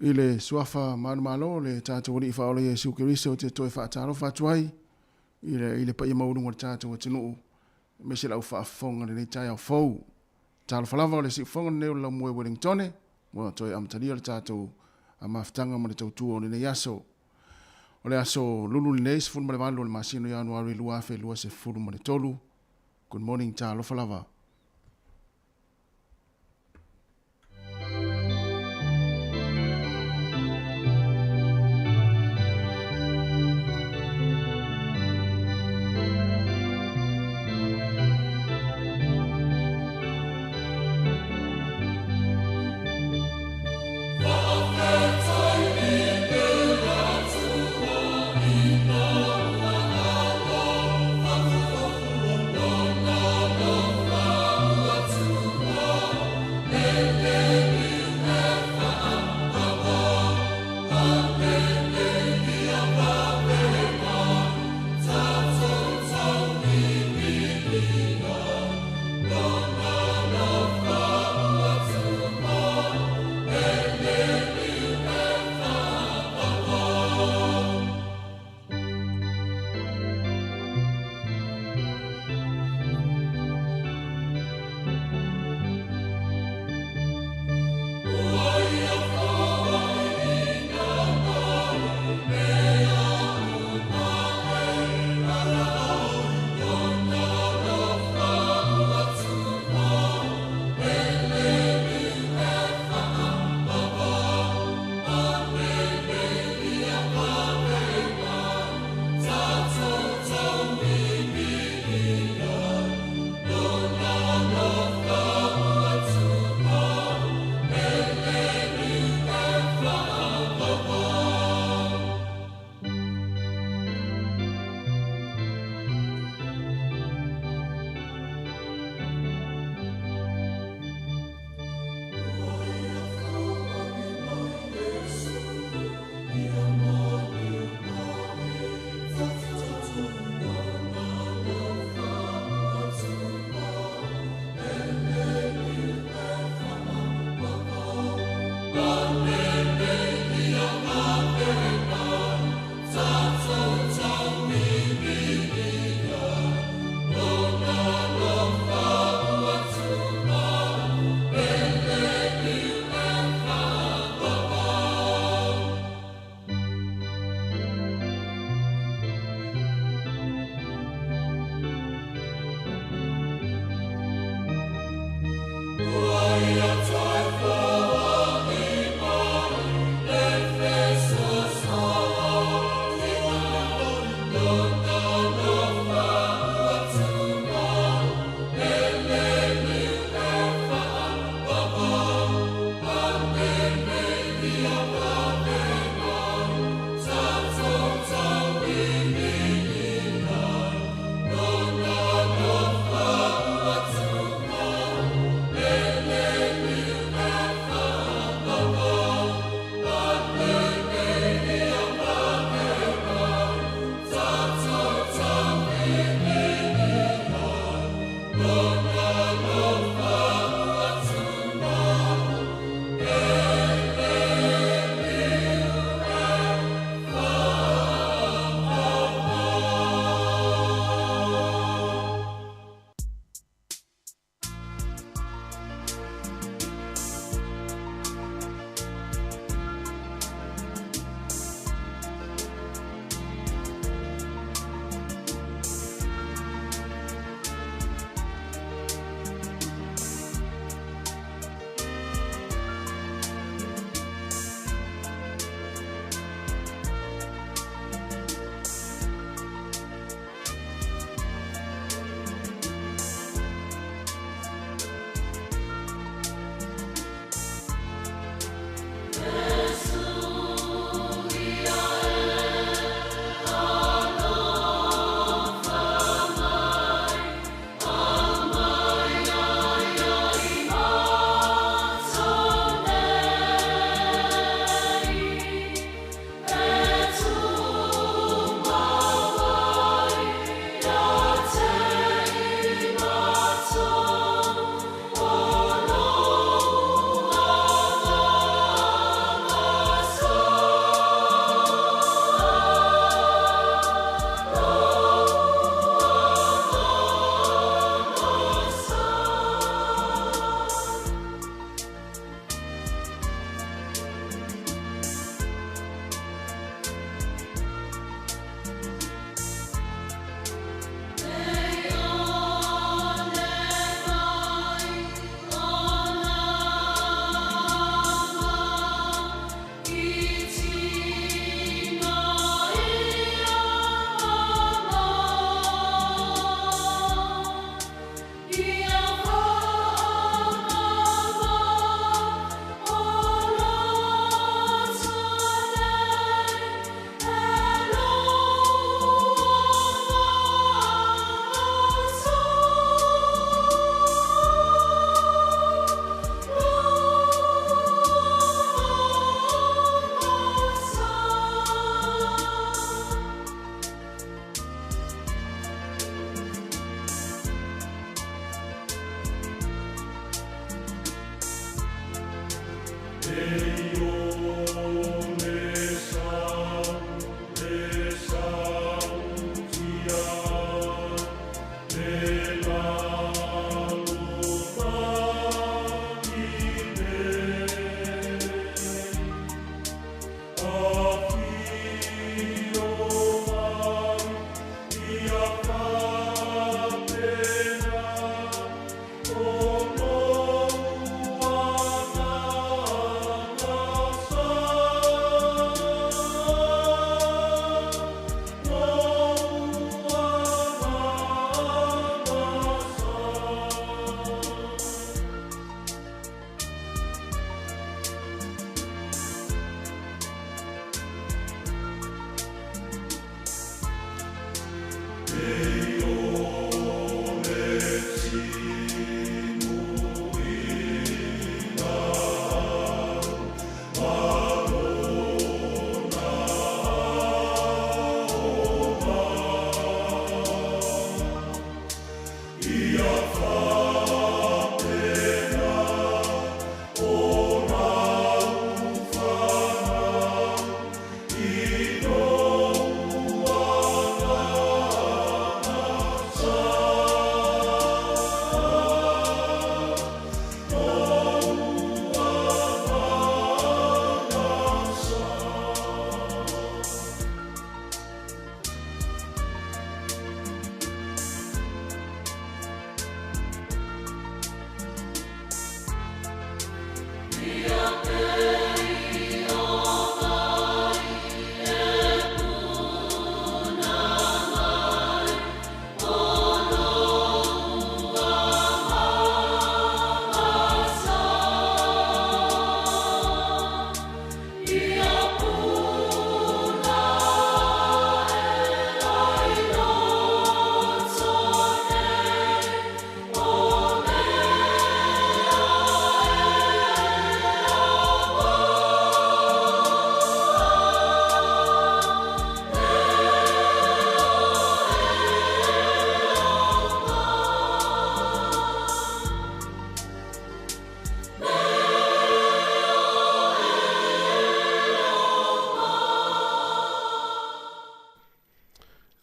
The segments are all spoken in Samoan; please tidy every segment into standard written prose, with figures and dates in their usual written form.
I le suafa manumalo o le tatou Alii Faaola Iesu Keriso ou te toe faatalofa atu ai i le, i le paia maualuga o le tatou atunuu, aemaise lau faafofoga i lenei taeao fou. Talofa lava o le siufofoga lenei o le Laumue Wellingtone, ua toe amatalia le tatou mafutaga ma le tautua o lenei aso. O le aso lulu lenei, 18 o le masina o Ianuari 2023. Good morning, talofa lava.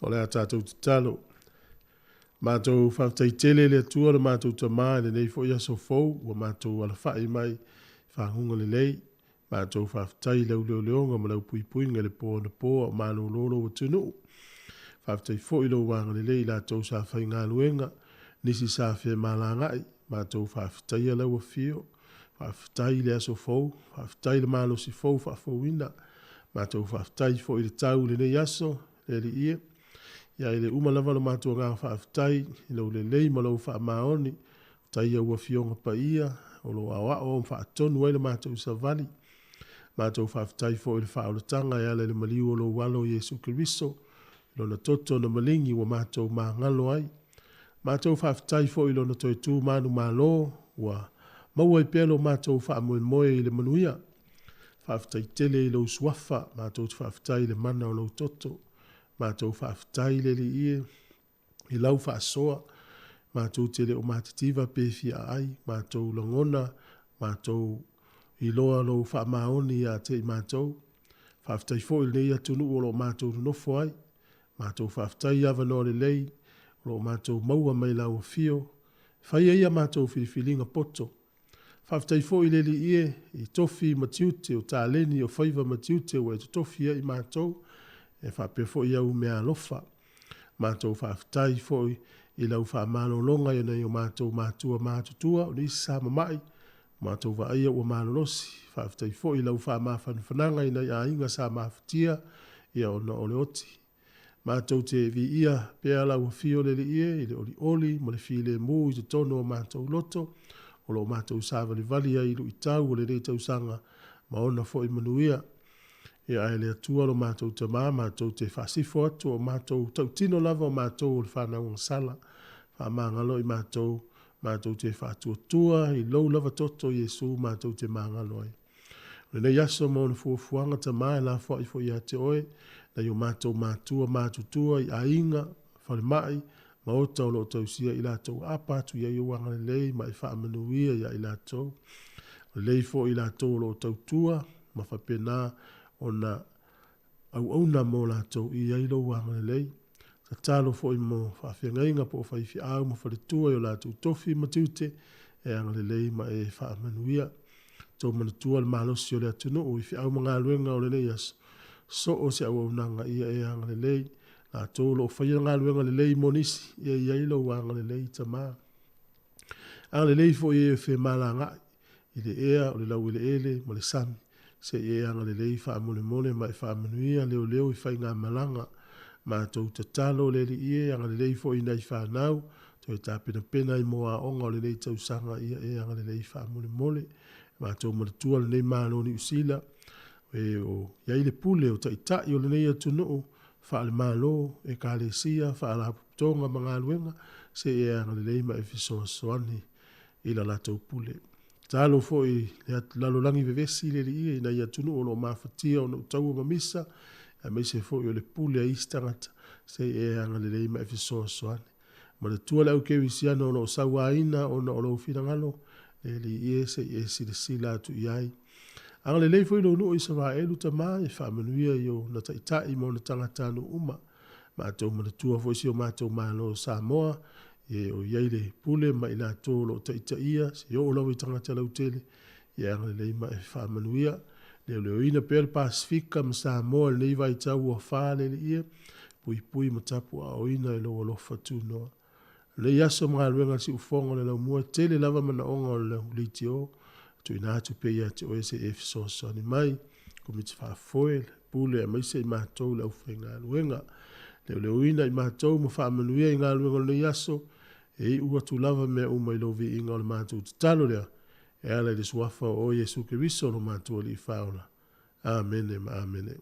O le a tatou tatalo. Matou faafetai tele i le Atua lo matou Tama i lenei foi aso fou ua matou alafai mai i faguga lelei. Matou faafetai i lau leoleoga ma lau puipuiga i le po anapo a o malolo lou atunuu. Faafetai foi i lou agalelei i latou sa faigaluega, nisi sa femalagaai, matou faafetaia lau afio. Faafetai i le aso fou, faafetai i le malosi fou faafouina. Matou faafetai foi i le tau i lenei aso, le Alii e. Ia e le uma lava lo matou agaga faafetai i lou lelei ma lou faamaoni. Faafetai i au Afioga Paia o lo o aoao ma faatonu ai le matou savali. Matou faafetai foi i le faaolataga e ala i le maliu o lou Alo o Iesu Keriso, i lona toto na maligi ua matou magalo ai. Matou faafetai foi i lona toe tu manumalo ua maua ai pea lo matou faamoemoe i le manuia. Faafetai tele i lou Suafa, matou te faafetai i le mana o lou toto. Matou faafetai le Alii e i lau faasoa, matou te le o matitiva pe fia aai, matou lagona, matou iloa lou faamaoni ia te i matou. Faafetai foi i lenei atunuu o lo o matou nonofo ai. Matou faafetai i avanoa lelei o lo o matou maua mai lau afio e fai ai a matou filifiliga poto. Faafetai foi le Alii e i tofi ma tiute, o taleni, o faiva ma tiute ua e totofi ai i matou, e faapea foi au meaalofa. Matou faafetai foi i lau faamalologa i nai o matou matua matutua, o nisi sa mamai, matou vaaia ua malolosi. Faafetai foi i lau faamafanafanaga i nai aiga sa mafatia ia ona o le oti. Matou te viia pea lau afio le Alii e i le olioli ma le filemu i totonu o matou loto, o lo o matou savalivali ai i luitau o lenei tausaga ma ona foi manuia. Ia ae le Atua lo matou Tama, matou te faasifo atu o matou tautino lava o matou o le fanau agasala. Faamagalo i matou, matou te faatuatua i lou lava toto Iesu matou te magalo ai. O lenei aso ma ona fuafuaga Tama e lafoai foi ia te Oe, nai o matou matua matutua i aiga, falemai, maota o lo o tausia i latou, aapa atu i ai ou agalelei ma e faamanuia ia i latou. Lelei foi i latou o lo o tautua ma faapena ona auauna mo latou i ai lou agalelei. Tatalo foi mo faafeagaiga po o faifeau ma faletua i o latou tofi ma tiute e agalelei ma e faamanuia. Tou manatua le malosi o le atunuu i feau ma galuega o lenei aso, so o se auaunaga ia e agalelei. Latou o lo o faia galuega lelei mo nisi, ia i ai lou agalelei Tama. Agalelei foi i e femalagaai i le ea, o le laueleele ma le sami, se i e agalelei faamolemole ma e faamanuia leoleo i faigamalaga. Matou tatalo le Alii e, agalelei foi i nai fanau, toe tapenapena ai mo aoga o lenei tausaga, ia e agalelei faamolemole. Matou manatua lenei Malo o Niu Sila, e o i ai le pule o taitai o lenei atunuu, faale-Malo, Ekalesia, Faalapotopotoga ma galuega, se i e agalelei ma e fesoasoani i la latou pule. Tatalo foi i le lalolagi vevesi le Alii e i nai atunuu o lo o mafatia ona o taua ma misa, aemaise foi o le pule a isi tagata, se i e agalelei ma e fesoasoani. Manatua le au kerisiano o lo o sauaina ona o lou finagalo, le Alii e se i e silasila atu i ai. Agalelei foi lou nuu i Isaraelu Tama, e faamanuia i ona taitai ma ona tagatanuu uma. Matou manatua foi si o matou Malo o Samoa, e o i ai le pule ma i latou o lo o taitaia, seia oo lava i tagata lautele, ia agalelei ma e faamanuia. Leoleoina pea le Pasefika ma Samoa i lenei vaitau ua fa le Alii e, puipui ma tapuaaoina i lou alofa tunoa. O lenei aso ma galuega a le siufofoga o le laumua, e tele lava manaoga o le leitio, tuuina atu pea ia te oe se i e fesoasoani mai, Komiti Faafoe, le Pule aemaise i matou le aufaigaluega. Leoleoina i matou ma faamanuia i galuega o lenei aso, e iu atu lava mea uma i lou viiga o le matou tatalo lea, e ala i le suafa o oe Iesu Keriso lo matou Alii Faaola. Amene ma amene.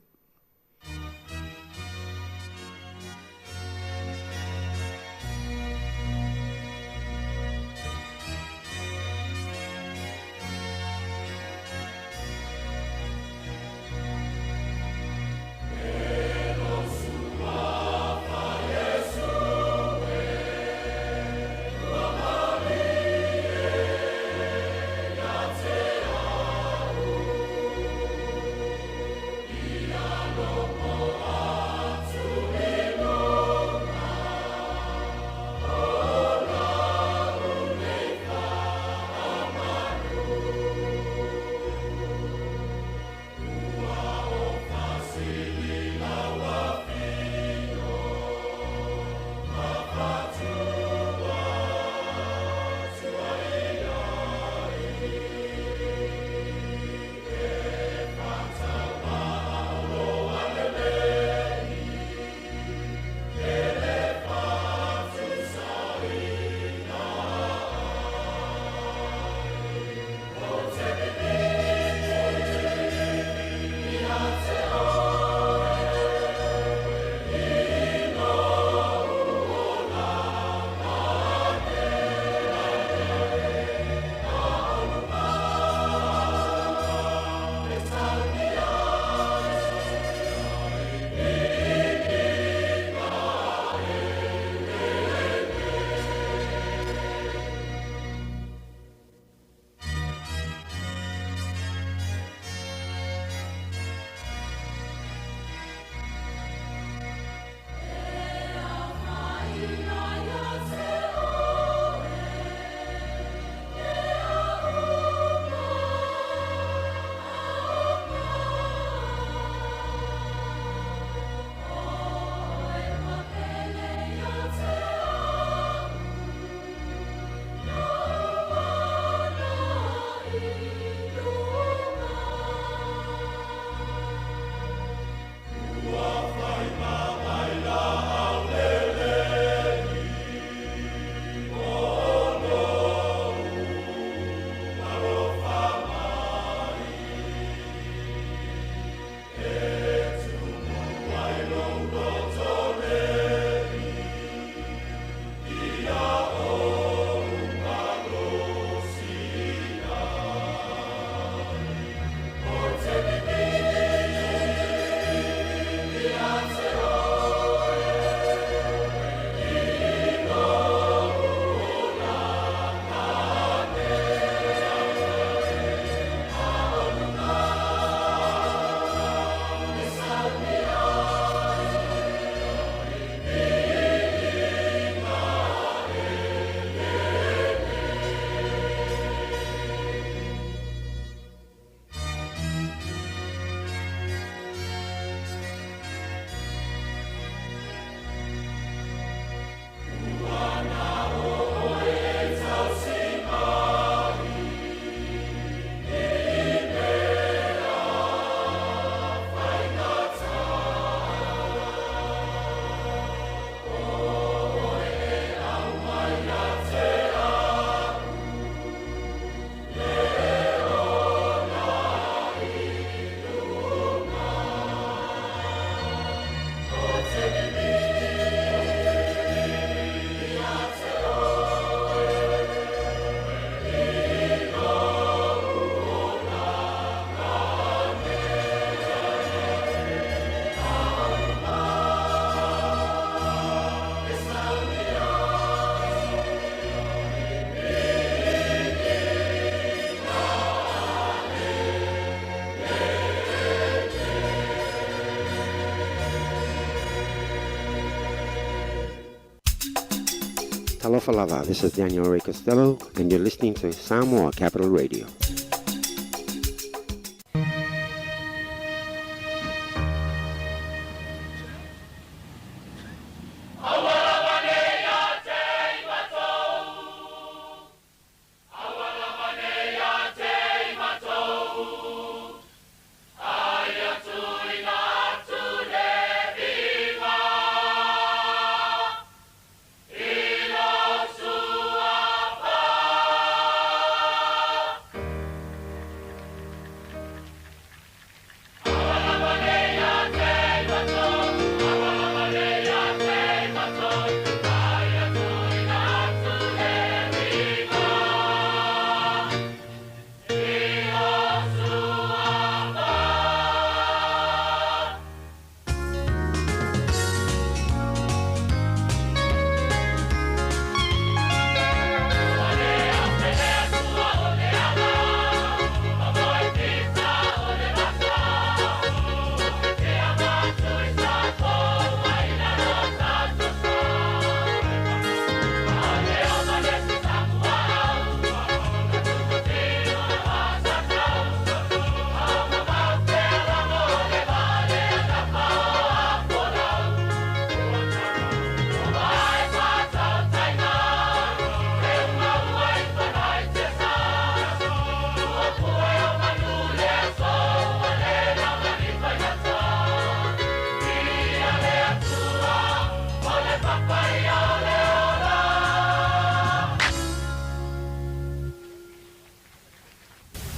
Talofa lava, this is Daniel Ray Costello, and you're listening to Samoa Capital Radio.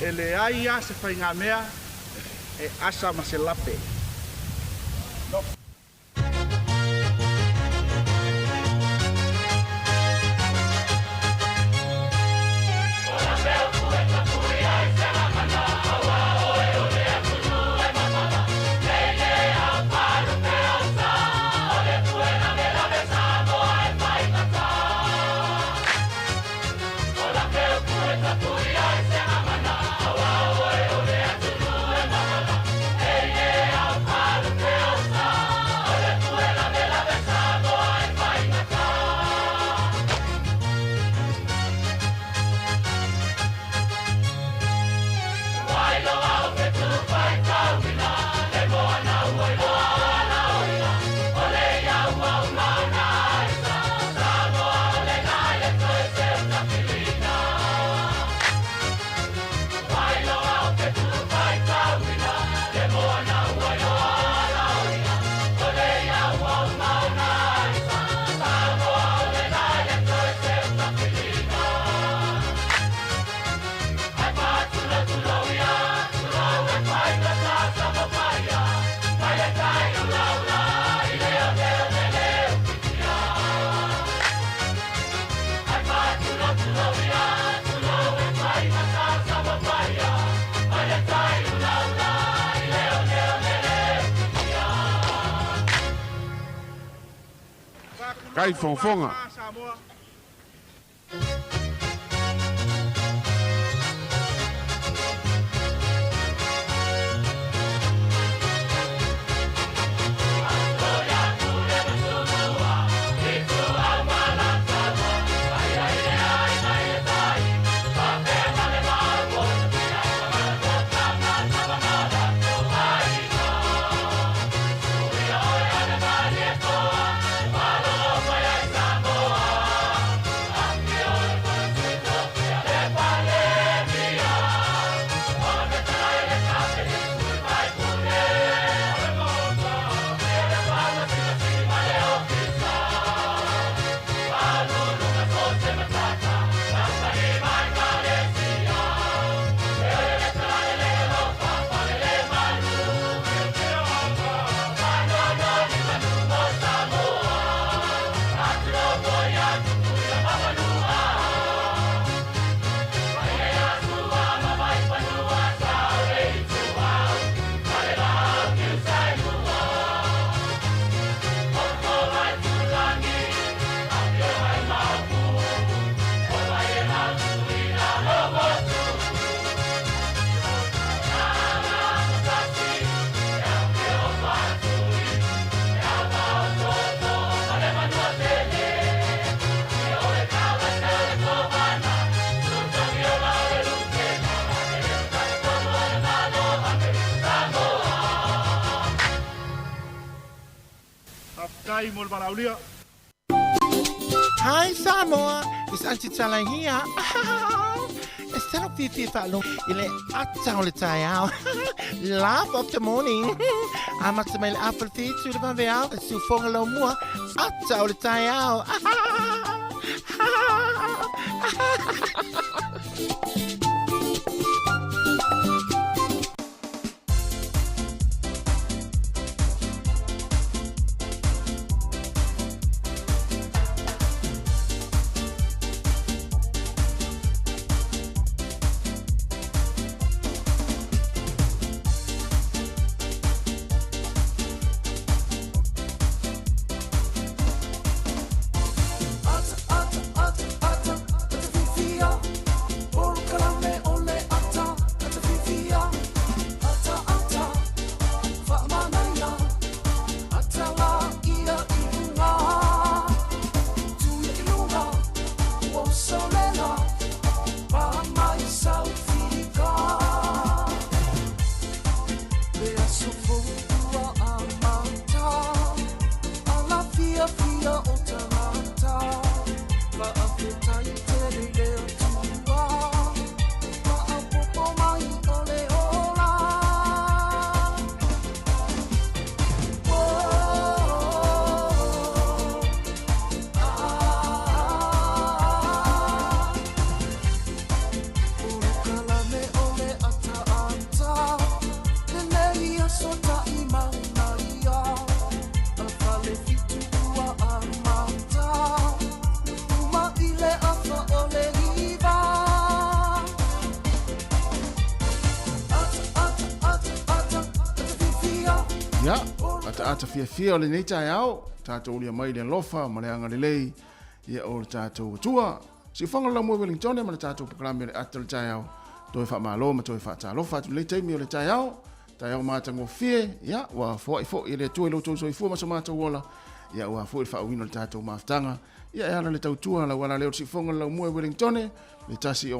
E leai lava se faigamea e asa ma se lape. Kaifogafoga. Faafetai mo le valaaulia. Hi Samoa, it's Aunty Tala here. E talo fiafia faalogo i le ata o le taeao. Laugh of the morning. Amata mai le afa le fitu le vaveao, e siufoga lau mua, ata o le taeao. Ia, ataata fiafia o lenei taeao, tatou ulia mai le alofa ma le agalelei ia o le tatou Atua. Siufaga o le Laumua i Wellingtone ma le tatou polokalame o le ata o le taeao, toe faamalo ma toe faatalofa atu i lenei taimi o le taeao, taeao matagofie, ia, ua foai foi e le Atua i lo outou soifua ma so matou ola, ia aua foi le faaauauina o le tatou mafutaga, ia e ala le tautua lau ala lea o le siufofoga o le Laumua i Wellingtone, le 1 6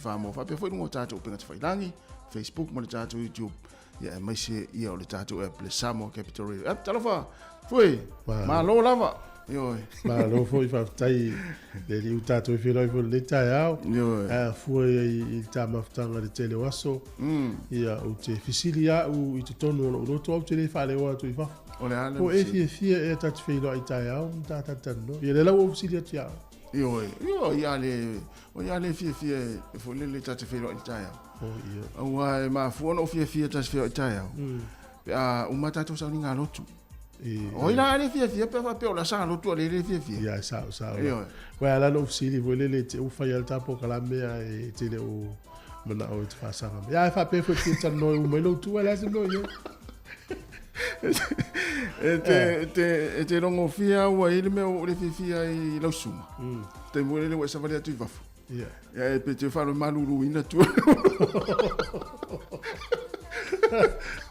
1 mo faapea foi luga o tatou upega tafailagi, Facebook ma le tatou YouTube, ia aemaise ia o le tatou app le Samoa Capital Radio app. Talofa, Fue, malo lava. Ioe. Malo foi faafetai le alii ua tatou feiloai foi i lenei taeao. Ioe. A fua i le ta mafutaga i le tele o aso. Ia ou te fesili au i totonu o lou loto au te le faaleoa atu i fafo. O le a le Po e fiafia ea ta te feiloai i taeao ma ta talatalanoa. Ia lea la ua ou fesili atu ia oe. Ioe, ioe, ia le, o ia le fiafia e foi lele ta te feiloai i le taeao. Oh, ia. Aua e mafua ona ou fiafia ta te feiloai i le taeao. Pe a uma tatou sauniga lotu. O ai la le fiafia pe a faapea o le asa lotu a le le fiafia. Ia, sao, sao. Ioe. Uae ala ona ou fesili foi lele te ua fai lava le ta polokalame ae te le o manao e te faasaga mai. Ia, ae faapea foi e te fia talanoa e uma ai lou tu, ae o le a se mea o i ai. E te, te, e te rongofia ua i le mea o le fiafia ai i lau susuga. Taimi foi lele ua e savali atu i fafo. Ia. Ia e pe te wharo maluluina tua.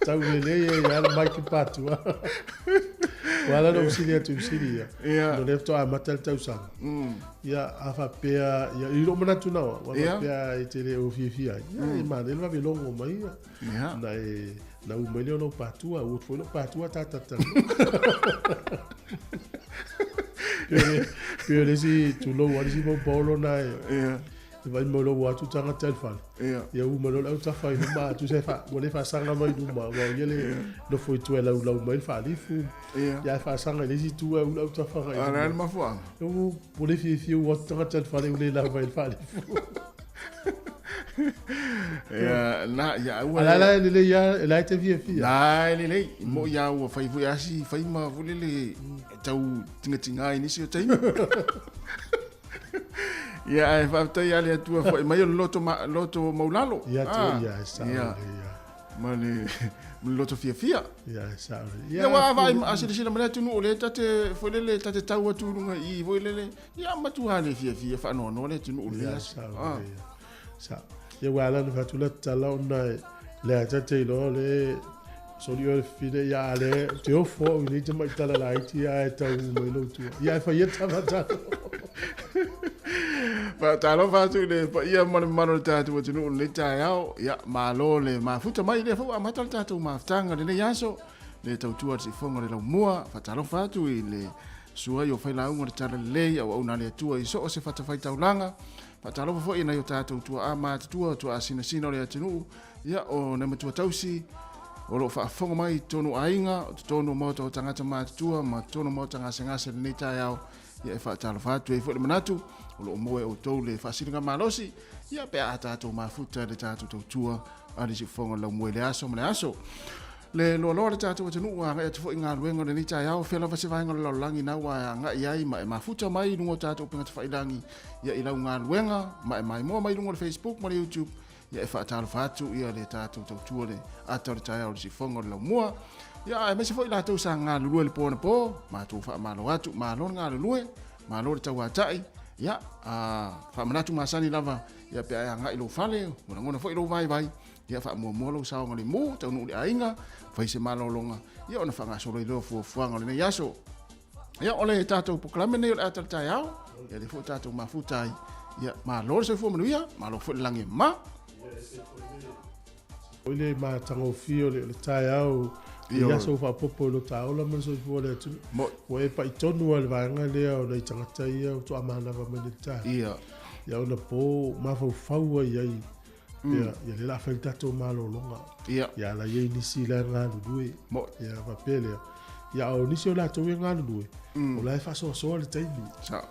Tau lelei e ia ala mai ki pātua. Ua ala na usili atu usili ia. Ia. No lea faatoa amata le tausaga. Ia, a faapea, ia, i lou manatu na oa, ua faapea e te le o fiafia ai. Ia, e manaia le vave logo mai ia. Ia. Na e, na u mai lea o lou pātua, ua atu foi lou pātua ta tatalo. Pei o le isi tulou a le isi mau paolo na e. Ia. E vaai mai loa ua atu tagata i le fale. Ia. Ia u mai loa le autafa i luma atu se fa ua le faasaga mai luma aua o ia le nofo i tua e laulau mai le faalifu. Ia. Ia ae faasaga i le isi itu ae u le autafa agai i A o le a le luma. mafuaaga? Ua le fiafia ua atu tagata i le fale ua le lava ai le faalifu. Ia, na, ia, ua A la la e lelei lava, la e te fiafia. La e lelei, mo ia ua fai foi asi fai ma foi lele e tau tingatinga ai nisi o taimi. Ia, ae faafetai lava le Atua foai mai o le loto, ma, loto maulalo. Ia, te, Ah, ia, e sao ia, lelei, ia. ma le, ma le loto fiafia. Ia, e sao lelei. Ia, ua vaai, a silasila mai le atunuu o lea ta te, foi lele, ta te tau atu i luga i i, foi lele, ia matua le fiafia faanoanoa le atunuu i lenei Ia, aso. sao Ah. lelei, ia. Sao. Ia, ua ala ona fai atu la tatala ona e lea ta te iloa le soli oe le fifine, ia a le te ofo au i nei tamai tala laiti ae tau mai lou tua. Ia e fai ia tala tala. Faatalofa atu i le paia ma le mamalu o le tatou atunuu i lenei taeao. Ia, malo le mafuta mai, lea foi ua amata le tatou mafutaga i lenei aso. le tautua a le Siufofoga o le Laumua. Faatalofa atu i le susu ai o failauga o le Talalelei, auauna a le Atua i so o se fatafaitaulaga. Faatalofa foi i nai o tatou tuaa matutua, tuaa sinasina o le atunuu, ia, o nai matua tausi o lo o faafofoga mai i totonu o aiga, o totonu o maota o tagata matutua ma totonu o maota gasegase i lenei taeao. Ia, e faatalofa atu ai foi le manatu o lo o maua e outou le faasiligamalosi, ia, pe a tatou mafuta i le tatou tautua a le Siufofoga o le Laumua i le aso ma le aso. Le loaloa le tatou atunuu ua agai atu foi i galuega o lenei taeao, fea lava se vaega o le lalolagi na ua agai ai ma e mafuta mai i luga o tatou upega tafailagi, ia i lau galuega ma e maimoa mai i luga o le Facebook ma le YouTube, ia e faatalofa atu ia le tatou tautua le ata o le taeao o le Siufofoga o le Laumua. Ia aemaise foi latou sa galulue le po anapo, matou faamalo atu, malo le galulue, malo le tauatai, ia a faamanatu masani lava ia pe a e agai i lou fale, ua lagona foi lou vaivai, ia faamuamua lou saogalemu, taunuu i le aiga, fai se malologa, ia ona faagasolo ai lea o fuafuaga o lenei aso. Ia o le tatou polokalame lenei o le ata o le taeao, ia lea foi tatou mafuta ai. Ia malo le soifua manuia, malo foi le lagi e mama. O le matagofie o le taeao i aso faaopoopo i lo ta ola ma le soifua o le atunuu. Ua e pai tonu lava i le vaega lea o nai tagata ia faatoa manava mai nei taeao. Ia. Ia ona po mafaufau ai ai. Ia, ia lea o le a fai le tatou malologa. Ia. Ia la i ai nisi la e galulue. Ia faapea lea. Ia o nisi o latou e galulue, o la e faasoasoa le taimi. Sao.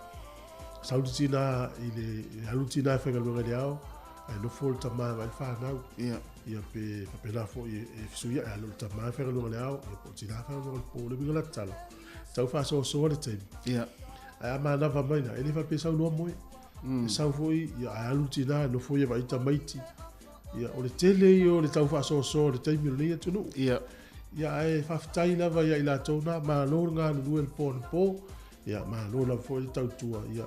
Sau le tina i le, alu le tina e faigaluega i le ao, ae nofo le tama e vaai le fanau. Ia. Ia pe faapena foi e fesuiai, alu le tama e faigaluega i le ao, ia po o le tina e faigaluega i le po. O le uiga o la tatalo, tau faasoasoa le taimi. Ia. Ae a manava mai la, e le faapea e sau loa moe. E sau foi, ia, ae alu le tina e nofo ia vaai tamaiti. Ia, o le tele ia o le tau faasoasoa o le taimi o lenei atunuu. Ia. Ia, ae faafetai lava ia i latou na, malo le galulue i le po anapo. Ia, malo lava foi le tautua. Ia,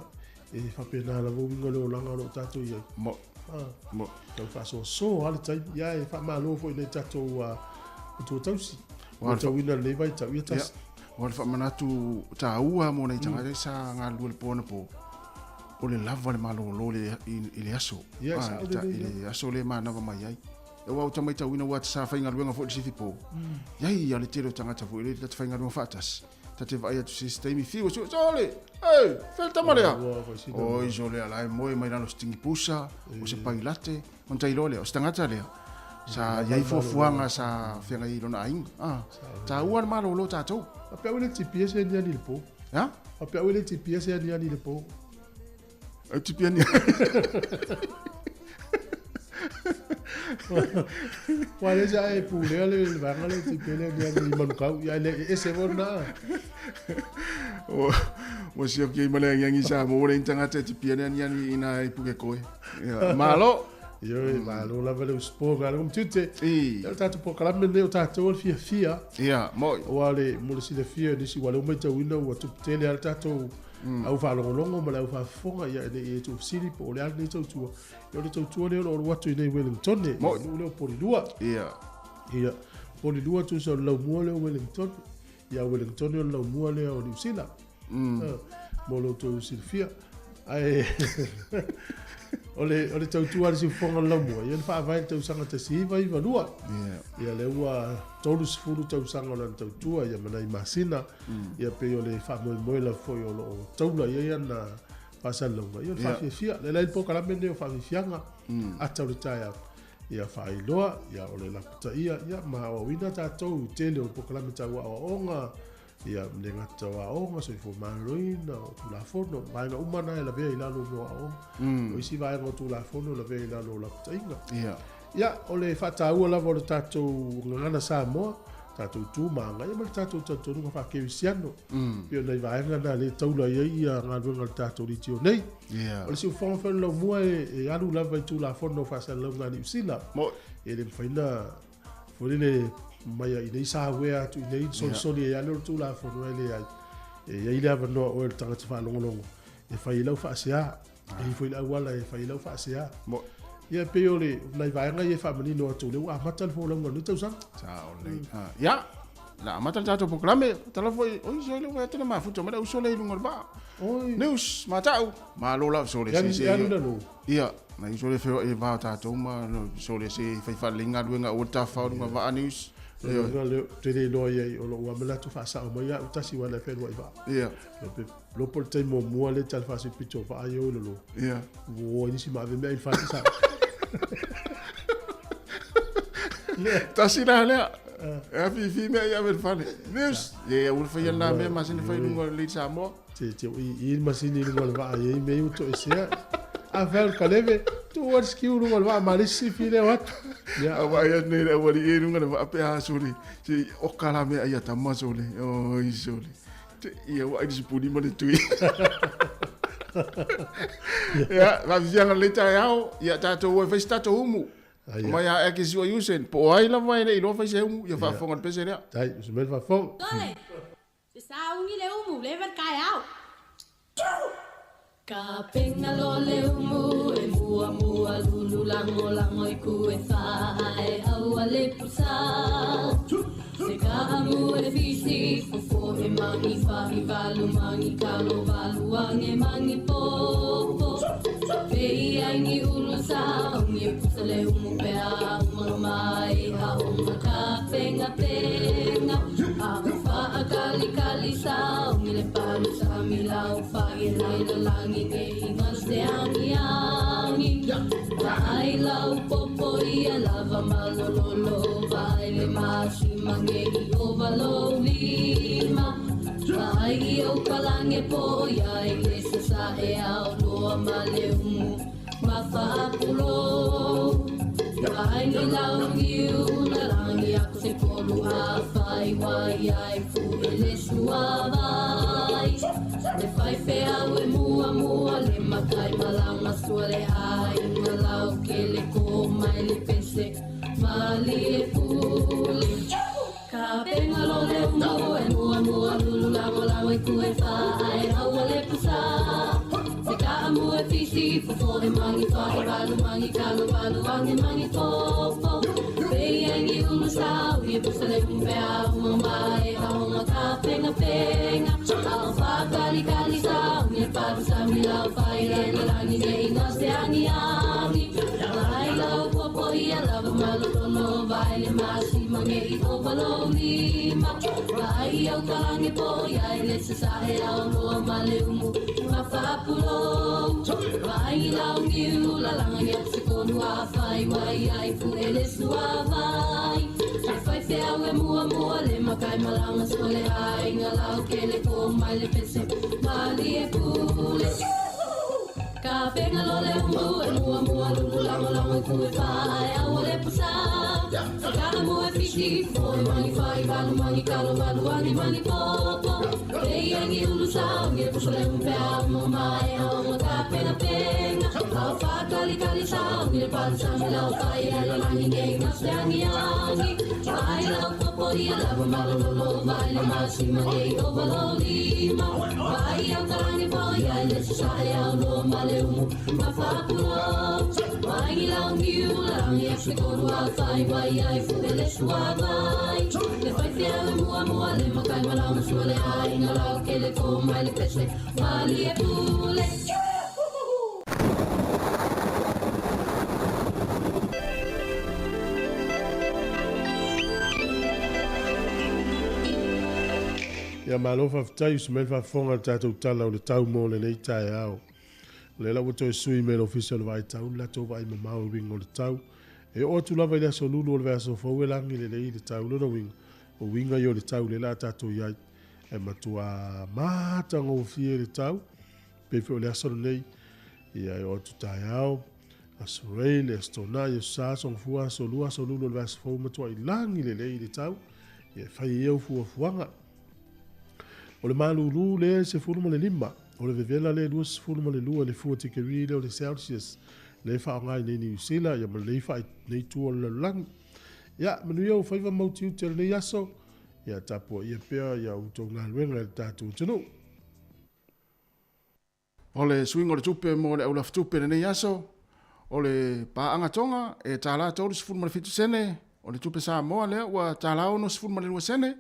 e faapena lava uiga o le olaga o lo o tatou i ai. Mo. Ah, Mo. Tau faasoasoa lava le taimi. Ia, e faamalo foi i nai tatou matua tausi. Ua tauina lenei vaitau. Ia, tasi. Ua le faamanatu taua mo nai tagata sa galulue le po anapo. O le lava le malolo i le aso. Ia, ah, i le aso le manava mai ai. Aua ou te matauina aua sa faigaluega foi i le sifi po. Iai ia le tele o tagata foi lele ta te faigaluega faatasi. Ta te vaai atu se isi taimi fiu e sue, Sole! Ei, fea le tama lea? Oi, sole, ala e moe mai lalo o se tingi pusa, o se pailate. Ona ta iloa lea, o se tagata lea. Sa iai fuafuaga sa feagai i lona aiga. Ah, taua le malolo tatou. Faapea au e le tipi e se aniani i le po. Ha? Faapea au e le tipi e se aniani i le po. Au tipi aniani. Ua le sa e pulea le vaega le tipi le aniani i Manukau. Ia le ese foi lena. Ua sioki ai ma le agiagi sa maua le tagata e tipi ane aniani ina i Pukekohe. Ia, malo. Ioe, malo lava le usupo ga le tiute. Ia le tatou polokalame lenei o tatou o le fiafia. Ia, moi. Aua le mo le silafia e nisi ua lea ua matauina ua tupu tele lava le tatou au faalogologo ma le au faafofoga ia ina ia tuufesili po o le a lenei tautua. Ia o le tautua lea o lo o alu atu i inei i Wellington, i le nuu lea o Polilua. Ia. Ia, Polilua tusa o le laumua lea o Wellington. Ia Wellington o le laumua lea o Niu Sila. Mo lo outou silafia. Ae o le, o le tautua a le siufofoga o le laumua, ia na faavae i le tausaga 1992. Ia lea ua 30 tausaga o lana tautua ia ma nai masina. Ia pei o le faamoemoe lava foi o lo o taula i ai ana faasalalauga. Ia o le faafiafia. Lea la i le polokalame lenei o faafiafiaga, ata o le taeao. Ia faailoa, ia o le lapataia, ia ma aoaoina tatou i tele o polokalame tau aoaoga, ia le gata o aoga, soifua maloloina, o Tulafono, vaega uma na e lavea i lalo o mea o aoaoga. O isi vaega o Tulafono e lavea i lalo o lapataiga. Ia, o le faataua lava o le tatou gagana Samoa, tatou tu ma aga, ia ma le tatou talitonuga faa-kerisiano. Pei o nai vaega na lea e taula i ai ia galuega a le tatou leitio nei. Yeah. O le siufofoga foi o le laumua e, e alu lava i Tulafono Faasalalauga a Niu Sila. Mo. E le mafai na foi lele mai i nei sawea atu i nei solisoli yeah. ai ale o le Tulafono e leai. E i ai le avanoa oe le tagata faalogologo e fai ai lau faasea. E i foi le auala e fai ai lau faasea. Mo. Ia pei o le nai vaega ia e faamanino atu o lea ua amata le folauga o lenei tausaga. Sao lelei. Ah, ia, la amata le tatou polokalame. Tala foi, oi sole ua atu le mafuta mai le uso lea i luga o le vaa. Oi. News, matau, malo lava sole se se. Ia alu lalo. Ia, nai uso le feoai i le va o tatou ma sole se fai faalelei galuega aua le tafafao i luga o le vaa news. Lona uiga ou te le iloa i ai, o lou lava manatu faasao mai au tasi aua na e fealuai vaa. Ia. Iloa po o le taimi muamua lea e tali faasipito o vaa ia o i lalo. Ia. Ua o ai nisi ma ave mea i le fale sa. Tasi la lea. E afifi mea i ave i le fale. Neus. Ye aua le faia lena mea masini fai i luga o le Lady Samoa. Te te i i le masini i luga o le vaa e i ai mea ia ua toesea. A fai o le kaleve, tuu ai le sikiu i luga o le vaa ma le isi sifi lea o atu. Ia. A vaai atu nei le aualii i luga o le vaa pe a sole. Se i oka la mea ai a tama sole. Oi sole. Te ia ua ai le sipuni ma le tui. Ia, faafifiaga lelei taeao, ia tatou o e fai se tatou umu. Mai a ake si o Usain, po o ai lava e le i iloa fai se umu, ia faafofoga le pese lea. Tai, usu mai le faafofoga. Sole, se sauni le umu, leva le taeao. Ka penga lo le umu e mua mua lulu lango lango i ku e fa ae aua le pusa. Se ka amu e fisi fofo e mangi fahi valu mangi kalo valu ange mangi popo. Pe i ai ni ulu sa ungi e pusa le umu pe a umanga mai a unga ka penga penga. A ufa a kali kali sa ungi le palu sa mi lau fa i lai la langi nge inga se angi angi. Va ai lau popo ia lava malololo va ai le masi mange i ova lou lima. Va ai i au palange po ia i le sasa e au loa ma le umu ma faapulo. Va ai ni lau niu na langi aku se kolu a fai wai ai fu e le suavai. Le fai feau e mua mua le makai malanga sua le aiga lau ke le ko mai le pese mali e pule. Ka penga lo le umu e mua mua lulu lango lango i ku e fa ae aua le pusa. Se ka amu e fisi fofo e mangi fa e valu mangi kalo valu ange mangi fofo. Pe i angi ulu sau i e pusa le umu pe a uma mai a honga ka penga penga. A o fa kali kali sau i e paru sa mi lau fa i le na langi ne inga se angi angi. Lai lau popo i a lava malo tono vai le masi mange i ova lo lima. Vai au kalange po ia i le sasae au loa ma le umu ma fapulo. Vai i lau niu la langa ni ap se konu a fai wai ai fu e le suavai. Se fai feau e mua mua le makai malanga sua le aiga lau ke le ko mai le pese mali e pule. Ka penga lo le umu e mua mua lulu lango lango i ku e fa ae aua le pusa. Se ka amu e fiti fo e mangi fai valu mangi kalo valu angi mangi popo. Pe i angi ulu sau ngi e pusa le umu pe a umu mai a honga ka penga penga. Au fa kali kali sau ngi le palu sa mi lau fa i le langi nge i ngase angi angi. Ai lau popo i a lava malo lolo vai le masi mange i ova lo lima. Vai au kalangi po i ai le sasae au lo ma le umu ma fapulo. Vai ngi lau ngiu la rangi ak se koru a fai wai ai fu e le suavai. Le fai fiau e mua mua le makai malanga sua le aiga lau ke le ko mai le pese mali e pule. Ia malo faafetai usu mai le faafofoga i le tatou Tala o le Tau mo lenei taeao. O lea la ua toe sui mai le Ofisa o le Vaai Tau le latou vaai mamao i uiga o le tau. E oo atu lava i le aso Lulu o le vaiaso fou e lagi lelei le tau. Lona uiga, o uiga ia o le tau lea la a tatou i ai. E matua matagofie le tau, pei foi o le aso lenei. Ia e oo atu taeao, aso Rei, le aso Toonai, aso Sa, aso Gafua, aso Lua, aso Lulu o le vaiaso fou, matuai lagi lelei le tau. Ia e fai ai au fuafuaga. O le malūlū lea e 15, o le vevela lea e 22 i le fua tikeri lea o le Celsius, lea e faaaoga i nei Niu Sila, ia ma lenei faa nei itu o le lalolagi. Ia, manuia ou faiva ma ou tiute o lenei aso, ia tapuaia pea ia outou galuega e le tatou atunuu. O le suiga o le tupe mo le aulafutupe i lenei aso, o le paaga Tonga e $37 sene, o le tupe Samoa lea ua $62 sene,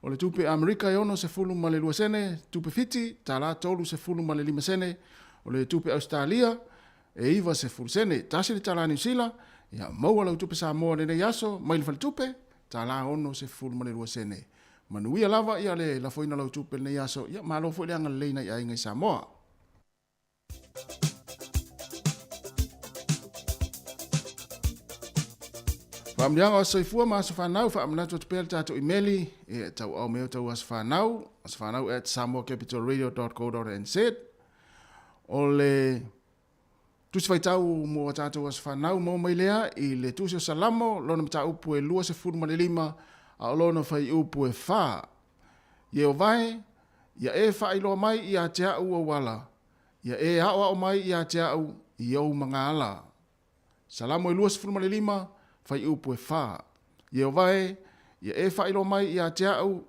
o le tupe Amerika e 62 sene, tupe Fiti $35 sene, o le tupe Ausetalia e 90 sene. Tasi le tala Niu Sila, ia maua lau tupe Samoa i lenei aso mai le faletupe. tala 62 sene. Manuia lava ia le lafoina lau tupe lenei aso, ia malo foi le agalelei nai aiga i Samoa. Faamanuiaga o soifua ma aso fanau, faamanatu atu pea le tatou imeli e tauau mai o tau aso fanau, asofanau@samoacapitalradio.co.nz. O le tusi faitau mo a tatou aso fanau maua mai lea i le tusi o Salamo, lona mataupu e 25, a o lona fuaiupu e 4. Ieova e, ia e faailoa mai ia te au ou ala, ia e aoao mai ia te au i ou magaala. Salamo e 25, fuaiupu e 4. Ieova e, ia e faailoa mai ia te au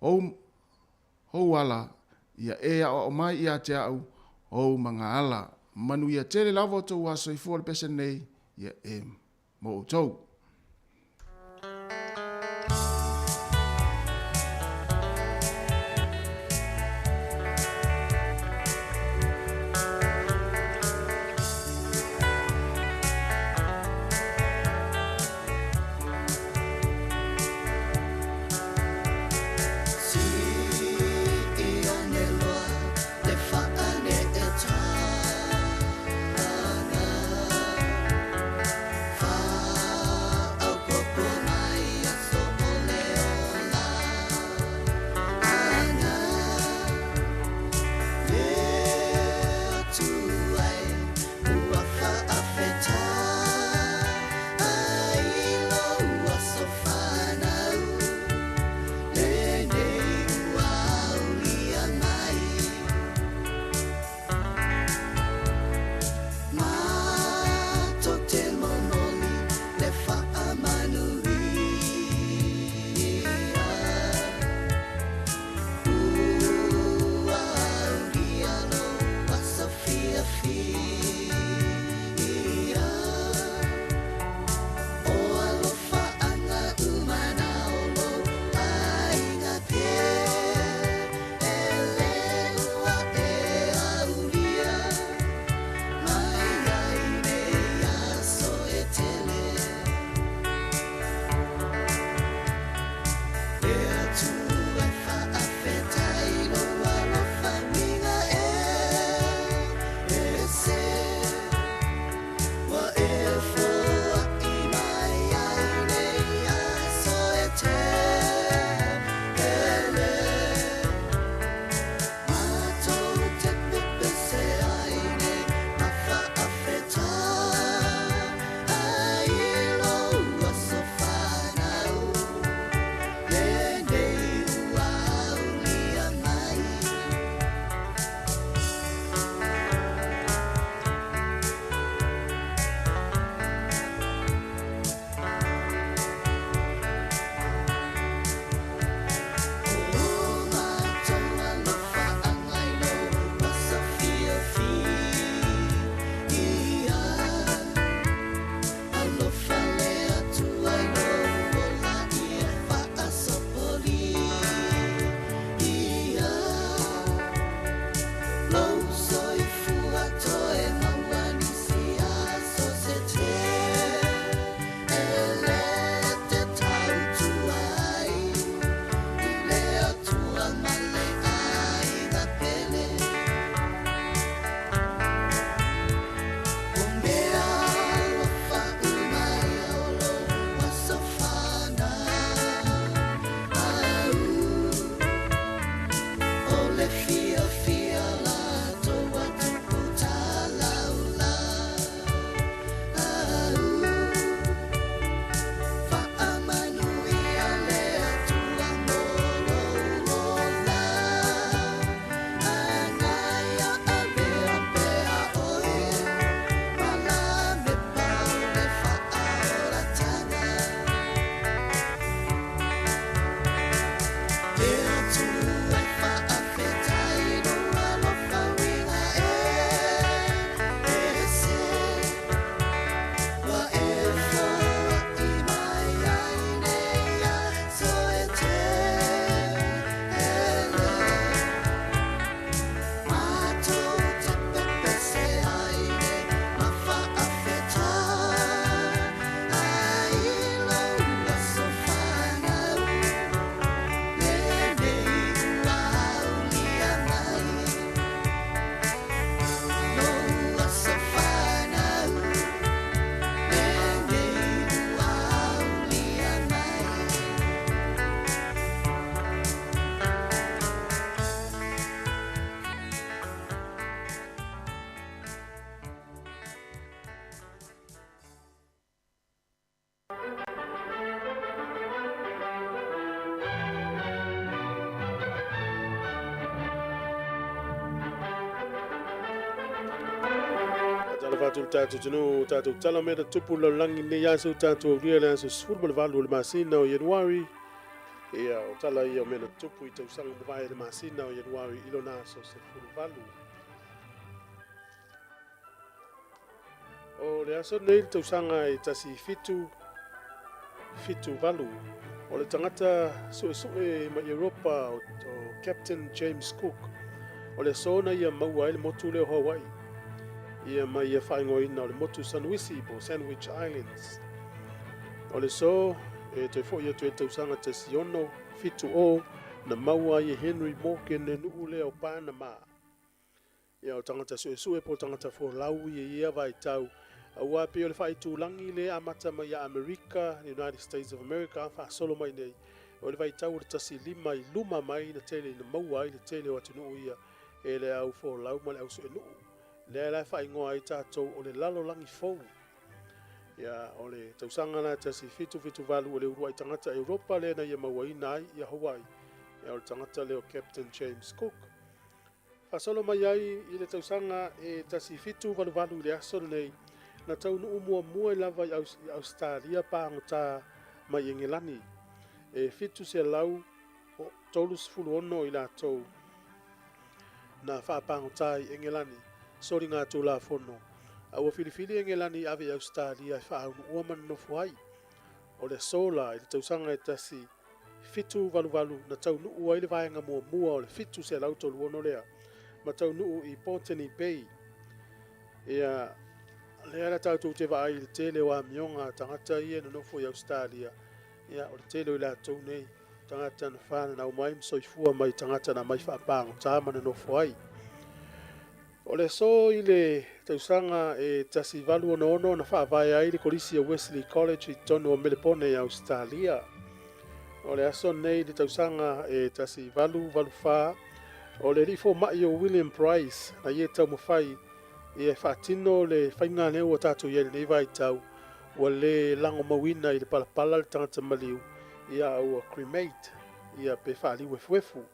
ou, ou ala, ia e aoao mai ia te au ou magaala. Manuia tele lava o tou aso soifua le pese nei, ia e mo outou. Le Atua e faafetai. Talofa atu i le tatou atunuu, o tatou tala mea na tupu i le lalolagi i lenei aso ua tatou aulia le aso 18 o le masina o Ianuari. Ia, o tala ia o mea na tupu i tausaga ua mavae i le masina o Ianuari i lona aso 18. O le aso lenei i le tausaga e 1778, o le tagata suesue mai Europa o Captain James Cook, o le aso na ia maua ai le motu lea o Hawaii, ia ma ia faaigoaina o le motu Sanuisi po o Sandwich Islands. O le aso e toe foi atu ai le tausaga 1670 na maua ai e Henry Morgan le nuu lea o Panama. Ia, o tagata suesue po o tagata folau ia i ia vaitau, aua pei o le faaitulagi lea e amata mai ia Amerika, United States of America, faasolo mai nei, o le vaitau o le tasi lima i luma mai na tele ina maua ai le tele o atunuu ia e le au folau ma le au suenuu. Lea la e faaigoa ai tatou o le lalolagi fou. Ia, o le tausaga la 1778 o le uluai tagata Europa lea na ia mauaina ai ia Hawaii, ia o le tagata lea o Captain James Cook. Faasolo mai ai i le tausaga e 1788 i le aso lenei, na taunuu muamua lava i Ausetalia pagota mai Engelani, e 736 i latou na faapagota i Engelani, soligatulafono, a ua filifili Engelani e ave i Ausetalia e faaunuua ma nonofo ai. O le aso la i le tausaga e 1788 na taunuu ai le vaega muamua o le 736 lea ma taunuu i Botany Bay. Ia, lea la tatou te vaai i le tele o amioga a tagata ia e nonofo i Ausetalia, ia, o le tele o i latou nei tagata na fananau mai ma soifua mai tagata na aumai faapagota ma nonofo ai. O le aso i le tausaga e 1866 na faavae ai le Kolisi o Wesley College i totonu o Melepone i Ausetalia. O le aso lenei i le tausaga e 1884, o le alii fomai o William Price na ia taumafai e faatino le faiga lea ua tatou i ai i lenei vaitau, ua le lagomauina i le palapala le tagata maliu, ia ua cremate, ia pe faaliu efuefu.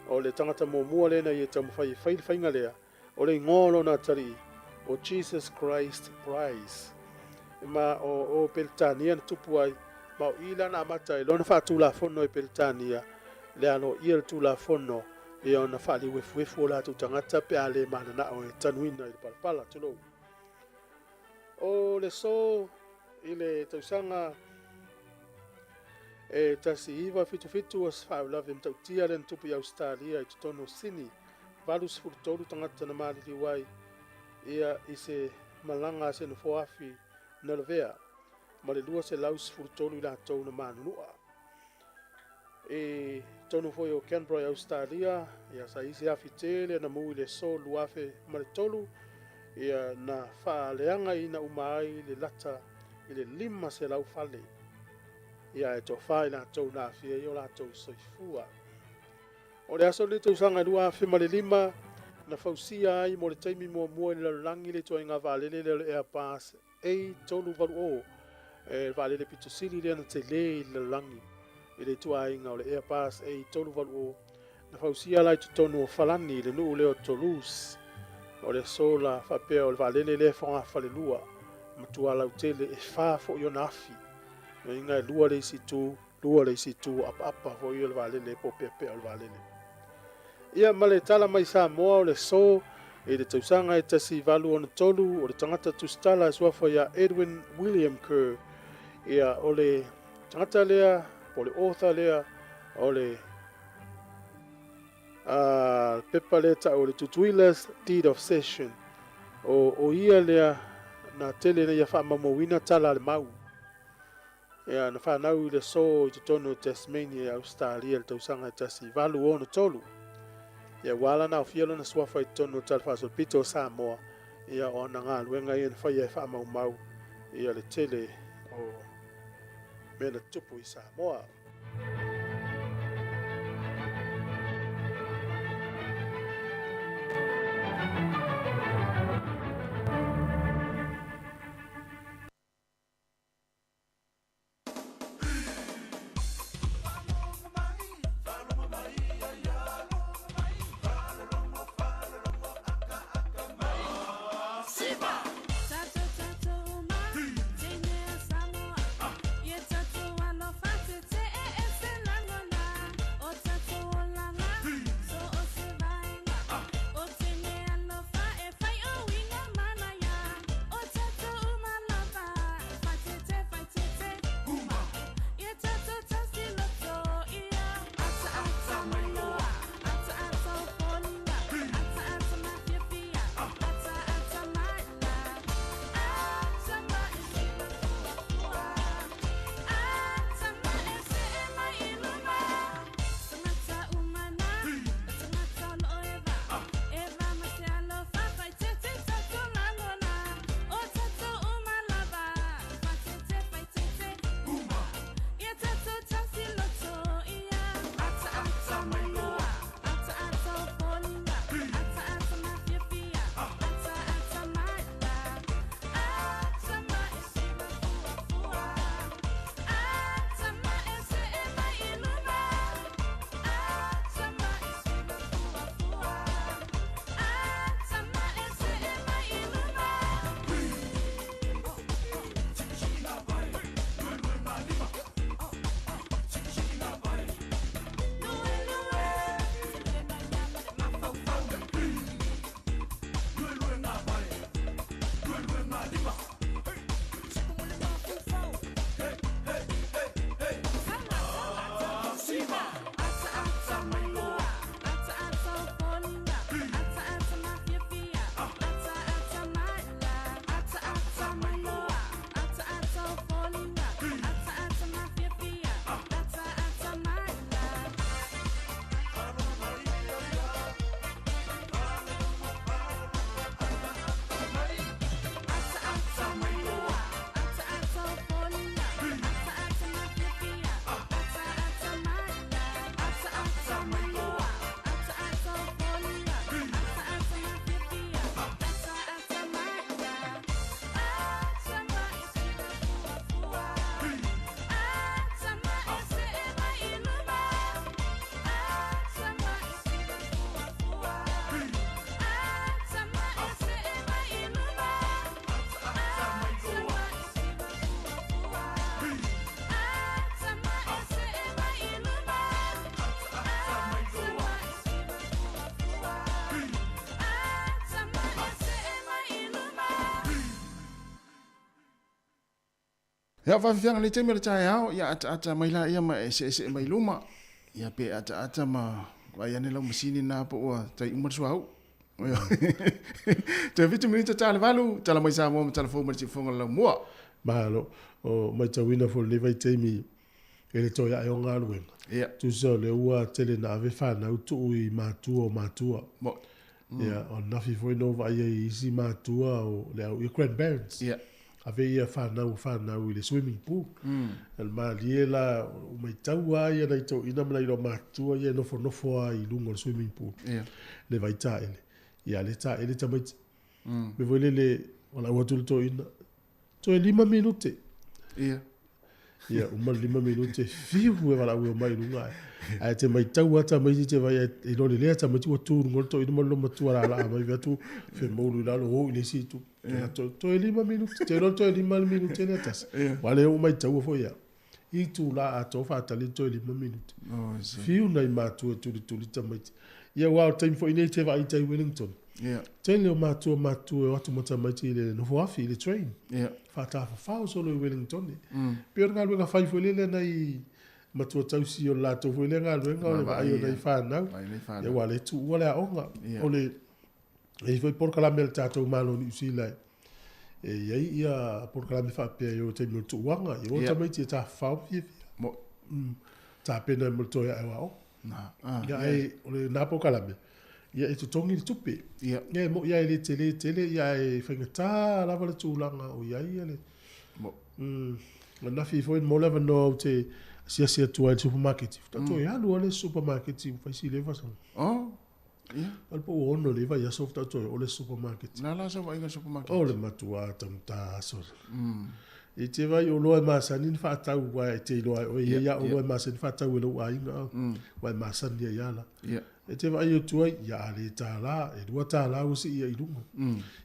O le tagata muamua lea na ia taumafai e fai le faiga lea, o le igoa o lona atalii, o Jesus Christ Price. Ma o, o Peretania na tupu ai, ma o i la na amata ai lona faatulafono e Peretania, le aloaia le tulafono, ia ona faaliuefuefu o latou tagata pe a le mananao e tanuina i le palapala, tulou. O le aso i le tausaga e 1977 o se faalavelave matautia lea na tupu i Ausetalia i totonu o Sydney, 83 tagata na maliliu ai ia i se malaga a se nofoafi na lavea ma le 213 i latou na manunua. I totonu foi o Canberra i Ausetalia, ia sa i ai se afi tele na mu i le aso 2003, ia na faaleagaina uma ai le lata i le 500 fale. Ia ae toafa i latou na aafia ai o latou soifua. O le aso lenei tausaga e 2005, na fausia ai mo le taimi muamua i le lalolagi le ituaiga vaalele lea o le Airbus A380, le vaalele pito sili lea na tele i le lalolagi i le ituaiga o le Airbus A380, na fausia la i totonu o Falani i le nuu lea o Toulouse. O le aso la faapea o le vaalele lea e fogafalelua, matua lautele, e fa foi ona afi. Lona uiga e lua le isi itu, lua le isi itu, apaapa foi o le vaalele po o peapea o le vaalele. Ia ma le tala mai Samoa o le aso i le tausaga e 1863 o le tagata tusitala e suafa ia Edwin William Kerr. Ia o le tagata lea po o le author lea o le a pepa lea tau o le Tutuila's Deed of Cession. O, o ia lea na tele na ia faamaumauina tala a le mau. Ia, na fanau i le aso i totonu o Tasmania i Ausetalia i le tausaga e 1863. Ia, ua ala ona aofia lona suafa i totonu o le Tala Faasolopito o Samoa, ia, o ana galuega ia na faia e faamaumau ia le tele o mea na tutupu i Samoa. Ia, o faafiafiaga i lenei taimi o le taeao, ia ataata mai laia ma e seesee mai luma, ia pe ataata ma vaai ane lau masini lena po ua tai uma le suauu. Toe 7 minita ta le 8, tala mai Samoa ma tala fou mai le siufofoga o le laumua. Malo, o matauina foi lenei vaitaimi e le toe ae o galuega. Ia. Tusa o lea ua tele na ave fanau tuu i matua o matua. Mo. Ia, o ananafi foi na ou vaai ai i isi matua o le au, ia grandparents. Ia. Ave ia fanau o fanau i le swimming pool. O le malie la, ua matau lava ia nai toeaiina ma nai matua ia e nofonofo lava i luga o le swimming pool. Ia. Le vai taele. Ia, le taele tamaiti. Mea foi lele, valaau atu le toeaina, Toe 5 minute. Ia. Ia, uma le 5 minute, fiu e valaau e omai i luga ae. Ae te matau lava tamaiti te vaai e iloa lelei lava tamaiti ua tu i luga o le toeaina ma le loomatua laalaa mai vae atu femoulu i lalo o i le isi itu. Ia. Toe 5 minute, te iloa toe 5 minute lea tasi. Ia. Aua lea ua maitaua foi ia. Itula atoa faatali le toe 5 minute. Oh, I see. Fiu nai matua e tulituli tamaiti. Ia aua o le taimi foi nei te vaai i tai Wellington. Ia. Tele o matua matutua e o atu ma tamaiti i le nofo afi, i le train. Ia. Faatafafao solo i Wellington. Pei o le galuega fai foi lele a nai matua tausi o le latou foi lea galuega o le vaai o nai fanau. Vaai nai fanau. Ia aua o lea e tuua le aoga. Ia. O le e i ai foi polokalame a le tatou Malo o Niu Sila e i ai ia polokalame faapea i o taimi o le tuuaga, i o tamaiti e tafafao ma fiafia. Mo. Tapena ai mo le toe ae o aoga. Na. Ah, Ia ae o lena polokalame, ia e totogi le tupe. Ia. Ia e moi lava e le tele tele, ia ae faigata lava le tulaga o i ai ia le... Mo. Ananafi foi na maua le avanoa ou te asiasi atu ai i le supamaketi. Faatoa toe alu lava le supamaketi ua fai si leva sau. Oh. Ia. O le po ua 6 i le vaiaso faatoa toe oo le supermarket. Na la sau vaaiga i le supermarket. O le matua taugata aso. E te vaai oloa e masani ona faatau aua e te iloa e oe e i ai lava oloa e masani ona faatau e lou aiga aua e masani ai lava la. E te vaai atu ai, ia a le $1, e $2 ua sii ai i luga.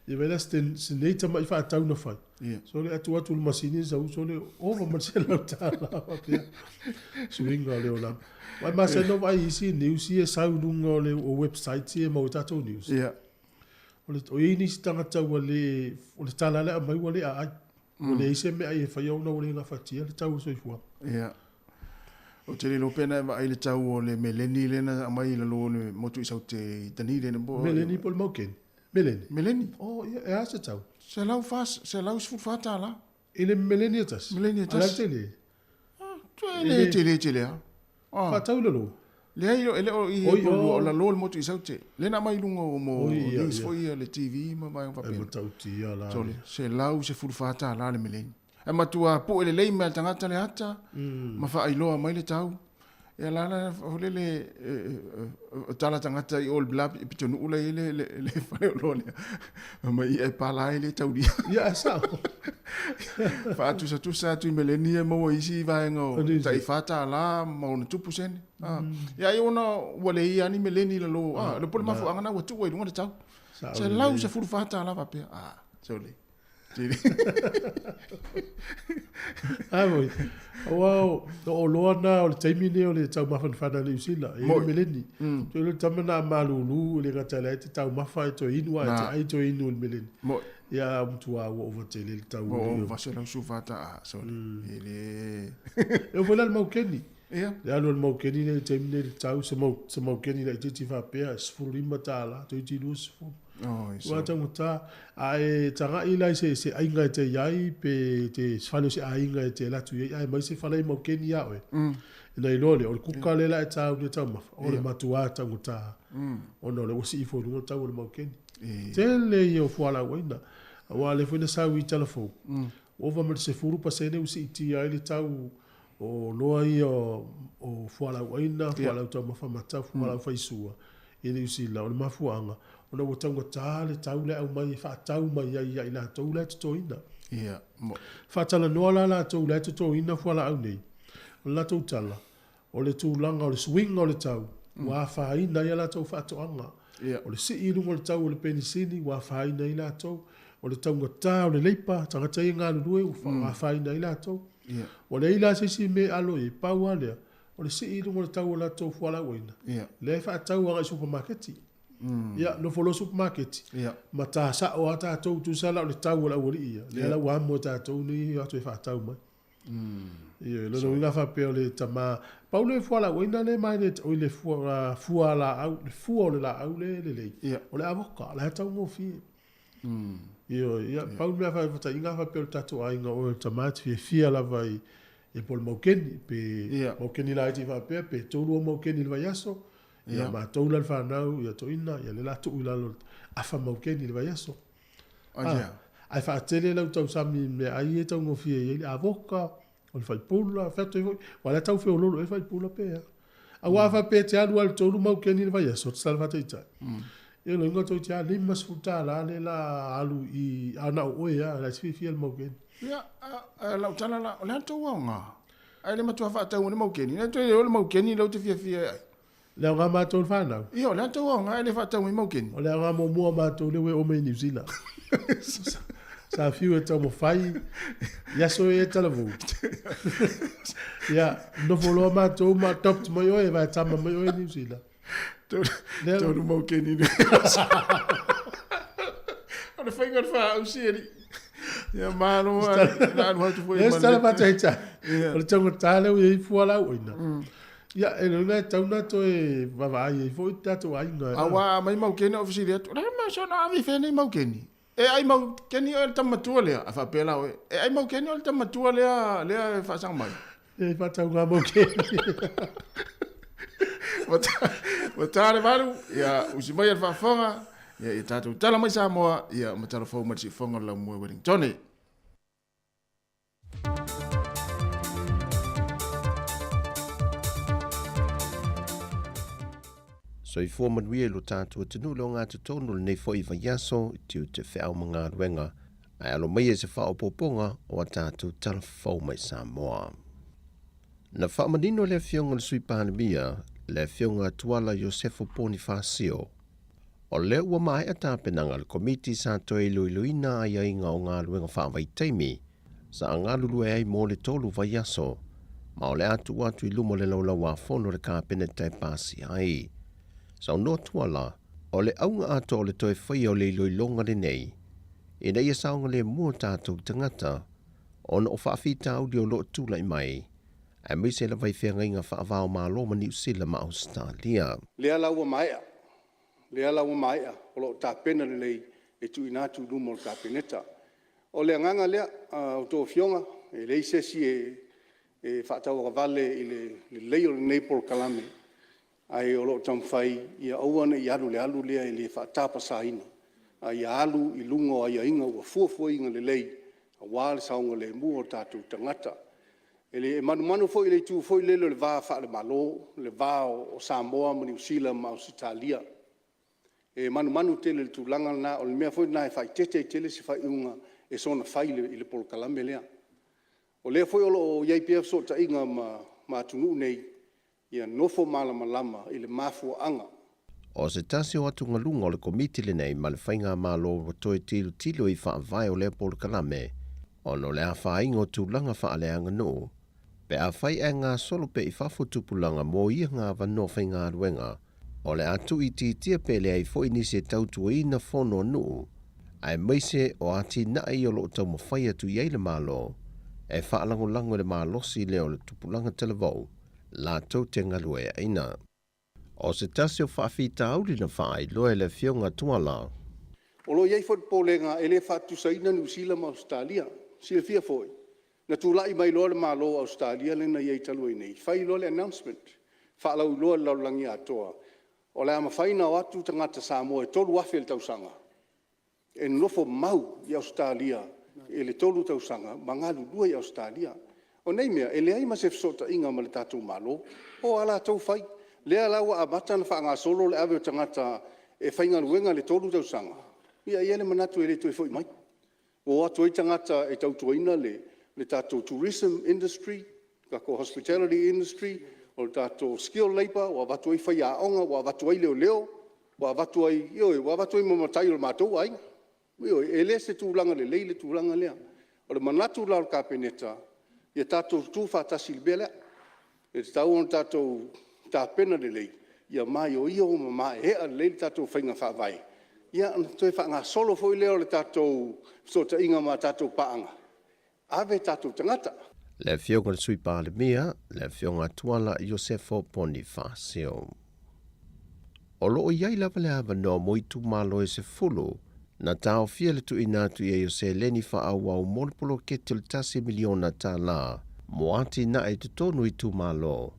Ia vaai la si nei tamai faatau na fai. Sole atu atu le masini sa uso le ova ma le $100 faapea. Suiga o le olaga. Aua e masani ona vaai i isi news ia e sau i luga o le o websites ia e maua ai tatou news. O le, o i ai nisi tagata ua le, o le tala lava e aumai ua le aai. Ua leai se meaai e faia ona ua le gafatia le tau o le soifuaga. Ia. Ou te le iloa pe na e vaai i le tau o le meleni lea na aumai i lalo o le motu i Saute i Dunedin po o... Meleni po o le maukeni? Meleni. Meleni. Oh, ia, e a se tau? $114. I le meleni e tasi? Meleni e tasi. A o le a le tele? Ah, le tele tele lava. Ah. Faatau i lalo? Leai, e le o i o lalo o le motu i Saute. Lea na aumai i luga o mo news foi ia le TV ma vaega faapena. E matautia la. Sole, $114 le meleni. E matua pue lelei mai e le tagata le ata ma faailoa mai le tau. Ia la la foi lele tala tagata i o le la pitonuu la i ai le fale oloa lea. Fai mai ia e pala ai le taulia. Ia e sao. Faatusatusa atu i meleni ia e maua i isi vaega o tai $4 ma ona tupu sene. Ia ai ona ua leai lava ni meleni i lalo, le po o le mafuaaga lena ua tuu ai i luga le tau. $114 faapea. Ah, sole. A foi, aua o oloa na o le taimi lenei o le taumafanafana i Niu Sila, e i ai le meleni. Toe iloa le tama na malulu e le gata o lea e te taumafa e toe inu ae te ai toe inu i le meleni. Ia a matua ua ova tele le tau. Ua ova $114, ah, sole. E le... E oo foi la i le maukeni. Ia. Le alu a le maukeni lea i le taimi lenei i le tau, se maukeni laitiiti faapea e $15, toeitiiti 20. Ua taugata, a e tagai la i se, se aiga e te i ai, pe te fale o se aiga e te alu atu i ai, ae mai se fale i maukeni ia oe. Ona iloa lea, o le kuka lea la e tau e taumafa, o le matua taugata, ona o lea ua sii foi i luga le tau o le maukeni. Tele ia o fualaau aina, aua o lea foi na sau i Talafou, ua ova ma le 10% ua siitia ai le tau o oloa ia o fualaau aina, fualaau taumafa mata, fualaau faisua i Niu Sila. O le mafuaaga, ona ua taugata le tau lea e aumai e faatau mai ai ia i latou la e totoina. Ia, mo. Faatalanoa la latou la e totoina fualaau nei, o le latou tala, o le tulaga o le suiga o le tau, ua afaina ai a latou faatoaga. Ia. O le sii i luga o le tau o le penisini, ua afaina ai latou. O le taugata o le leipa, tagata ia e galulue, ua afaina ai latou. Ia. Ua leai la se isi mea e alo i ai, pau lava lea, o le sii i luga o le tau o latou fualaau aina, Ia. lea e faatau agai i supamaketi. Ia, nofo loa supamaketi, Ia. ma ta sao lava tatou, tusa la o le tau o le aualii ia, lea Ia. la ua amo e tatou nei e o atu e faatau mai. Ioe, lona uiga a faapea o le tama, pau le fualaauaina lea e marinate, oi le fua, fua laau, le fua o le laau lea e lelei, o le avoka, la e taugofie. Ioe, ia, pau le mea faataitaiga a faapea o le tatou aiga o oe o le tama e te fiafia lava i, ia po o le maukeni, pe maukeni laiti faapea, pe tolu au maukeni i le vaiaso, ia matou la le fanau, ia toeaina, ia lea o le a tuu i lalo afa maukeni i le vaiaso. Ae faatele lau tausami i meaai ia e taugofie ai le avoka, o le faipula, fai atu ai foi, aua o la e tau feoloolo ea le faipula pe a. Aua a faapea e te alu lava i le tolu maukeni i le vaiaso, tala faataitai, ia lona uiga toeitiiti lava $50 lea o le a alu i, a na o oe lava, o la e te fiafia i le maukeni. Ia, a o lau tala la, o le a le tou aoga? Ae le matua faatau le maukeni, na toe le o le maukeni lea ou te fiafia e ai. Le aoga matou le fanau. Ia, o le a tou aoga ae le faatau mai maukeni? O le aoga muamua o matou lea ua e oo mai i Niu Sila. Sa fiu e taumafai i aso ia e talavou. Ia, nofo loa matou ma adopt mai oe, vaetama mai oe i Niu Sila. Tolu maukeni. O le faiga o le faausi alii. Ia malo na alu atu foi. Le tala faataitai. O le taugata lea ua i ai fua lauaina. Ia, e lona e tatau ona toe vaavaai ai foi tatou aiga. Aua a aumai maukeni ou fesili atu, o le a le mea soona ave i fea nei maukeni? E ai maukeni oe le tama matua lea? A faapea la oe, e ai maukeni oe le tama matua lea, lea e faasaga mai. E faatauga maukeni. Ua ta le valu, ia usi mai a le faafofoga, ia ia tatou tala mai Samoa, ia ma tala fou mai le siufofoga o le laumua i Wellingtone. Soifua manuia i lo tatou atunuu le ogatotonu o lenei foi vaiaso i tiute feau ma galuega ae alo maia i se faaopoopoga o a tatou tala fou mai Samoa. Na faamanino e le Afioga i le Sui Palemia, le Afioga Tuala Iosefo Ponifasio, O lea ua maea tapenaga a le Komiti sa toe iloiloina aiaiga o galuega faavaitaimi sa galulue ai mo le tolu vaiaso, ma o le a tuu atu i luma o le Laulau-a-Fono a le Kapeneta e pasia ai. Saunoa Tuala, o le auga atoa o le toe faia o le iloiloga lenei, ina ia saogalemu o tatou tagata ona o faafitauli o lo o tulai mai, aemaise lava i feagaiga faava-o-Malo ma Niu Sila ma Ausetalia. Lea la ua maea, lea la ua maea, o lo o tapena lelei e tuuina atu i luma o le Kapeneta. O le agaga lea a outou Afioga, e leai se isi e faatauagavale i le lelei o lenei polokalame, ae o lo o taumafai ia aua ne i alu i le alu lea e le faatapasaina, a ia alu i luga o aiaiga ua fuafuaina lelei aua le saogalemu o tatou tagata. E manumanu foi i le itu foi lele o le va faale-Malo, le va o Samoa ma Niu Sila ma Ausetalia. E manumanu tele i le tulaga lena, o le mea foi lena e faaeteete ai tele se faaiuga e soona fai i le polokalame lea. O lea foi o lo o i ai pea fesootaiga ma atunuu nei, ia nofo malamalama i le mafuaaga. O se tasi o atugaluga o le Komiti lenei ma le Faigamalo ua toe tilotilo i faavae o lea polokalame ona o le afaina o tulaga faaleaganuu pe afai ae gasolo pea i fafo tupulaga mo ia avanoa faigaluega o le a tuuitiitia pe leai foi nisi e tautuaina fono a nuu aemaise o atinae ia o lo o taumafai atu i ai le Malo e faalagolago i le malosi lea o le tupulaga talavou latou te galueaiina. O se tasi o faafitauli na faailoa e le Afioga Tuala. O lo o i ai foi le popolega e le faatutusaina Niu Sila ma Ausetalia. Silafia foi, na tulai mai loa le Malo o Ausetalia lea na i ai talu ai nei, fai loa le announcement, faalauiloa i le lalolagi atoa, o le a mafai ona o atu tagata Samoa e 3,000 i le tausaga e nonofo mau i Ausetalia i le 3 tausaga ma galulue i Ausetalia. O nei mea, e leai ma se fesootaiga ma le tatou Malo, o a latou fai. Lea la ua amata ona faagasolo le ave o tagata e faigaluega i le 3 tausaga, ia e i ai le manatu e le toe foi mai. Ua o atu ai tagata e tautuaina le tatou Tourism Industry, tatou Hospitality Industry, o le tatou Skill Labour, ua avatu ai faiaoga, ua avatu ai leoleo, ua avatu ai, ioe, ua avatu ai ma matai o le matou aiga. Ioe, e le o se tulaga lelei le tulaga lea. O le manatu la o le Kapeneta, ia tatou tutu faatasi i le mea lea. E tatau ona tatou tapena lelei, ia maioio ma maeaea lelei le tatou faiga faavae, ia ona toe faagasolo foi lea o le tatou fesootaiga ma tatou paaga, ave tatou tagata. Le Afioga i le Sui Palemia, le Afioga Tuala Iosefo Ponifasio. O lo o i ai lava le avanoa mo itumalo e 10 na taofia le tuuina atu i ai o seleni faaauau mo le poloketi o le $1 miliona mo atinae i totonu o itumalo.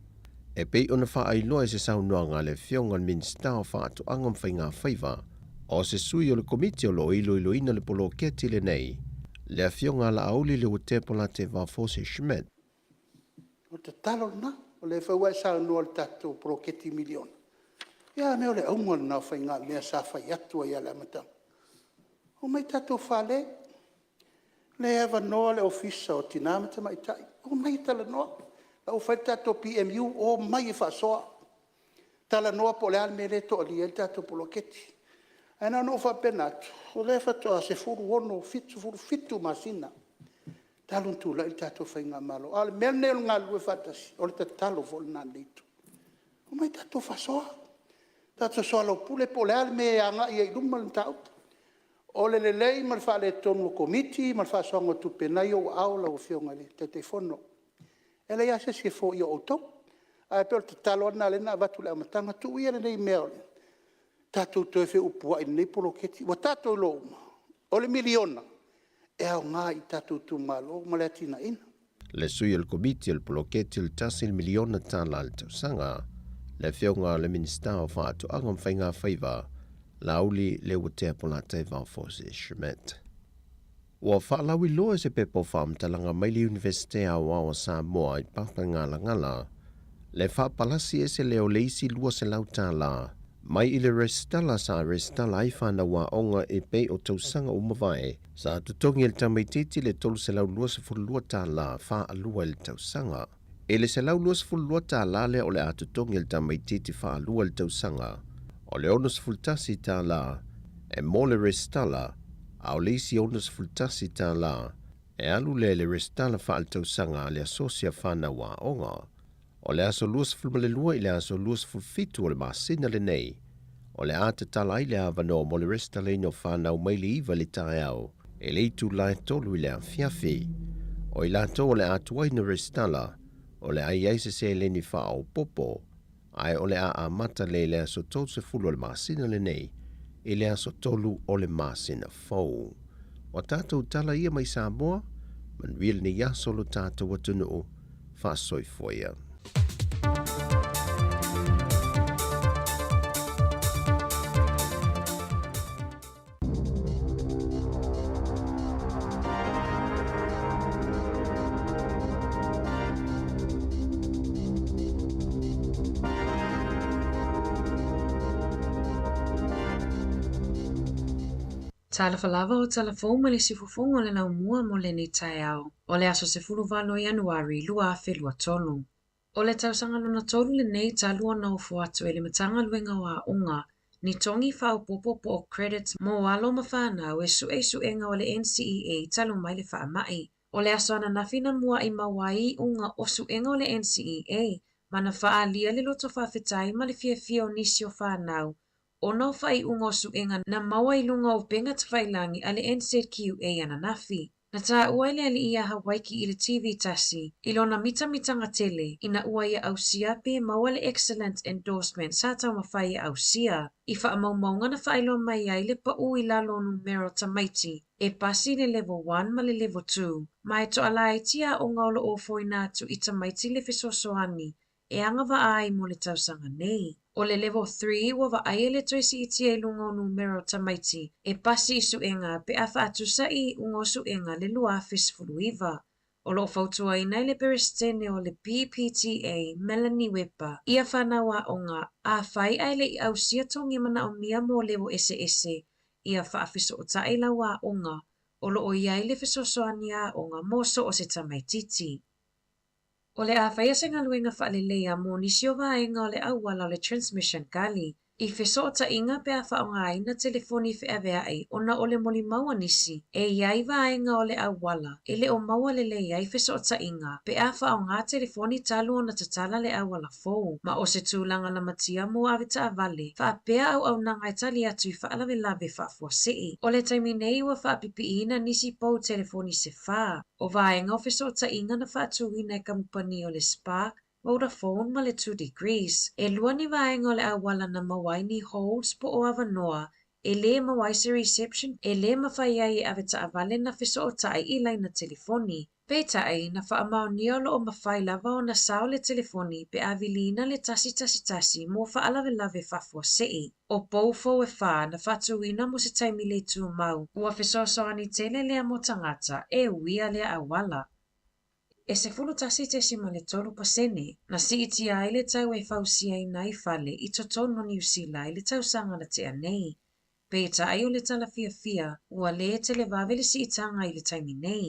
E pei ona faailoa i se saunoaga a le Afioga i le Minisita o Faatoaga ma Faigafaiva, o se sui o le Komiti o lo o iloiloina le poloketi lenei, le Afioga a Laauli Leuatea Polataivao Fosi Schmidt. O le tatalo lena, o lea foi ua e saunoa i le tatou poloketi miliona, ia a mea o le auga lena o faigamea sa fai atu ai lava i le amataga, omai tatou fale, o lea e avanoa le Ofisa o Tina ma Tamaitai, omai e talanoa. O la ua fai le tatou PMU, omai e faasoa, talanoa po o le a le mea lea e toalia ai le tatou poloketi. Ae na ona ou faapena atu, o lea faatoa 16, 17 masina talu ona tulai le tatou faigamalo. A o le mea lenei o le galulue faatasi, o le tatalo foi lena a lenei Itu, omai tatou faasoa, tatou soalaupule po o le a le mea e agai ai i luma le mataupu. O le lelei ma le faaletonu o Komiti ma le faasoaina o tupe, o lena e i ou aao lau Afioga i le Taitaifono. E leai lava se isi e foia o outou. Ae pei o le tatalo lava lena lea na avatu i le amataga, tuu ia lenei mea o le tatou toe feupuai i lenei poloketi. Ua tatou iloa uma, o le miliona, e aoga i tatou itumalo ma le atinaeina. Le sui o le Komiti o le Poloketi o le $1 miliona i le tausaga, le Afioga i le Minisita o Faatoaga ma Faigafaiva, Laauli Leuatea Polataivao Fosi Schmidt. Ua faalauiloa se pepa o faamatalaga mai le Iunivesite Aoao o Samoa i Papagalagala le faapalasi ese lea o le isi $200 mai i le resitala sa resitala ai fanau aoga e pei o tausaga ua mavae sa totogi e le tamaitiiti le $322 faalua i le tausaga. I le $122 lea o le a totogi e le tamaitiiti faalua i le tausaga, o le $61 e mo le resitala, a o le isi $61 e alu lea i le resitala faaletausaga a le asosi a fanau aoga. O le aso 22 i le aso 27 o le masina lenei, o le a tatala ai le avanoa mo le resitalaina o fanau mai le 9 i le taeao i le itula e 3 i le afiafi. O i latou o le a tuai ona resitala, o le a i ai se seleni faaopoopo, ae o le a amata lea i le aso 30 o le masina lenei i le aso 3 o le masina fou. O tatou tala ia mai Samoa, manuia lenei aso lo tatou atunuu, faasoifua ia. Talofa lava o tala fou mai le siufofoga o le laumua mo lenei taeao o le aso 18 o Ianuari 2023. O le tausaga lona tolu lenei talu ona ofo atu e le Matagaluega o Aoga ni togi faaopoopo po o credits mo alo ma fanau e sue i suega o le NCEA talu mai le faamai. O le aso ananafi na mua'i maua ai iuga o suega o le NCEA ma na faaalia le loto faafetai ma le fiafia o nisi o fanau ona o faaiuga o suega na maua i luga o upega tafailagi a le NZQA ananafi. Na taua e le alii ia Hawaiki i le TV tasi i lona mitamitaga tele ina ua ia ausia pe maua le Excellent Endorsement sa taumafai e ausia. I faamaumauga na faailoa mai ai le pau i lalo o numera o tamaiti e pasi i le Level 1 ma le Level 2, ma e toalaiti aoga o lo o ofoina atu i tamaiti le fesoasoani e agavaa ai mo le tausaga nei. O le Level 3 ua vaaia le toe siitia i luga o numera o tamaiti e pasi i suega pe a faatusa i iuga o suega le 2019. O lo o fautuaina e le Peresetene o le PPTA, Melanie Weber, ia fanau aoga, afai ae le i ausia togi manaomia mo level eseese, ia faafesootai lau aoga o lo o i ai le fesoasoani a aoga mo so o se tamaitiiti. O le a faia se galuega faaleleia mo nisi o vaega o le auala o le Transmission Gully. I fesootaiga pe a faaaogaina telefoni feaveai ona o le molimau a nisi, e i ai vaega o le auala e le o maua lelei ai fesootaiga pe a faaaoga telefoni talu ona tatala le auala fou, ma o se tulaga lamatia mo avetaavale faapea auaunaga e tali atu i faalavelave faafuasei. O le taimi nei ua faapipiiina nisi pou telefoni se fā, o vaega o fesootaiga na faatuina e kamupani o le Spark, Vodafone ma le 2degrees. E lua ni vaega o le auala na maua ai ni holes po o avanoa e lē maua ai se reception e lē mafai ai e avetaavale na fesootai i laina telefoni. Peitai, na faamaonia o lo o mafai lava ona sao le telefoni pe a viliina le 111 mo faalavelave faafuasei. O pou fou e fā na faatuina mo se taimi le tumau, ua fesoasoani tele lea mo tagata e uia lea auala. E 11.3% na siitia ai le tau e fausiaina ai fale i totonu o Niu Sila i le tausaga na tea nei. Peitai o le tala fiafia, ua lē televave le siitaga i le taimi nei.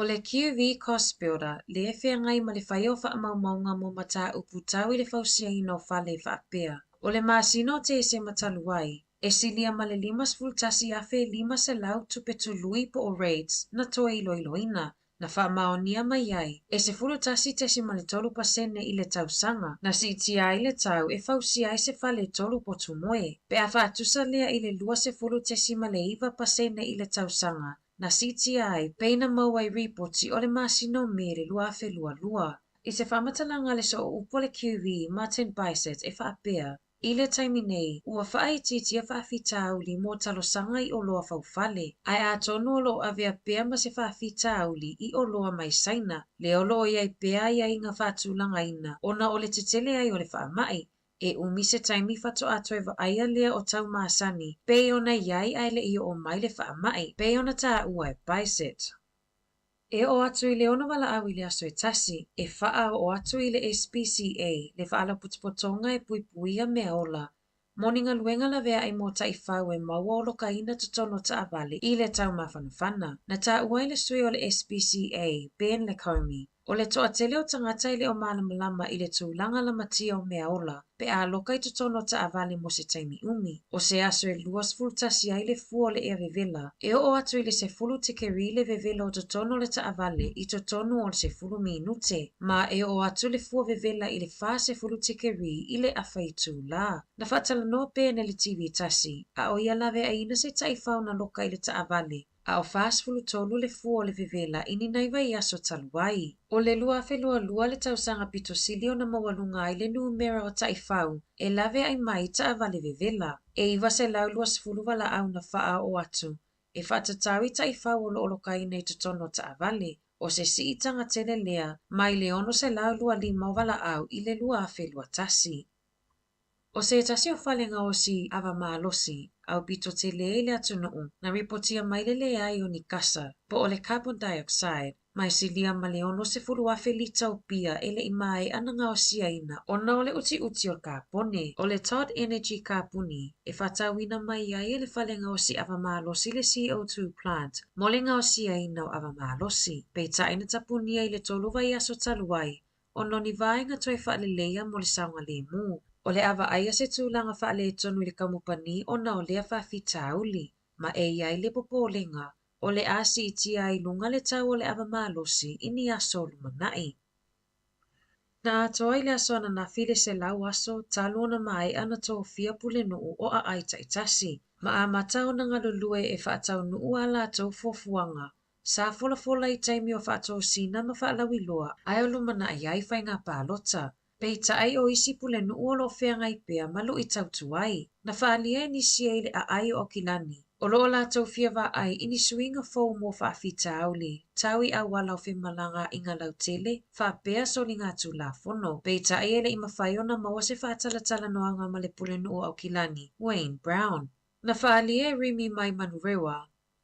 O le QV Cost Builder lea e feagai ma le faia o faamaumauga mo mataupu tau i le fausiaina o fale e faapea, o le masina o Tesema talu ai, e silia ma le 51,500 tupe tului po o rates na toe iloiloina. Na faamaonia mai ai, e 11.3% i le tausaga, na siitia ai le tau e fausia ai se fale e tolu potu moe, pe a faatusa lea i le 20.9% i le tausaga na siitia ai pei na maua i ripoti o le masina o Me le 2022. I se faamatalaga a le sooupu a le QV, Martin Bisset, e faapea, I le taimi nei, ua faaitiitia faafitauli mo talosaga i oloa faufale, ae atonu o lo o avea pea ma se faafitauli i oloa mai Saina, lea o lo o i ai pea aiaiga faatulagaina ona o le tetele ai o le faamai. E umi se taimi faatoa toe vaaia lea o tau masani pei ona i ai ae le i oo mai le faamai, pei ona taua e Bisset. E oo atu i le ono valaau i le aso e tasi, e faaoo atu i le SPCA le Faalapotopotoga e Puipuia Mea Ola mo ni galuega laveai mo taifau e maua olokaina totonu o taavale i le tau mafanafana. Na taua e le sui o le SPCA, Ben Lakomy, o le toatele o tagata e le o malamalama i le tulaga lamatia o mea ola pe a loka i totonu o taavale mo se taimi umi. O se aso e 21 ai le fua o le ea vevela, e oo atu i le 10 tikeri le vevela o totonu o le taavale i totonu o le 10 minute, ma e oo atu le fua vevela i le 40 tikeri i le afa itulā. Na faatalanoa Ben i le TV tasi, a o ia laveaiina se taifau na loka i le taavale, a o 43 le fua o le vevela i ni nai vaiaso talu ai. O le 2022 le tausaga pito sili ona maualuga ai le numera o taifau e laveai mai i taavale vevela, e 920 valaau na faaoo atu e faatatau i taifau o lo o lokaina i totonu o taavale, o se siitaga tele lea mai le 625 o valaau i le 2021. O se tasi o fale gaosi ava malosi aupito tele i le atunuu na ripotia mai le leai o ni kasa po o le carbon dioxide ma e silia ma le 60,000 lita o pia e le i maea ona gaosiaina ona o le utiuti o le kapone. O le Todd Energy kapuni e faatauina mai ai e le fale gaosi ava malosi le CO2 plant mo le gaosiaina o ava malosi. Peitai na tapunia i le tolu vaiaso talu ai ona o ni vaega toe faaleleia mo le saogalemu. O le a vaaia se tulaga faaletonu i le kamupani ona o lea faafitauli, ma e i ai le popolega o le a siitia ai i luga le tau o le ava malosi i ni aso o lumanai. Na atoa i le aso ananafi le 100 aso talu ona maea ona tofia pulenuu o aai taitasi, ma amata ona galulue e faataunuu a latou fuafuaga Sa folafola i taimi o faatosina ma faalauiloa ae o lumanai ai faiga palota. Peitai o isi pulenuu o lo o feagai pea ma luitau tuai. Na faaalia e nisi ai le aai o Aukilani, o lo o latou fia vaai i ni suiga fou mo faafitauli tau i auala o femalagaaiga lautele faapea soligatulafono. Peitai e le i mafai ona maua se faatalatalanoaga ma le pulenuu o Aukilani, Wayne Brown. Na faaalia e Rimi mai Manurewa,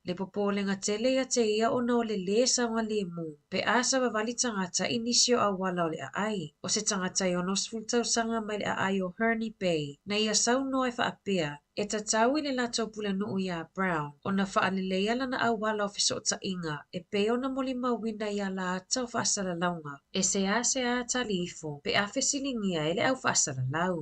Le popolega tele ia te ia ona o le lē saogalemu pe a savavali tagata i nisi o auala o le aai. O se tagata e 60 tausaga mai le aai o Herne Bay, na ia saunoa e faapea, e tatau i le latou pulenuu iā Brown ona faaleleia lana auala o fesootaiga e pei ona molimauina i alaata o faasalalauga e seāseā tali ifo pe a fesiligia e le au faasalalau.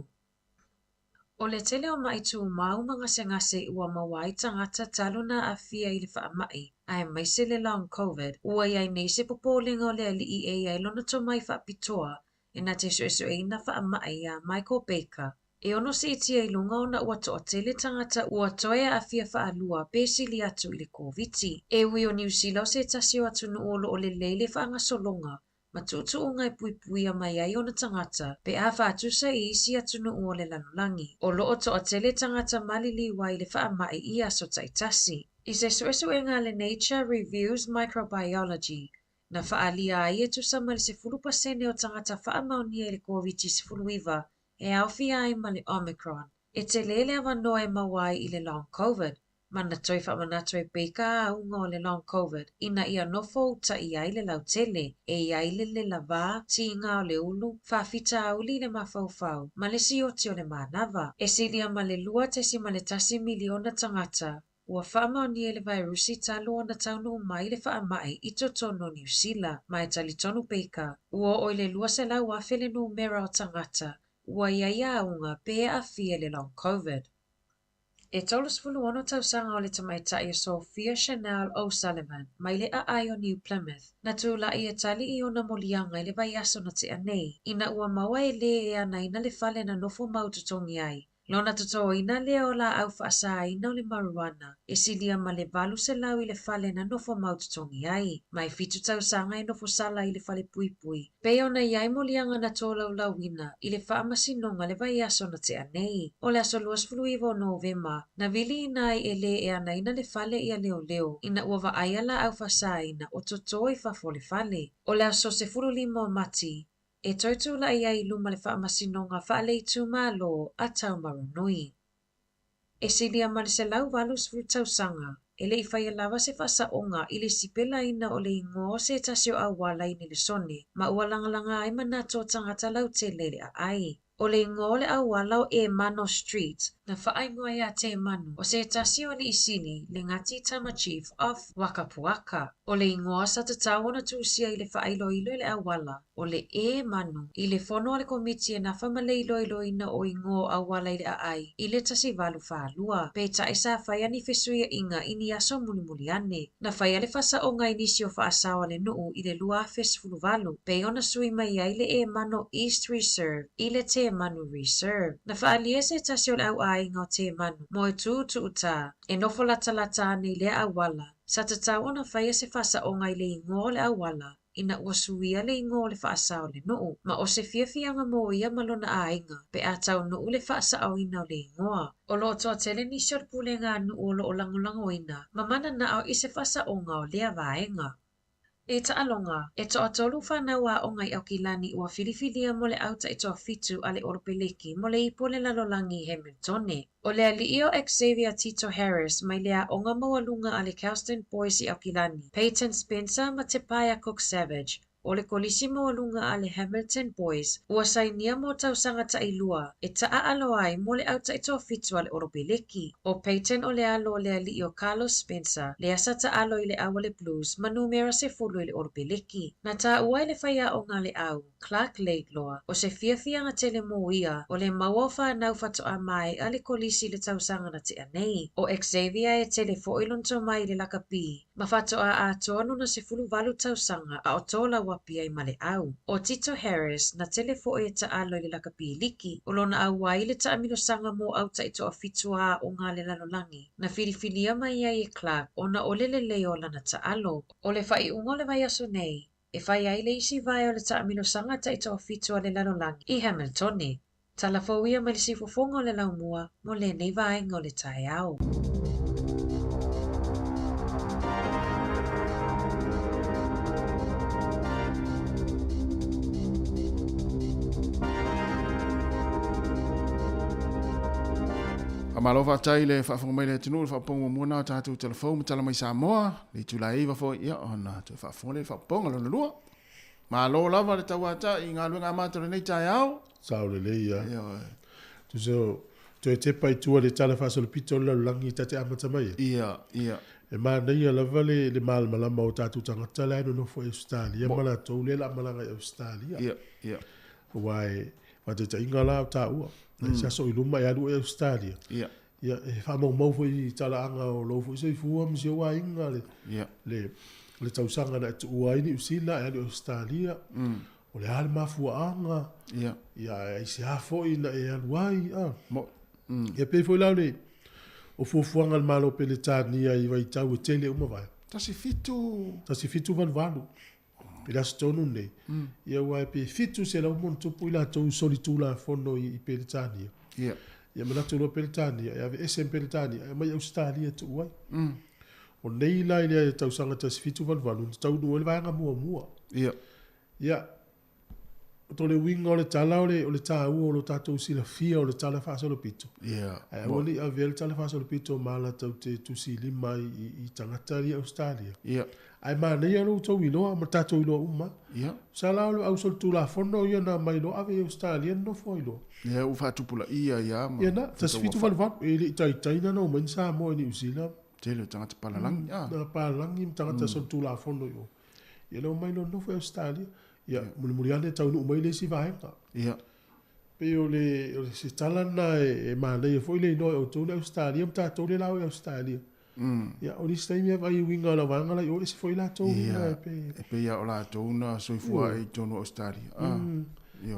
O le tele o maʻi tumau ma gasegase ua maua ai tagata talu ona aafia i le faamai, aemaise le Long Covid, ua i ai nei se popolega o le alii e i ai lona tomai faapitoa e na te suesueina faamai iā Michael Baker e ono siitia i luga ona ua toatele tagata ua toe aafia faalua pe sili atu i le Koviti. E ui o Niu Sila o se tasi o atunuu o lo o lelei le faagasologa ma tuutuuga e puipuia mai ai ona tagata pe a faatusa i isi atunuu o le lalolagi, o lo o toatele tagata maliliu ai i le faamai i aso taitasi. I se suesuega a le Nature Reviews Microbiology, na faaalia ai e tusa ma le 10% o tagata faamaonia i le Koviti-19 e aofia ai ma le Omicron, e tele le avanoa e maua ai i le Long Covid, ma na toe faamanatu e Baker auga o le Long Covid ina ia nofo uta'i ai le lautele, e i ai le lelava, tiga o le ulu, faafitauli i le mafaufau, ma le sioti o le manava. E silia ma le 2.1 miliona tagata ua faamaonia i le vairusi talu ona taunuu mai le faamai i totonu o Niu Sila, ma e talitonu Baker, ua oo i le 200,000 le numera o tagata ua i ai auga pe aafia i le Long Covid. E 36 tausaga o le tamaitai o Sophia Chanel O'Sullivan mai le aai o New Plymouth, na tula'i e tali i ona moliaga i le vaiaso na tea nei, ina ua maua e lē e anaina le fale na nofo mau totogi ai. Lona totoina lea o laau faasaina o le marijuana e silia ma le 800 i le fale na nofo mau totogi ai. Ma e fitu tausaga e nofo sala i le fale puipui, pei ona i ai moliaga na tolaulauina i le faamasinoga le vaiaso na tea nei. O le aso 29 o Novema, na viliina ai e lē e anaina le fale ia leoleo ina ua vaaia laau faasaina o toto i fafo o le fale. O le aso 15 o Mati, e toe tula'i ai i luma le faamasinoga faale-itumalo a Taumarunui. E silia ma le 180 tausaga, e le i faia lava se faasaoga i le sipelaina o le igoa o se tasi o auala i Nelesone ma ua lagalaga ai manatu o tagata lautele i le aai. O le igoa o le auala o Emano Street, na faaigoa iā Temanu, o se tasi o alii sili, le Ngati Tama Chief of Wakapuaka. O le igoa sa tatau ona tusia i le faailoilo i le auala, o le E Manu, i le fono a le Komiti e nafa ma le iloiloina o igoa o auala i le aai i le 1842. Peitai sa faia ni fesuia'iga i ni aso mulimuli ane. Na faia le faasaoga i nisi o faasao a le nuu i le 2018, pei ona sui mai ai le E Mano East Reserve i le Te Manu Reserve. Na faaalia se tasi o le au aiga o Te Manu, Moetū Tuutā, e nofo latalata ane i lea auala, sa tatau ona faia se faasaoga i le igoa o le auala ina ua suia le igoa o le faasao o le nuu, ma o se fiafiaga mo ia ma lona aiga pe a taunuu le faasaoina o le igoa. O lo o toatele nisi o le pulega a nuu o lo o lagolagoina ma mananao i se faasaoga o lea vaega. I taaloga, e toatolu fanau aoga i Aukilani ua filifilia mo le au taitoafitu a le Olopeleki mo le Ipu o le Lalolagi i Hamiltone. O le alii o Xavier Tito Harris mai le aoga maualuga a le Kelston Boys i Aukilani, Peyton Spencer ma Tepaea Cook Savage, o le Kolisi Maualuga a le Hamilton Boys, ua sainia mo tausaga tailua e taaalo ai mo le au taitoafitu a le Olopeleki. O Peyton o le alo o le alii o Carlos Spencer, lea sa taalo i le au a le Blues ma numera 10 i le Olopeleki. Na taua e le faiaoga a le au, Clark Laidlaw, o se fiafiaga tele mo ia, o le maua o fanau faatoa mae'a le kolisi i le tausaga na tea nei. O Xavier e tele foi lona tomai i le lakapi, ma faatoa atoa lona 18 tausaga a o tolauapi ai ma le au. O Tito Harris, na tele foi e taalo i le lakapi liki, o lona auai i le taamilosaga mo au taitoafitu a aoga a le lalolagi, na filifilia mai ai e Clark ona o le lelei o lana taalo. O le faaiuga o le vaiaso nei, e fai ai le isi vae o le taamilosaga taitoafitu a le lalolagi i Hamiltone. Tala fou ia mai le siufofoga o le laumua mo lenei vaega o le taeao. Faamalo faafetai i le faafofoga mai le atunuu i le faaopoopoga muamua lena o tatou tala fou ma tala mai Samoa, le itula e 9 foi, ia ona toe faafofoga lea i le faaopoopoga lona lua. Malo lava le tauata'i i galuega amata o lenei taeao. Sao lelei ia. Ioe. Tusa o toe tepa i tua le tala faasolopito o le lalolagi ta te amata mai ai. Ia, ia. E manaia lava le, le malamalama o tatou tagata la e nonofo i Ausetalia ma latou lea la malaga i Ausetalia. Ia, ia. Aua e faataitaiga la o taua. Nai se aso i luma e alu oe i Ausetalia. Ia, e faamaumau foi i talaaga o lou foi soifua ma si ou aiga le, le, le tausaga na e tuua ai Niu Sila e alu i Ausetalia. O le a le mafuaaga, ia, ae aisea foi na e alu ai, a. Ia pei foi la o le, o fuafuaga a le Malo o Peretania i vaitau e tele uma vaega. 17. 1788. I le aso tonu lenei, ia aua pe 700 ma ona tupu i latou i solitulafono i Peretania. Ia manatu loa Peretania e aveese ma Peretania ae aumai i Ausetalia e tuu ai. O nei la i le tausaga 1788 na taunuu ai le vaega muamua. Ia, o le uiga o le tala o le, o le taua o lo tatou silafia o le tala faasolopito. Ae aua ne i avea le tala faasolopito ma ala tatou te tusilima ai i, i tagata ia i Ausetalia. Ae manaia lo outou iloa ma tatou iloa uma. Sa la o le ausolitulafono ia na aumai loa ave i Ausetalia nonofo ai loa. Ia ua faatupulaia ai lava ma. Ia na, 1788, e le i taitai na omai ni Samoa i Niu Sila. Tele o tagata palalagi. Ah. Palalagi ma tagata solitulafono i o. Ia na omai loa nonofo i Ausetalia. Ia, mulimuli ane taunuu mai le isi vaega. Pei o le, o se tala lena e manaia foi le iloa e outou le Ausetalia ma tatou le la o i Ausetalia. Ia, o nisi taimi e vaai i uiga o la vaega la i o, ese foi latou uiga e pei. E pei lava o latou na soifua ai i totonu o Ausetalia.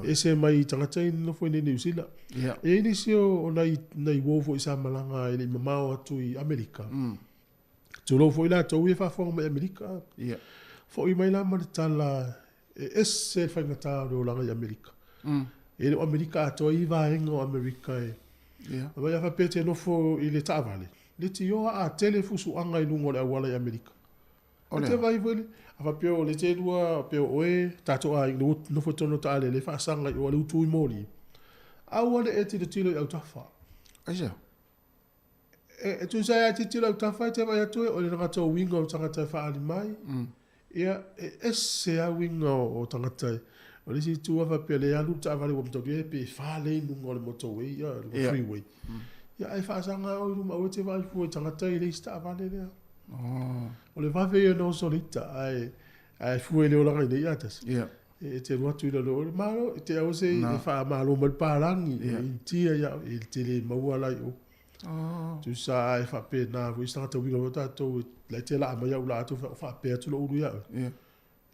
Ese mai i tagata ia nonofo i inei i Niu Sila. E i ai nisi o nai, nai uo foi sa malaga e le i mamao atu i Amerika. Tulou foi latou ia faafofoga mai i Amerika. Foi mai la ma le tala e ese le faigata o le olaga i Amerika. E le o Amerika atoa i vaega o Amerika e. Aua a faapea e te nofo i le taavale, leitioa a tele fusuaga i luga o le auala i Amerika. O le a? Vaai foi le, a faapea o le te lua, faapea o oe, tatou aiga, ua nofo i totonu o le taavale, faasaga i o a o lea ua tu i moli. Aua ne i e tilotilo i autafa. Aisea? E tusa ai a tilotilo i autafa e te vaai atu o le tagata o uiga o tagata e faaali mai. Ia, e ese lava uiga o tagata. O le isi itu a faapea lea e alu le taavale ua mataulia pe 4 lane luga o le motorway, ia, le freeway. Ia, ae faasaga lava oe i luma aua e te vaai fua i tagata e leai se taavale lea. O le vave ia ona oso o le ita, ae fua i le olaga i nei a tasi. E te alu atu i lalo o le Malo, e te aua se i faamalo mai le palagi, e Initia ia, e te le maua la i o. Tusa a e faapena foi se tagata uiga foi tatou, la e te laa mai au la atu faapea atu lou ulu ia oe.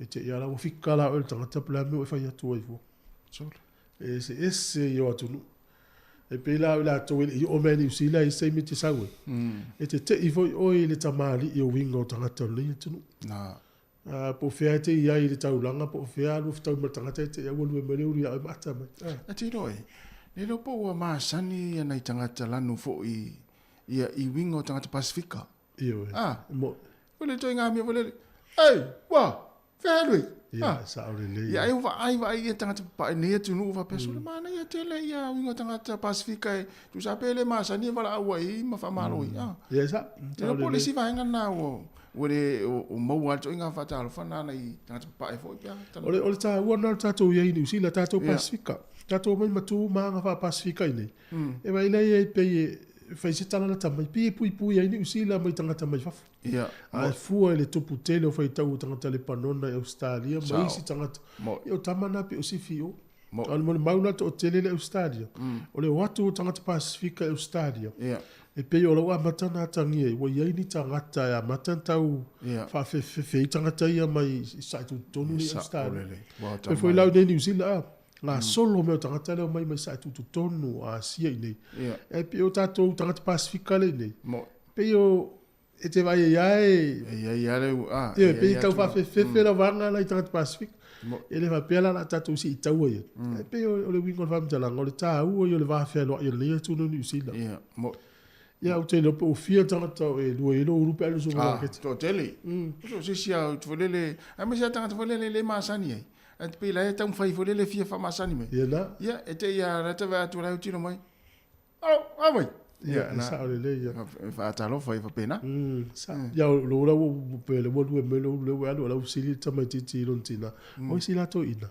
E te ia la ua fika la oe le tagata po o le a le mea ua e fai atu ai fua. E eseese ia o atunuu. E pei la o i latou e le i oo mai i Niu Sila i se taimi e te sau ai. E te tei foi oe i le tamalii o uiga o tagata o lenei atunuu. Po o fea e te i ai i le taulaga, po o fea alu fetau ma le tagata e te i ai ua lue mai le ulu ia oe ma ata mai. E te iloa e, le iloa po ua masani ia nai tagata lanu foi ia i uiga o tagata Pasifika. Ioe. A, mo. Ko le ituaiga mea foi lele, Ei, ua, fea alu ai? Ia, sao lelei. Ia, ai ua vaai vaai ia tagata papae nei atunuu faapea, sole manaia tele ia uiga o tagata Pasifika e tusa pe le masani e valaau ai ma faamalo ai. A. Ia, sao. Ia, po o le isi vaega lena ua Ua le o maua lava le ituaiga faatalofa lena nai tagata papae foi pe a O le, o le taua lena o le tatou i ai i Niu Sila, tatou Pasifika. Tatou omai ma tu ma aga faa-Pasifika i inei. E vaai la i ai pei e fai se tala lata mai, pei e puipui ai Niu Sila mai tagata mai fafo. Ae fua i le tupu tele o faitau o tagata Lepanona i Ausetalia ma isi tagata. Ia o tama na pei o sifi i o. A o le molimau la toatele le Ausetalia, o le o atu o tagata Pasifika i Ausetalia, e pei o lau amata ona atagia ai, ua i ai ni tagata e amata ona tau faafefefe ai tagata ia mai i sae tutotonu nei i Ausetalia. E foi la i inei i Niu Sila, a, gasolo mea o tagata lea omai mai sae tutotonu o Asia i inei. E pei o tatou tagata Pasifika lea i inei, pei o E te vaai ai lava e... E i ai lava le... A, e pei e tau faafefefe lau vaega la i tagata Pasifika. E le faapea la o le a tatou siitaua i ai. E pei o le uiga o le faamatalaga, o le taua ia o le va fealoai o lenei atunuu o Niu Sila. Ia, mo... Ia, ou te iloa pe ua fia tagata e lua i ai lou ulu pe a alu i le supamaketi. Ah, toatele. So, se isi lava foi lele, aemaise lava tagata foi lele e le masani ai. Ae pei la e taumafai foi lele e fia faamasani mai. Ia na. Ia, e te i a la te vaai atu la e autilo mai. Alo, a vai. Ia, e sao lelei ia. E faatalofa ai faapena. Sao. Ia, o lou la ua pe le ua lue mai lou lea ua alu o la ua fesili le tamaitiiti i lona tina, o ai si la toeaina?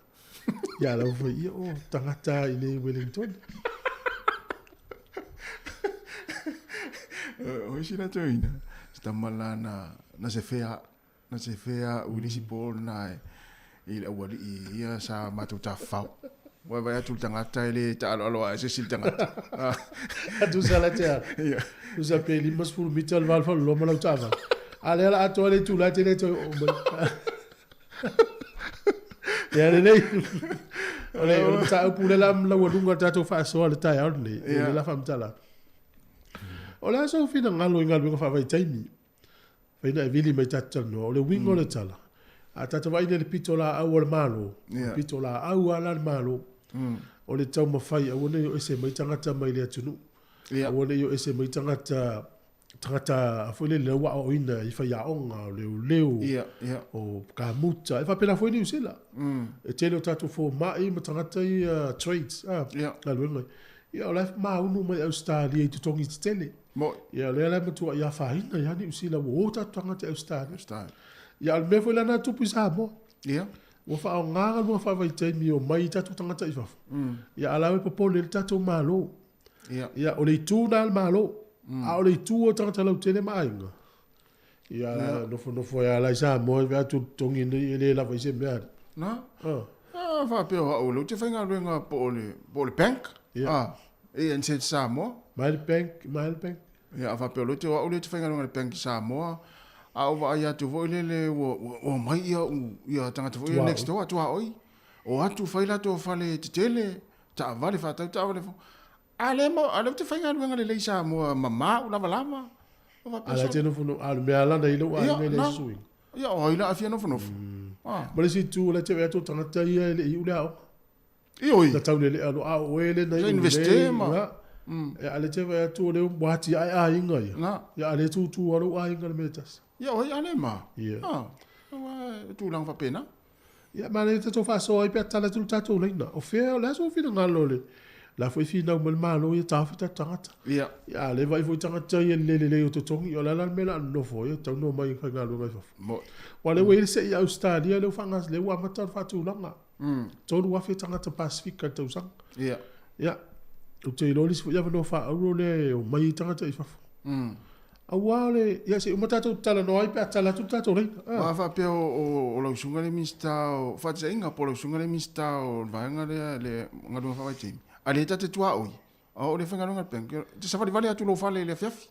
Ia, la ua fai, ia, o tagata i inei i Wellington. O ai si la toeaina? Se tama la na, na se fea, na se fea u i le isi po lena e, i le aualii ia sa matou tafafao. Ua vaai atu le tagata e le taaloalo ae se isi le tagata. A tusa la te ala. Tusa pe 50 mita le va o le faleoloa ma lau taavale. A lea la atoa le itula e te le toe oo mai. Ia lelei. O le o le mataupu lea la laualuga o le tatou faasoa i le taeao lenei. Ia lea la faamatala. O le a sou finagalo i galuega faavaitaimi? Fai na e vili mai tatou talanoa, o le uiga o le tala, a tatou vaai nei i le pitolaau a le Malo, o le pitolaau lava la a le Malo, o le taumafai aua ne i o ese mai tagata mai le atunuu, aua ne i o ese mai tagata, tagata foi lele ua aoaoina i faiaoga, o leoleo, o kamuta, e faapena foi Niu Sila. E tele o tatou fomai ma tagata ia trades, galuega ia, o la e maunu mai Ausetalia i totogi tetele. Moi. Ia, o lea la e matuai afaina ai lava Niu Sila ua o tatou tagata i Ausetalia. Ausetalia. Ia, a o le mea foi la lena e tupu i Samoa. Ia. Ua faaaoga galuega faavaitaimi e omai ai tatou tagata i fafo. Ia, a o la e popole ai le tatou Malo. Ia. Ia, o le itu lena a le Malo. A o le itu o tagata lautele ma aiga, ia, nofonofo ai lava la i Samoa e vaai atu i le totogi nei e le lava ai se mea. Na. Ah. Ah, faapea o au o lea ou te faigaluega po o le, po o le bank. Ia. Ah, ANZ Samoa. Mai le bank, mai le bank. Ia, a faapea o lea ou te, o au lea ou te faigaluega i le bank i Samoa, a ou vaai atu foi lele ua, ua, ua omai ia, ia tagata foi ia next door, tuaoi. O atu fai latou fale tetele, taavale faatau taavale fou. A lea ma, a lea ou te faigaluega lelei i Samoa, mama ou lavalava. O faapea A la solo. te nofonofo, a o le mea lana i lou Ia, aiga i le na. suiga. Ia, o ai la a fia nofonofo. Ah. Ma le isi itu, o la te vaai atu o tagata ia e le i iu le aoga. Ioe. Na taulelea loa, a o oe lea na Sa iu universite lelei, ma. ia. Ia, a lea te vaai atu o lea ua atiae aiga ia. Na. Ia, a lea e tūtū lava lou aiga i le mea e tasi. Ia, o ai a lea ma. Ia. Ah. Aua e tulaga faapena. Ia, ma le tatou faasoa ai pe a tatala atu le tatou laina. O fea, o le a sou finagalo o le la foi finau mai le Malo ia taofi tatou tagata. Ia. Ia, a le vaai foi tagata ia i le le lelei o totogi, o le a la le mea o le a nonofo ai, e tatau ona omai e faigaluega i fafo. Moi. Aua o lea ua i ai le se'i a Ausetalia, lea ua faagas, lea ua amata ona faatulaga. 3,000 tagata Pasefika i le tausaga. Ia. Ia, ou te iloa le isi foi avanoa faaauuro lea e omai ai tagata i fafo. Aua o le, ia se i uma tatou talanoa ai pe a tala atu le tatou laina. Aua faapea o lau susuga le Minisita o Faataitaiga po o lau susuga le Minisita o le vaega lea le galuega faavaitaimi, a lea ta te tuaoi, a o le faigaluega a le bank, e te savalivali atu i lou fale i le afiafi.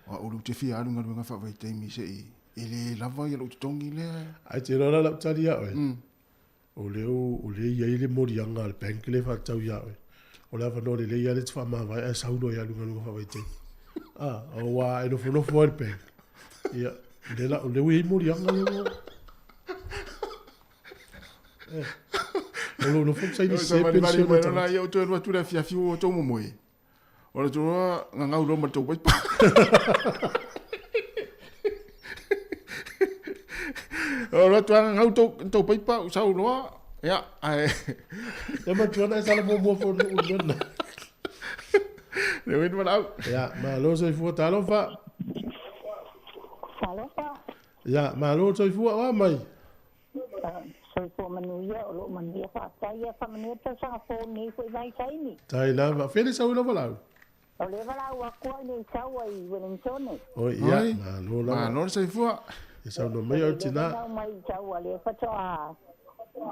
O au lea ou te fia alu i galuega faavaitaimi se i, e le lava ia lou totogi lea. Ae te iloa la lau tali ia oe, O lea o lea e i ai le moliaga a le bank lea e faatatau ia oe. O le avanoa lelei lava lea e te faamavae ae sau loa e alu i galuega faavaitaimi. A, aua e nofonofo lava i le bank. Ia, o lea la, o lea ua i ai moliaga lea ua... Eh. O lou nofo ma saini sese penisione a tagata. Ia, ou toe alu atu i le afiafi ua outou momoe. O le tulaga gagau loa ma le tou paipa. O le atu gagau tou tou paipa u sau loa. Ia, ae Ia matua na e sala muamua fo nuu le mea lena. Le uin valaau. Ia, malo soifua talofa. Talofa. Ia, malo soifua oa mai. Soifua manuia, o loo manuia faafetai ia faamanuia le tausaga fou nei foi vai taimi. Tai lava. Fea le sau i lau valaau? O lea valaau atu ai nei sau ai i Wellingtone. Oi, ia, malo lava. Malo le soifua. Ia saunoa mai oe tina. O lea valaau mai i sau a lea faatoa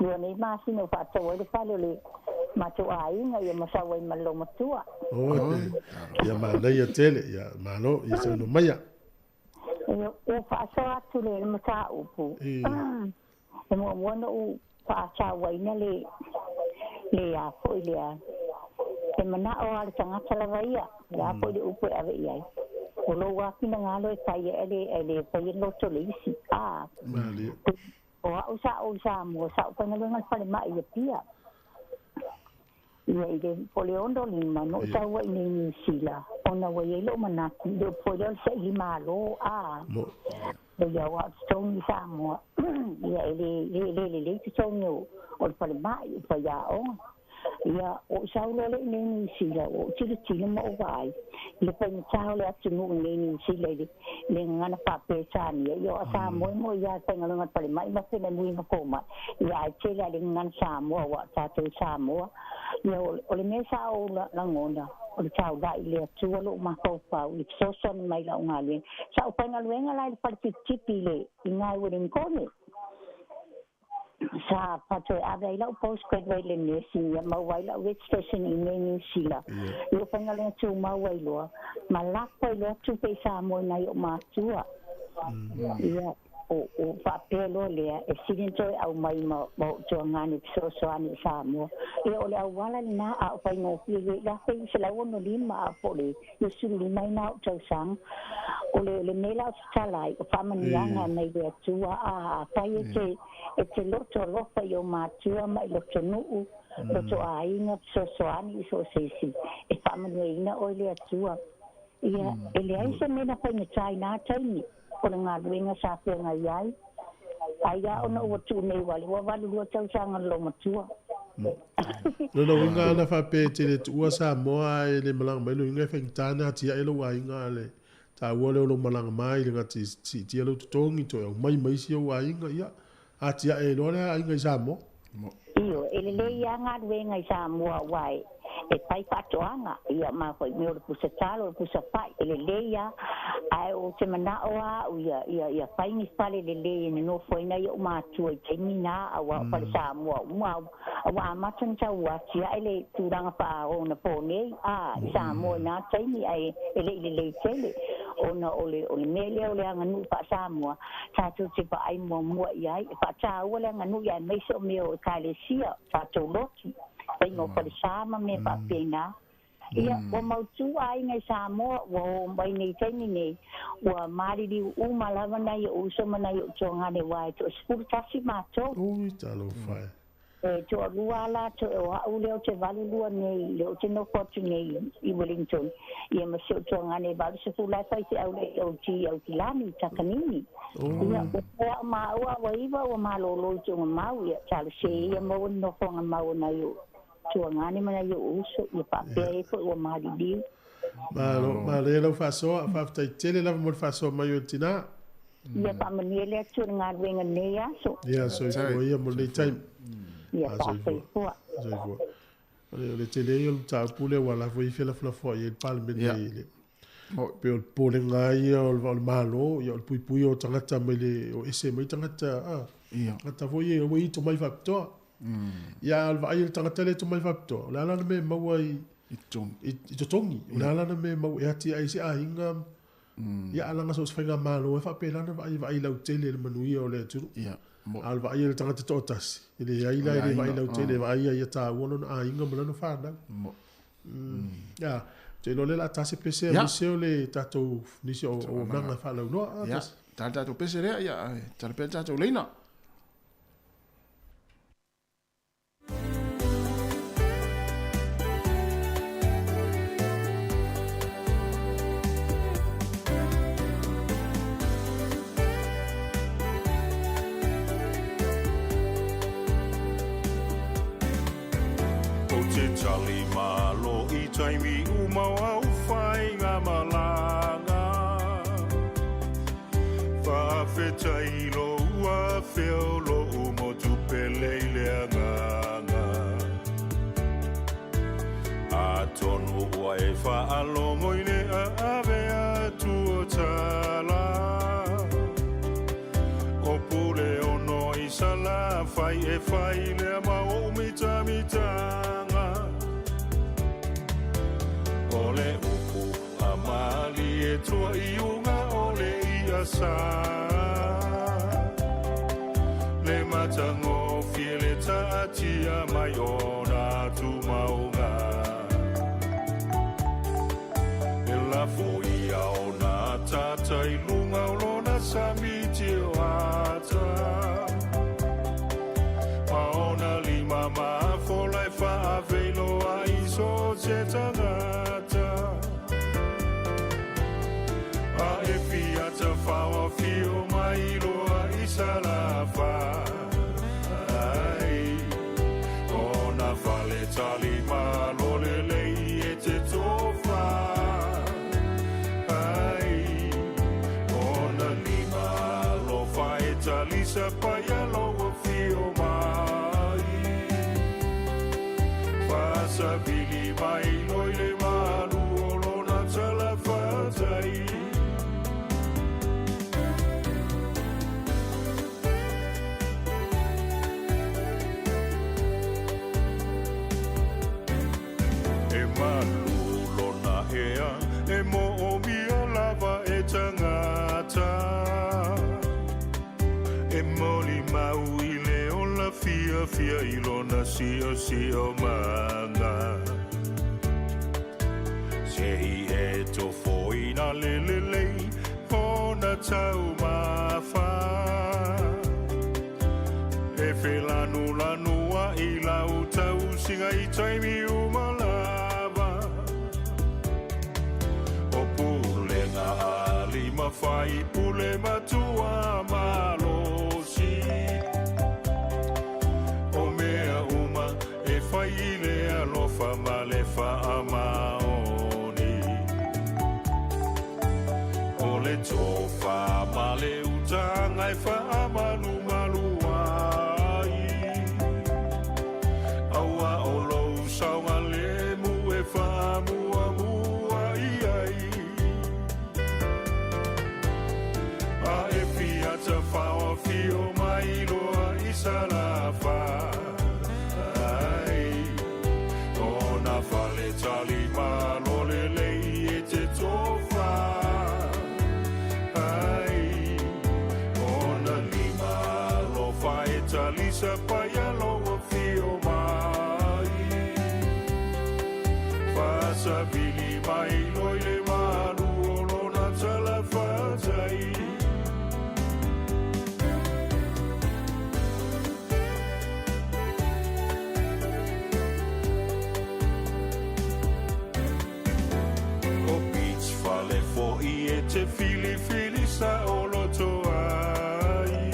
lua nei masina o faatau ai le fale o le matou aiga ia ma sau ai ma le loomatua. Oi, ia manaia tele, ia malo, ia saunoa maia. Ua faasoa atu le mataupu. E muamua ona ou faasauaina le le a foi lea le manao lava o le tagata lava ia, o le a foi le upu e ave i ai. O lou lava finagalo e fai ai ae le faia le loto o le isi. A, o au sa ou i Samoa, sa ou faigaluega i le falemai i Apia. Ia i le po le 65 na ou sau ai nei i Niu Sila ona ua i ai lou manatu i le upu foi lea o le saili malo a ia aua o totogi i Samoa ia e le le lelei totogi o le falemai o faiaoga. Ia ou sau loa lea i nei i Niu Sila ua ou tilotilo ma ou vaai i le faigata o le atunuu i nei i Niu Sila i le gagana faa-Peretania. Ia o a Samoa e moe ia i faigaluega a le falemai ma fenanui ma fomai, ia ae tele lava i le gagana Samoa aua o tatou i Samoa. Ia o le mea sa ou lagona, o le taulai i le Atua lou mafaufau i le fesoasoani mai i lau galuega. Sa ou faigaluega la i le fale tipitipi i le i Gaiwelinkone. Sa faatoe ave ai la'u postgraduate i le nursing ia maua ai la'u registration i inei Niu Sila. I ou faigaluega tumau ai loa ma lafo ai loa tupe i Samoa i nai o'u matua. Ia, o, o faapea loa lea, e sili ona toe aumai ma, ma o'u tuagane e fesoasoani i Samoa. Ia, o le auala lenā, a o faigofie ia i le 1965, a po o le 25 ai na o'u tausaga. O le, le mea la ou te tala ai, o faamanuiaga mai le Atua, a, afai e te, E te loto alofa i ou matua ma i loto nuu, loto aiga, fesoasoani i so o se isi, e faamanuiaina oe le Atua. Ia, e leai se mea na faigata i na taimi, o le galuega sa feagai ai, ai a ona ua tuu nei wale, ua 82 tausaga le loomatua. Lona uiga ana faapea e te le tuua Samoa ae le malaga mai, lona uiga e faigata ona atiae lou aiga a le taua lea o lou malaga mai le gata i siitia lou totogi toe aumai ma isi ou aiga, ia, atiae ai loa le aiga i Samoa. Ioe, e lelei lava galuega i Samoa aua e fai faatoaga, ia ma foi mea o le pusa talo, o le pusa fai, e lelei lava. Ae ou te manao lava au ia, ia, ia fai ni fale lelei e nonofo ai nai ou matua i taimi na, aua o fale Samoa uma Ua amata ona tau atiae le tulaga faaonapō nei a i Samoa i na taimi ae e le i lelei tele ona o le o le mea lea o le aganuu faa-Samoa tatou te vaai muamua i ai. E faataua le aganuu aemaise o mea o Ekalesia, tatou lotu, faiga o falesa ma mea faapena. Ia, ua mautū aiga i Samoa, ua oo mai nei taimi nei, ua maliliu uma lava nai o'u uso ma nai o'u tuagane aua e toa-11 matou. Ui, talofa e. E toalua a latou, o a'u lea ou te 82 nei, lea ou te nofo atu nei i Wellington, ia ma si o'u tuagane e 80 la e faifeau le AOG i Aukilani, i Takanini. Ia, ua toe a'u maua ua iva ua malōlō i Tuugamau, ia talosia ia maua ni nofoaga mau o nai o'u Tuagane ma nai ou uso, ia faapea ai foi ua maliliu. Malo, malo ia lau faasoa, faafetai tele lava mo le faasoa mai o le tina. Ia faamanuia le Atua i le galuega i lenei aso. Ia soifua ia mo lenei taimi. Ia faasoifua. Soifua. O le, o le tele ia o le mataupu lea ua ala foi felafolafoai ai le Palemene i le pei o le popolega lava ia o le Malo, ia o le puipuia o tagata mai le o ese mai tagata, a, tagata foi ia ua i tomai faapitoa. Ia a o le vaai a le tagata lea e tomai faapitoa, o le a lana mea e maua i i totogi, o le a lana mea e maua e atiae ai se aiga, ia a leaga so o se faigamalo e faapena ona vaai, e vaai lautele i le manuia o le atunuu. A o le vaai a le tagata toatasi, e leai la, e le vaai lautele, e vaai lava ia taua lona aiga ma lana fanau. Ia, ou te iloa o lea o le a ta se pese aemaise o le tatou nisi o auaunaga faalauiloa. Ia, ta le tatou pese lea, ia, ae tala pea le tatou leina. Ou te tali malo i taimi uma o au whainga malanga. Whawhetai lou afeo lou motu pele i le agaga. Atonu ua e whaalogo i le aave atu o tala. O pule ono i Salafai e whai lea ma ou mitamitanga. O le upu a Malie tua i uga o le ia sa. Le matagofie le taatia mai o na tumauga. E lafo ia o na tata i lunga o lona sami tioata. Ma ona lima mafola e faaveiloa i so se tagata. A e fia tawhao whio mai loa i Salafai. Ona fale tali malo lelei e te tofa. Ai, ona lima alofa e talisa paia loa whio mai. Whasavili mai loi le malu o lona tala whatai. fiafia i lona siosiomaga. Se i e tofoina le lelei ona taumafa. E felanulanu ai lau tausiga i taimi uma lava. O pulega a lima fai pule matua malosi. O mea uma e fai i le alofa ma le faamaoni. O le tofa ma le utaga e faamalumalu ai. Aua o lou saogalemu e faamuamua i ai. A e fia tafaofio mai loa i Salafai. Ona fale tali malo lelei e te tofa ai. Ona lima alofa e talisa paia lou afio mai. Faasavili mai loa i le malu o lona talafatai. O Beach fale fo'i e te filifili saoloto ai.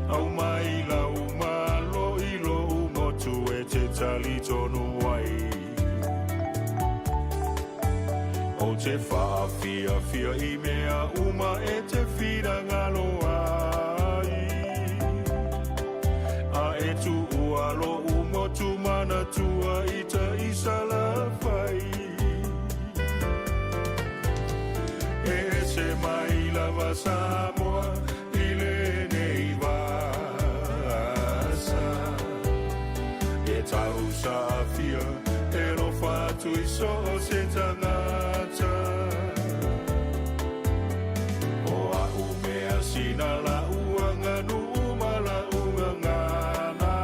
Aumai lau malo i lou motu e te talitonu ai. Ou te faafiafia i mea uma e te finagalo ai. A e tuua lou motu manatua i tai Salafai. E ese mai lava Samoa i lenei vasa. E tausaafia e alofa atu i so o se tagata. O a'u measina la'u aganuu ma la'u gagana.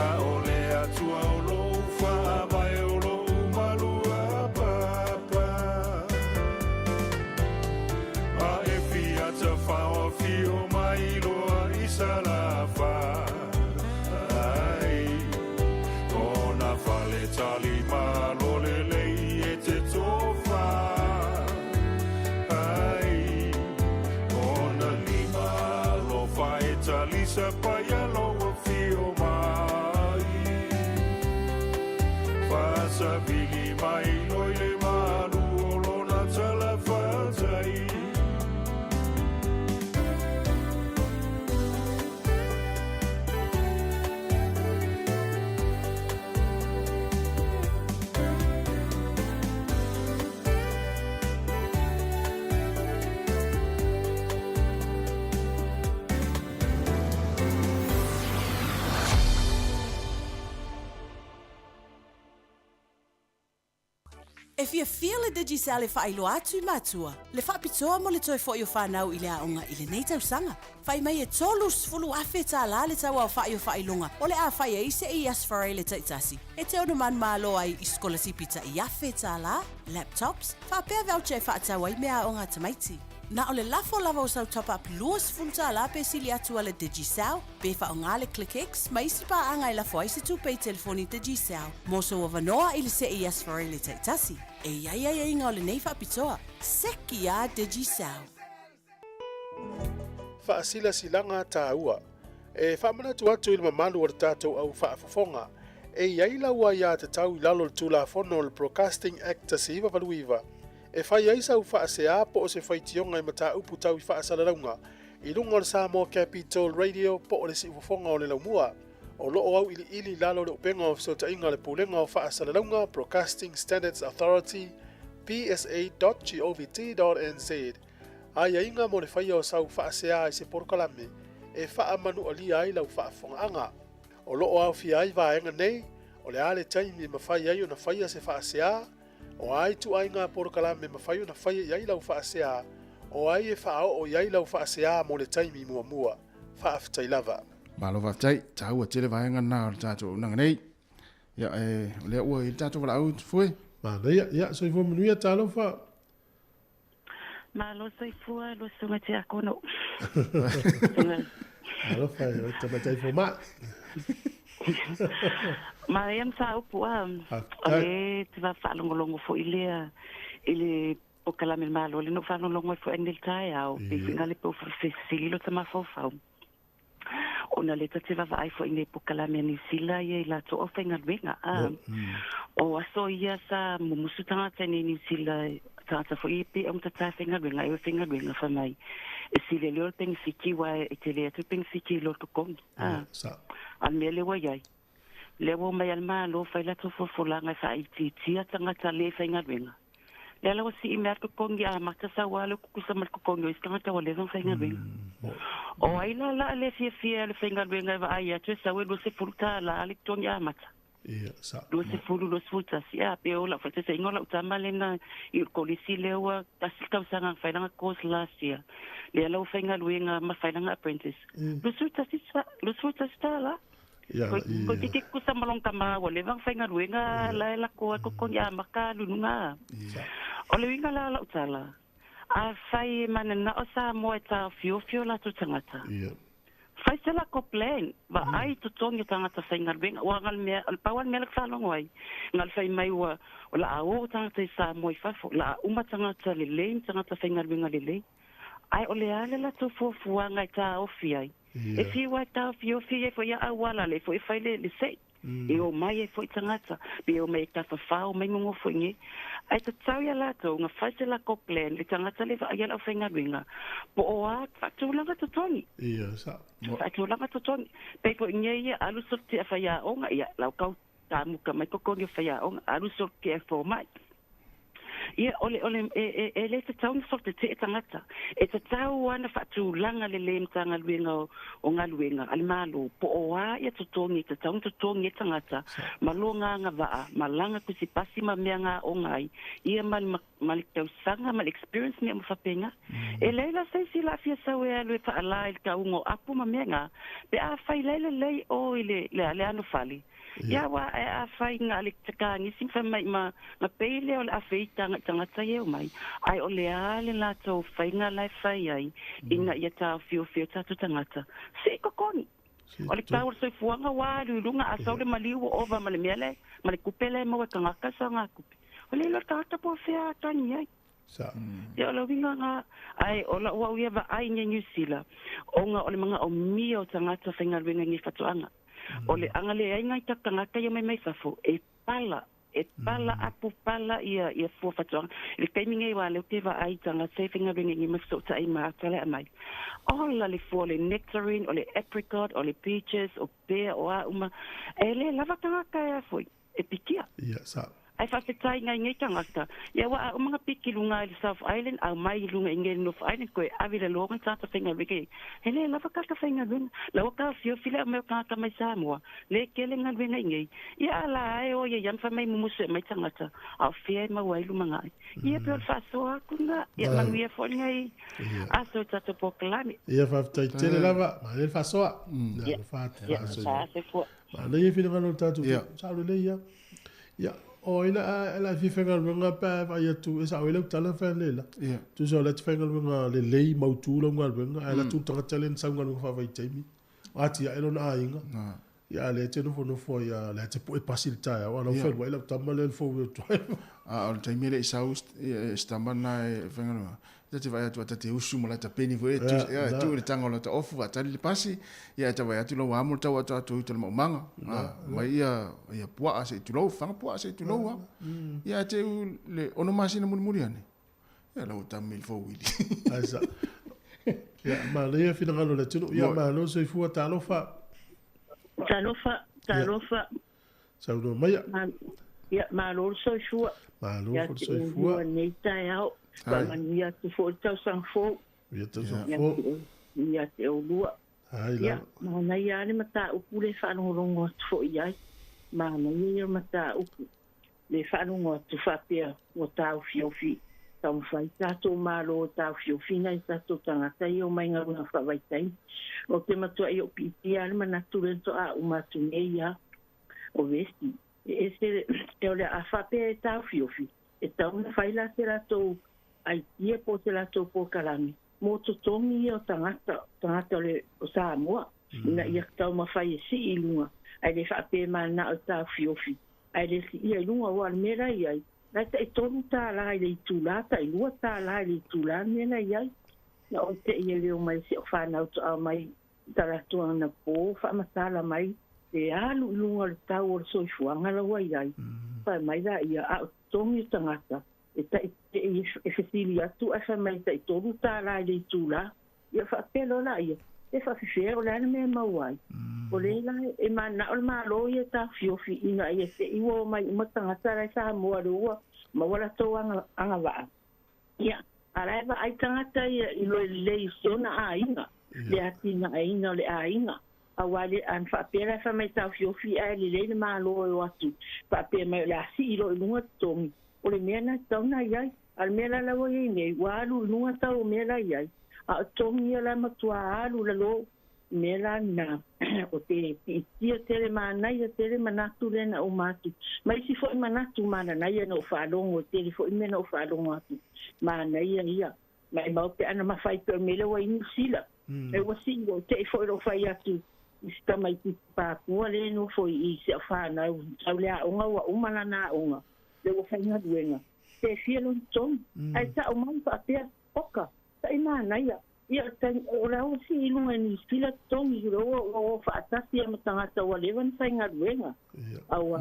A o le Atua o lo'u faavae o lo'u maluapapa. A e fia tafaofio mai loa i Salafai. Ona fale tali malo lelei e te tofa ai. Ona lima alofa e talisa paia lou afio mai. Faasavili mai loa i le malu o lona talafatai. E fiafia le Digicel e faailoa atu i matua le faapitoa mo le toe fo'i o fanau i le aoga i lenei tausaga. Fai mai e $30,000 le tauaofa'i o faailoga o le a fai ai se i Aso Faraile taitasi e te ono manumalo ai i sikolasipi ta'i $1,000, laptops, faapea voucher e faatau ai meaaoga a tamaiti. Na o le lafo lava o sau top-up $20 pe sili atu a le Digicel, pe faaaoga le ClickX ma isi paaga e lafo ai se tupe i telefoni Digicel mo sou avanoa i le see i Aso Faraile taitasi. E i ai aiaiga o lenei faapitoa. Seki a Digicel! Faasilasilaga taua. E faamanatu atu i le mamalu o le tatou au faafofoga, e i ai lau aiatatau i lalo o le Tulafono o le Broadcasting Act 1989 e fai ai sau faasea po o se faitioga i mataupu tau i faasalalauga i luga o le Samoa Capital Radio po o le Siufofoga o le Laumua. O lo o auiliili i lalo o le upega o fesootaiga a le Pulega o Faasalalauga, Broadcasting Standards Authority, psa.govt.nz. Aiaiga mo le faia o sau faasea i se polokalame e faamanualia ai lau faafofogaaga. O lo o aofia ai vaega nei, o le a le taimi e mafai ai ona faia se faasea, o a ituaiga polokalame e mafai ona faia i ai lau faasea, o ai e faaoo i ai lau faasea mo le taimi muamua. Faafetai lava. Malo faafetai, taua tele vaega lena o le tatou auaunaga nei. Ia, e, o lea ua i le tatou valaau fue. Manaia, ia, soifua manuia, talofa. Malo soifua lo susuga Tiakono. Alofa e o tamaitai fomai. Manaia mataupu a. O le te faalogologo foi lea i le polokalame a le Malo lea na ou faalogologo ai foi nei i le taeao. Pei foi na le pe fesili lo ta mafaufau. Ona lea ta te vaavaai foi nei polokalame a Niu Sila ia i latou aufaigaluega. A. O aso ia sa mumusu tagata i nei Niu Sila, tagata foi ia pe augatata e faigaluega, e o e faigaluega fai mai. E sili ai lea o le penefiti aua e tele atu le penefiti i lo le totogi. A. A o le mea lea ua i ai, lea ua omai a le Malo fai latou folafolaga e faaitiitia tagata le faigaluega. Lea la ua sii mai lava le totogi amata sau lava lea ua tutusa ma le totogi o isi tagata ua leva ona faigaluega. O ai la la le fiafia le faigaluega e vaai atu e sau e $20 le totogi amata. Ia, sa. 20, 21, ia, pe o lau faataitaiga o lau tama lena i le kolisi lea ua tasi le tausaga na fai lana course last year. Lea la ua faigaluega ma fai lana apprentice. $21. Ia, Ko ia. ko te kusa ma lona tama ua leva ona faigaluega la e lako ai totogi amata luluga. O le uiga la o lau tala, afai e mananao Samoa e taofiofi o latou tagata, Ia. fai se lako plan, vaai totogi o tagata faigaluega. Ua na o le mea, o le pau lava le mea lea ou te faalogo ai, na o le fai mai ua o le a o tagata i Samoa i fafo, o le a uma tagata lelei ma tagata faigaluega lelei. Ae o le a le latou fuafuaga e taofi ai? E fiu lava e taofiofi ai foi ia auala lea foi e fai le le se'i. E omai ai foi tagata, pe omai e tafafao mai nonofo i inei. Ae tatau ia latou ona fai se latou plan le tagata lea e vaaia le aufaigaluega po o a faatulaga totogi. Ia, sa. Faatulaga totogi. Pei foi inei ia alu solo tea faiaoga, ia lau kau tamuka mai totogi o faiaoga, alu solo tea fomai. Ia, o le, o le, e, e, e le tatau ona sotetee tagata. E tatau lava ona faatulaga lelei Matagaluega o, o Galuega a le Malo, po o a ia totogi e tatau ona totogi ai tagata, ma lona agavaa, ma lana tusipasi ma mea na aoga ai, ia ma le, ma le tausaga ma le experience mea uma faapena. E leai la se isi la fia sau e alu e faalā i le tauga o apu ma mea na, pe afai la e lelei o i le, le, le anofale, Ia aua e afai na le takagisi ma fai mai ma na pei lea o le afe ita agai tagata ia e omai, ae o le a le latou faiga la e fai ai ina ia taofiofi ai o tatou tagata. Sii totogi. O le tau o le soifuaga ua alu i luga, a sau le maliu ua ova ma le mea lea, ma le tupe lea e maua e tagata e saogatupe. O le iloa le tagata po o fea a tagi ai. Sa. Ia o le uiga na, ae o lau au ia vaai nei Niu Sila, ona o le manaomia o tagata faigaluega i nei faatoaga. O le aga leai nai tagata ia mai mai fafo, e pala, e pala apu pala ia, ia fua faatoaga. I le taimi nei aua o lea ou te vaai i tagata e faigaluega i nei ma fesootai ma ata le aumai. Ola le fua o le nectarine, o le apricot, o le peaches, o pear, o a uma, e le lava tagata e a foi, e pikia. Ia, sa. Ae faafetai nai nei tagata, ia ua a uma na piki i luga i le South Island, aumai i luga i nei i le North Island, toe ave i lalo nai tagata faigaluega i ai. E le lava tagata faigaluega. La ua taofiofi le aumai o tagata mai Samoa, le tele galuega i nei. Ia a la e o ia ia ma fai mai mumusu e aumai tagata, a o fea e maua ai lumanai. Ia pei o le faasoa atu lena, ia manuia foi lenei aso i tatou polokalame. Ia faafetai tele lava, manaia le faasoa. Ia, ia, soifua. Manaia finagalo o le tatou, sao lelei ia. Ia, o ai la la fia faigaluega pe a vaai atu e sao ai lau tala fai le la. Tusa o la te faigaluega lelei mautu lau galuega ae la tu tagata le na sau galuega faavaitaimi. Ati ae lona aiga. Ia a lea te nofonofo ai a lea te po'e pasi i le taeao a lau feluai lau tama lea le four wheel drive. A o le taimi e le i sau se tama lena e faigaluega, ta te vaai atu a ta te usu ma lata peni foi e tu, ia, e tuu i le taga o lata ofu faatali le pasi, ia e ta vaai atu lau amo le tau atu atu i uta le maumaga. Mai ia, ia puaa se i tulou, faga puaa se i tulou a. Ia e te u le 6 masina mulimuli ane. Ia lau tama i le four-wheel. Ai sa. Ia, manaia finagalo o le atunuu. Ia, malo soifua, talofa. Talofa, talofa. Saunoa maia. Ia, malo le soifua. Malo foi le soifua. Ia lenei taeao. Faamanuia atu foi le tausaga fou. Ia tausaga fou. Ia te oulua. Ai lava. Ia, manaia lava le mataupu lea e faalogologo atu foi i ai. Manaia ia o le mataupu le faalogo atu faapea ua taofiofi Taumafai tatou Malo e taofiofi nai o tatou tagata ia omai galuega faavaitaimi. Ou te matuai ou piitia lava le manatu lea na toa uma atu nei a o Vesi. E ese le, o le a faapea e taofiofi, e tatau ona fai la se latou aitia po o se latou polokalame mo totogi ia o tagata, tagata o le o Samoa, ina ia taumafai e sii i luga, ae le faapea e mananao e taofiofi, ae le siia i luga, aua o le mea la e i ai, La e tai $3 i le itula, tai $2 i le itula le mea la i ai. Na ou te i e leo mai si au fanau toa mai talaatu anapo faamatala mai le alu i luga o le tau o le soifuaga la ua i ai. Fai mai laia, a o totogi o tagata e tai e fesili atu ae fai mai e tai $3 i le itula. Ia faapea loa laia, e faafefea o le a le mea e maua ai. O lea la e mananao le Malo ia e taofiofi ina ia te i ua omai uma tagata la e Samoa lea ua maua latou agavaa. Ia, a la e vaai tagata ia i le lelei o si ona aiga, le atinaeina o le aiga. Aua le, a na faapea la e fai mai e taofiofi ae lelei le Malo e o atu faapea mai o le a sii loa i luga totogi, o le mea lena e tatau ona i ai. A o le mea la la ua i ai nei, ua alu i luga tau o mea la i ai, a o totogi ia la matua alu i lalo, o mea la lena o te piitia tele manaia tele manatu lea na uma atu. Ma isi foi manatu mananaia na ou faalogo, e tele foi mea na ou faalogo atu, manaia ia. Maimau pe ana mafai pea o le mea lea ua i Niu Sila. E ua sii ua tei foi lou fai atu i si tamaitiiti Papua lea e nofo i si au fanau sau le aoga ua uma lana aoga lea ua faigaluega pe fia lona totogi ae tau mai faapea oka taʻi manaia ia o la ua sii i luga i Niu Sila totogi o la ua o faatasi a ma tagata ua leva ona faigaluega aua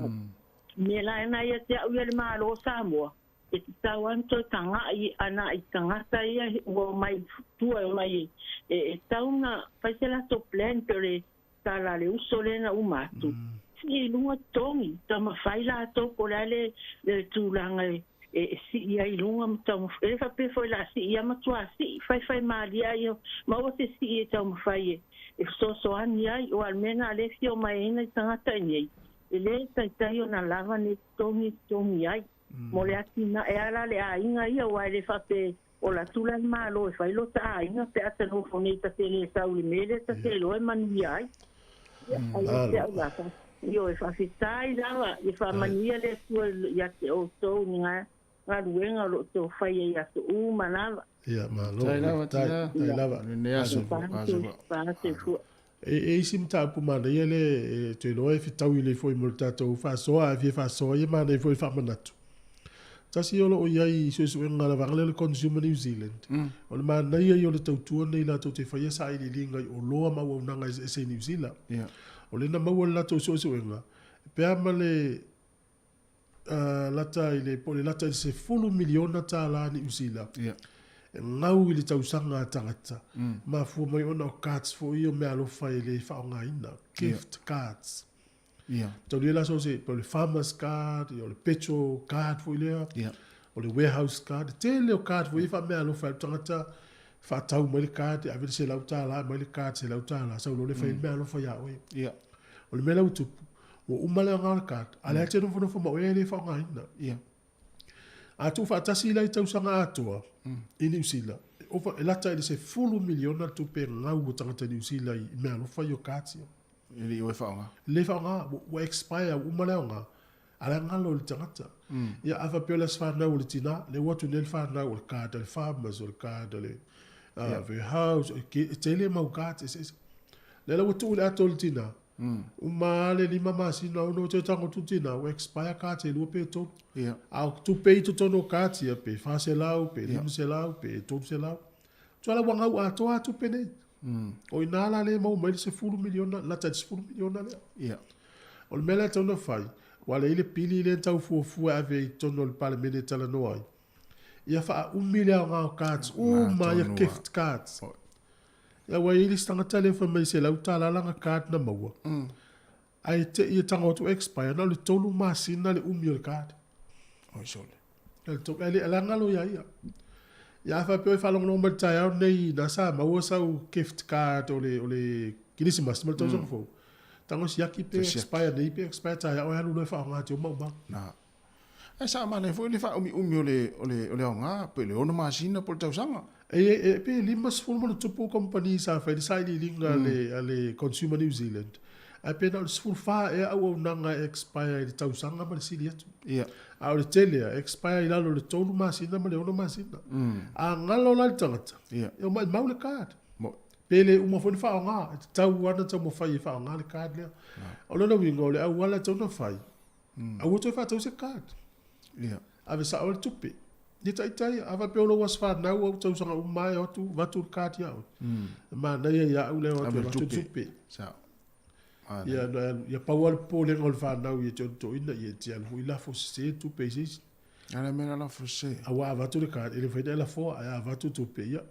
mea la ena ia te au ia le Malo o Samoa E tatau lava ona toe taga'i ana i tagata ia ua omai i tua e omai e tatau ona fai se latou plan pe o le tala a le uso lea na uma atu, sii i luga totogi, taumafai latou po o le a le tulaga e sii ai i luga ma taumafai. E le faapea foi o le a sii lava matua sii, faifai malie lava ia maua se sii e taumafai e fesoasoani ai, aua o le mea lena o lea e fia omai ai nai tagata i inei, e le taitai ona lava nei totogi e totogi ai. Mo le atinae a la le aiga ia, aua e le faapea ola atu la le Malo e fai lota aiga pe a ta nofo nei ta te le sau i le mea lea ta te iloa e manuia ai. Ia, ai ia te au la, ioe, faafetai lava, ia faamanuia le Atua ia te outou i nga galuega o lo o outou faia i aso uma lava. Ia, malo. Tai lava, Tai, tina. tai lava. Lenei aso, aso. Soifua. E e isi mataupu manaia le e toe iloa e fetaui lelei foi mo le tatou faasoa, a fia faasoa ia manaia foi le faamanatu. Tasi o lo o i ai i suesuega a le vaega lea o le Consumer New Zealand, o le manaia ia o le tautua lenei latou te faia sailiiliga i oloa ma auaunaga eseese i Niu Sila. O lea na maua i le latou suesuega, pe a ma le lata i le, po o le lata i le $10 miliona Niu Sila e gau i le tausaga a tagata, mafua mai ona o cards foi ia o meaalofa e le faaaogaina, gift cards. Taulia la so se, po o le farmers card, o le petrol card foi lea, o le warehouse card, e tele o card foi ia faameaalofa ai le tagata, faatau mai le card, ave le $100, aumai le card $100, sau loa lea fai ai le meaalofa ia oe. O le mea la ua tupu, ua uma le aoga o le card, a o lea e te nofonofo ma oe e le faaaogaina. A tuufaatasi la i tausaga atoa i Niu Sila, e ova, e lata i le $10 miliona le tupe gau a tagata Niu Sila i meaalofa ia o cards ia. E le i o e faaaoga. E le faaaoga, ua expire, ua uma le aoga, a o la e galo i le tagata. Ia, a faapea o le aso fanau o le tina, lea ua atu nei le fanau, o le card a le farmers, o le card a le warehouse, e tele mau cards eseese. Lea la ua tuu i le ato o le tina, Uma lava le 5 masina 6 toe tago atu tina ua expire cards e 2 pe 3. A o tupe i totonu o cards ia pe 400 pe 500 pe 300. Tuala ua gau atoa lava tupe nei. O i ina la lea e maua mai le 10 miliona, lata i le 10 miliona lea. O le mea lea e tatau ona fai, aua lea e i ai le pili lea na tau fuafua e ave i totonu o le Palemene e talanoa ai, ia faaumi le aoga o cards uma ia gift cards. Ia ua i ai le isi tagata lea fai mai $100 lana card na maua. Ae te i e tago atu expire na o le 3 masina le umi o le card. Oi sole. Le tolu, ae le la galo ia ia. Ia a faapea e faalogologo mai le taeao nei na sa maua sau gift card o le o le Kerisimasi ma le tausaga fou. Tago siaki pe expire nei pe expire taeao e alu loa e faaaoga te uma uma. Na. Ae sa manaia foi le faaumiumi o le, o le, o le aoga, pe le 6 masina po o le tausaga. E, e, pe 50 ma ona tupu kamupani sa fai le sailiiliga a le, a le Consumer New Zealand, ae pe na o le 14 ea auaunaga e expire i le tausaga ma le sili atu. Ia. A o le tele lava, e expire i lalo o le 3 masina ma le 6 masina. A galo la le tagata, Ia. e maimau le card. Mo. Pe le uma foi ona faaaoga, e tatau lava ona taumafai e faaaoga le card lea. O lona uiga, o le auala e tatau ona fai, Aua toe faatau se card. Ia. Ave sao le tupe. Ia taitai, a faapea o lou aso fanau au tausaga uma e o atu, avatu le card ia oe. E manaia ia au le o atu avatu le tupe. Sao. Ia, ia pau lava le popolega o le fanau ia te oe toeaina, ia e te alu foi lafo sese tupe i se isi. A le mea lafo sese. Aua a avatu le card, e le mafai ona e lafoa, ae a avatu tupe, ia.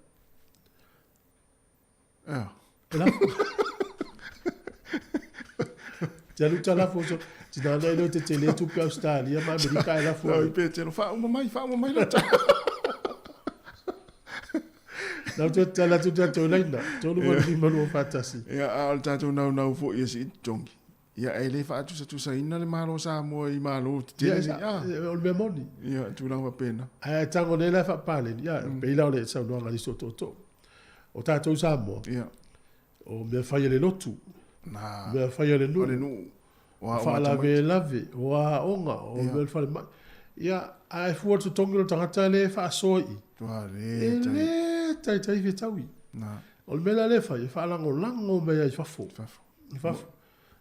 Ea. E lafo. Te alu ta lafo so, tina ana e leo te tele tupe Australia ma Amerika e lafo. Oi pe te whauma mai, whauma mai la ta. Nau te tala tu te tau laina, tolu walu lima lua whātasi. Ia, a o le tātou nau nau fo ia si tongi. Ia, e le faatusatusaina le Malo o Samoa i Malo tetele nei, a. Ia, o le mea moni. Ia, tulaga faapena. Ae tago nei la e faapaleni, ia, pei la o le saunoaga a nisi o tootoo. O tatou Samoa, ia. o mea fai a le lotu, Na. mea fai a le nuu, O le nuu. O faalavelave, o aoga, o mea o le falemai. Ia, ae fua le totogi o le tagata lea e faasoa i i. Ua le E le taitai fetaui. Na. O le mea la lea e fai, e faalagolago mai ai i fafo. Fafo. I fafo.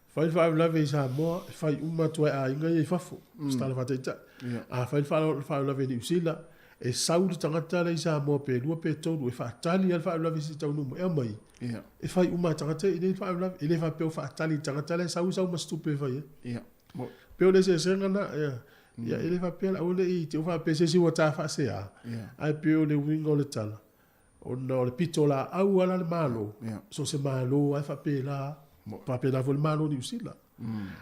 Fai le faalavelave i Samoa, e fai uma atu ai aiga ia i fafo, mm. se tala faataitai. Yeah. A fai le faalavelave i Niu Sila, e sau le tagata lea i Samoa pe lua pe tolu, e faatali lava le faalavelave se i taunuu mai, e aumai. Yeah. E fai uma e tagata i nei le faalavelave. E le faapea ua faatali i le tagata lea e sau, sau ma se tupe e fai ai. Yeah. Mo. Pei o le eseesega lena, yeah. Yeah, e le faapea la, aua ne i te i ua faapea se isi ua ta faasea, Yeah. ae pei o le uiga o le tala, Ona o le pito laau ala le Malo, so o se Malo lava e faapela, faapena foi le Malo o Niu Sila.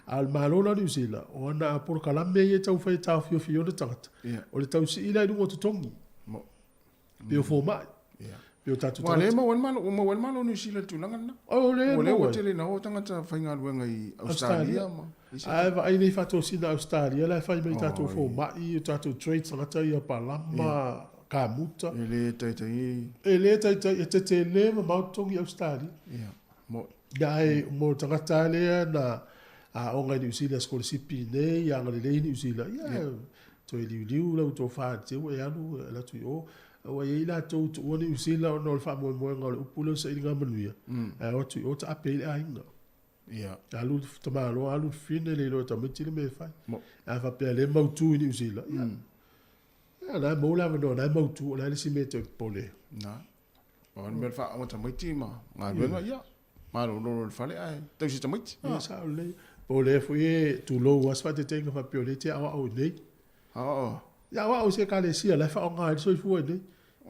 A o le Malo la o Niu Sila, o ana polokalame ia e taumafai e taofiofi ai ona tagata, o le tausii la i luga o totogi, pei o fomai, pei o tatou Ua le tagata. maua ai le Malo, ua maua ai le Malo o Niu Sila i le tulaga lena. O lea Ua lea maua ua ai. tele ina o tagata faigaluega i Ausetalia ma isi Ae vaai nei faatosina Ausetalia la e fai mai tatou fomai, o tatou trades tagata ia palama, kamuta. E le taitai. E le taitai, e tetele mamao totogi Ausetalia. Ia, mo. Ia ae mo le tagata lea na aoga i Niu Sila sikolasipi nei, agalelei i Niu Sila, ia toe liuliu lau tofa te ua e alu e alu atu i o. Ua i ai latou tuua Niu Sila ona o le faamoemoega o le upu lea o sailiga manuia, ae o atu i o taape ai le aiga. Ia. Alu le tamaloa, alu le fine, le iloa e tamaiti le mea e fai. Mo. A faapea le mautu i Niu Sila, ia, ia la e maua le avanoa, la e mautu, o le a le isi mea e toe popole ai. Na. O le mea faaoga tamaiti ma galuega, ia, malolo i le fale ae tausi tamaiti. Ia, sao lelei. Po o lea foi e tulou lava se faateteiga faapea o lea e te aoao i inei. Aoao. Ia aoao i se ekalesia la e faaaoga ai le soifua i inei.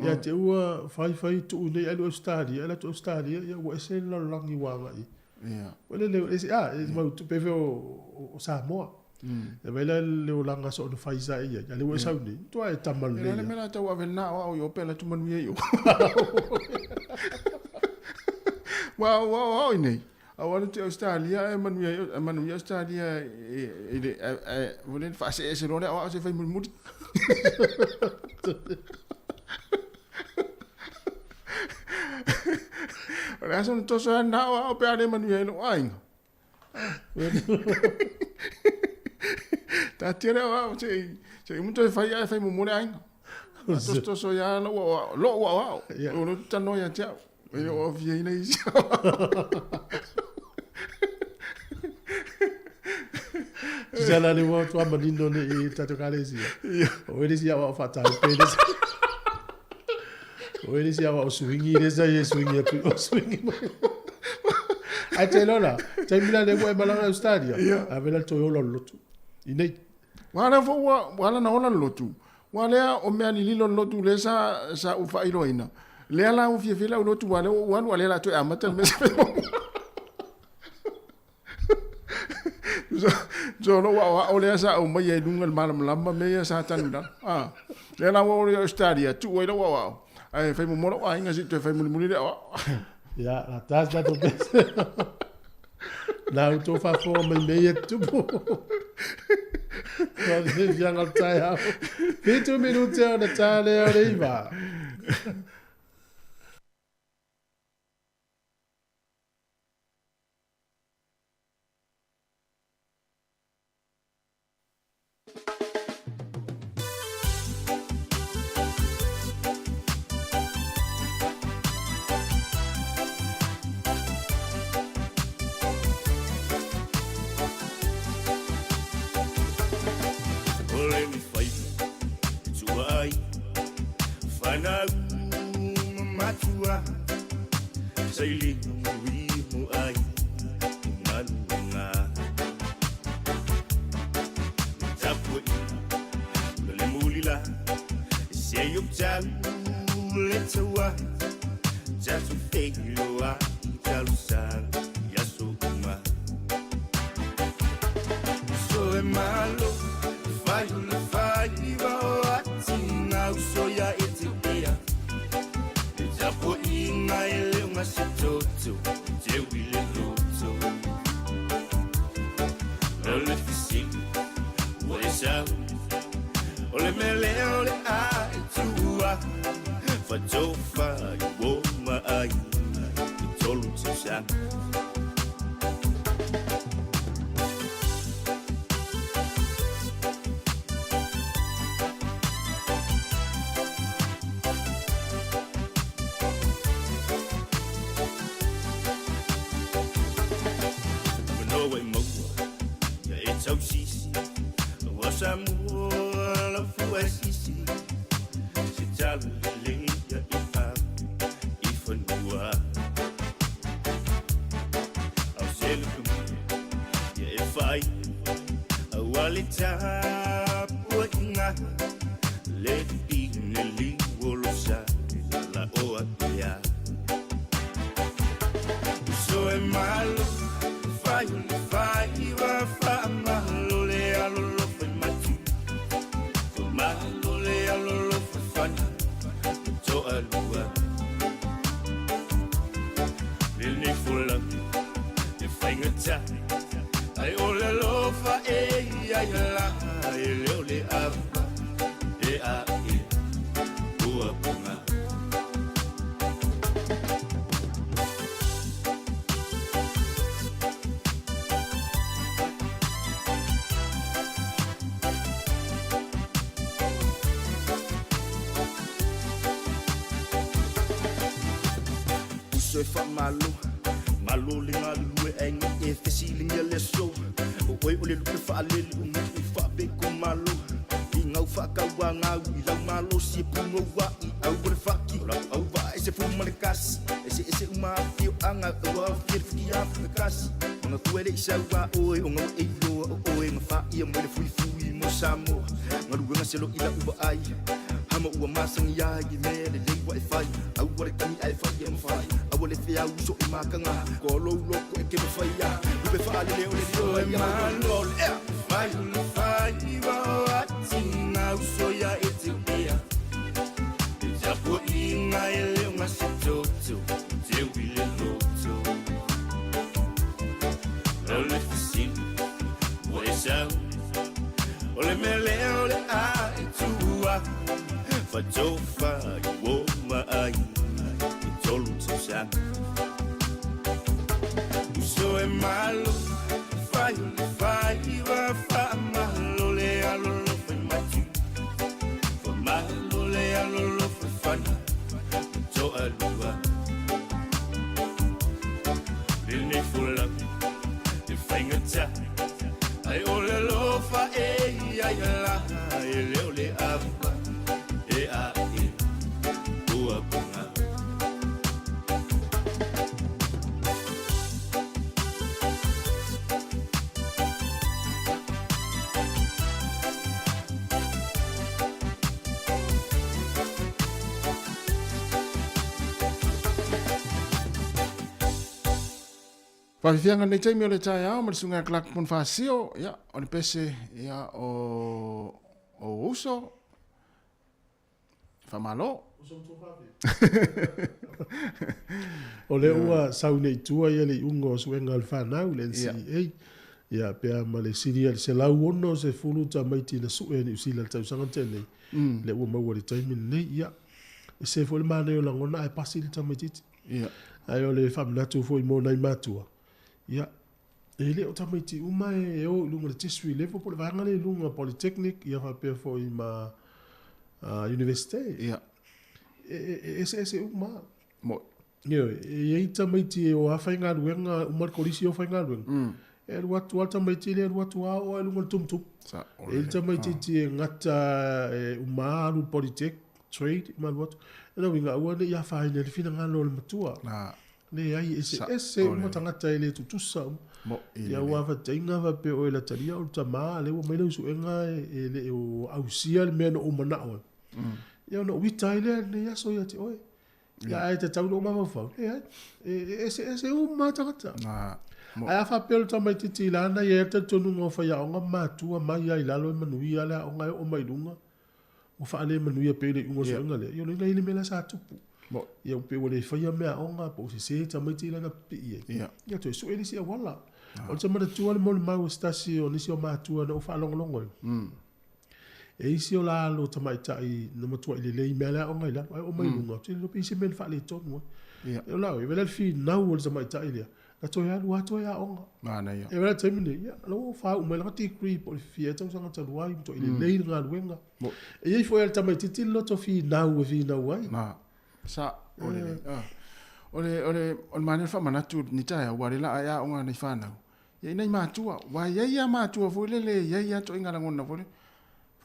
Ia te ua fai fai tuu nei alu Ausetalia, alu atu Ausetalia, ia ua ese le lalolagi ua agai i. Ia. Ua le leo ese, a, e mau tupe fe o Samoa. E vai la le olaga soona fai sa e iai, a le ua e sau nei, tua e tama lelei. Ia le mea la tau ave lena aoao i o pe ala atu manuia i o. Ua aoao i nei. Aua le te Australia e manuia e manuia Australia e le e ua le faasee loa le aoao se fai mulimuli. O le aso na toso ai na aoao pe a le manuia ai lou aiga. Taatia le aoao se i uma toe fai ae fai muamua le aiga. Tosotoso ia lou aoao, lou aoao. O lou talanoa ia te au. E le o afiaina isi aoao. Sala le ua tua manino ne i tatou ekalesia. O le isi aoao faataupe le isi. O le isi aoao suingi le sa i e suingi atu o suingi mai. Ai te lola, taimi la le ua e malaga i Australia. Ave la le toe ola o le lotu. I nei. Ua ala foi ua ua ala na ola le lotu. Ua lea o mea lililo le lotu lea sa sa ou faailoaina. Lea la ua fiafia lau lotu ua lea ua ou alu a lea la toe amata le mea sa fai muamua. So lou aoao lea sa aumaia i luga i le malamalama mea ia sa tanu i lalo. Ah, lea la ua oo i Australia, tuu ai lau aoao. Ae fai muamua lou aiga se i toe fai mulimuli le aoao. Ia, la tas tatou pese. Na outou faafofoga mai mea ia tutupu. Faafiafiaga o le taeao. 7 minute ona ta lea o le 9. O le ni faiva e tua ai Fanau ma matua Sailiga mui mo ai I galuega Le tapuaiga ma le mulila Se i ou tau le taua Tatou feiloai i talosaga i aso uma Uso e malo fai o le faiva o atinga uso ia e te ea Le tapuaiga e le o gase toto teu i le loto O le fesili ua e sau O le mea lea o le a e tuua Fatofa i uo ma aiga i tolu tausaga. Manoa e maua ia e tausisi Ua Samoa lau fua e sisi Se tala lelei ia i ave i fanua Au se lukumia ia e fai Aua le tapuaiga Le pine liu o lo sa e lala o apea Uso e malo fai o le faiva Faamalo le alolofa i matua Faamalo le alolofa i fanau ma toalua Lenei folauga e faigata Ai o le alofa e i ai la E le o le ava e a e ua ponga. Uso e faamalo, malo le galulue aiga e fesiligia le aso. O oe o le lupe faalele o nuu faapeko malo. I gau faakauā gau i lau malosi e pugou ai au o le faki. O lau auvaa e se fou ma le kasi. Eseese uma afioaga ua aofia le futia kasi. Maga kua e le i sau a oe o gaua e iloa o oe ga faia mai le fuifui mo Samoa. Galuega se lo'i lau vaai. Hama ua masani ai i mea lelei ua e fai. Aua le tagi ae fai e mafai. Aua le feau uso i makaga. Ko lou loko e ke mafaia. Lupe faalele o le lio ai malo le ea. Fai o le faiva o atiga uso ia e te ea. E tapuaiga e le o gase toto teu i le loto. O le fesili ua e sau O le mea lea o le a e tuua Fatofa i uo ma aiga i tolu tausaga. Uso e malo fai o le faiva Faamalo le alolofa i matua Faamalo le alolofa i fanau ma toalua. Lenei folauga e faigata Ai o le alofa e i ai la E le o le ava e a e ua ponga. Faafiafiaga lenei taimi o le taeao ma le susuga ia Clark Bonifasio, ia, o le pese ia o o uso. Faamalo. O lea ua sau nei i tua ia le iuga o suega a le fanau, le NCEA. Ia, pe a ma le sili i le 160 tamaiti na sue e Niu Sila i le tausaga na tea nei, lea ua maua i le taimi lenei. Ia, ese foi le manaia o lagona ae pasi le tamaitiiti. Ia. Ae o le faamanatu foi mo nai matua, ia, e le o tamaiti uma e o i luga i le tertiary level po o le vaega lea i luga, polytechnic, ia faapea foi ma Iunivesite. Ia. E eseese uma lava. Moni. Ioe, e i ai tamaiti e o lava faigaluega, uma le kolisi o faigaluega, e alu atu lava le tamaiti lea, alu atu lava oo lava i luga o le tumutumu. E i ai le tamaitiiti e gata e uma lava alu i le polytech, trade ma alu atu. O lona uiga, aua ne i afaina ai le finagalo o le matua. Leai, e eseese uma tagata e le tutusa uma. Ia aua faataitaiga faapea oe e latalia o le tama, lea ua aumai lau suega e le o ausia le mea na ou manao ai. Ia ona ou ita ai lea i lenei aso ia te oe. Ia ae tatau lou mafaufau, leai, e eseese uma lava tagata. Ae a faapea o le tamaitiiti la na i ai le talitonuga o faiaoga ma matua mai lava i lalo e manuia le aoga e oo mai i luga, ua faalemanuia pea i le iuga o le suega lea, ia o lona i le mea la sa tupu. Ia pei ua le faia meaaoga po o sese tamaiti la na pipii ai. Ia toe sue le isi auala. O le manatua le molimau a se tasi o nisi o matua na ou faalogologo ai. E isi o la alo tamaitai na matuai lelei mea le aoga i lalo, ae oo mai i luga, ou te le iloa pe i ai se mea na faaletonu ai. E ola oe, vela le finau o le tamaitai lea, na toe alu lava toe aoga. Manaia. E vela le taimi nei, ia, la ua faauu mai lana degree po o le fia ea tausaga talu ai, matuai lelei le galuega. E i ai foi lava le tamaitiiti le loto finau e finau ai. Na, sa, o le, o le, o le, o le manaia o le faamanatu i lenei taeao, aua o lea o le a e aoga i nai fanau. Ia i nai matua, aua e i ai lava matua foi lele e i ai lava ituaiga lagona foi lele,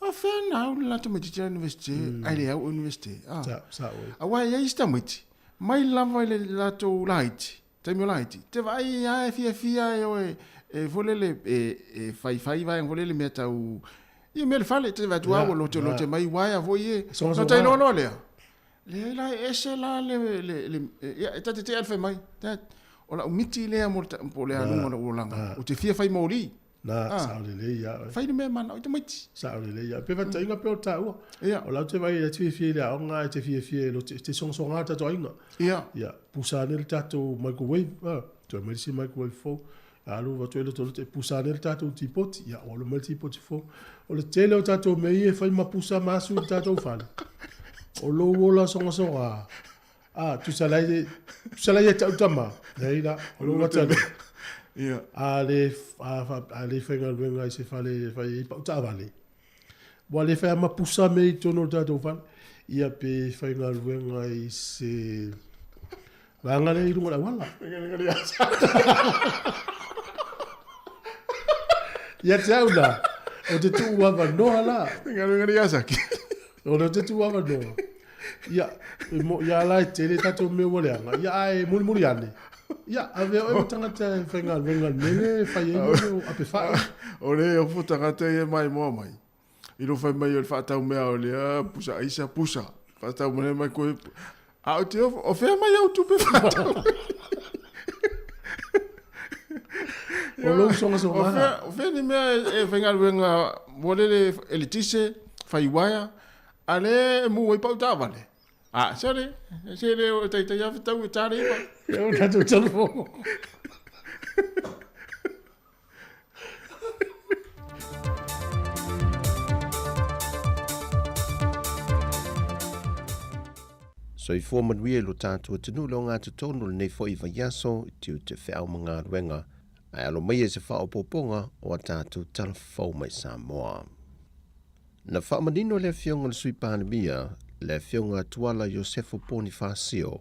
faapefea ona au le la tamaitiiti i le Iunivesite ae le au i le Iunivesite. Ah. Sa, sa oe. Aua e i ai isi tamaiti, mai lava i le latou laiti, taimi o laiti, te vaai lava e fiafia e o e, e foi lele, e, e faifai vaega foi lele mea tau, ia mea i le fale, te vaai atu lava ua lotelote mai uaea foi e. Sogasoga. Ona ta iloa loa lea, Leai la, e ese la le, le, le, ia, e ta te tea le fai mai, Dad, o lau miti lea mo le, po o le aluga o lou olaga, ou te fia fai moli. Na, sao lelei ia oe. Fai le mea e manao i tamaiti. Sao lelei ia. Pe faataitaiga pei o le taua. Ia. O lau te vaai e te fiafia i le aoga ae te fiafia e lote, te sogasoga le tatou aiga. Ia. Ia, pusa ane le tatou microwave, toe aumai le isi microwave fou. Alu atu ai lote pusa ane le tatou tipoti, ia ua alu mai le tipoti fou. O le tele o tatou mea ia e fai ma pusa ma asu i le tatou fale. O lou ola sogasoga, a, tusa lai, tusa lai ia te au tama, leai la, o lou ata lea. Ia. A le, a, a le faigaluega i se fale e fai ai pau taavale, ua le fai lava ma pusa mea i totonu o le tatou fale. Ia pe faigaluega i se vaega lea i luga o le auala. Ia te au la, o te tuu avanoa la. Faigaluega le Yazaki. O le te tuu avanoa. Ia, e mo, ia la e tele tatou mea ua leaga. Ia ae mulimuli ane. Ia, avea oe ma tagata e faigaluega i le mea lea e fai ai mea o apefae. O le ofo tagata ia e maimoa mai. I lo fai mai o le faatau mea o lea pusa aisa pusa. Faatau mai mai koe. A o te ofo, o fea mai au tupe faatau. O lou sogasoga. O fea ni mea e faigaluega mo lele eletise, fai uaea, a lea e mu ai pau taavale. A, sole, se le o taitai a fetau e tare iwa. E o tatou telefono. Soifua manuia i lo tātou atunuu le ogatotonu o lenei foi vaiaso i tiute feau ma galuega ae alo maia i se faaopoopoga o a tātou tala fou mai Samoa. Na faamanino e le Afioga i le Sui Palemia, le Afioga Tuala Iosefo Ponifasio,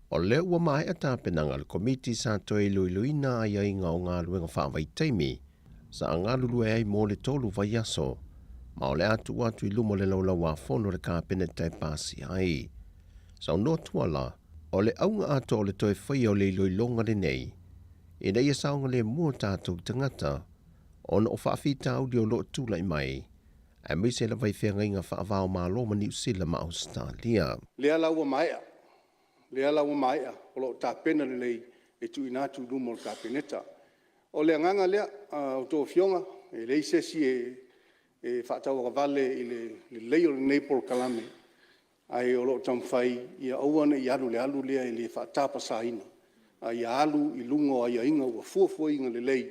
o lea ua maea tapenaga a le Komiti sa toe iloiloina aiaiga o galuega faavaitaimi sa galulue ai mo le tolu vaiaso, ma o le a tuu atu i luma o le Laulau-a-Fono a le Kapeneta e pasia ai. Saunoa Tuala, o le auga atoa o le toe faia o le iloiloga lenei, ina ia saogalemu o tatou tagata, ona o faafitauli o lo o tulai mai, aemaise lava i feagaiga faava-o-Malo ma Niu Sila ma Ausetalia. Lea la ua maea, lea la ua maea, o lo o tapena lelei e tuuina atu i luma o le Kapeneta. O le agaga lea a outou Afioga, e leai se isi e faatauagavale i le lelei o lenei polokalame, ae o lo o taumafai ia aua ne i alu i le alu lea e le faatapasaina, a ia alu i luga o aiaiga ua fuafuaina lelei.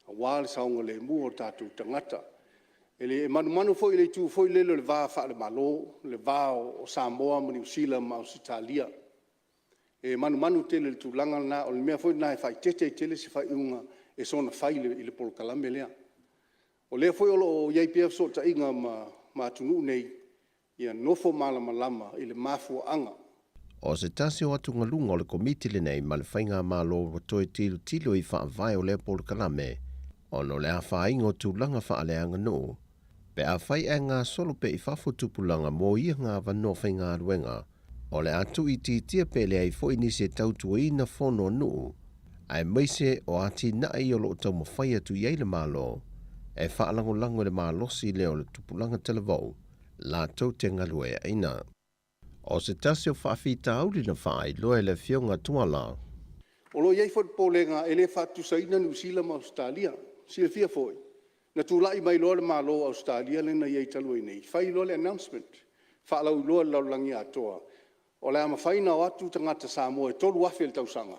aua le saogalemu o tatou tagata. E manumanu foi i le itu foi lele o le va faale-Malo, le va o Samoa ma Niu Sila ma Ausetalia. E manumanu tele i le tulaga lena, o le mea foi lena e faaeteete ai tele se faaiuga e soona fai i le polokalame lea. O lea foi o lo o i ai pea fesootaiga ma atunuu nei, ia nofo malamalama i le mafuaaga. O se tasi o atugaluga o le Komiti lenei ma le Faigamalo ua toe tilotilo i faavae o lea polokalame ona o le afaina o tulaga faaleaganuu pe afai ae gasolo pea i fafo tupulaga mo ia avanoa faigaluega o le a tuuitiitia pe leai foi nisi e tautuaina fono a nuu aemaise o atinae o lo o taumafai atu i ai le Malo e faalagolago i le malosi lea o le tupulaga talavou latou te galueaiina. O se tasi o faafitauli na faailoa e le Afioga Tuala. O lo o i ai foi le popolega e le faatutusaina Niu Sila ma Ausetalia. Silafia foi, na tulai mai loa le Malo o Ausetalia lea na i ai talu ai nei, fai loa le announcement, faalauiloa i le lalolagi atoa, o le a mafai ona o atu tagata Samoa e 3,000 i le tausaga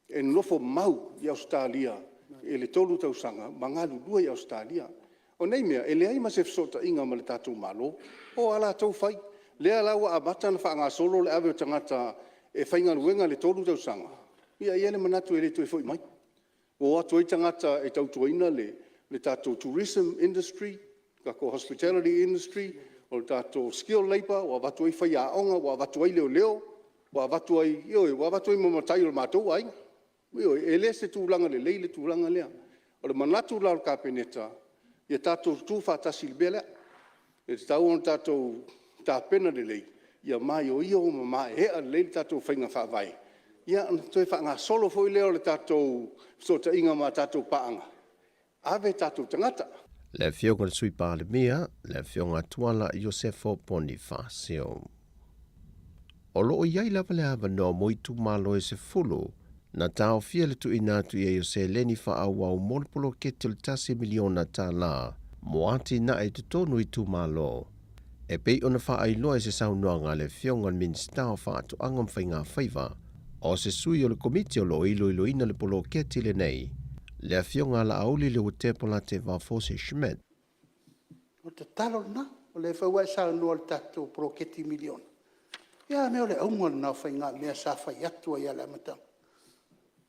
e nonofo mau i Ausetalia i le 3 tausaga ma galulue i Ausetalia. O nei mea, e leai ma se fesootaiga ma le tatou Malo, o a latou fai. Lea la ua amata ona faagasolo le ave o tagata e faigaluega i le 3 tausaga, ia e i ai le manatu e le toe foi mai. Ua o atu ai tagata e tautuaina le tatou Tourism Industry, tatou Hospitality Industry, o le tatou Skill Labour, ua avatu ai faiaoga, ua avatu ai leoleo, ua avatu ai, ioe, ua avatu ai ma matai o le matou aiga. Ioe, e le o se tulaga lelei le tulaga lea. O le manatu la o le Kapeneta, ia tatou tutu faatasi i le mea lea. E tatau ona tatou tapena lelei, ia maioio ma maeaea lelei le tatou faiga faavae, ia ona toe faagasolo foi lea o le tatou fesootaiga ma tatou paaga, ave tatou tagata. Le Afioga i le Sui Palemia, le Afioga Tuala Iosefo Ponifasio. O lo o i ai lava le avanoa mo itumalo e 10 na taofia le tuuina atu i ai o seleni faaauau mo le poloketi o le $1 miliona mo atinae i totonu o itumalo. E pei ona faailoa i se saunoaga a le Afioga i le Minisita o Faatoaga ma Faigafaiva, o se sui o le Komiti o lo o iloiloina le poloketi lenei, le Afioga a Laauli Leuatea Polataivao Fosi Schmidt. O le tatalo lena, o lea foi ua e saunoa i le tatou poloketi miliona, ia a mea o le auga lena o faigamea sa fai atu ai lava i le amataga,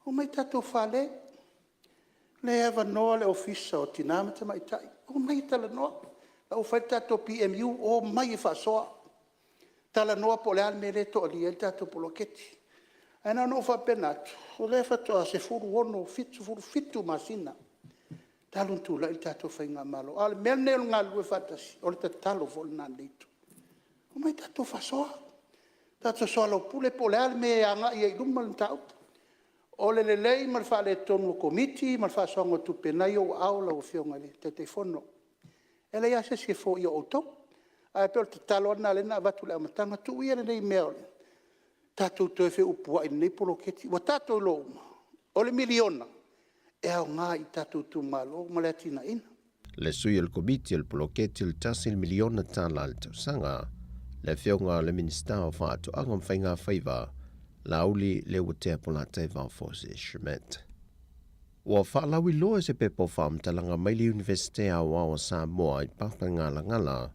omai tatou fale, o lea e avanoa le Ofisa o Tina ma Tamaitai, omai e talanoa. O la ua fai le tatou PMU, omai e faasoa, talanoa po o le a le mea lea e toalia ai le tatou poloketi. Ae na ona ou faapena atu, o lea faatoa 16, 17 masina talu ona tulai le tatou faigamalo. A o le mea lenei o le galulue faatasi, o le tatalo foi lena a lenei Itu. Omai tatou faasoa, tatou soalaupule po o le a le mea e agai ai i luma le mataupu. O le lelei ma le faaletonu o Komiti ma le faasoaina o tupe, o lena e i ou aao lau Afioga i le Taitaifono. E leai lava se isi e foia o outou. Ae pei o le tatalo lava lena o lea na avatu i le amataga, tuu ia lenei mea o le tatou toe feupuai i lenei poloketi. Ua tatou iloa uma, o le miliona, e aoga i tatou itumalo ma le atinaeina. Le sui o le Komiti o le Poloketi o le $1 miliona i le tausaga, le Afioga i le Minisita o Faatoaga ma Faigafaiva, Laauli Leuatea Polataivao Fosi Schmidt. Ua faalauiloa i se pepa o faamatalaga mai le Iunivesite Aoao o Samoa i Papagalagala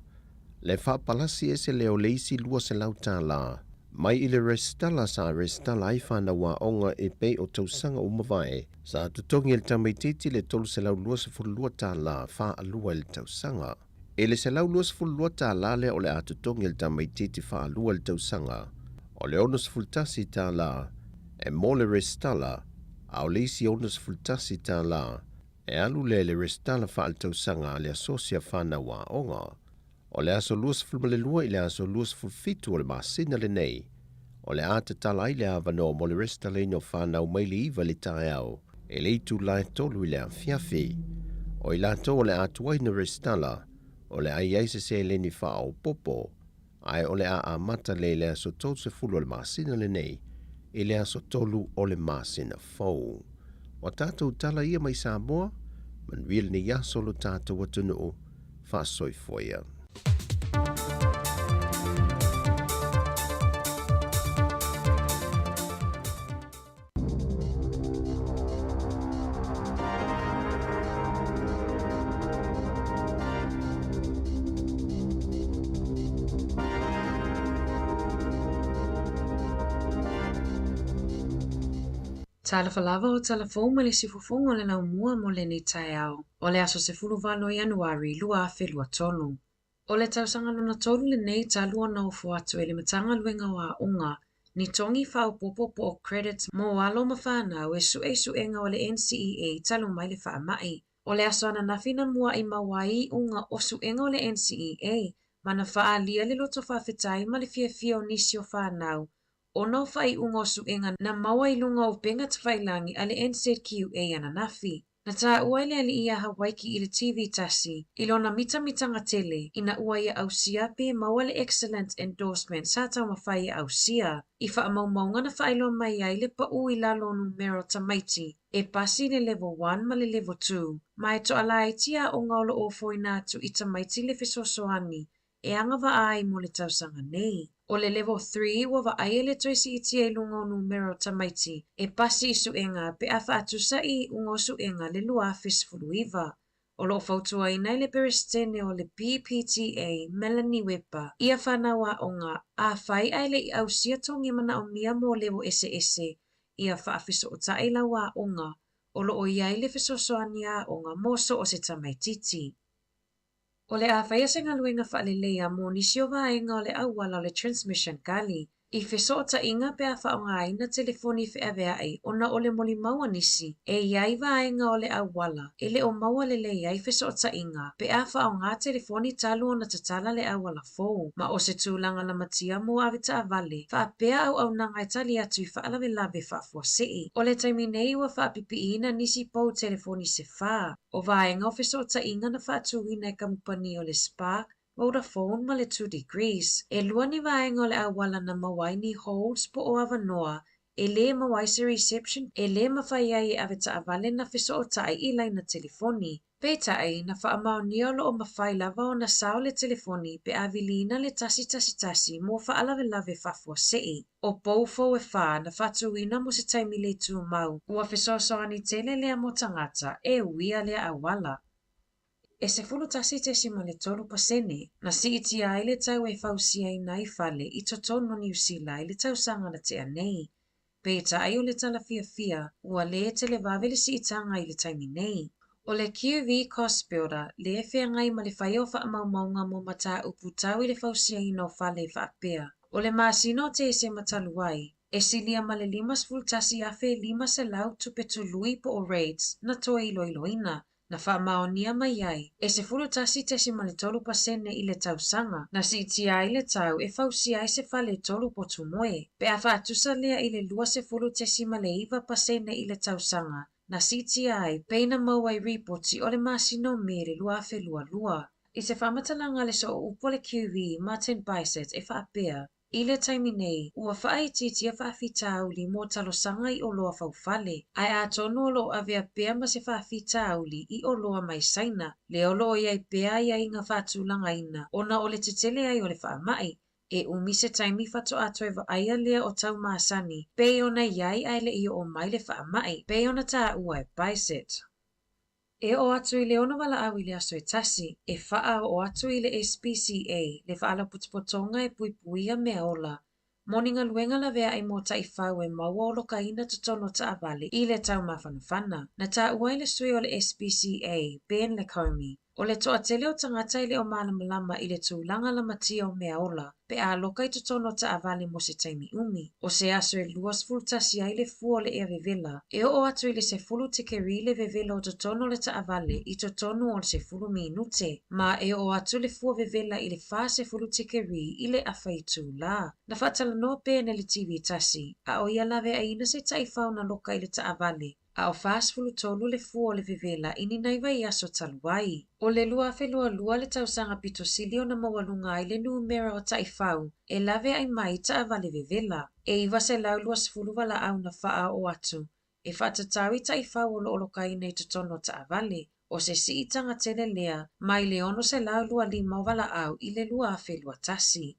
le faapalasi ese lea o le isi $200 mai i le resitala sa resitala ai fanau aoga e pei o tausaga ua mavae sa totogi e le tamaitiiti le $322 faalua i le tausaga. I le $122 lea o le a totogi e le tamaitiiti faalua i le tausaga, o le $61 e mo le resitala, a o le isi $61 e alu lea i le resitala faaletausaga a le asosi a fanau aoga. O le aso 22 i le aso 27 o le masina lenei, o le a tatala ai le avanoa mo le resitalaina o fanau mai le 9 i le taeao i le itula e 3 i le afiafi. O i latou o le a tuai ona resitala, o le a i ai se seleni faaopoopo, ae o le a amata lea i le aso 30 o le masina lenei i le aso 3 o le masina fou. O tatou tala ia mai Samoa, manuia lenei aso lo tatou atunuu, faasoifua ia. Talofa lava o tala fou ma le isi fofoga o le laumua mo lenei taeao o le aso 18 o Ianuari 2023. O le tausaga lona tolu lenei talu ona ofo atu e le Matagaluega o Aoga ni togi faaopoopo po o credits mo alo ma fanau e sue i suega o le NCEA talu mai le faamai. O le aso ananafi na mua'i maua ai iuga o suega o le NCEA ma na faaalia le loto faafetai ma le fiafia o nisi o fanau ona o faaiuga o suega na maua i luga o upega tafailagi a le NZQA ananafi. Na taua e le alii ia Hawaiki i le TV tasi i lona mitamitaga tele ina ua ia ausia pe maua le Excellent Endorsement sa taumafai e ausia. I faamaumauga na faailoa mai ai le pau i lalo o numera o tamaiti e pasi i le Level One ma le Level Two ma e toalaiti aoga o lo o ofoina atu i tamaiti le fesoasoani e agavaa ai mo le tausaga nei. O le Level Three ua vaaia le toe siitia i luga o numera o tamaiti e pasi i suega pe a faatusa i iuga o suega le 2019. O lo o fautuaina e le Peresetene o le PPTA, Melanie Weber, ia fanau aoga, afai ae le i ausia togi manaomia mo level eseese, ia faafesootai lau aoga o lo o i ai le fesoasoani aoga mo so o se tamaititi. O le a faia se galuega faaleleia mo nisi o vaega o le auala o le Transmission Gully i fesootaiga pe a faaaogaina telefoni feaveai ona o le molimau a nisi e i ai vaega o le auala e le o maua lelei ai fesootaiga pe a faaaoga telefoni talu ona tatala le auala fou ma o se tulaga lamatia mo avetaavale faapea auaunaga e tali atu i faalavelave faafuasei. O le taimi nei ua faapipiiina nisi pou telefoni se fa. O vaega o fesootaiga na faatuina e kamupani o le Spark, Vodafone ma le Two Degrees. E lua ni vaega o le auala na maua ai ni holds po o avanoa e lē maua ai se reception e lē mafai ai e avetaavale na fesootai i laina telefoni. Peitai, na faamaonia o lo o mafai lava ona sao le telefoni pe a viliina le 111 mo faalavelave faafuasei. O pou fou e fa na faatuina mo se taimi le tumau, ua fesoasoani tele lea mo tagata e uia lea auala. E 11.3% na siitia ai le tau e fausiaina ai fale i totonu o Niu Sila i le tausaga na tea nei. Peitai o le tala fiafia, ua lē televave le siitaga i le taimi nei. O le QV Cost Builder le feagai ma le faia o faamaumauga mo mataupu tau i le fausiaina o fale e faapea, o le masina o Tesema talu ai, e silia ma le 51,500 tupe tului po o rates na toe iloiloina, na faamaonia mai ai e 11.3% i le tausaga, na siitia ai le tau e fausia ai se fale e tolu potu moe, pe a faatusa lea i le 20.9% i le tausaga na siitia ai pei na maua i ripoti o le masina o Me le 2022. I se faamatalaga a le sooupu a le QV, Martin Bisset, e faapea, I le taimi nei, ua faaitiitia faafitauli mo talosaga i oloa faufale, ae atonu o lo o avea pea ma se faafitauli i oloa mai Saina, lea o lo o i ai pea aiaiga faatulagaina ona o le tetele ai o le faamai. E umi se taimi faatoa toe vaaia lea o tau masani pei ona i ai ae le i oo mai le faamai, pei ona taua e Bisset. E oo atu i le ono valaau i le aso e tasi, e faaoo atu i le SPCA le faalapotopotoga e puipuia mea ola mo ni galuega laveai mo taifau e maua olokaina totonu o taavale i le taumafanafana. Na taua e le sui o le SPCA, Ben Lakomy, O le toatele o tagata e le o malamalama i le tulaga lamatia o mea ola pe a loka i totonu o taavale mo se taimi umi. O se aso e 21 ai le fua o le ea vevela, e oo atu i le sefulu tikeri le vevela o totonu o le taavale i totonu o le sefulu minute, ma e oo atu le fua vevela i le 40 tikeri i le afa itulā. Na faatalanoa Ben i le TV tasi, a o ia laveaiina se taifau na loka i le taavale, a o 43 le fua o le vevela i ni nai vaiaso talu ai. O le 2022 le tausaga pito sili ona maualuga ai le numera o taifau e laveai mai i taavale vevela, e 920 valaau na faaoo atu e faatatau i taifau o lo o lokaina i totonu o taavale, o se siitaga tele lea mai le 625 o valaau i le 2021.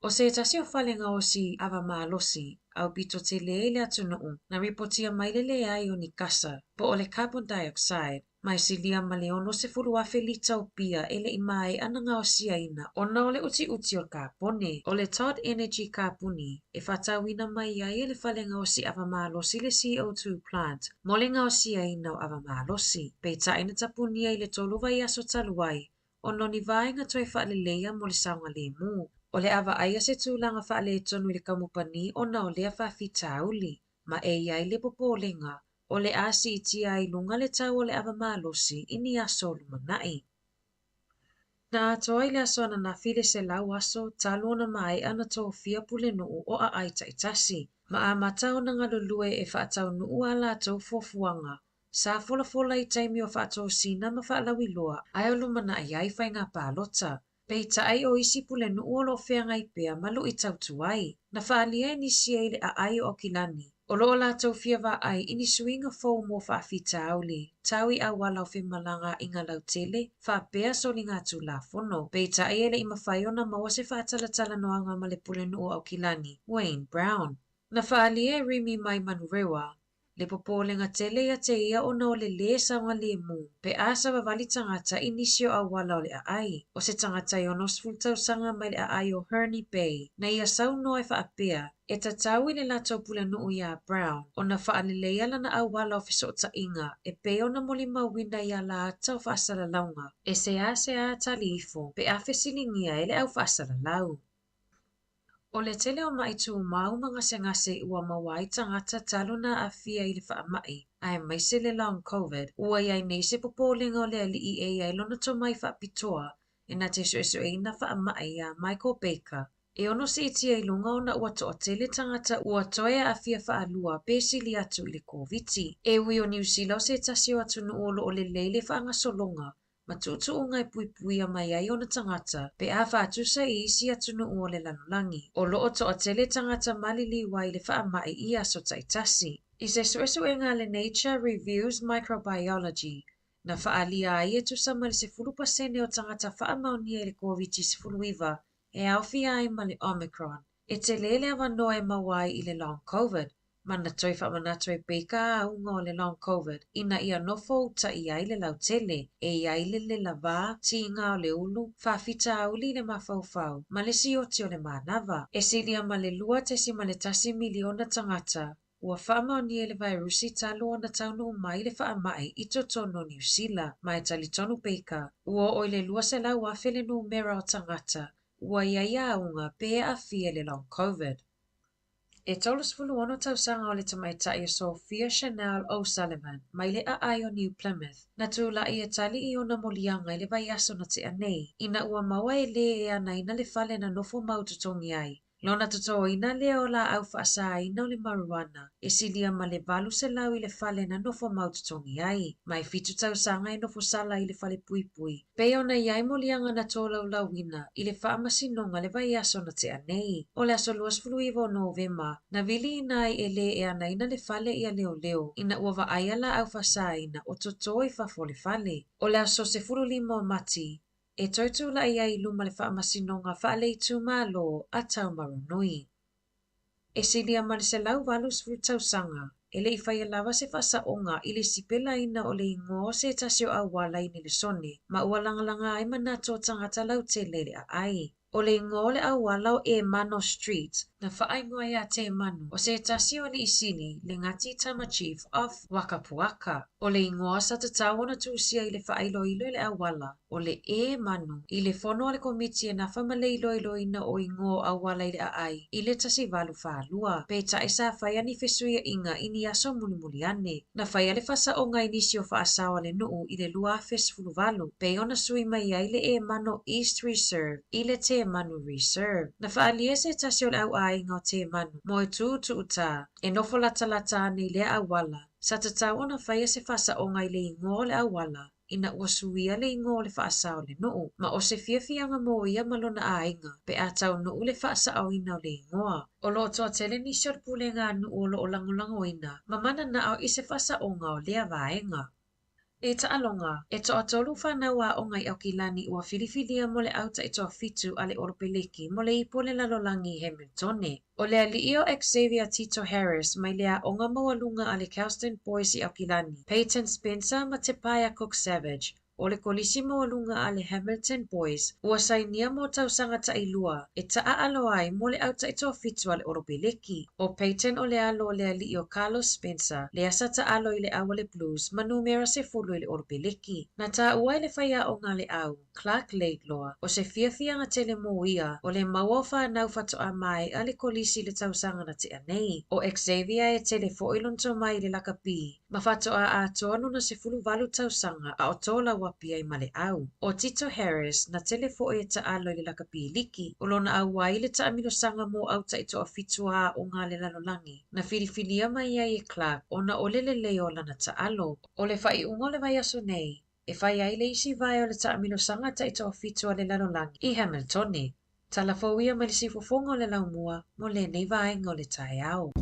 O se tasi o fale gaosi ava malosi aupito tele i le atunuu na ripotia mai le leai o ni kasa po o le carbon dioxide. Ma e silia ma le 60,000 lita o pia e le i maea ona gaosiaina ona o le utiuti o le kapone. O le Todd Energy Kapuni e faatauina mai ai e le fale gaosi ava malosi le CO2 plant mo le gaosiaina o ava malosi. Peitai na tapunia i le tolu vaiaso talu ai ona o ni vaega toe faaleleia mo le saogalemu. O le a vaaia se tulaga faaletonu i le kamupani ona o lea faafitauli, ma e i ai le popolega o le a siitia ai i luga le tau o le ava malosi i ni aso o lumanai. Na atoa i le aso ananafi le 100 aso talu ona maea ona tofia pulenuu o aai taitasi, ma amata ona galulue e faataunuu a latou fuafuaga sa folafola i taimi o faatosina ma faalauiloa ae o lumanai ai faiga palota. Peitai o isi pulenuu o lo o feagai pea ma luitau tuai, na faaalia e nisi ai le aai o Aukilani, o lo o latou fia vaai i ni suiga fou mo faafitauli tau i auala o femalagaaiga lautele faapea soligatulafono. Peitai e le i mafai ona maua se faatalatalanoaga ma le pulenuu o Aukilani, Wayne Brown. Na faaalia e Rimi mai Manurewa le popolega tele ia te ia ona o le lē saogalemu pe a savavali tagata i nisi o auala o le aai. O se tagata e 60 tausaga mai le aai o Herne Bay na ia saunoa e faapea, e tatau i le latou pulenuu iā Brown ona faaleleia lana auala o fesootaiga e pei ona molimauina i ala ata o faasalalauga e seāseā tali ifo pe a fesiligia e le au faasalalau. O le tele o maʻi tumau ma gasegase ua maua ai tagata talu na aafia i le faamai, aemaise le long Covid, ua i ai nei se popolega o le alii e i ai lona tomai faapitoa e na te suesueina faamai iā Michael Baker e ono siitia i luga ona ua toatele tagata ua toe aafia faalua pe sili atu i le Koviti. E ui o Niu Sila o se tasi o atunuu o lo o lelei le faagasologa ma tuutuuga e puipuia mai ai ona tagata pe a faatusa i isi atunuu o le lalolagi, o lo o toatele tagata maliliu ai i le faamai i aso taitasi. I se suesuega a le Nature Reviews Microbiology, na faaalia ai e tusa ma le 10% o tagata faamaonia i le Koviti-19 e aofia ai ma le Omicron, e tele le avanoa e maua ai i le Long Covid, ma na toe faamanatu e Baker auga o le Long Covid ina ia nofo uta'i ai le lautele, e i ai le lelavā, tiga o le ulu, faafitauli i le mafaufau, ma le sioti o le manava. E silia ma le 2.1 miliona tagata ua faamaonia i le vairusi talu ona taunuu mai le faamai i totonu o Niu Sila, ma e talitonu Baker, ua oo i le 200,000 le numera o tagata ua i ai auga pe aafia i le Long Covid. E 36 tausaga o le tamaitai o Sophia Chanel O'Sullivan mai le aai o New Plymouth, na tula'i e tali i ona moliaga i le vaiaso na tea nei, ina ua maua e lē e anaina le fale na nofo mau totogi ai. Lona totoina lea o laau faasaina o le marijuana e silia ma le 800 i le fale na nofo mau totogi ai. Ma e fitu tausaga e nofo sala i le fale puipui. Pei ona i ai moliaga na tolaulauina i le faamasinoga le vaiaso na tea nei. O le aso 29 o Novema, na viliina ai e lē e anaina le fale ia leoleo ina ua vaaia laau faasaina o totō i fafo o le fale. O le aso 15 o Mati, e toe tula'i ai i luma le faamasinoga faale-itumalo a Taumarunui. E silia ma le 180 tausaga, e le i faia lava se faasaoga i le sipelaina o le igoa o se tasi o auala i Nelesone, ma ua lagalaga ai manatu o tagata lautele i le aai. O le igoa o le auala o Emano Street, na faaigoa iā Temanu, o se tasi o alii sili, le Ngati Tama Chief of Wakapuaka. O le igoa sa tatau ona tusia i le faailoilo i le auala, o le E Manu, i le fono a le Komiti e nafa ma le iloiloina o igoa o auala i le aai i le 1842. Peitai sa faia ni fesuia'iga i ni aso mulimuli ane. Na faia le faasaoga i nisi o faasao a le nuu i le 2018, pei ona sui mai ai le E Mano East Reserve i le Te Manu Reserve. Na faaalia se tasi o le au aiga o Te Manu, Moetū Tuutā, e nofo latalata ane i lea auala, sa tatau ona faia se faasaoga i le igoa o le auala ina ua suia le igoa o le faasao o le nuu, ma o se fiafiaga mo ia ma lona aiga pe a taunuu le faasaoina o le igoa. O lo o toatele nisi o le pulega a nuu o lo o lagolagoina ma mananao i se faasaoga o lea vaega. I taaloga, e toatolu fanau aoga i Aukilani ua filifilia mo le au taitoafitu a le Olopeleki mo le Ipu o le Lalolagi i Hamiltone. ʻO le aliʻi o Xavier Tito Harris mai le aoga maualuga a le Kelston Boys i Aukilani, Peyton Spencer ma Tepaea Cook Savage, o le Kolisi Maualuga a le Hamilton Boys, ua sainia mo tausaga tailua e taʻaʻalo ai mo le au taitoafitu a le Olopeleki. ʻO Peyton o le alo o le aliʻi o Carlos Spencer, lea sa taʻalo i le au a le Blues ma numera 10 i le Olopeleki. Na tāua i le faiaoga a le au, Clark Laidlaw, ʻo se fiafiaga tele mō ia, o le maua o whānau whatoʻa mai a le kolisi i le tausaga na tea nei. ʻO Xavier e tele foʻi lona tomai i le lakapi, ma faatoa atoa lona 18 tausaga a o tō lauapi ai ma le au. ʻO Tito Harris, na tele foʻi e taʻalo i le lakapi liki, o lona ʻauai i le taʻamilosaga mō au taitoafitu a aoga a le lalolagi, na filifilia mai ai e Clark ona o le lelei o lana taʻalo. ʻO le faaiuga o le vaiaso nei, e fai ai le isi vae o le taʻamilosaga taitoafitu a le lalolagi i Hamiltone. Tala fou ia mai le siufofoga o le laumua mo lenei vaega o le taeao.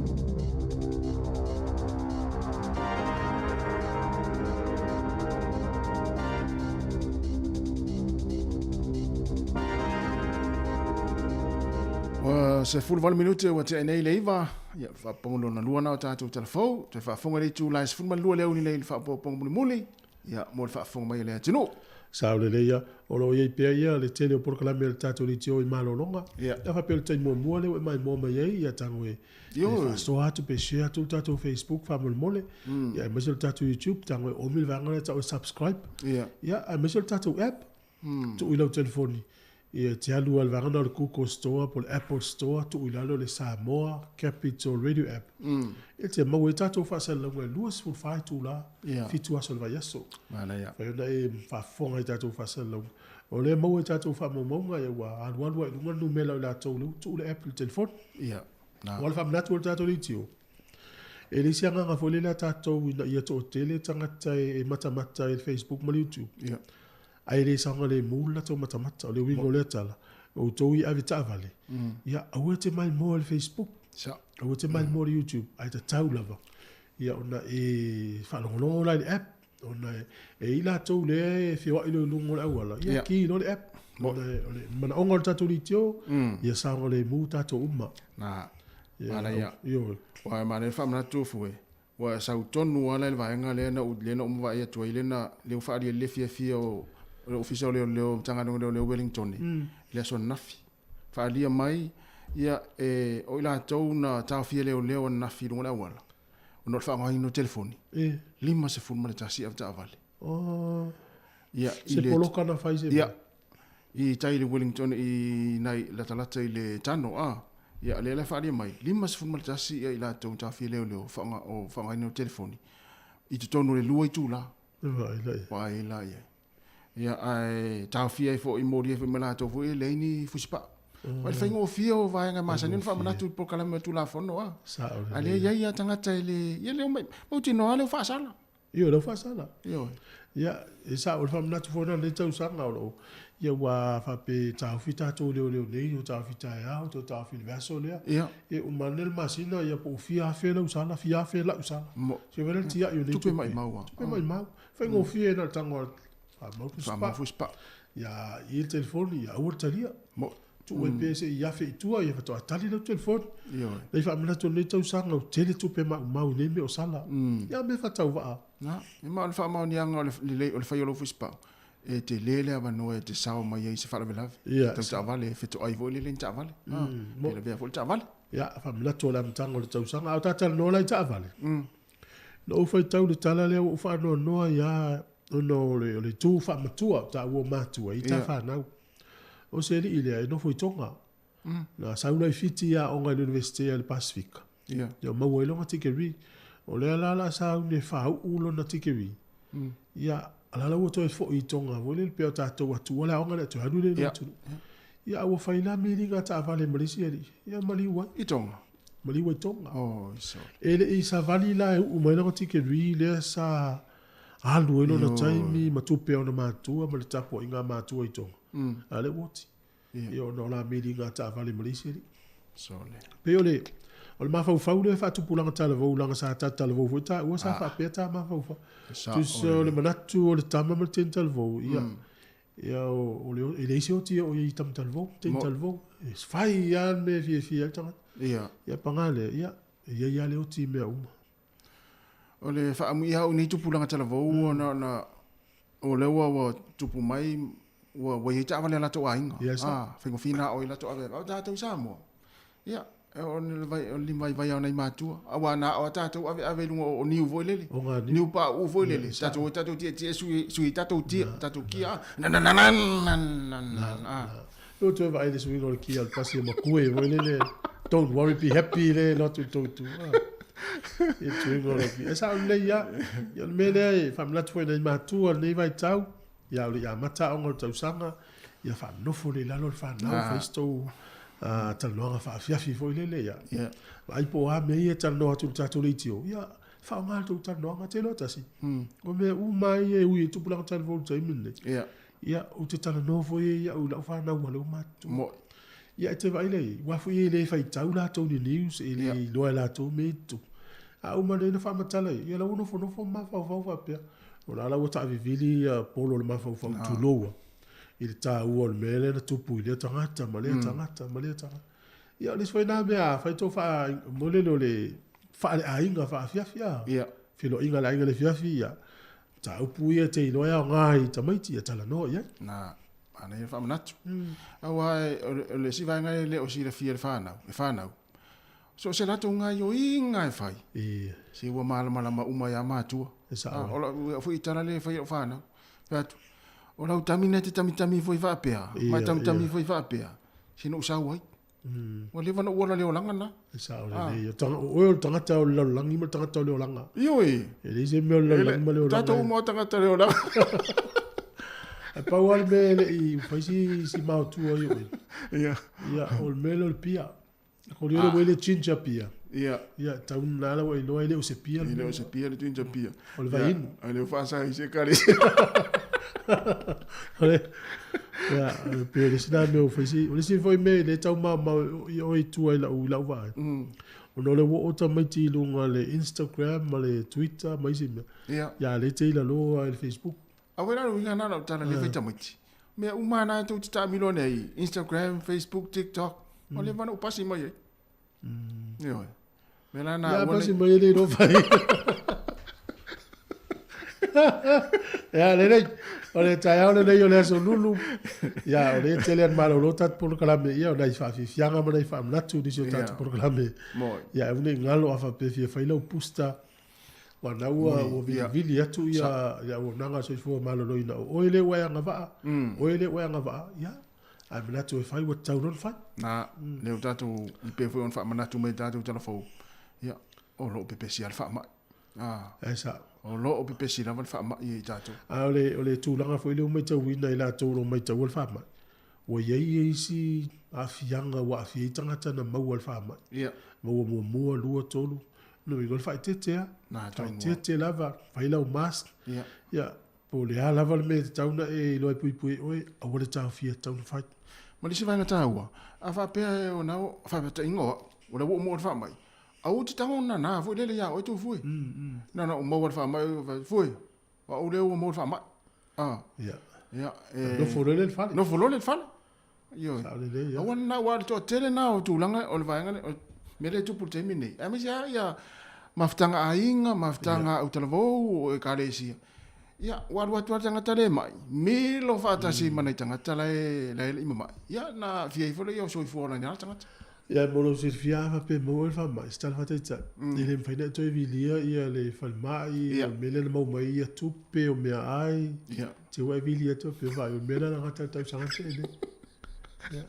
Ua 18 minute ua tea nei le 9, ia, faapopoga lona lua na o tatou tala fou, toe faafofoga i le itula e 12 le aoauli nei i le faapopoga mulimuli, ia, mo le faafofoga mai a le atunuu. Sao lelei ia, o lo o i ai pea ia le tele o polokalame a le tatou leitio i malologa. Ia. Ia faapea o le taimi muamua lea ua e maimoa mai ai, ia tago e faasoa atu pe share atu le tatou Facebook faamolemole. Ia aemaise o le tatou YouTube, tago e omi le vaega lea e tau o le subscribe. Ia. Ia aemaise o le tatou app. Tuu i lau telefoni, ia e te alu lava i le vaega lena o le Google Store po o le Apple Store, tuu i lalo le Samoa Capital Radio App. E te maua ai tatou faasalalauga e 24 itula, 7 aso o le vaiaso. Manaia. Mafai ona e faafofoga i tatou faasalalauga. O lea e maua i tatou faamaumauga, ia ua alualu lava i luga le numera o i latou lea ua tuu le app i le telefoni. Ia. Na. Aua le faamanatu o le tatou leitio, e leai se agaga foi lele a tatou ina ia toatele tagata e matamata i le Facebook ma le YouTube. Ia. Ae le saogalemu le latou matamata. O le uiga o lea tala, o outou i ave taavale, ia aua e te maimoa i le Facebook, aua e te maimoa i le YouTube, ae tatau lava ia ona e faalogologo la i le app, ona e i latou lea e feoai loa i luga o le auala, ia ki loa le app. Ona o le manaoga o le tatou leitio, ia saogalemu tatou uma. Na, manaia. Ioe. Ua manaia le faamanatu fue. Ua sau tonu lava la i le vaega lea na ou lea na ou vaai atu ai lea na lea ua faaalia ai le fiafia o le Ofisa o Leoleo Matagaluega o Leoleo Wellington i le aso ananafi. Faaalia mai ia e o i latou na taofia e leoleo ananafi i luga o le auala ona o le faaaogaina o telefoni. 51 avetaavale. Ia i le Se poloka na fai se mea. Ia i tai i le Wellington i nai latalata i le Tano a ia lea la faaalia mai 51 ia i latou na taofia leoleo faaaoga o faaaogaina o telefoni i totonu o le lua itula. Vaai la i ai. Vaai la i ai. Ia ae taofia ai foi moli ai foi ma latou foi e leai ni fusipaa. Vaai le faigofie o vaega masani ona faamanatu i polokalame o Tulafono a. Sao A lea e i ai lava tagata e le ia le omai mautinoa lava lea ua faasala. Ioe, lau faasala. Ioe. Ia, e sao, o le faamanatu foi lena o lenei tausaga o lo o, ia ua faapea e taofi tatou leoleo nei, ua taofi taeao, toe taofi i le vaiaso lea. Ia. Ia, uma ane le masina, ia po o fia afe lau sala, fia afe lau sala. Mo. Se vaai la le tiai o nei tupe. Tupe maimau lava. Tupe maimau. Faigofie na o le tago lava, faamau fusipaa. Faamau fusipaa. Ia, i le telefoni, ia aua le talia. Mo. Tuu ai pea se i afe i tua, ia faatoa tali lau telefoni. Ioe. Lei faamanatu o lenei tausaga, ua tele tupe maumau i nei mea o sala. Ia mea faatauvaa. Na, e ma o le faamaoniaga o le lelei o le fai o lou fusipau, e tele le avanoa e te sao mai ai i se faalavelave. Ia. Tau taavale, e fetoai foi lele ni taavale. Pe lavea foi le taavale. Ia, faamanatu o le amataga o le tausaga, a o ta talanoa la i taavale. Na ou faitau i le tala lea ua ou faanoanoa ai lava ona o le itu faamatua o taua o matua i ta fanau. O se alii lea e nofo i Tonga. Na sau la i Fiti i aoga i le Universite a le Pasifika. Ia maua ai lona tikeri. O lea la la sauni e faauu lona tikeri. Ia, a la la ua toe foi i Tonga foi lele pei o tatou atua le aoga lea toe alu lea i le atunuu. Ia, a ua fai la miliga taavale ma le isi alii. Ia maliu ai. I Tonga? Maliu ai i Tonga. Oh, sorry. E le i savali la e uu mai lona tikeri lea sa Alu ai lona taimi ma tupe a ona matua ma le tapuaiga a matua i Tonga. A o lea ua oti. Ia ona o la meli ngā taavale ma le isi alii. Sole. Pei o le, O le mafaufau lea e faatupulaga talavou leaga sa ta talavou foi taua sa faapea ta mafaufau. Tusa o le manatu o le tama ma le teine talavou, ia, ia o le, e leai se oti e oo i ai i tama talavou, teine talavou. E fai lava le mea e fiafia ai le tagata. Ia paga lea, ia, e i ai lava le oti i mea uma. O le faaamuia au i nei tupulaga talavou ona ona o lea ua ua tupu mai ua ua i ai taavale a latou aiga. Yes, ah, faigofie na o i latou ave. O tatou i Samoa. Ia, o le vai o le limavaivai o nai matua. Aua na o tatou ave ave i luga o niu foi lele. Niu pauu foi lele. Tatou tatou tietie sui sui tatou tia, tatou kia. Na na na na na na na. Lea ua toe vaai i le suiga o le kia o le pasi e makue foi lele. Don't worry, be happy le alu atu i tou tua. I le suiga o le kia. E sao lelei lava. Ia o le mea lea e faamanatu foi i nai matua o lenei vaitau, ia o le i amata aoga o le tausaga, ia faanofo lelei i lalo le fanau, fai se tou talanoaga faafiafi foi lele. Ia vaai po o a mea ia e talanoa atu i le tatou leitio, ia faaaoga le tou talanoaga. Te iloa tasi, o mea uma lava ia e ui i tupulaga talavou i le taimi lenei. Ia, ou te talanoa foi ia ia'u i la'u fanau ua leo matutua. Mo'i. Ia, e te vaai lea i ai, aua foi e le faitau latou i ni news, e le iloa e latou mea ia e tutupu. A uma nei ona faamatala i ai, ia la ua nofonofo ma mafaufau faapea, o la la ua taavivili ia polo o le mafaufau tulou a, i le taua o le mea lea na tupu i lea tagata ma lea tagata ma lea tagata. Ia, o le isi foi lena mea, afai tou faa, mo le o le faaleaiga faafiafi a, feiloaiga a le aiga i le afiafi, ia, Mataupu ia e te iloa e aoga i tamaiti, ia talanoa i ai. Na, manaia le faamanatu. Aua o le isi vaega e le o silafia e le whanau, e whanau. So o se latou gaioiga e fai, se ua malamalama uma ia matua. E sao. O lau foi tala lea e fai i lau whanau. Fai atu, o lau tami na e te tamitami foi faapea, ma e tamitami foi faapea, se na ou sau ai. Ua leva ona ou ola le olaga lena. E sao lelei. O tanga, o oe o le tagata o le lalolagi ma le tagata o le olaga. Ioe. E leai se mea o le lalolagi ma le olaga. Tatou uma o tagata o le olaga. Ae pau lava le mea e le i fai si, si maotua i oe. Ia. Ia, o le mea lea o le pia. Ko le ua le ginger beer. Ia. Ia, tau na la ua iloa e le o se pia. E le o se pia le ginger beer. O le vaiinu. Ia, le faasa i se ekalesia. O le, ia, pei o le isi lena mea ua fai si, o le isi foi mea e le tau maomao i oe i tua i lau, i lau vaai. Ona o le ua oo tamaiti i luga le Instagram ma le Twitter ma isi mea. Ia. Ia, lea e te i lalo lava i le Facebook. Auē la le uiga lena o lau tala lea e fai tamaiti. Mea uma lava na tou te taamilo ane ai, Instagram, Facebook, TikTok, ua leva ona ou pasi mai ai. Ioe. Mea la na Ia pasi mai e le iloa fai. Ia lelei. O le taeao lenei o le aso Lulu. Ia o lea e tele ana malolo tatou polokalame ia o nai faafiafiaga ma nai faamanatu i nisi o tatou polokalame. Ia aua ne i galo a faapea e fia fai lau booster Ua na ua ua vilivili atu ia ia auaunaga a le soifua maloloina o oe lea ua e agavaa, oe lea ua e agavaa, ia, ae manatu e fai ua tatau loa ona fai. Na, lea ua tatou i pei foi ona faamanatu mai i tatou tala fou, ia, o lo o pepesi lava le faamai. Ah, E sao. O lo o pepesi lava le faamai ia i tatou. A o le, o le tulaga foi lea ua matauina i latou o lo o maitaua le faamai, ua i ai isi aafiaga ua aafia ai tagata na maua i le faamai. Ia. Maua muamua, lua, tolu, lona uiga o le faaeteete lava. Na, tonu lava. Faaeteete lava, fai lau mask. Ia. Ia, po o le a lava le mea e tatau ona e iloa e puipui ai oe, aua le taofia e tatau ona fai. Ma le isi vaega taua, a faapea e ona faataitaiga o au, o lea ua ou maua i le faamai, aua e te tago nana foi lele ia oe tou fue. Na ona ou maua i le faamai, fue, O au lea ua maua le faamai. Ah. Ia. Ia, e... Nofo loa lea i le fale. Nofo loa lea i le fale. Ioe. Sao lelei, ia. Aua na aua le toatele na o tulaga o le vaega lea, o mea lea e tupu i le taimi lenei. Aemaise lava ia mafutaga aiga, mafutaga autalavou, o ekalesia. Ia, ua alu atu lava le tagata lea e mai, milo faatasi ma nai tagata la e la e le i mamai. Ia, na aafia ifo lea o soifua o nai tagata. Ia mo lou silafia a faapea e maua ai le faamai, se tala faataitai, e le mafai ona e toe vilia ia le falemai, o le mea lea na maua mai ai ia tupe, o meaai, te ua e vili atu pei o faaiu, o le mea lena na gata i le tausaga na tea nei. Ia,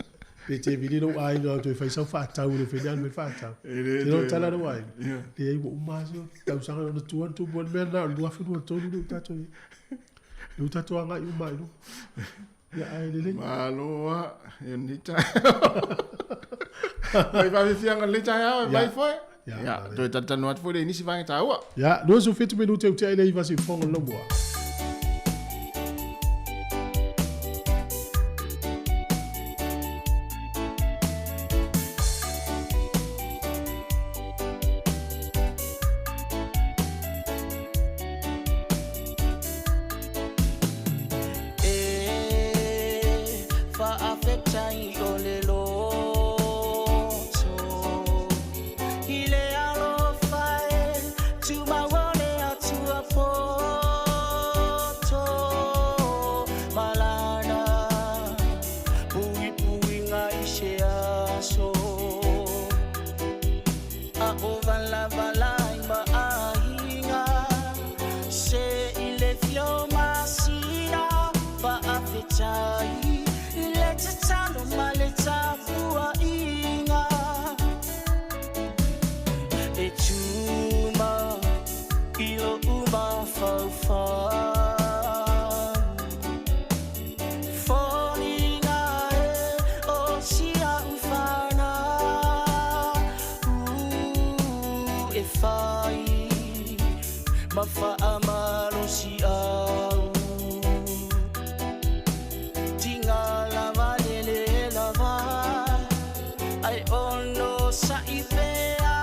pe te vili lou aiga toe fai sau faatau, le fai ni alu mai faatau. Te iloa tala lou aiga, leai ua uma lava se tausaga ona tua na tupu ai le mea lena o le 2023 lea ua tatou i ai. Lea ua tatou agai uma lava i luma. Ia, ae lelei. Malo a, i lenei taeao. Mai faafiafiaga i lenei taeao e mai foi. Ia, toe talatalanoa atu foi lea i nisi vaega taua. Ia, 27 minute ua tea i le 9 siufofoga o le laumua. Ma faamalosiau Tiga lava le lē lava Ae onosaʻi pea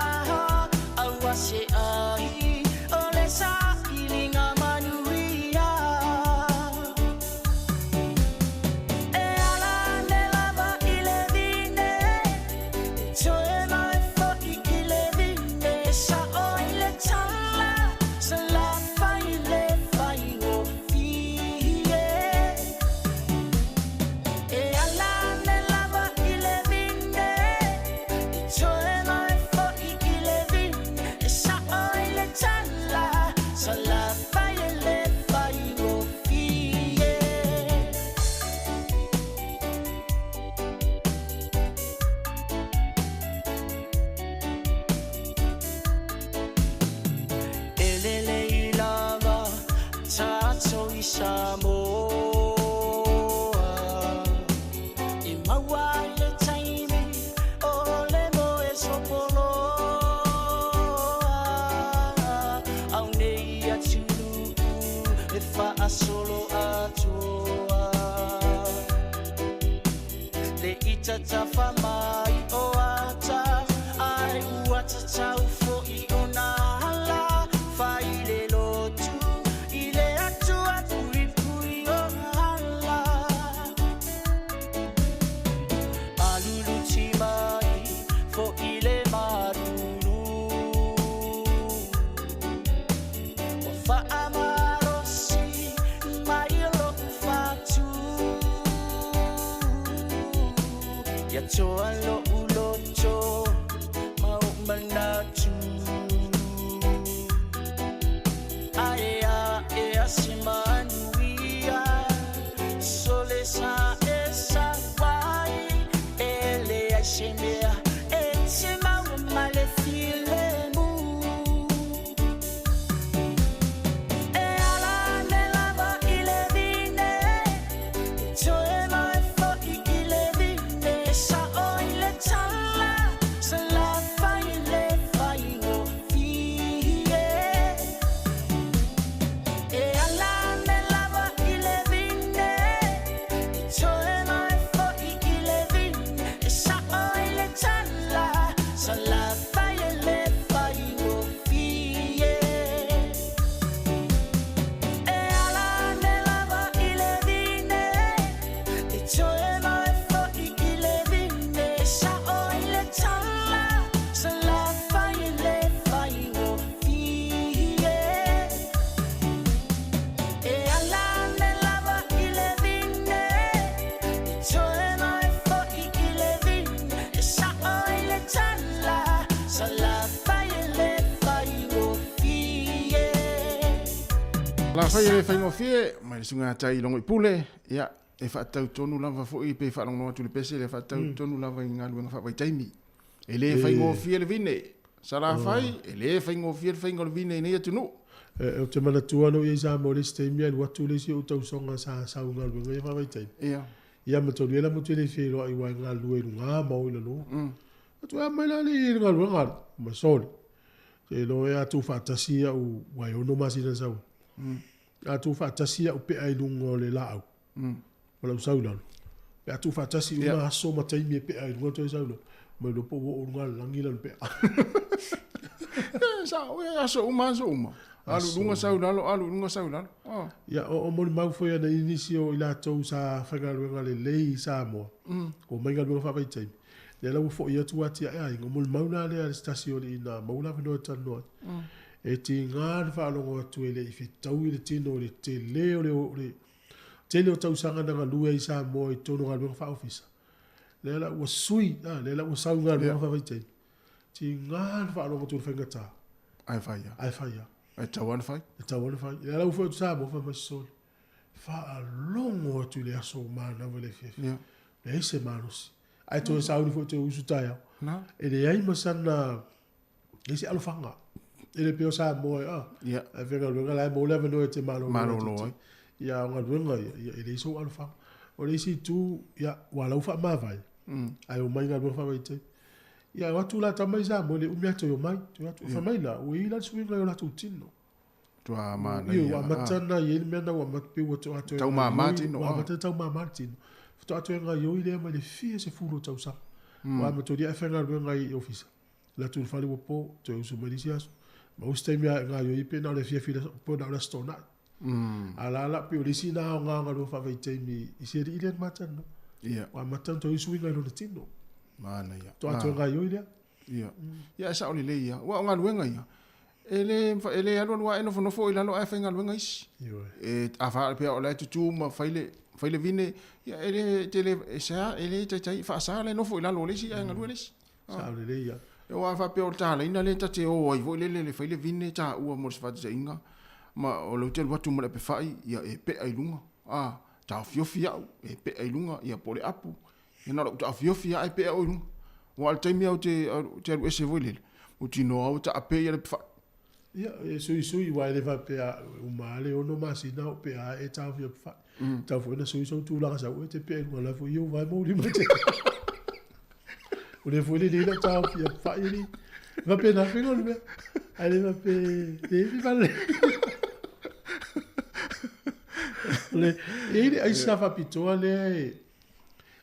Aua se ai O le sailiga manuia E ala ane lava i le vine E toe mai foʻi i le vine E saʻo i le tala Salafai le faigofie E ala ane lava i le vine E toe mai foʻi i le vine E saʻo i le tala Salafai le faigofie. E lelei lava tatou i Samoa E maua ai le taimi o le moe sopoloa Au nei atunuu e faasolo atoa Le ita tafa mai o ata Ae ua tatau foʻi ona ala Fai le lotu i le Atua puipui o ala Aluluti mai foʻi le malulu Ua faamalosi mai loʻu fatu Ia toa loʻu loto ma oʻu manatu Ae aʻe a se manuia Sole sa e sau ai E leai se mea e te maua ma le filemu E ala ane lava i le vine E toe mai foʻi i le vine E saʻo i le tala Salafai le faigofie E ala ane lava i le vine E toe mai foʻi i le vine E saʻo i le tala Salafai le faigofie E ala ane lava i le vine E toe mai foʻi i le vine E saʻo i le tala Salafai le faigofie E ala ane lava i le vine E toe mai foʻi i le vine E saʻo i le tala Salafai le faigofie Salafai le faigofie mai le susuga ia Tai Logoipule. Ia, e faatatau tonu lava foi pe faalogologo atu i le pese lea faatatau tonu lava i galuega faavaitaimi. E le faigofie le vine. Salafai, e le faigofie le faiga o le vine i nei atunuu. Ou te manatua ana ou i ai Samoa i le isi taimi alu atu le isi ou tausoga sa sau i galuega ia faavaitaimi. Ia ma tolu ia la motu e le feiloai aua e galulue i luga ma o i lalo. Atu e a mai la le i le galuega ala, ma sole. Se iloa e a tuufaatasi au aua e 6 masina na sau ai. A tuufaatasi au pea i luga o le laau ma lau sau i lalo. Pe a tuufaatasi uma aso ma taimi e pea i luga toe sau i lalo, ma iloa po ua oo i luga o le lagi lana pea. Sao, e aso uma, aso uma. Alu i luga sau i lalo, alu i luga sau i lalo. Oh. Ia, o molimau foi ana i nisi o i latou sa faigaluega lelei i Samoa, ua omai galuega faavaitaimi. Lea la ua foi atu atiae aiga, o molimau la lea a le se tasi o alii na maua le avanoa e talanoa ai. E tiga le faalogo atu e le i fetaui le tino i le tele o le, o le tele o tausaga na galue ai i Samoa i totonu o galuega faa-ofisa. Lea la ua sui, a, lea la ua sau i galuega faavaitaimi. Tiga le faalogo atu i le faigata. Ae fai lava. Ae fai lava. E tatau lava ona fai. E tatau lava ona fai. Lea la ua foi atu Samoa fai mai sole. Faalogo atu i le aso ua manava i le afiafi. Leai se malosi. Ae toe sauni foi toe usu taeao. E leai ma sana, leai se alofaga. E le pei o Samoa e, ah, ae faigaluega la e maua le avanoa e te malolo Malolo ai. Ia, o galuega ia, ia, e leai sou alofaga. O le isi itu, ia, ua lau faamavae, ae omai galuega faavaitaimi. Ia, o atu la tama i Samoa, e le umi lava toe omai. Toe atu, fai mai la, ua i ai la le suiga i o latou tino. Matua manaia. Ioe, ua amata ona i ai le mea lena ua amata pei ua to'a toe Taumāmā tino, Ua amata ona taumāmā le tino. Faatoa toe gaioi lea mai le fia sefulu o tausaga. Ua amatolia ae faigaluega ai i ofisa. Alu atu i le fale ua po, toe usu mai le isi aso. Maua se taimi e gaioi ai pe na o le afiafi i le aso, pe na o le Aso Toonai. A la la pei o le isi lena aoga o galuega faavaitaimi i se alii lea na ma talanoa. Ua amata ona toe usuina i lona tino. Manaia. Faatoa toe gaioi lea. Ia. Ia e sao lelei ia. Ua o galuega ia. E le e le alualu ae nofonofo i lalo ae faigaluega isi. Ioe. E a faapea o la e tutū ma fai le fai le vine, ia e le tele e sea e le taitai faasa le nofo i lalo o le isi ae galue le isi. Sao lelei ia. Aua a faapea o le talaina lea ta te o ai foi lele le fai le vine taua mo le faataitaiga ma o lea ou te alu atu ma le apefai ia e pea i luga. A taofiofi au e pea i luga ia po o le apu. Ia na o lou taofiofi lava ae pea oe i luga. Aua o le taimi lava ou te, ou te alu ese foi lele, mautinoa lava ua taape ia le pefai. Ia, e suisui, aua e le faapea uma lava le ono masina o pea lava e taofia pefai. Mm. Tau foi na sui sou tulaga sau e te pea i luga la foi i ou vae ma ou lima te. O le foi le le lau taofia pefai ni. Faapena faiga o le mea. Ae le faapea, le le vale. Le, e i ai le aisa faapitoa lea e,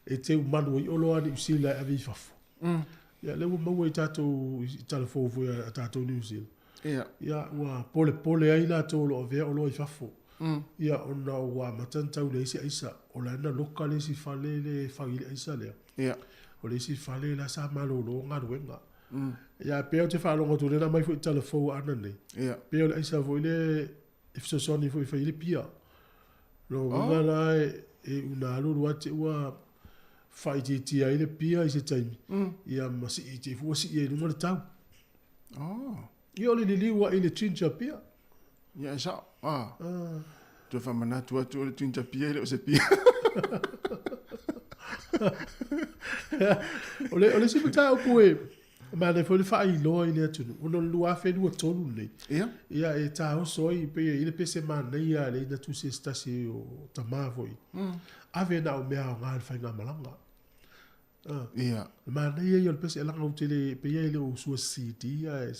e teu malu ai oloa a Niu Sila e ave i fafo. Mm. Ia, lea ua maua i tatou, i tala fou foi a tatou Niu Sila. Ia. Ia, ua polepole ai latou o lo o avea oloa i fafo. Mm. Ia, ona ua amata ona tau leai se aisa. O la na loka le isi fale le e fai i le aisa lea. Ia. O le isi fale la sa malolo galuega. Mm. Ia, pei ou te faalogo atu lea na aumai foi i tala fou a Ana nei. Ia. Pei o le aisa foi le e fesoasoani foi e fai ai le pia. Lona uiga oh. la e una alu alu atu ua faaitiitia ai le pia i se taimi, mm. ia ma sii te fua sii ai luga le tau. Oh. Ia o le liliu ai le ginger pia. Ia e sao. Ah. Ah. Toe faamanatu atu o le ginger pia e le o se pia. O le, o le isi mataupu e, Manaia foi le faailoa i le atunuu, ona o le 2023 lenei, Ia. ia e taoso ai, pei e i ai le pese manaia a le ina tusi e se tasi o tama foi, ave na o mea aoga i le faigamalaga. Ah. Ia. Le manaia ia o le pese, leaga ou te le, pei e le o usua CD ae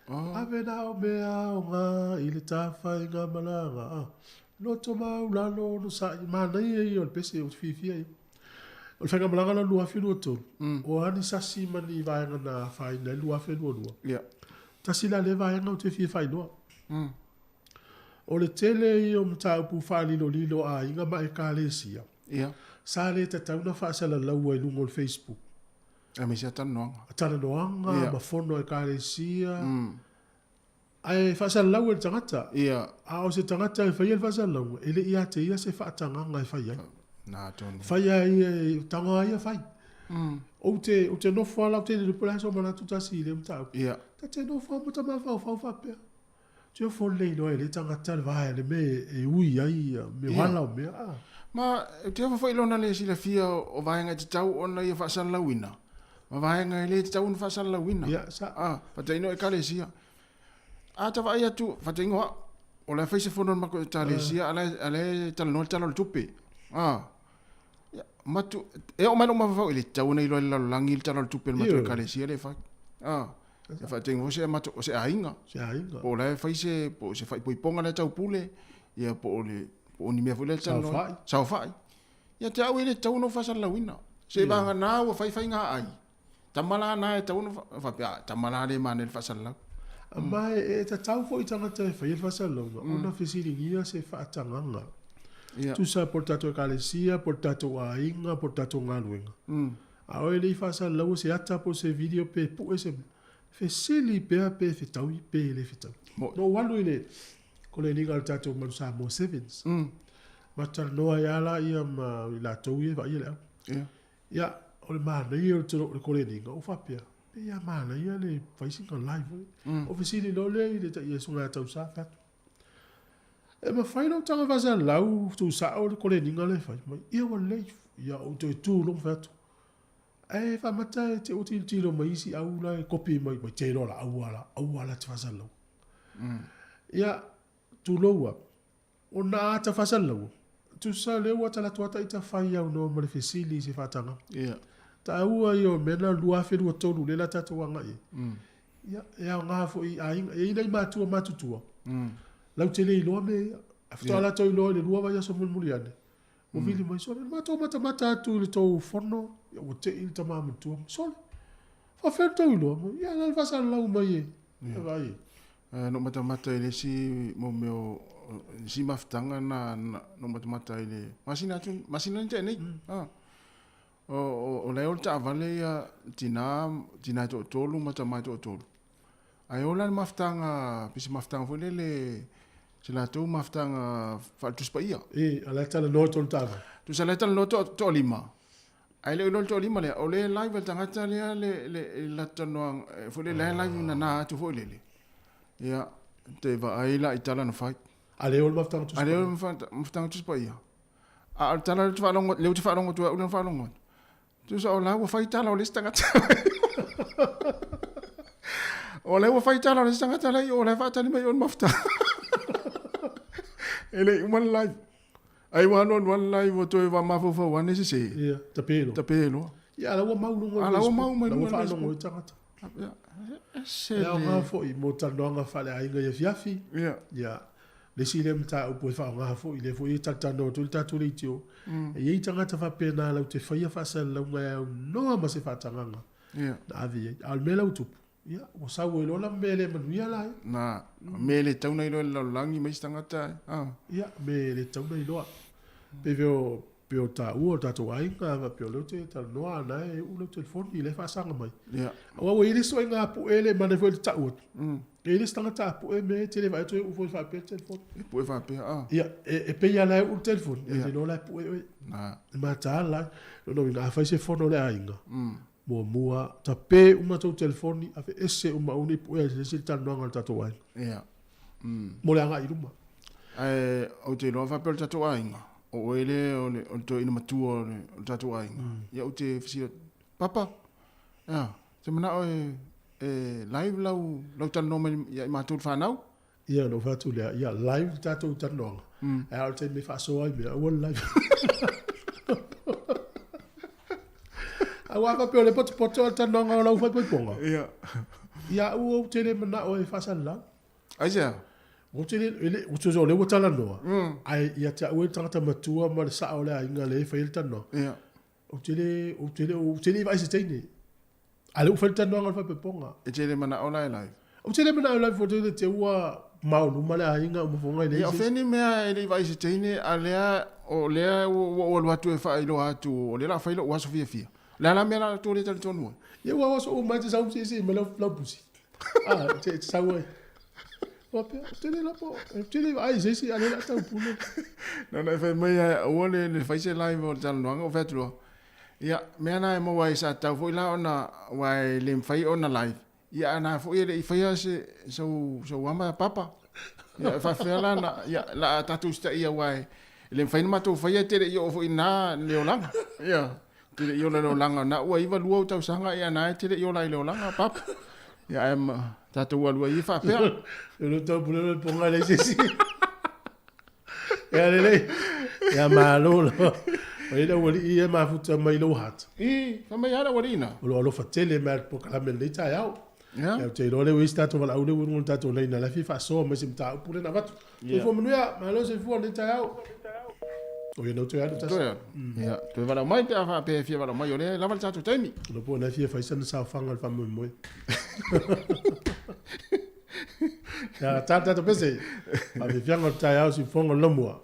Oh. Ave na o mea aoga i le tafaigamalaga. Ah. Loto maulalo onosai, manaia ia o le pese ou te fiafia ai. O le faigamalaga la 2023, mm. o a ni sasi ma ni vaega na afaina ai 2022. Yeah. Tasi la lea vaega ou te fia faailoa. Mm. O le tele ia o mataupu faalilolilo a aiga ma ekalesia. Yeah. Sa le tatau na faasalalaua i luga o le Facebook. Aemaise a talanoaga. Talanoaga yeah. ma fono a ekalesia. Mm. Ae faasalalau e le tagata. Ia. A o se tagata e faia le faasalalauga, e le i ia te ia se faatagaga e fai ai. Na tonu. Fai a ia, tago a ia fai. Mm. Ou te, ou te nofo lava, ou te le po le a sou manatu tasi i lea mataupu. Ia. Ta te nofo lava ma ta mafaufau faapea. Te ofo lelei loa e le tagata le vaea le mea e ui ai me Ia. wala o mea. Ah. Ma, ou te ofo foi i lona le silafia o vaega e tatau ona ia faasalalauina, ma vaega e le tatau ona faasalalauina. Ia, sa. Ah, faataino ekalesia. A ta vaai atu, faataino au, o la e fai se fono a le matou ekalesia, a la e talanoa le Tala o le Tupe. A, ia, matu, e oo mai lou mafaufau, e le tatau ona iloa e le lalolagi le Tala o le Tupe a le matou ekalesia lea e fai. A, e faataino foi se matou, o se aiga. Se aiga. Po o la e fai se, po o se faaipoipoga la e taupule, ia po o le, po o ni mea foi lea e talanoa. Saofai. Saofai. Ia te au e le tatau ona ou faasalalauina. Se vagana ua fai faiga ai. Tama la na e tatau ona faapea, tama la le manaia le faasalalau. Ma e tatau foi i tagata e faia le faasalalauga ona fesiligia se faatagaga. Tusa po o le tatou ekalesia, po o le tatou aiga, po o le tatou galuega. A oe le i faasalalaua se ata po o se video pe pue se mea, fesili pea pe fetaui pe le fetaui. Na ou alu i le koleniga a le tatou Manu Samoa Sevens, ma talanoa ai lava laia ma i latou ia e vaaia le au. Ia, o le manaia o le koleniga, ua faapea, pei lava manaia le fai sina live foi. Mm. O fesili loa lea i le tai Iesu ia tausa fai atu. E mafai ona ou taga faasalau tuusao le koleniga lea e fai mai. Ia ua lelei, ia ou toe tu loa ma fai atu. Ae faamata e te ua tilotilo mai isi au la e kopi mai, mai te iloa la, aua la, aua la te faasalalau. Mm. Ia, tulou a, Ona ata faasalalau, tusa lea ua talaatu ata ita fai aunoa ma le fesili i se faatagaga. Ia. Taua ia o mea na 2023 lea la tatou agai ai. Ia, e aoga foi i aiga. E i ai nai matua matutua. Lautele iloa mea ia. Ae faatoa latou iloa i le 2 vaiaso mulimuli ane, ua vili mai, sole, matou matamata atu i le tou fono, ia ua tei le tama matua, sole, faafefea ona tou iloa mai? Ia, na o le faasalalau mai e, e vaai ai. Na ou matamata i le isi mau mea o isi mafutaga na na ou matamata i le masina atu, masina lea na tea nei. O la e o le taavale ia tina, tina e toatolu ma tama e toatolu. Ae o la le mafutaga, pei se mafutaga foi lele, se latou mafutaga faale-Tusi Paia. E, a la e talanoa i tolu taavale. Tusa la e talanoa toalima, ae le o iloa le toalima lea, o lea e live e le tagata lea le, le, le latou talanoaga, foi lele, la e live nana atu foi lele. Ia, te vaai la i tala na fai. A le o le mafutaga Tusi Paia. A le o le mafutaga Tusi Paia. A o le tala lea ou te faalogo, lea ou te faalogo atu ai au lea na faalogo atu. Tusa o la ua fai tala o le isi tagata. O la ua fai tala o le isi tagata la i o la e faatali mai o le mafutaga. E le i uma le live. Ai ua alu alu lava le live ua toe mafaufau ane se se. Ia, tape loa. Tape loa. Ia, a la ua mau luga o A la ua mau mai luga o Facebook. La ua faalogo ai tagata. Ia, ese le. E aoga foi mo talanoaga faaleaiga i afiafi. Ia. Ia, Le isi lea mataupu e faaaoga foi, lea foi e talatalanoa atu ai le tatou leitio, e i ai tagata faapena latou te faia faasalalauga e aunoa ma se faatagaga na ave i ai. A o le mea la ua tupu, ia, ua sau ai loa la mea le manuia la ia. Na, mea e le tatau ona iloa e le lalolagi ma isi tagata, a. Ia, mea e le tatau ona iloa. Pei foi o pei o taua o le tatou aiga, faapea o lea ou te talanoa, a o na e uu lau telefoni, la e faasaga mai. Aua ua i ai le isi ituaiga pue le manaia foi le tau atu. E i ai le isi tagata a pue mea e te le vaai atu e uu foi faapea le telefoni. E pue faapea, a. Ia, e pei lava la e uu le telefoni, ae te iloa la e pue oe. E mataala la. Lona uiga, a fai se fono a le aiga, muamua, tape uma tou telefoni, aveese uma aua ne i puea e se isi le talanoaga a le tatou aiga. Mo le agai i luma. Ae ou te iloa faapea o le tatou aiga, o oe lea o le, o le toeaina matua o le, o le tatou aiga. Ia ou te fesili atu, Papa, ea, e te manao e, e live lau, lau talanoa mai ia i matou le fanau? Ia, ona ou fai atu lea, ia live le tatou talanoaga, ae a o le taimi e faasoa ai mea, aua le live. Aua a faapea o lea e potopoto le talanoaga o lau faaipoipoga, Ia. ia au ou te le manao e faasalalau. Aisea? Ou te le, e le, tusa o lea ua talanoa, ae ia te au e le tagata matua ma le sao o le aiga lea e fai ai le talanoaga. Ou te le, ou te le, ou te le i vaai i se teine. A o lea ua fai le talanoaga o le faaipoipoga. E te le manao la e live? Ou te le manao e live foi te te ua maoluma le aiga uma foga e leai Ia, o se fea isi. ni mea e le i vaai i se teine, a lea, o lea ua ou alu atu e faailoa atu, o lea o le a fai lou aso fiafia. O le a la mea la tou le talitonu ai? Ia ua oso uma ai te sau siisii mai lau pusi. Ah, te sau ai. Ua pea, ou te le iloa po, ou te le vaai i se isi, a o lea o le a tau pule. Na ona e fai mai aua le, le fai se live o le talanoaga, ou fai atu loa, ia, mea na e maua ai sa tatau foi la ona, aua e le mafai ona live, ia a na foi e le i faia se, sau, sau ama papa. Ia, e faafefea la na, ia, la a tatou usitaia aua e le mafai ona matou faia e te le i oo foi i na le olaga. Ia. Te le i ola i le olaga, na ua 92 ou tausaga, ia na e te le i ola i le olaga, papa. Ia ae ma, tatou alu ai ia faapea. E le tau pule le ponga le sisi. Ia lelei. Ia malo lava. O ia le aualii ia e mafuta mai lou hata. I, fai mai lava le aualii na. O lo alofa tele mai le polokalame lenei taeao. Ia. Ia ou te iloa lea ua i ai se tatou valaau lea ua i luga o le tatou laina la e fia faasoa mai se mataupu lea na avatu. Soifua manuia, malo soifua lenei taeao. O ia na ou toe alu tasi. Toe alu. Ia, toe valaau mai pe a faapea e fia valaau mai, o lea e lava le tatou taimi. Iloa po o na e fia fai sana saofaga i le faamoemoe. Ia, tā le tatou pese. Faafiafiaga o le taeao siufofoga o le Laumua.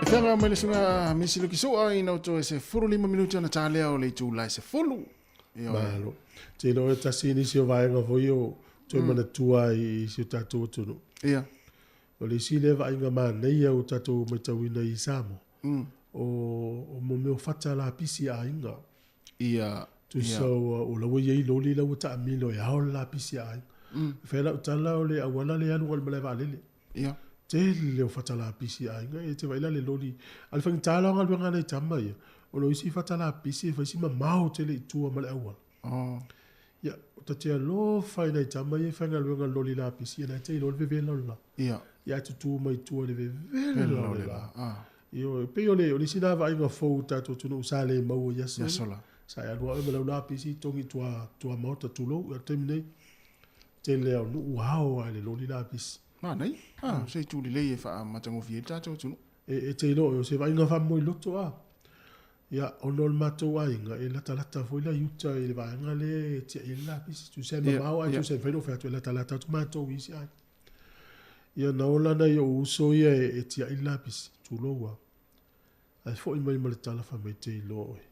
Afioga mai le suga Misi Luki Sua ina o toe 15 minuti ona tālea o le itula e 10. Ioe. Malo. Te iloa e tasi nisi o vaega foi o toe manatua ai i si o tatou atunuu. Ia. O le isi lea vaaiga manaia ua tatou matauina i Samoa, o, o mo mea o fata lapisi a aiga. Ia. Tusa ua, o la ua i ai loli la ua taamilo e ao le lapisi a aiga. E fai lau tala o le auala lea e alu agai i le malae vaalele. Ia. Tele o fata lapisi a aiga, e te vaai la le loli. A o le faigata la o galuega a nai tama ia, o lo isi fata lapisi e fai si mamao tele i tua ma le auala. Oh. Ia, o ta te alofa i nai tama ia e faigaluega i le loli lapisi, ia la e te iloa le vevela o le la. Ia. Ia ae tutu mai tua i le vevela o le la. Ah. Ioe, e pei o le, o le isi lena vaaiga fou i tatou atunuu sa le maua i aso I aso la. Sa e alu lava oe ma lau lapisi togi tua, tuamaota tulou, ia o le taimi nei, tele lava o nuu ua ao lava i le loli lapisi. Manaia. Ah, se itu lelei e faamatagofie ai le tatou atunuu. E, e te iloa, o se vaaiga faamoemoe-loto a. Ia, ona o le matou aiga, e latalata foi la i uta i le vaega lea e tiai ai le lapisi. Tusa e mamao ae tusa e mafai ona ou fai atu e latalata atu matou i isi aiga. Ia, na ola nai ou uso ia e tiai le lapisi, tulou lava. Ae foi mai ma le tala fai mai te iloa oe,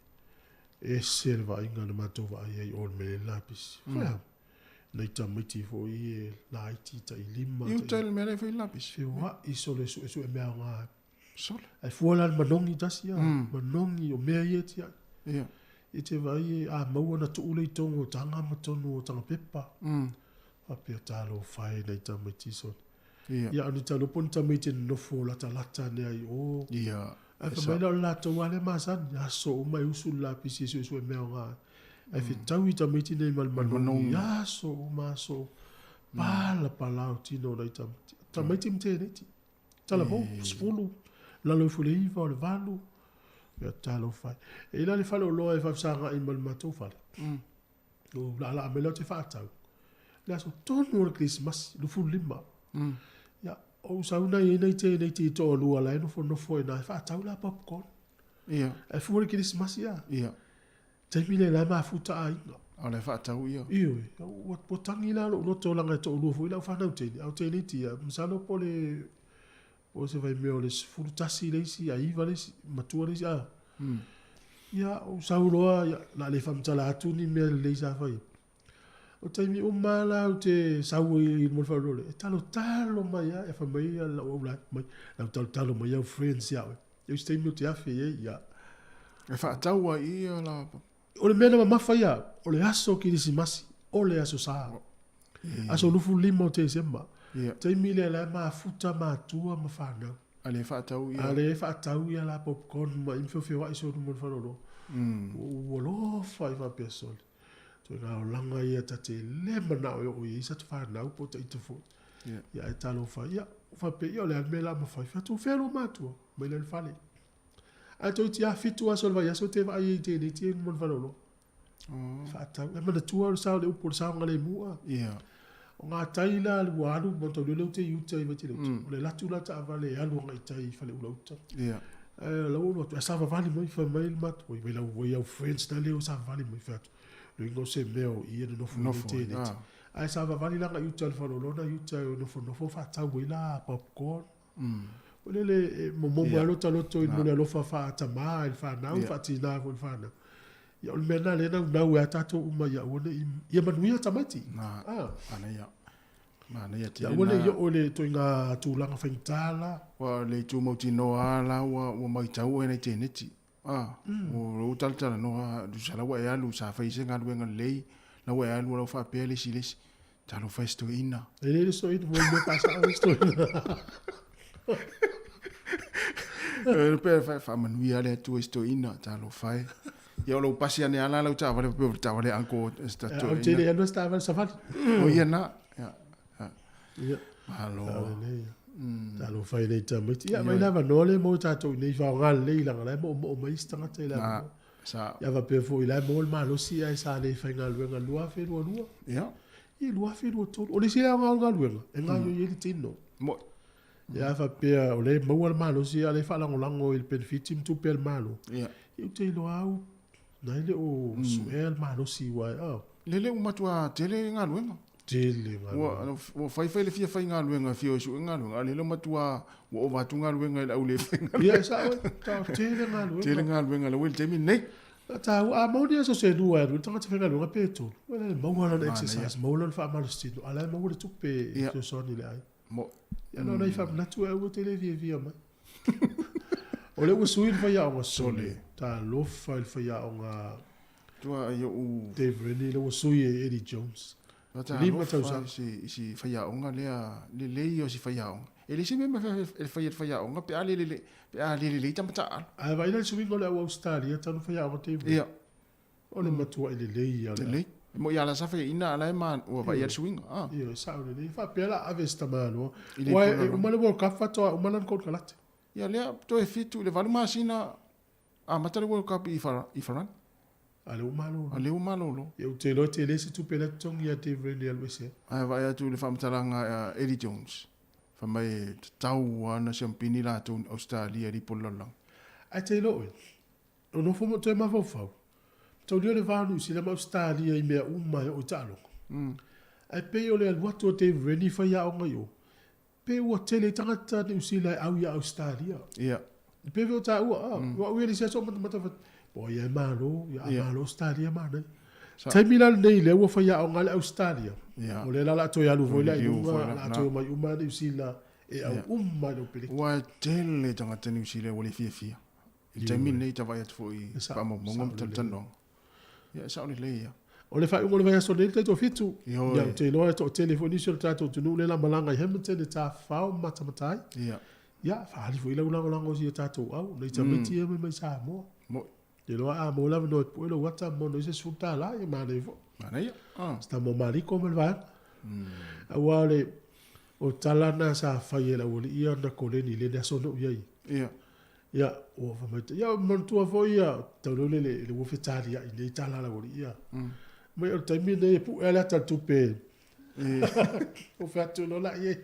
e ese le vaaiga na matou vaai ai i o i le mea e i ai le lapisi. Fai a? Nai tamaiti foi e laiti tai lima. I uta i le mea lea e fai le lapisi. Feoai sole suesue mea aoga. Sole. Ae fua la le manogi tasi a. Manogi o mea ia e tiai. Ia. E te vaai e a maua na tuu lea i tonu o taga ma tonu o taga pepa. Faapea talofa e nai tamaiti sole. Ia. Ia a o ni talo po o ni tamaiti e nonofo latalata ane ai i o. Ia. Ae fai mai la o le latou lava lea masani, aso uma e usu le lapisi e suesue mea aoga ai. Ae fetaui tamaiti nei ma le manogi, aso uma aso uma. Palapala o tino o nai tamaiti. Tamaiti ma tēneti. Tala fou, 10, lalo ifo i le 9, o le 8. Ia talofa e. E i ai la le faleoloa e faafesagai ma le matou fale. Ou laalaa mai lea ou te faatau. Le aso tonu o le Kerisimasi, 25. Ia, ou sau nai ai nai tēneti toalua la e nofonofo i ina e faatau la popcorn. Ia. Ae fua le Kerisimasi a. Ia. Taimi lea la e mafuta aiga. A o la e faatau ia. Ioe, ua, ua tangi la lou loto leaga e toalua foi lau fanau teine, a o tēneti ia, masalo po o le, po o se vaimea o le 11 le isi, a 9 le isi, matua le isi, a. Ia, ou sau loa, ia, o le a le faamatala atu ni mea lelei sa fai. O taimi uma lava la ou te sau ai mo le faleoloa, e talotalo mai lava, e fai mai lau aulae mai, lau talotalo mai au friends ia oe. E isi taimi ou te afe i ai, ia. E faatau ai i ia la. O le mea na mamafa ia, o le aso Kerisimasi, o le aso Sa. Aso 25 o Tesema. Taimi lea la e mafuta matua ma fanau. A le faatau ia. A le faatau ia la popcorn ma i feofeoai soli mo le faleoloa. Ua alofa i faapea soli. Toe olaga ia ta te le manao e oo i ai sa ta fanau po o ta ita foi. Ia ae talofa, ia faapea, ia o le a le mea o le a mafai. Fai atu, o fea lou matua? Mai lea i le fale. Ae toeitiiti lava 7 aso o le vaiaso te vaai ai i tēnei mo le faleoloa. Faatau. E manatua o le sao o le upu o le saogalemu a. Ia. O ngā tai la ua alu, ma tau lele te i uta i Vaitele uta. O le latu la taavale e alu agai i tai i Faleula uta. Ia. Ae la ua alu atu, ae savavali mai, fai mai le matua, oi, vai lau, vai au friends na lea o savavali mai, fai atu. Loiga o se mea o i e nonofo nei tēneti. Ae savavali la agai i uta i le faleoloa na i uta e nofonofo faatau ai la popcorn. O lele e momomo ai lota loto i mo le alofa faatamā i le fanau, faatinā foi i le fanau. Ia o le mea lena lea e naunau ai a tatou uma ia aua ne i, ia manuia tamaiti. Na, manaia. Manaia tele Ia aua ne i oo i le ituaiga tulaga faigata la. Ua le itu mautinoa lava la ua matau oe nai teneti. A, ua lou talatalanoa, tusa la ua e alu sa fai se galuega lelei, la ua e alu lau faapea le isi i le isi. Talofa e se toeaina. E le le se toeaina, ua mea faasao le isi toeaina. E pe faamanuia le Atua i se toeaina, talofa e. Ia o lou pasi ane lava la lau taavale faapea o le taavale a uncle se toeaina. Ou te le alu se taavale savali. O ia na. Ia. Ia. Malo. Talofa i nei tamaiti. Ia, mai le avanoa lea mo tatou i nei faaaoga lelei leaga la e moomoo mai isi tagata i le avanoa. Sa. Ia faapea foi la e maua le malosi ae sa le faigaluega 2022. Ia. Ia 2023. O le isi lea aoga o le galuega, e gaoioi ai le tino. Moi. Ia faapea o lea e maua le malosi a o lea e faalagolago i le penefiti ma tupe a le Malo. Ia. Ia ou te iloa au, na e le o suea le malosi aua e, oh. Lele ua matua tele galuega. Tele galuega. Ua faifai le fia faigaluega e fia o e sue galuega, a o lea ua matua ua ova atu galuega i le au le faigaluega. Ia, e sao ai. Tele galuega. Tele galuega lea ua i le taimi lenei. Na taua, a maua ni aso se lua e alu ai le tagata faigaluega pe tolu, ua le maua lana exercise, maua lona faamalositino, a o la e maua le tupe e fesoasoani i le aiga. Ia na o nai faamanatu e aua te le fiafia mai. O lea ua sui le faiaoga sole, talofa i le faiaoga Tua i ou Dave Rennie, lea ua sui e Eddie Jones. Lima tausaga. I si faiaoga lea, lelei ia o si faiaoga. E leai se mea e mafai e fai e le faiaoga pe a le lelei, pe a le lelei tama taaalo. Ae vaai la i le suiga o le au Ausetalia talu faiaoga Dave Rennie. Ia. O le matuai lelei ia o le. Lelei. E moi a la sa faiaina a la e ma, ua vaai le suiga. Ah. Ioe, sao lelei. E faapea la ave se tamaloa. Aua e uma le World Cup faatoa uma lana konekarate. Ia lea toe 7 i le 8 masina Amata le World Cup i Farani. A lea ua malolo. A lea ua malolo. Ia ou te iloa e tele se tupe la e totogi ia Dave Rennie e alu ese ai. Ae vaai atu i le faamatalaga a Eddie Jones, fai mai e tatau lava ona siampini latou i Ausetalia i le ipu o le lalolagi. Ae te iloa oe, o nofo ma toe mafaufau, taulia le va o Niu Sila ma Ausetalia i mea uma e oo i taaloga. Ae pei o le alu atu o Dave Rennie faiaoga i o, Pe ua tele tagata Niu Sila e au ia Ausetalia. Ia. Pe fe o taua, ah, mm. Ua le se aso matamata fa. Po ia e malo, ia yeah. malo Australia manai. Sa. Taimi la lenei lea ua faiaoga le Australia. Yeah. O lea la la toe alu foi la i luga, la toe mai uma Niu Sila e au uma i lou peleti. Ua tele tagata Niu Sila ua le fiafia. I le taimi lenei ta vaai atu foi i faamaumauga ma talatalanoaga. Ia, e sao lelei ia. O le faaiuga o le vaiaso nei le taitoafitu. Ia, ou te iloa e toatele foi nisi o le tatou atunuu lea la malaga i Hamilton e tafafao ma matamata ai. Ia. Ia, faaali foi lau lagolago i si o tatou au, nai tamaiti ia mai mai Samoa. Moi. Te iloa a maua le avanoa e pue lou ata ma ono i se $10, ia manaia foi. Manaia. Ah. Se tama o Maliko ma le vaega. Aua o le, o tala na sa fai e le aualii ia na koleni i lene aso na ou i ai. Ia. Ia, ua fai mai, ia, manatua foi ia, tau leo le, le ua fetaliai nei tala la ua ia. Mai o le taimi nei e pu'e a le ata le tupe. Ua fai atu loa la i ai.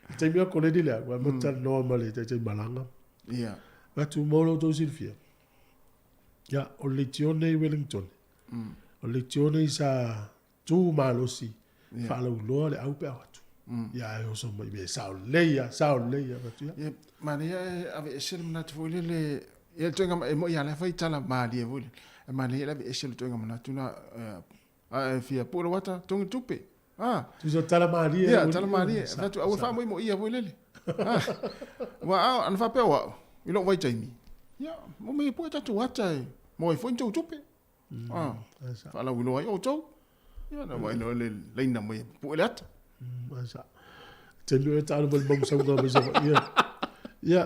Le taimi a koleni lea, ua mm. talanoa ma le taitai malaga. Ia. Fai atu mo lo outou silafia. Ia, o le leitio nei Wellington. O le leitio nei sa tu malosi, yeah. faalauiloa le au pe au atu. Ia, e oso mai me sao lelei ia, sao lelei ia, atu ia. Ia, manaia e aveese le manatu foi lele, ia le toega, e moi lava la fai tala malie foi lele. E manaia le aveese le toega manatu na, a e fia pue lou ata, togi tupe. Ah. Tusa tala malie. Ia, tala malie. Fai atu, aua e faamoemoe foi lele. Ah. Ua a, ana faapea o au, i lou vaitaimi, ia, mo me pue tatou ata e, mo ai foi ni tou tupe. Ah, faalauiloa ai outou. Ia, na vaai loa le laina mai e pue le ata. Sa. Taimi o e taalo mai le mau sauga mai Savaii. Ia, ia,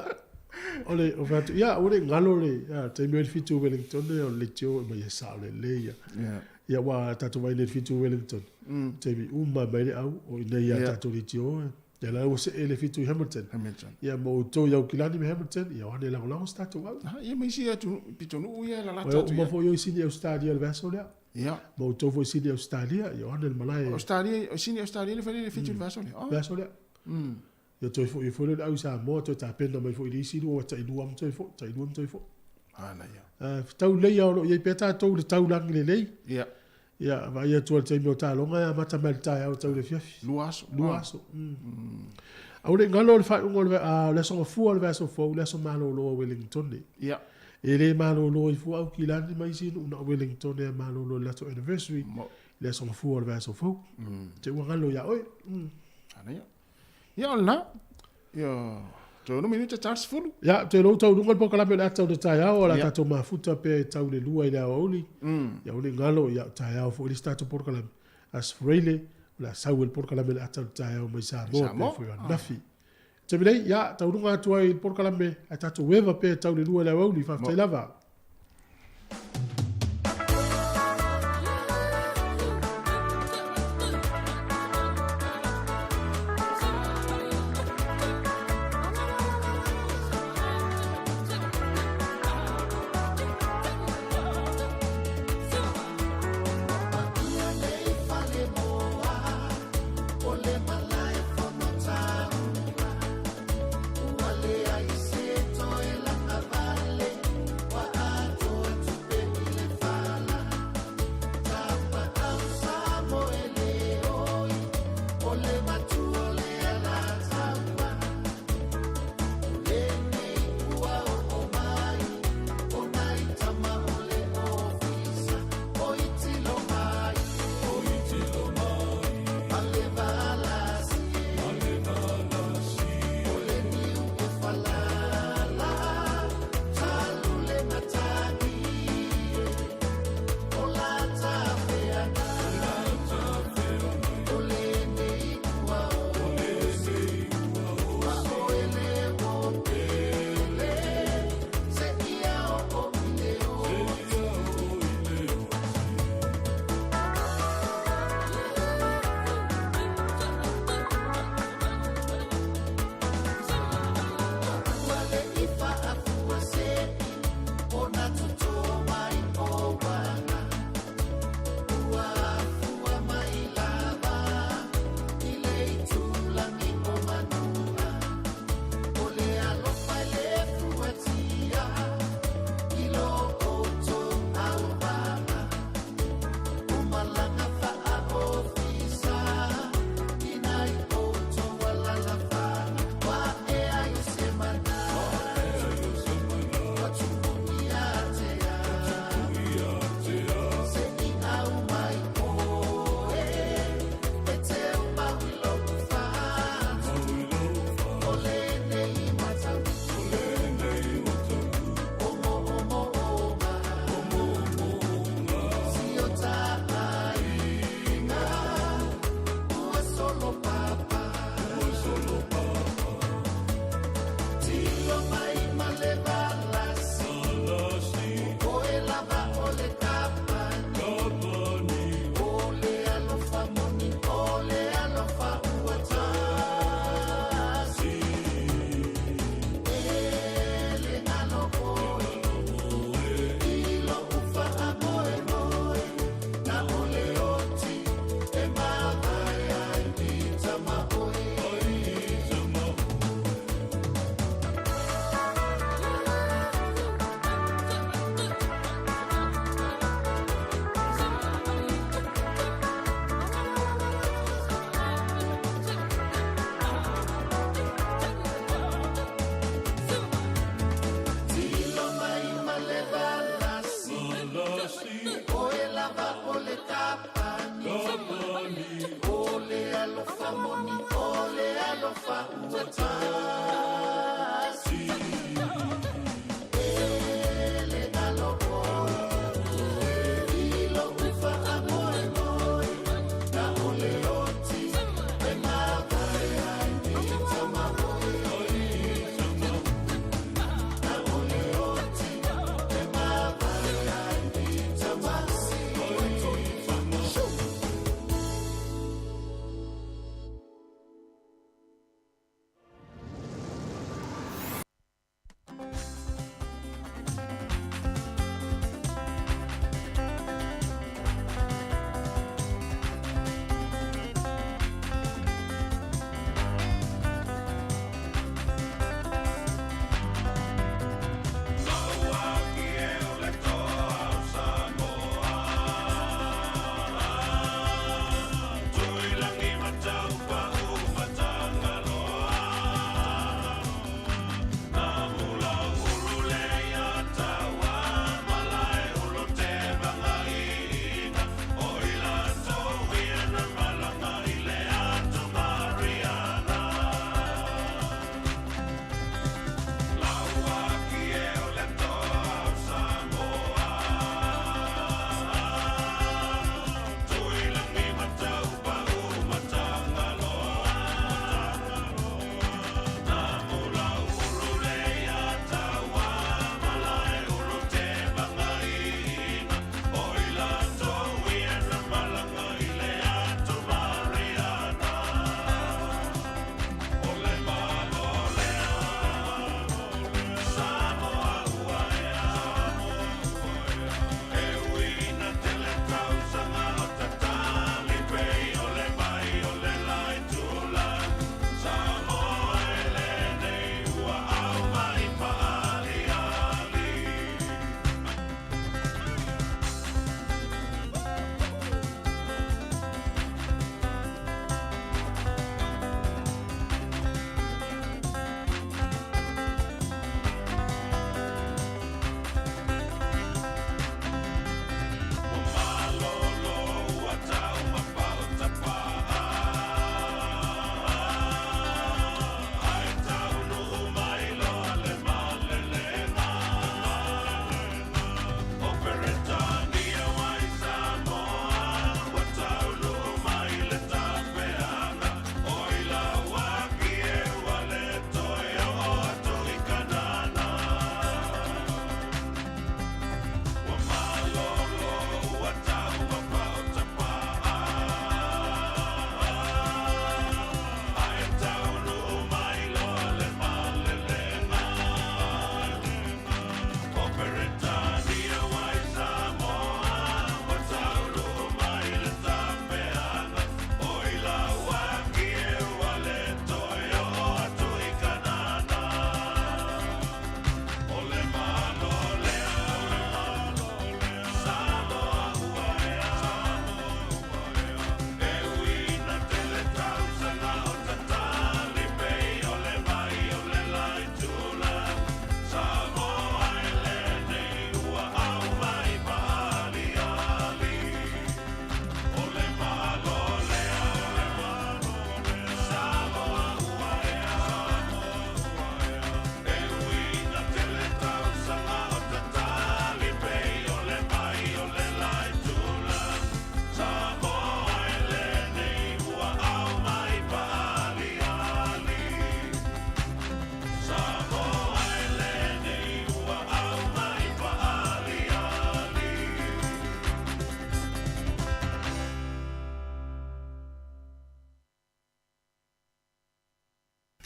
o le, o fai atu, ia, ua le galo le, ia, taimi o le fitu Wellington, o le leitio e mai e sao lelei, ia. Yeah. Ia, ua tatou vaai nei i le fitu Wellington. Taimi uma mai le au, o inei ia tatou leitio, ia la ua see le fitu i Hamilton. Hamilton. Ia, ma outou i Aukilani ma Hamilton, ia o ane lagolago se tatou au. Ah, ia ma isi atu pitonuu ia e lalata atu. Ua uma foi o i Sini Australia le vaiaso lea. Ia. Ma outou foi i Sini Australia, ia o ane le malae. Australia, o Sini Australia le fai le fitu le vaiaso lea. Oh. Vaiaso lea. Ia toe foi foi le au i Samoa, toe tapena mai foi i le isi lua, tailua ma toe foi, tailua ma toe foi. Manaia. Tau lelei lava o lo o i ai pea tatou i le taulagi lelei. Ia. Ia, vaai atu lava i le taimi o taaloga e amata mai le taeao tau i le afiafi. Lua aso. Lua aso. Mm. Aua ne i galo le faaiuga o le, a, le aso gafua o le vaiaso fou, le aso malolo a Wellington. Ia. E le malolo ai fua Aukilani ma isi nuu na o Wellington e malolo i le latou anniversary, i le aso gafua o le vaiaso fou. Te ua galo iā oe. Manaia. Ia, o lena. Ia, toe ono minute ta 10. Ia, toe lou taunuga le polokalame o le ata o le taeao, o le a tatou mafuta pea e tau le lua i le aoauli. Ia, aua ne i galo, ia, o taeao foi le isi tatou polokalame. Aso Faraile, o le a sau ai le polokalame o le ata o le taeao mai Samoa, pea foi o ananafi. Taimi nei, ia, taunuga atu ai i le polokalame, ae tatou eva pea e tau le lua i le aoauli. Faafetai lava.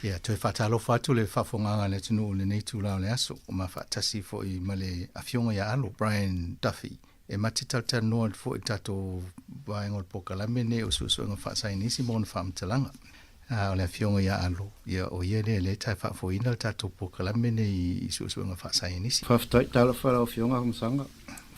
Ia, toe faatalofa atu le faafofogaaga a le atunuu i lenei itula o le aso, ua ma faatasi foi ma le Afioga ia Alo, Brian Duffy, e ma te talatalanoa atu foi i le tatou vaega o le polokalame lenei o Suesuega Faasaienisi ma ona Faamatalaga. A o le Afioga ia Alo, ia o ia lea lea e faafoeina le tatou polokalame lenei i Suesuega Faasaienisi. Faafetai, talofa i lau Afioga Afamasaga.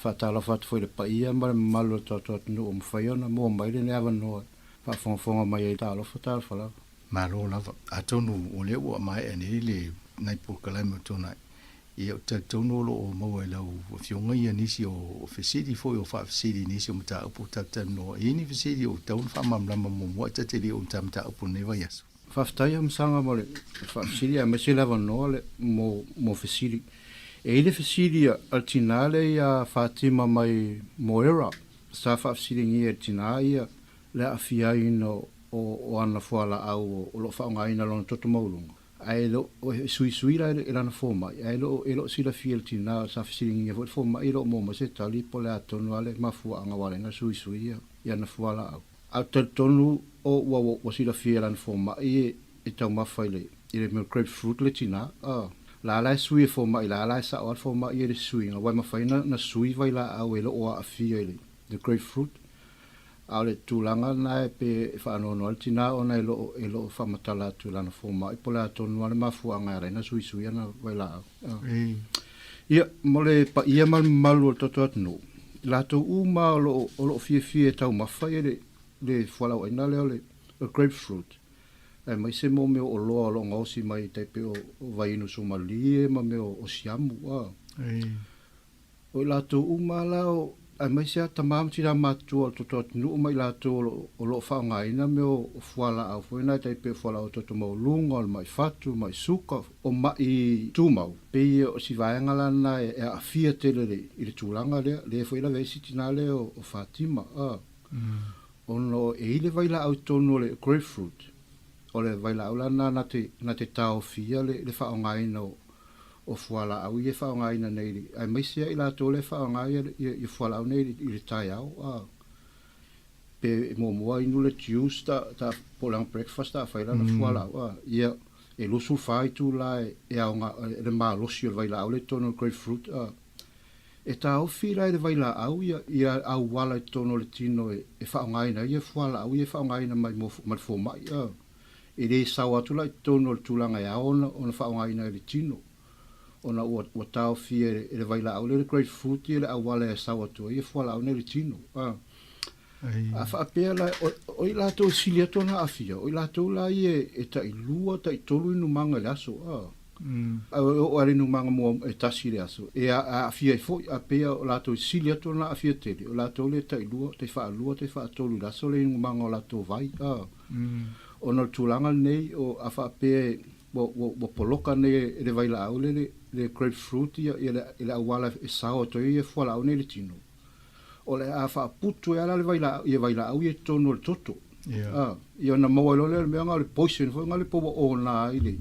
Faatalofa atu foi i le paia ma le mamalu o le tatou atunuu ua mafai ona maua mai lenei avanoa e faafogafoga mai ai. Talofa, talofa lava. Malo lava. Atonu o lea ua maea nei le nai polokalame o tuanai, ia ou te talitonu o lo o maua e lau Afioga ia nisi o fesili foi o faafesili i nisi o mataupu o talatalanoa. E i ai ni fesili o tatau ona faamalamalama muamua ae ta te le oo i ta mataupu i lenei vaiaso. Faafetai Amasaga mo le faafesili aemaise le avanoa le mo mo fesili. E i ai le fesili a le tina lea ia Fatima mai Moera sa faafesiligia e le tina ia le aafiaina o o ana fualaau o lo o faaaogaina lona toto maualuga, ae le o e suisui la e lana fomai, ae le o e le o silafia e le tina sa fesiligia foi le fomai e le o maua mai se tali po o le a tonu lava le mafuaaga ua ala ai ona suisui ia ana fualaau. Ae ou te talitonu o ua ua silafia e lana fomai e taumafa i le i le mea grapefruit le tina, a la la e sui e fomai la la e sao lava le fomai i le suiga aua e mafai ona sui vailaau e le o aafia i le grapefruit. A o le tulaga lena e pei e faanoanoa ai le tina ona e le o e le o faamatala atu i lana fomai po o le a tonu lava le mafuaaga e ala ai ona suisui ana vailaau. Ia, mo le paia ma le mamalu o le tatou atunuu, i latou uma o lo o o lo o fiafia e taumafa ia le le fualaauaina lea o le grapefruit, aemaise mo mea o oloa o lo o gaosi mai tai pei o vaiinu suamalie ma mea o siamu. O i latou uma la o, aemaise lava tama ma tina matutua o le toto atunuu ma i latou o lo, o lo o faaaogaina mea o, o fualaau foi na e tai pei o fualaau toto maualuga, o le mai fatu, mai suka, o mai tumau. Pei o si vaega la lena e, e aafia tele le, i le tulaga lea, lea foi e lavea ai si tina lea o, o Fatima, a. Ona e i ai le vailaau i totonu o le grapefruit, o le vailaau la lena na te, na te taofia le, le faaaogaina o, o fualaau ia e faaaogaina nei, aemaise lava i latou lea e faaaoga ia fualaau nei i le taeao, a pe muamua inu le juice ta, ta, po o lana breakfast ta fai lana fualaau, a, ia, e 24 itula e aoga, le malosi o le vailaau lea i totonu o le grapefruit, a, e taofi la e le vailaau ia, ia auala i totonu o le tino e faaaogaina ai ia fualaau ia e faaaogaina mai mo, ma le fomai, a. E le sao atu la i totonu o le tulaga e ao ona ona faaaogaina ai le tino, ona ua ua taofia e le vailaau lea le grapefruit ia le auala e sao atu ai e fualaau nei le tino. A A faapea la, o, o i latou e sili atu ona aafia, o i latou la ia e tailua, taitolu inumaga i le aso, a. A e oo lava i le inumaga mua e tasi i le aso, e aafia ai foi, a pei o latou e sili atu ona aafia tele, o latou lea e tailua, taifaalua, taifaatolu i le aso le inumaga o latou vai, a. Ona o le tulaga lenei, o, a faapea ua, ua, ua poloka nei e le vailaau le, le, le grapefruit ia, ia le, le auala e sao atu ai ia fualaau nei i le tino, o le a faaputu ai lava la le vailaau, ia vailaau ia i totonu o le toto. A, ia ona maua ai loa lea o le mea lena o le poison foi lena po ua ona ai le,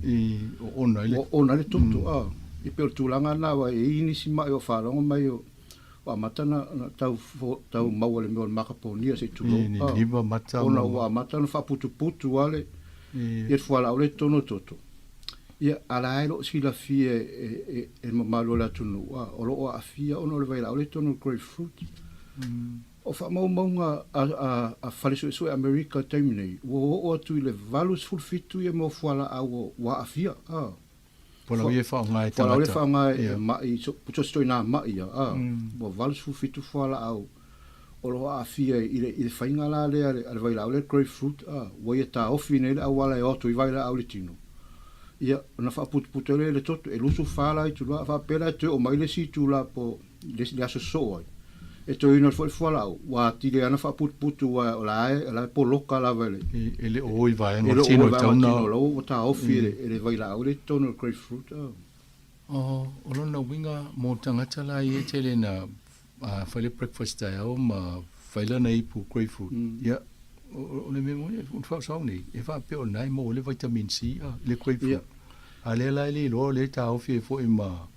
ua ona ai le, ua ona ai le toto. A, e pei o le tulaga lena aua e i ai nisi ma'i o faalogo mai o, ua amata ona tau, tau maua i le mea o le makaponia se i tulou. A, lima mata ona ua amata ona faaputuputu lava le, ia le fualaau lea i totonu o le toto. Ia, a la e le o silafia e le mamalu o le atunuu, a, o lo o aafia ona o le vailaau lea i totonu o le grapefruit. O faamaumauga a Fale Suesue Amerika i le taimi nei, ua oo atu i le 87 ia mau fualaau ua aafia, a. Fualaau ia e faaaoga e tagata. Fualaau ia e faaaoga e ma'i, so o se ituaiga ma'i ia, a. Ua 87 fualaau o lo o aafia i le faiga la lea a le vailaau lea grapefruit, a, ua ia taofi nei le auala e o atu ai vailaau i le tino. Ia, ona faaputuputu ai lea i le toto, e 24 la itula, a faapea la e toe oo mai le isi itula po le aso sosoo ai, e toe inu ai foi le fualaau, ua atili ai ona faaputuputu aua o la e, o la e poloka lava i le. E le o o i vaega o le tino e tatau ona. O la ua taofi e le vailaau lea i totonu o le grapefruit. O lona uiga mo tagata la ia e tele ina fai le breakfast taeao ma fai lana ipu grapefruit, ia, o le mea moni, o le faasaoga nei, e faapea o lena e maua ai le vitamin C i le grapefruit. A lea la e le iloa o lea e taofi ai foi ma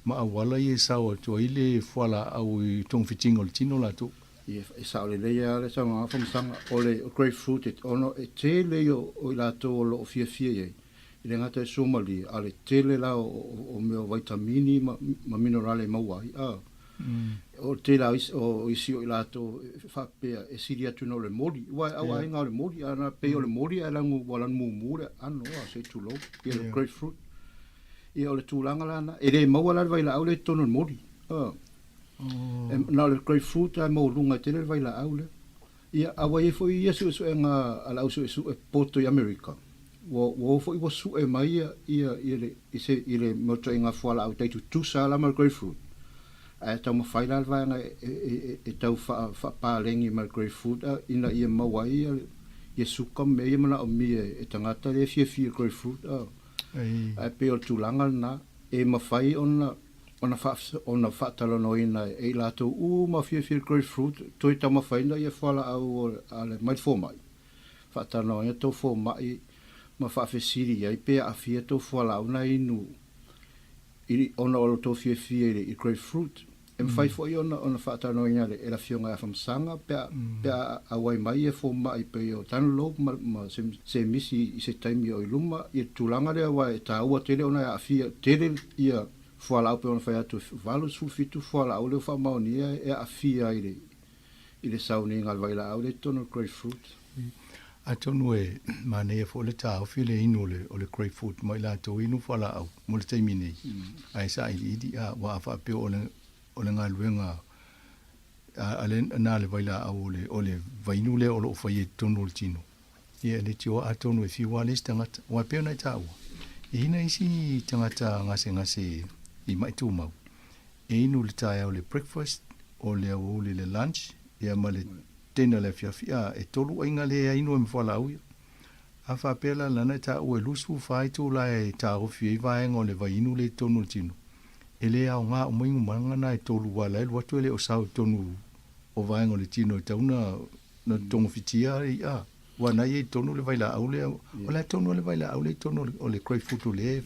ma auala ia e sao atu ai le fualaau i togafitiga o le tino latou. Ia, e sao lelei lava le saunoaga Famasaga, o le grapefruit, ona e tele ia o i latou o lo o fiafia i ai. E le gata e suamalie, a o le tele la o mea o vaitamini ma minerale e maua ai, a. O le tele lava o isi o i latou e faapea e sili atu nai lo le moli, aua e au aiga o le moli, a na pei o le moli ae lanu ua lanu mumu le aano, a, se i tulou, ia le grapefruit. Ia o le tulaga la lena, e le maua la le vailaau lea i totonu o le moli, a. Na o le grapefruit lava e maualuga tele le vailaau lea. Ia, a ua i ai foi ia suesuega a le au suesue poto i Amerika, ua o foi ua sue mai ia, ia, ia le, i se, i le mau ituaiga fualaau tai tutusa lava ma le grapefruit, ae taumafai la le vaega e, e, e, e tau faa, faapaleni ma le grapefruit a, ina ia maua ai ia, ia suka ma mea ia manaomia e tagata lea e fiafia i le grapefruit a. Ae pei o le tulaga lena, e mafai ona ona ona faatalanoaina e i latou uma fiafia i le grapefruit, toe taumafaina ia fualaau a le mai le fomai, faatalanoaina tou fomai ma faafesili i ai pe aafia tou fualaau na inu i ona o lo tou fiafia i le grapefruit. E mafai foi ona ona faatalanoaina e le Afioga ia Afamasaga pe a pe a auai mai ia fomai pei o Dunlop ma ma se misi i se taimi o i luma i le tulaga lea aua e taua tele ona e aafia tele ia fualaau pei ona fai atu e 87 fualaau lea ua faamaonia e aafia i le i le sauniga o le vailaau lea i totonu o le grapefruit. Atonu e manaia foi le taofi le inu o le o le grapefruit ma i latou inu fualaau mo le taimi nei, ae sailiili a ua a faapea o le o le galuega a a le na le vailaau o le o le vainu lea o lo o faia i totonu o le tino. Ia e le tioa atonu e fiu lava le isi tagata. Aua e pei ona e taua, e i ai nai tagata gasegase i ma'i tumau, e inu i le taeao i le breakfast, o le aoauli i le lunch, ia ma le dinner i le afiafi. A, e tolu aiga lea e inu ai ma fualaau ia. A faapea la lana e taua e 24 itula e taofi ai vaega o le vaiinu lea i totonu o le tino, e le aoga uma inumaga na e tolu aua la e alu atu e le o sao i totonu o vaega o le tino e tatau ona na togofitia le i'a, ua na i ai tonu le vailaau lea, o le a tonu le vailaau lea i tonu o le grapefruit lea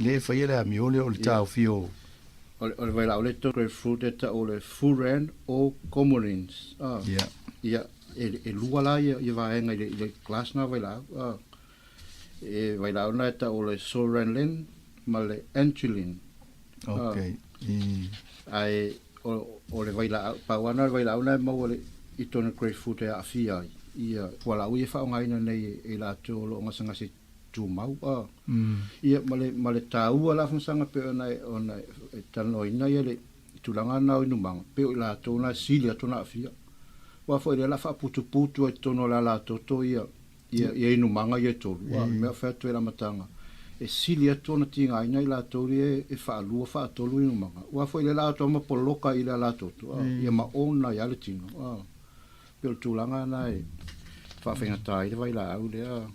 lea e faia le amio lea o le taofi o O le vailaau lea i totonu o le grapefruit e tau o le furan o coumarins. Ia, e lua la ia vaega i le class na o vailaau. E vailaau na e tau o le psoralen ma le angelin. Okay. Ae o le vailaau, pau lava na o le vailaau na e maua i totonu o le grapefruit e aafia ai ia fualaau ia e faaaogaina nei e i latou o lo o gasegase tumau. Ia ma le ma le taua la faamasalaga pei ona ona e talanoaina ia le tulaga na o inumaga, pei o i latou na e sili atu ona aafia. Aua foi o lea o le a faaputuputu ai i totonu o le alatoto ia ia, ia inumaga ia e tolu, a o le mea o fai atu ai i le amataga, e sili atu ona tigaina i latou ia e faalua, faatolu inumaga. Aua foi lea o le a atoa ma poloka i le alatoto, a, ia ma ona ai lava le tino, a. Pei o le tulaga lena e faafaigata ai le vailaau lea.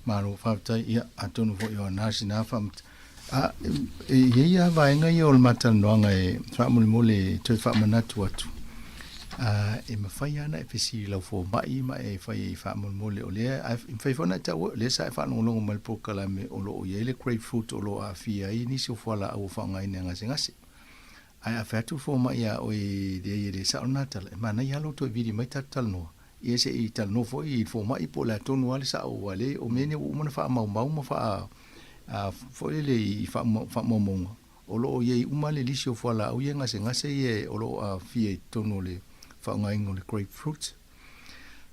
Malo faafetai. Ia, atonu foi o ana sina faamat... A, e i ai lava vaega ia o le matalanoaga e faamolemole e toe faamanatu atu. A, e mafai lava ona e fesili i lau fomai ma e fai ai faamolemole o lea, ae mafai foi ona e taua o lea sa e faalogologo mai i le polokalame o lo o i ai le grapefruit o lo o aafia ai nisi o fualaau o faaaogaina e gasegase. Ae a fai atu le fomai ia oe e leai e le sao lena tala, e manaia lava lou toe vili mai tatou talanoa. Ia se i talanoa foi i le fomai po o le a tonu lava le sao aua le o mea nei ua uma ona faamaumau ma faa foi lele i faamaumauga o lo o i ai uma le lisi o fualaau ia e gasegase ia o lo o aafia i totonu o le faaaogaina o le grapefruit.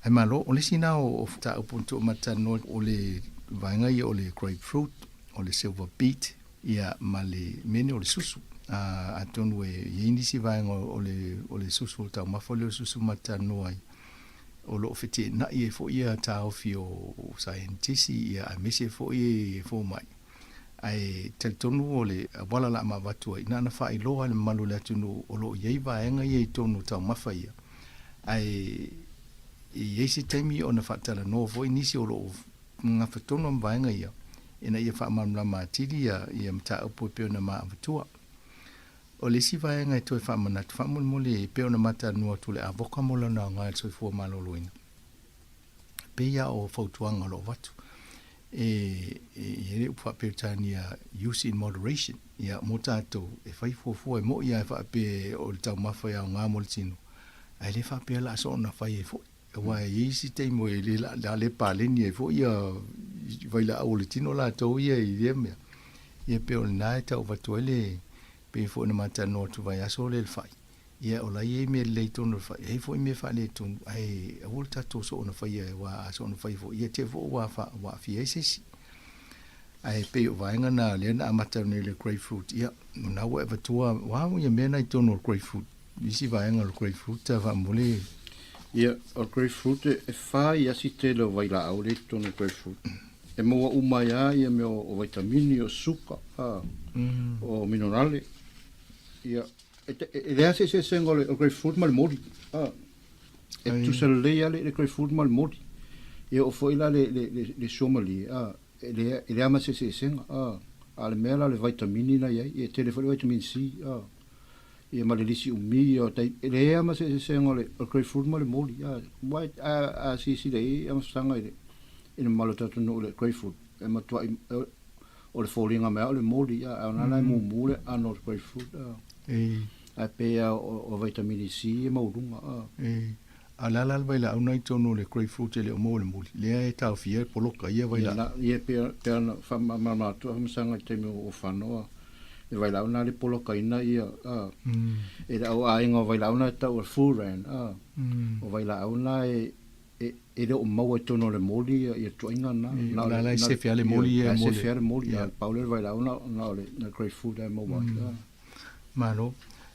Ae malo, o le isi lena o mataupu na tuumatalanoa o le vaega ia o le grapefruit, o le silver beet, ia ma le mea nei o le susu. Atonu e i ai nisi vaega o le, o le susu o le taumafa lea o le susu matalanoa ai, o lo o feteenai ai foi ia taofi o saienitisi ia aemaise foi fomai. Ae talitonu o le auala o le a ma avatu ai, na ona faailoa i le mamalu o le atunuu o lo o i ai vaega ia i totonu o taumafa ia, ae e i ai se taimi ona faatalanoa foi nisi o lo o gafa tonu ma vaega ia, ina ia faamalamalama atili ia mataupu e pei ona ma avatua. O le isi vaega e toe faamanatu faamolemole e pei ona ma talanoa atu le avoka mo lona aoga i le soifua maloloina, pei lava o fautuaga o lo o avatu, e i ai le upu faa-Peretania, use in moderation, ia, mo tatou, e fai fuafua, e moni lava e faapea o le taumafa e aoga mo le tino, ae le faapea o le a soona fai ai foi. Aua e i ai isi taimi e le, a le paleni ai foi ia, vailaau o le tino latou ia i lea mea. Ia pei o lena e tau avatu ai le, pei foi ona ma talanoa atu vaiaso lea i le fai, ia o la e i ai mea lelei i totonu o le fai, e i ai foi mea faaletonu, ae aua le tatou soona faia aua a soona faia foi, ia te i foi ua aafia ai se isi. Ae pei o vaega na lea na amata nei le grapefruit, ia, o lena ua e avatua, o a ia mea na i totonu o le grapefruit, isi vaega o le grapefruit faamolemole. Ia, o le grapefruit e fai lava si tele o vailaau lea i totonu o le grapefruit. E maua uma ai lava ia mea o vaitamini, o suka, o minerale. Ia, e leai se eseesega o le grapefruit ma le moli. E tutusa lelei lava le grapefruit ma le moli. Ia oo foi la le suamalie, e leai ma se eseesega. A o le mea la o le vaitamini na i ai, e tele foi le vaitamini C. Ia ma le lisi umi o tai, e leai lava ma se eseesega o le grapefruit ma le moli. Aua a silasila i ai Amasaga i le mamalu o le tatou nuu i le grapefruit, e matuai, o le foliga mai lava o le moli, ae o lena la e mumu le aano o le grapefruit. Ae pei lava o vaitamini C e maualuga. A o le a la le vailaau na i totonu o le grapefruit e le o maua i le moli? Lea e taofia e poloka ia vailaau. Ia, e pei ona faamalamalama atu Afamasaga i le taimi o Fano, le vailaau na le polokaina ia, e le au aiga o vailaau na e tau o le furan, o vailaau na e le o maua i totonu o le moli ia tuaiga na. O la la e sefe lava le moli ia. E sefe lava le moli, a pau lea o le vailaau na o le grapefruit e maua ai. Malo.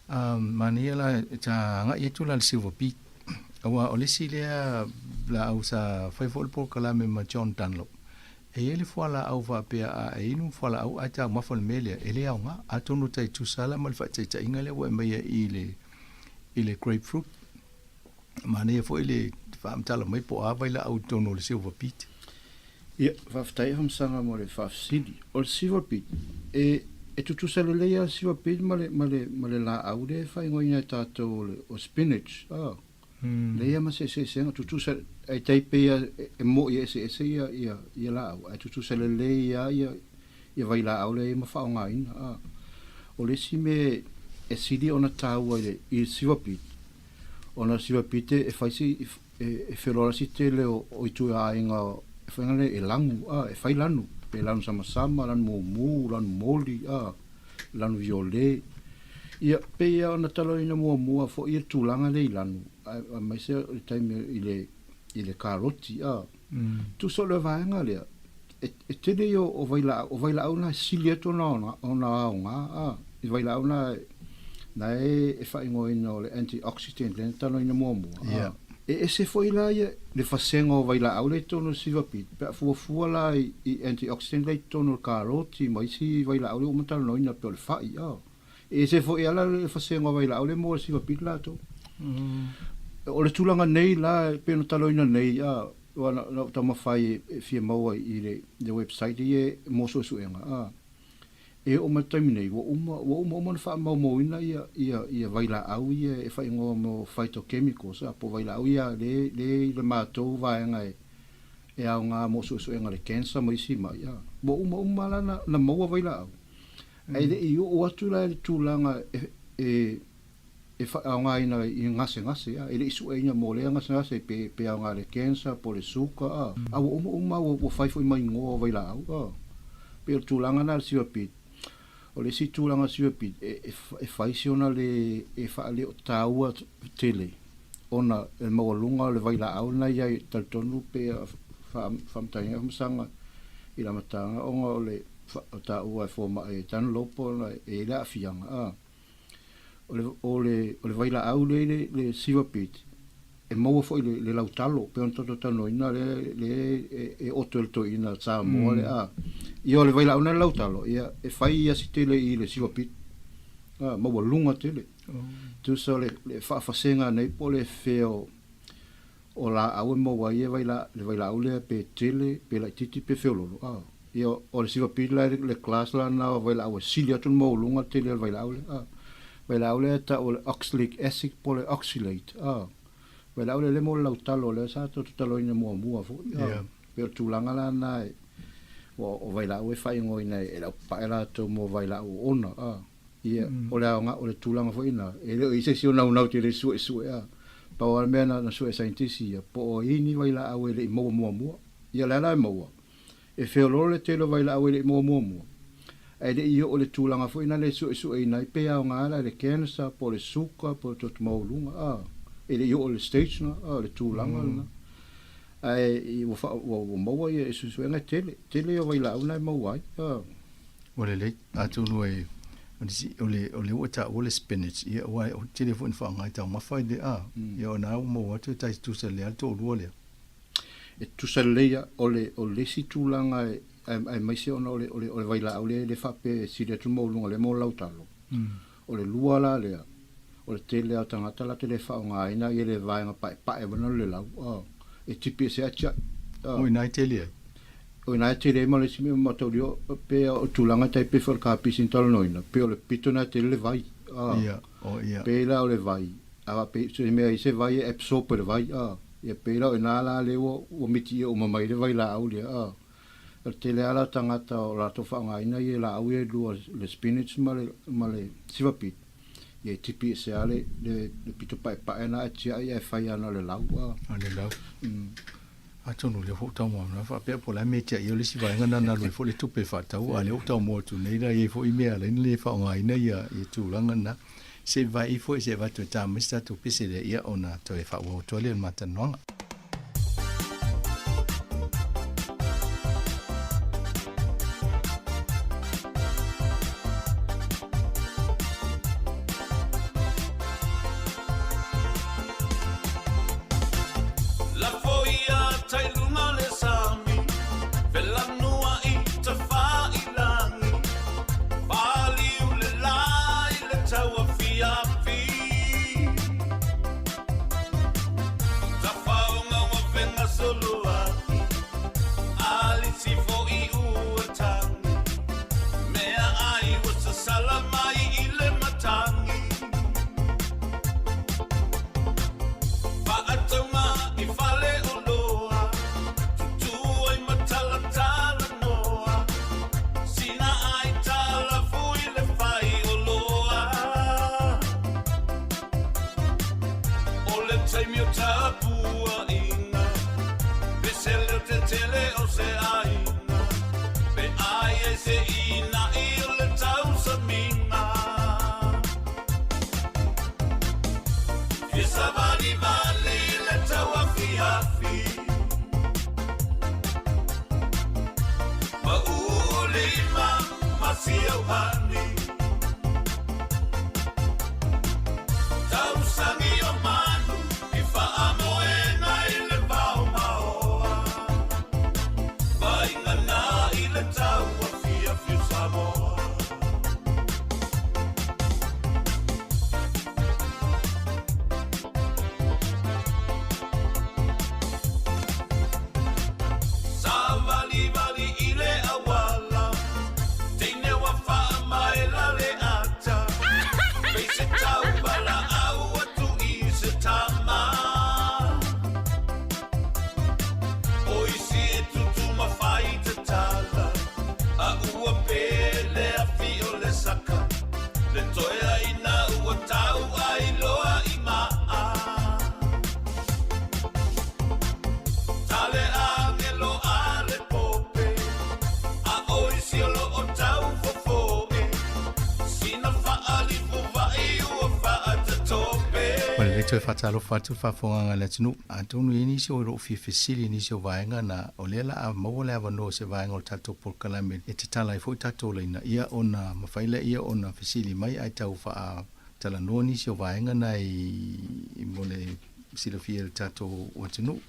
Manaia la, sa agai atu la i le silver beet, aua o le isi lea laau sa fai foi le polokalame ma John Dunlop. E i ai le fualaau faapea a e inu fualaau ae taumafa le mea lea, e le aoga. Atonu tai tusa la ma le faataitaiga lea ua e aumaia i le, i le grapefruit. Manaia foi le faamatala mai po o a vailaau i totonu o le silver beet. Ia, faafetai Afamasaga mo le faafesili. O le silver beet, e, e tutusa lelei lava le silver beet ma le, ma le, ma le laau lea e faaigoaina e tatou o le o spinach, a. Leai lava ma se eseesega, tutusa, e tai pei lava e mo'i e eseese ia, ia, ia laau, ae tutusa lelei lava ia, ia vailaau lea ma faaaogaina, a. O le isi mea e sili ona taua i le, i le silver beet, Ona o le silver beet e fai si, e feloaloa si tele o ituaiga e fai ngana e lanu, a, e fai lanu, pe lanu samasama, lanu mumu, lanu moli, a, lanu viole. Ia, pei lava ona talanoaina muamua foi le tulaga lea i lanu, aemaise o le taimi i le, i le karoti, a. Tusa o le vaega lea, e tele ia o vailaau, o vailaau na e sili atu ona aoga, a, i vailaau na na e faaigoaina o le antioxidant lea na talanoaina muamua, a. E ese foi la ia le fasega o vailaau lea i totonu o le silver beet, pe a fuafua la i antioxidant lea i totonu o le karoti ma isi vailaau lea ua uma ona talanoaina pei o le fai, a. E ese foi lava la le fasega o vailaau lea e maua i le silver beet latou. O le tulaga nei la e pei ona talanoaina nei, a, Aua na ou taumafai e fia maua i le website ia mo suesuega, a, e oo mai i le taimi nei, ua uma, ua uma uma ona faamaumauina ia, ia, ia vailaau ia e faaigoa mo phytochemicals, a, po o vailaau ia le, le i le matou vaega e, e aoga mo suesuega o le cancer ma isi mai, a. Ua uma uma la na, na maua vailaau. Ae le i oo atu la i le tulaga e, e, e faaaogaina i gasegase, a, e le i sueina mo lea gasegase pe, pe aoga i le cancer po o le suka, a, a ua uma uma ua, ua fai foi ma igoa o vailaau, a. Pei o le tulaga lena i le silver beet. O le isi tulaga o le silver beet, e, e, e fai si ona le, e faaleotaua tele ona e maualuga o le vailaau lena i ai, e talitonu pe faamatalaina faamasanga i le amataga ona o le o taua e fomai e Dunlop ona e i ai le aafiaga, a. O le, o le, o le vailaau lea i le, le silver beet, e maua foi le, le lautalo, pei ona tatou talanoaina lea, lea e, e oto e le toeaina Samoa le a. Ia o le vailaau lena le lautalo, ia e fai ia si tele i le silver beet. A, maualuga tele. Tusa o le, le faafasega nei po o le fea o, O laau e maua ai e vaila, le vailaau lea pe tele, pe laitiiti pe feololo, a. Ia, o le silapili la le class la na o vailaau e sili atu le maualuga le tele o le vailaau lea, a. Vailaau lea e tau o le oxalic acid po o le oxalate, a. Vailaau lea lea mo le lautalo lea sa tatou talanoaina muamua foi, a. Yeah. Pei o le tulaga la na e, ua o vailaau e faaigoaina e le aupapae latou mo vailaau oona, a. Ia, o le aoga, o le tulaga foi lena, e le o i ai se isi o naunau tele e suesue, a. Pau lava le mea na, na sue e saienitisi ia, po o i ai ni vailaau e le i maua muamua. Ia, o lea la e maua. E feoloolo le tele o vailaau e le i maua muamua, ae le i oo i le tulaga foi lale e suesueina ai pe aoga la i le cancer po o le suka po o le toto maualuga a, e le i oo i le stage lena a, o le tulaga lena. Ae ua faa, ua maua ia suesuega e tele, tele ia o vailaau na e maua ai a. Ua lelei, atonu e, o le, o le ua taua le spinach, ia aua e tele foi ina faaaoga i taumafa i le a, ia ona ua maua atu e tai tutusa lelei lava le toalua lea. E tutusa lelei lava, o le, o le isi tulaga e, aemaise ona o le, o le, o le vailaau lea e le faapea e sili atu le maualuga lea mo lau talo. O le lua la lea, o le tele lava o tagata la te le faaaogaina ia le vaega paepae foi lena o le lau, e tipi ese atia'i. O ina e tele ai. O ina e tele ai ma le isi mea mataulia, pe o le tulaga e tai pei foi o le kapisi na talanoaina, pei o le pito lena e tele le vai. Ia, o ia. Pei la o le vai, a pei se mea i se vai e absorb e le vai, ia pei la o ina la lea ua mitiia uma mai le vailaau lea. O le tele lava la o tagata o latou faaaogaina ia laau ia e lua le spinach ma le ma le sivapito, ia e tipi ese lava le le pito paepae lena ae tiai ae fai lava na o le lau a. O le lau. Atonu o lea foi ua tau maua faapea po o le a le mea e tiai ai o le isi vaega lena na alu ai foi le tupe faatau a o lea ua tau maua atu nei la e i ai foi mea e ala ai ona le faaaogaina ia tulaga na. Se i vaai ifo se i avatu e ta mai se tatou pese lea ia ona toe faaauau atu ai lea o le ma talanoaga. Lafo ia tai luga le sami, felanuai tafailangi, Paliu le la i le tauafiafi. Tafaoga ua fegasoloai, alisi foi ua tagi, mea ai ua sasala mai i le matagi. Faatauga i fale oloa, tutū ai ma talatalanoa. Sina ai talafu i le fai oloa. O le taimi o tapuaiga, pese leo tetele o se aiga, pe ai ai se ina'i o le tausamiga. Fia savalivali le tauafiafi. Pau lima ma siauhani. Tausangi o manu i faamoena i le vao maoa. Vaingana i le tauafiafi o Samoa. Savalivali i le auala, teine ua faamaela le ata. Pei se tauvalaau atu i se tama. O isi e tutu ma fai tatala, a ua pele afi o le saka. Le toe aina ua tau ai loa i maa. Tale agelo a le pope, a o isi o loo tau fofo e. Sina faalifu vai ua faatatope. Ua lelei toe faatalofa atu le faafofogaaga a le atunuu. Atonu e i ai nisi o loo fia fesili i nisi o vaega na o lea la a maua le avanoa o se vaega o le tatou polokalame e tatala ai foi tatou laina ia ona mafai laia ona fesili mai ae tau faatalanoa nisi o vaega na i mo le silafia e le tatou atunuu.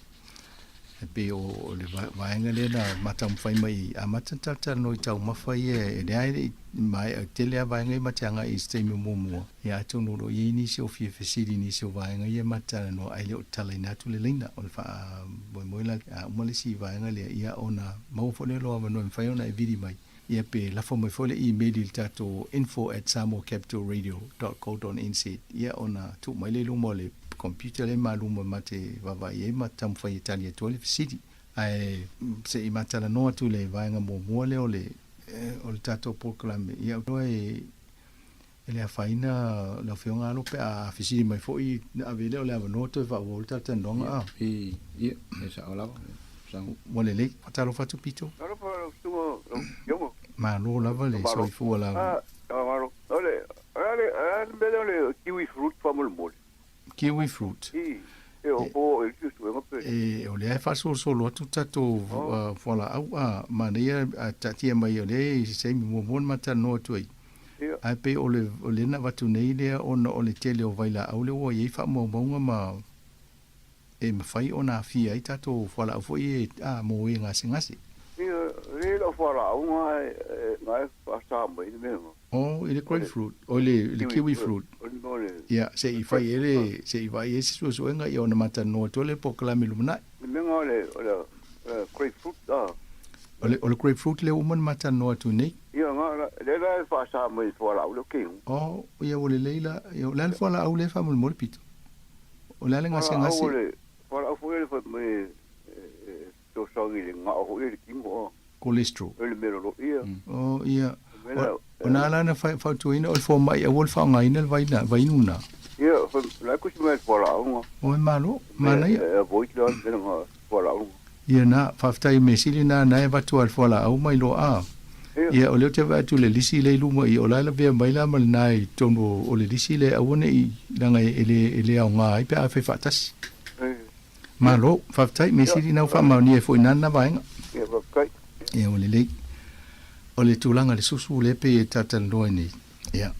E pei o le vaega lea na ma taumafai mai i amata ona talatalanoa i taumafa ia e leai e le i maea tele lava vaega ia ma te agai i se taimi muamua. Ia atonu o lo o i ai nisi o fia fesili i nisi o vaega ia ma talanoa ae le o tatalaina atu le laina. O le faamoemoe la a uma le isi vaega lea ia ona maua foi lea o lou avanoa e mafai ona e vili mai ia pe lafo mai foi le email i le tatou info@samoacapitalradio.co.nz ia ona tuu mai lea i luma o le computer lea ma luma ma te vaavaai ai ma taumafai e tali atu ai le fesili. Ae se i ma talanoa atu i le vaega muamua lea o le o le tatou polokalame ia e E le afaina lau Afioga Alo pe a fesili mai foi ave lea o le avanoa toe faaauau le talatalanoaga a. Ia, ia, e sao lava. Ua lelei. Faatalofa atu Pito. Malo lava le soifua lava. Ah, malo. O le, a le, a le mea lea o le kiwi fruit faamolemole. Kiwi fruit. I, e o po e le suesuega pe. E, o lea e faasolosolo atu tatou oh. fualaau a manaia a taatia mai o lea i se taimi muamua ona ma talanoa atu ai. Ia. Ae pei o le, o lea na avatu nei lea ona o le tele o vailaau lea ua i ai faamaumauga ma e mafai ona aafia ai tatou fualaau foi e a mo e gasegase. Ia, e lau fualaau na e na e faasa mai le mea. Oh, i le grapefruit, o le, le kiwi fruit. Ia, se i fai e le, se i vaai ai se suesuega ia ona matalanoa atu ai le polokalame lumanai. Le mea o le, o le grapefruit, ah. O le, o le grapefruit lea ua uma ona matalanoa atu nei. Ia, na, le la e faasa mai fualaau le kiwi. Oh, ia ua lelei la, ia, o le a le fualaau lea faamolemole pito? O le a le gasegase? O le fualaau foi le fai mai e fesoasoani i le gao foi le tino a. Cholesterol. O le mea loloia. Oh, ia. O na ala na fautuaina o le fomai aua le faaaogaina le vai na, vainu na. Ia, la e kusi mai le fualaau na. Oi malo, manaia. E avoid la le mea fualaau na. Ia na, faafetai mea sili na na e avatu a le fualaau mai loa a. Ia, o lea ou te vaai atu i le lisi lea i luma i o la e lavea mai la ma lena i totonu o le lisi lea aua ne i leaga e le e le aoga ai pe a fai faatasi. Malo, faafetai, mea sili na ua faamaonia ai foi na lena vaega. Ia, faafetai. Ia, ua lelei. O le tulaga i le susu lea pei e talatalanoa ai nei, ia,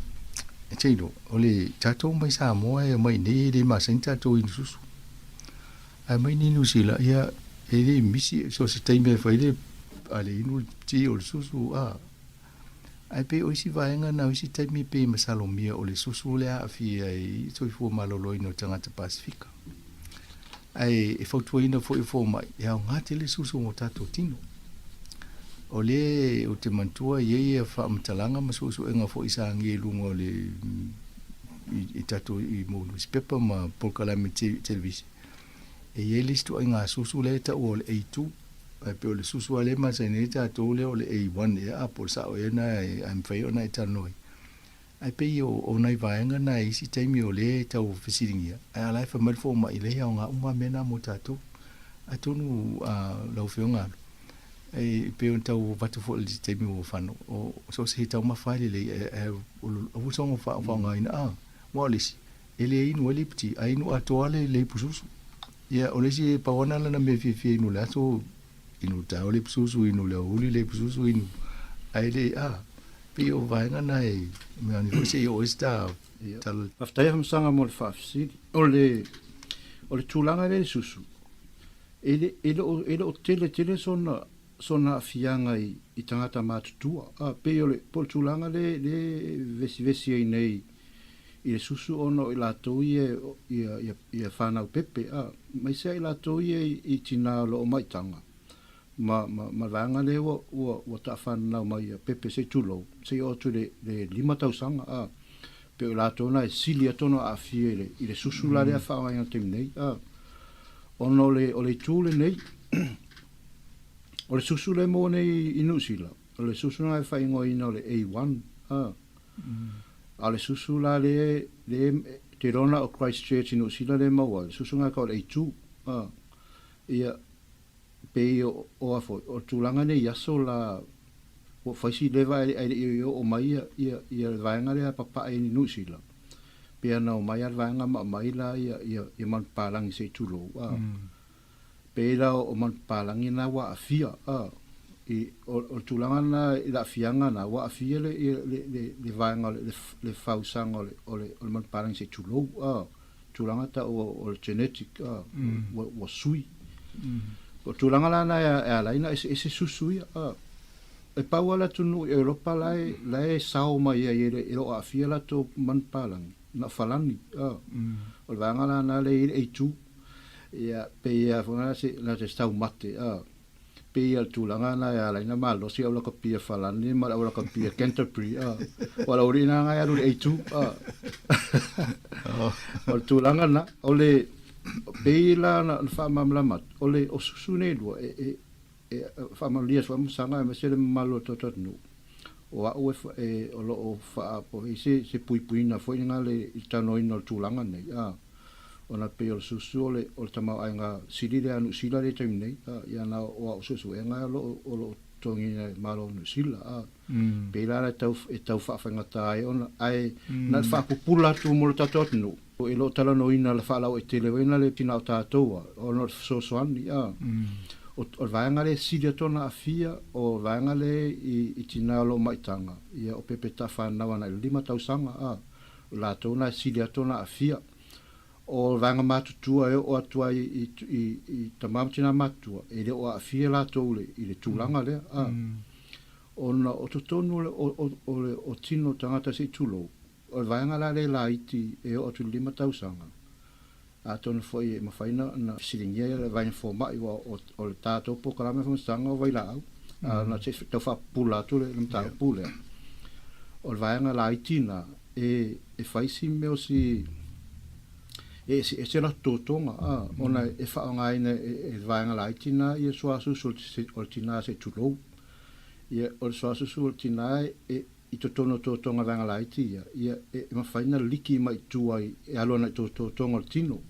e te iloa, o le tatou mai Samoa e omai i inei e le masani tatou inu susu. Ae mai nei Niu Sila, ia, e le misi, so o se taimi e fai le, a le inu le ti o le susu, a. Ae pei o isi vaega na o isi taimi pei e masalomia o le susu lea aafia ai soifua maloloina o tagata Pasifika. Ae e fautuaina foi e fomai, e aoga tele le susu mo tatou tino. O lea ou te manatua e i ai faamatalaga ma suesuega foi sa agia i luga o le i tatou i mo nusipepa ma polokalame televise. E i ai le isi ituaiga susu lea e taua o le A2, ae pei o le susu lava lea e masani ai tatou lea o le A1 ea a po o le sao ea lena ae mafai ona e talanoa ai. Ae pei o nai vaega na i isi taimi o lea e tau fesiligia, ae a la e fai mai le fomai, e leai aoga uma lava mea na mo tatou. Atonu lau Afioga Alu, e pei ona tau avatu foi i le taimi ua fano, o so o se taumafa lava e lelei, ae aua soona faaaogaina, aua o le isi, e le inu ai le iputi, ae inu atoa le le ipususu. Ia, o le isi e pau lava lana mea fiafia inu i le aso, inu i le taeao le ipususu, inu i le aoauli le ipususu, inu, ae le, a, pei o vaega na e mea ane foi se i oo ai se ta tala. Faafetai Afamasaga mo le faafesili. O le, o le tulaga lea i le susu, e le, e le o, e le o tele tele sona, sona aafiaga i, i tagata matutua. A, pei o le, po o le tulaga lea, lea e vesivesi ai nei i le susu ona o i latou ia ia, ia, ia fanau pepe, a, aemaise lava i latou ia i, i tinā o lo o maitaga, ma, ma, ma le vaega lea ua, ua, ua taafananau mai ia pepe se i tulou, se i oo atu i le, le 5 tausaga, a, pei o i latou na e sili atu ona aafia i le, i le susu la lea faaaogaina i le taimi nei, a, ona o le, o le itu lenei, o le susu lea e maua nei i Niu Sila, o le susu lena e faaigoaina o le A1, a, A o le susu la le, le, te iloa na o Christchurch i Niu Sila le maua ai, o le susu lena e tau o le A2, a. Ia, pei o, o a foi, o le tulaga nei i aso la, ua fai si leva ae, ae le i oo mai ia, ia, ia le vaega lea papae i Niu Sila, pei ona omai lava le vaega ma aumai la ia, ia, ia manupapalagi se i tulou, a. Pei la o manupapalagi na ua aafia, a. I, o, o le tulaga lena i le aafiaga na, ua aafia le, le, le, le vaega o le, le, le fausaga o le, o le, o le manupapalagi se i tulou, a. Tulaga tau o, o le genetic, a, ua, ua sui. O le tulaga la lena e, e ala ai ona eseese susu ia, a. E pau lava le atunuu i Europa la e, la e sao mai ai e le, e le o aafia latou manupapalagi, na o Falani, a. O le vaega la lena lea e i ai le A2. Ia, pei lava foi na se, na se taumate, a, pei lava o le tulaga lena e ala ai ona malosi au lakapia Falani ma le au lakapia Canterbury, a, ua lau alii na e alu i le A2, a. O le tulaga lena, o le, pei la na faamalamalama atu, o le, o susu nei e lua, e, e, e faamanuia atu foi Masaga aemaise le mamalu o le tatou atunuu, o au e, e, o lo o faa, po o i ai se, se puipuiga foi lena le, i le talanoaina o le tulaga lenei, a. Ona pei o le susu o le, o le tamaoaiga sili lea a Niu Sila i le taimi nei, a, ia na o au suesuega o lo o, o lo o totogiina e le Malo o Niu Sila, a. Pei la la e tau, e tau faafaigata ai ona, ae na o le faapupula atu mo le tatou atunuu, e le o talanoaina le faalauaitele ai na le tina o tatou a, ona o le fesoasoani, a. O, o le vaega lea e sili atu ona aafia, o le vaega lea i, i tina o lo o maitaga, ia o pepe taafanau agai i le 5 tausaga, a. O latou na e sili atu ona aafia. O le vaega matutua e oo atu ai i, i, i tama ma tina matutua, e le o aafia latou i le, i le tulaga lea, a. Ona o totonu o le, o, o, o le, o tino tagata se i tulou, o le vaega la lea laiti e oo atu i le 5 tausaga, atonu foi e mafai ona, ona fesiligia le vaega fomai, aua o, o le tatou polokalame faamasinoga o vailaau, a na se i tau faapupula atu le, le mataupu lea. O le vaega laiti lena, e, e fai si mea o si, e eseese latou totoga, a, ona e faaaogaina e, e le vaega laiti lena ia suasusu o le tina se i tulou. Ia, o le suasusu o le tina e, i totonu o totoga vaega laiti ia, ia, e mafai ona liki mai i tua i, e alu ana i totoga o le tino.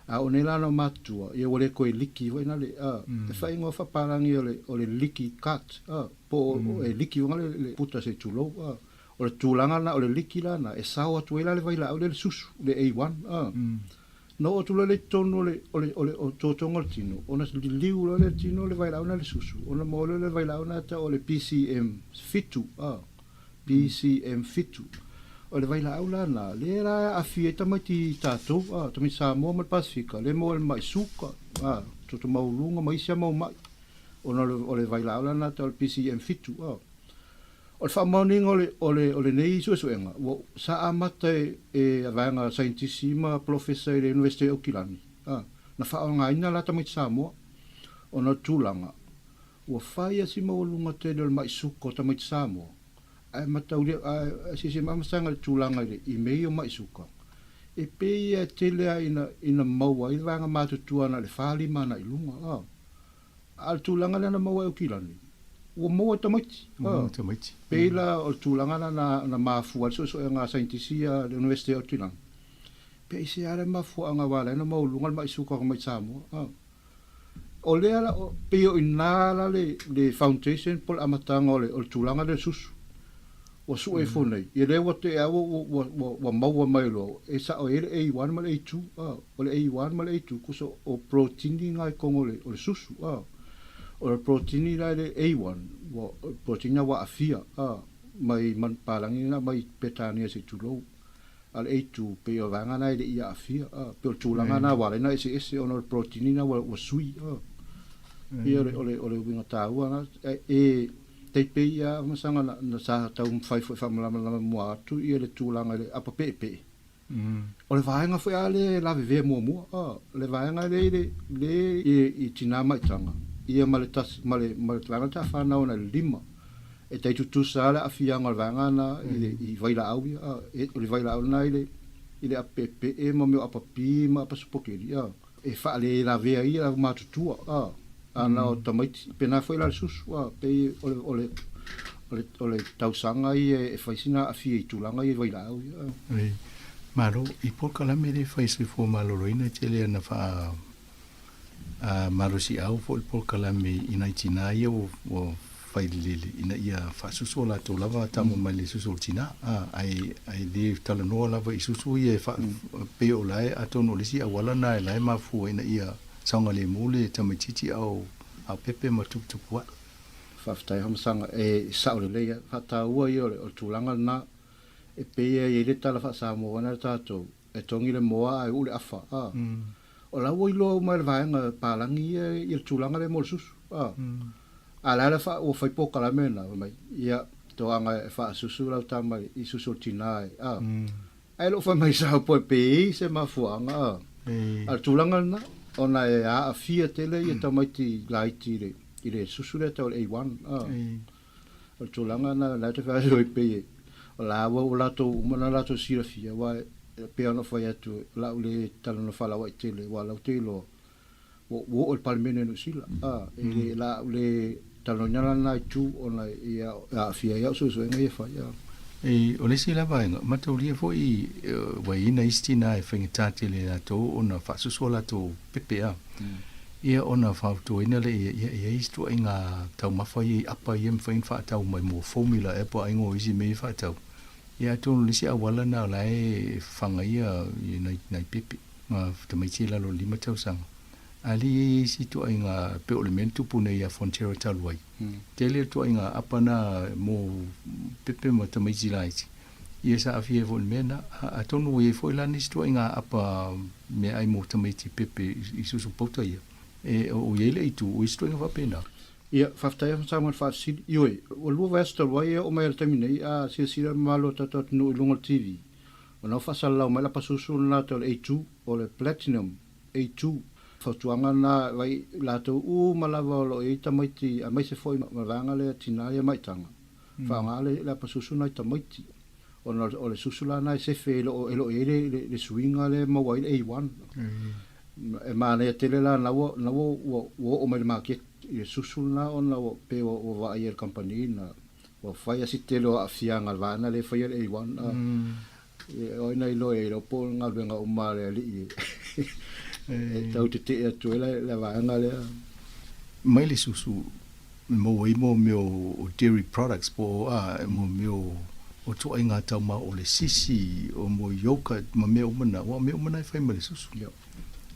A o nei la ana matutua, ia ua le toe liki foi na le, a, e faaigoa faapalagi o le, o le leaky gut, a, po o, e liki foi le, le puta se i tulou, a. O le tulaga lena, o le liki la lena, e sao atu ai la le vailaau lea i le susu, le A1, a. Na oo atu loa lea i totonu o le, o le, o le, o totoga o le tino, ona liliu loa lea i le tino le vailaau lena i le susu, ona maua loa lea o le vailaau lena e tau o le PCM 7, a, PCM 7. O le vailaau la lena, lea la e aafia ai tamaiti tatou, a, tamaiti Samoa ma le Pasefika, lea e maua ai le mai suka, a, toto maualuga ma isi lava mau mai, ona o le, o le vailaau la lena e tau o le PCM 7, a. O le faamaoniga o le, o le, o lenei suesuega, ua, sa amata e, e vaega saienitisi ma polofesa i le Iunivesite o Aukilani, a, na faaaogaina la tamaiti Samoa, ona o le tulaga, ua fai a si maualuga tele o le mai suka o tamaiti Samoa, ae mataulia, ae, ae silasila mai Masaga i le tulaga i le, i mea ia o mai suka, e pei e tele lava ina, ina maua ai le vaega matutua na o le 4, 5 agai i luga, a. A o le tulaga lea na maua e Aukilani, ua maua e tamaiti. Ua maua e tamaiti. Pei la o le tulaga lena na, na mafua ai le suesuega a saienitisi a le Iunivesite o Aukilani. Pe aisea le mafuaaga aua la e na maualuga le mai suka mai Samoa. A. O lea la, o, pei o i ina la le, le foundation po o le amataga o le, o le tulaga lea o le susu. Ua sue ifo nei, ia lea ua tea ua, ua, ua, ua maua mai loa, e sao e i ai le A1 ma le A2, a, o le A1 ma le A2, kusa o protini nga i totonu o le, o le susu, a. O le protini la i le A1, ua, o le protini na ua aafia, a, mai manupapalagi na mai Petania se i tulou. A o le A2, pei o vaega na e le i aafia, a, pei o le tulaga na ua ala ai ona eseese ona o le protini na ua, ua sui, a. Pei o le, o le, o le uiga taua na, e, e Tai pei ia Masaga na, na sa taumafai foi e faamalamalama mua atu ia le tulaga i le apa peepee. O le vaega foi a lea e lavevea muamua, a, o le vaega lea i le, le i, i tinā maitaga, ia ma le tasi, ma le, ma le vaega sa fanau ana i le 5. E tai tutusa lava le aafiaga o le vaega na i le, i vailaau ia, a, e, o le vailaau lena i le, i le apa peepee ma mea o apa pi ma apa supokeli, a. E faalelavea ai au matutua, a, ana o tamaiti, pena foi la le susu, a, pei o le, o le, o le, o le tausaga ia e fai sina aafia i tulaga ia i vailaau ia, a. Ei, malo, i polokalame lea e fai soifua maloloina e tele ana faa, a, malosiau foi le polokalame i nai tinā ia ua, ua fai lelele ina ia faasusu o latou lava tama mai le susu o le tina, a, ae, ae le talanoa lava i susu ia e faa, pei o la e, atonu o le isi auala na e la e mafua ina ia saogalemu le tamaitiiti a o, a o pepe ma tuputupu ae. Faafetai Hamasaga, e sao lelei lava. Faataua ia o le, o le tulaga lena, e pei e i ai le tala faa-Samoa na tatou, e togi le moa ae uu le afa, a. O la ua iloa uma e le vaega palagi ia ia le tulaga lea mo le susu, a. A la le fa, ua fai polokalame lena, fai mai, ia, toaga e faasusu lau tama i susu o le tina e, a. Ae le o fai mai sao po e pe i se mafuaaga, a. A o le tulaga lena, ona e aafia tele ia tamaiti laiti i le, i le susu lea tau o le A1, a. O le tulaga lena, la e te fai atu ai pei e, o la ua ua latou uma ona latou silafia, aua e pei ona ou fai atu, o le a ou le talanoa faalauaitele, aua o la ou te iloa, ua ua oo i le Palemene o Niu Sila, a, e le, o le a ou le talanoaina la lena itu ona ia e aafia ai au suesuega ia e fai, a. E, o le isi la vaega, mataulia foi ua i ai nai isi tinā e faigata tele i latou ona faasusu a latou pepe, a. Ia ona fautuaina lea ia, ia e i ai isi ituaiga taumafa ia i apa ia e mafai ona faatau mai mo formula ea po o aiga o isi mea ia e faatau. Ia atonu o le isi auala lena o la e fafaga ai ia nai nai pepe ma tamaiti i lalo o le 5 tausaga. A le i ai isi ituaiga pei o le mea na tupu nei ia Fonterra talu ai. Tele ituaiga apa na mo pepe ma tamaiti laiti. Ia sa aafia ai foi i le mea lena. Atonu ua i ai foi la nisi ituaiga apa meaai mo tamaiti pepe i susu pauta ia. E, o i ai le itu, o isi ituaiga faapena. Ia, faafetai lava Samoa i le faafesili. Ioe, ua lua vaiaso talu ai e oo mai i le taimi nei, a silasila le mamalu o tatou atunuu i luga o le TV, ona ua faasalalau mai le apasusu lena tau le A2, o le Platinum A2. Fautuaga lena e vai i latou uma lava o lo o i ai tamaiti aemaise foi ma le vaega lea tina ia maitaga, faaaoga le le apasusu nai tamaiti ona o le susu la lena e sefe e le o e le o i ai le le le suiga lea e maua ai le A1. E manaia tele la na ua na ua ua ua oo mai i le maketi i le susu lena ona ua pei ua ua vaaia e le kamupani na ua fai lava si tele o aafiaga a le vaega lea e faia le A1. O ai na iloa i ai lea po o galuega uma a le alii e tau tetee atu ai le vaega lea. Mai le susu e maua ai mo mea o dairy products po o a mo mea o ituaiga taumao o le sisi, o mo yogurt ma mea uma na, aua o mea uma na e fai ma le susu.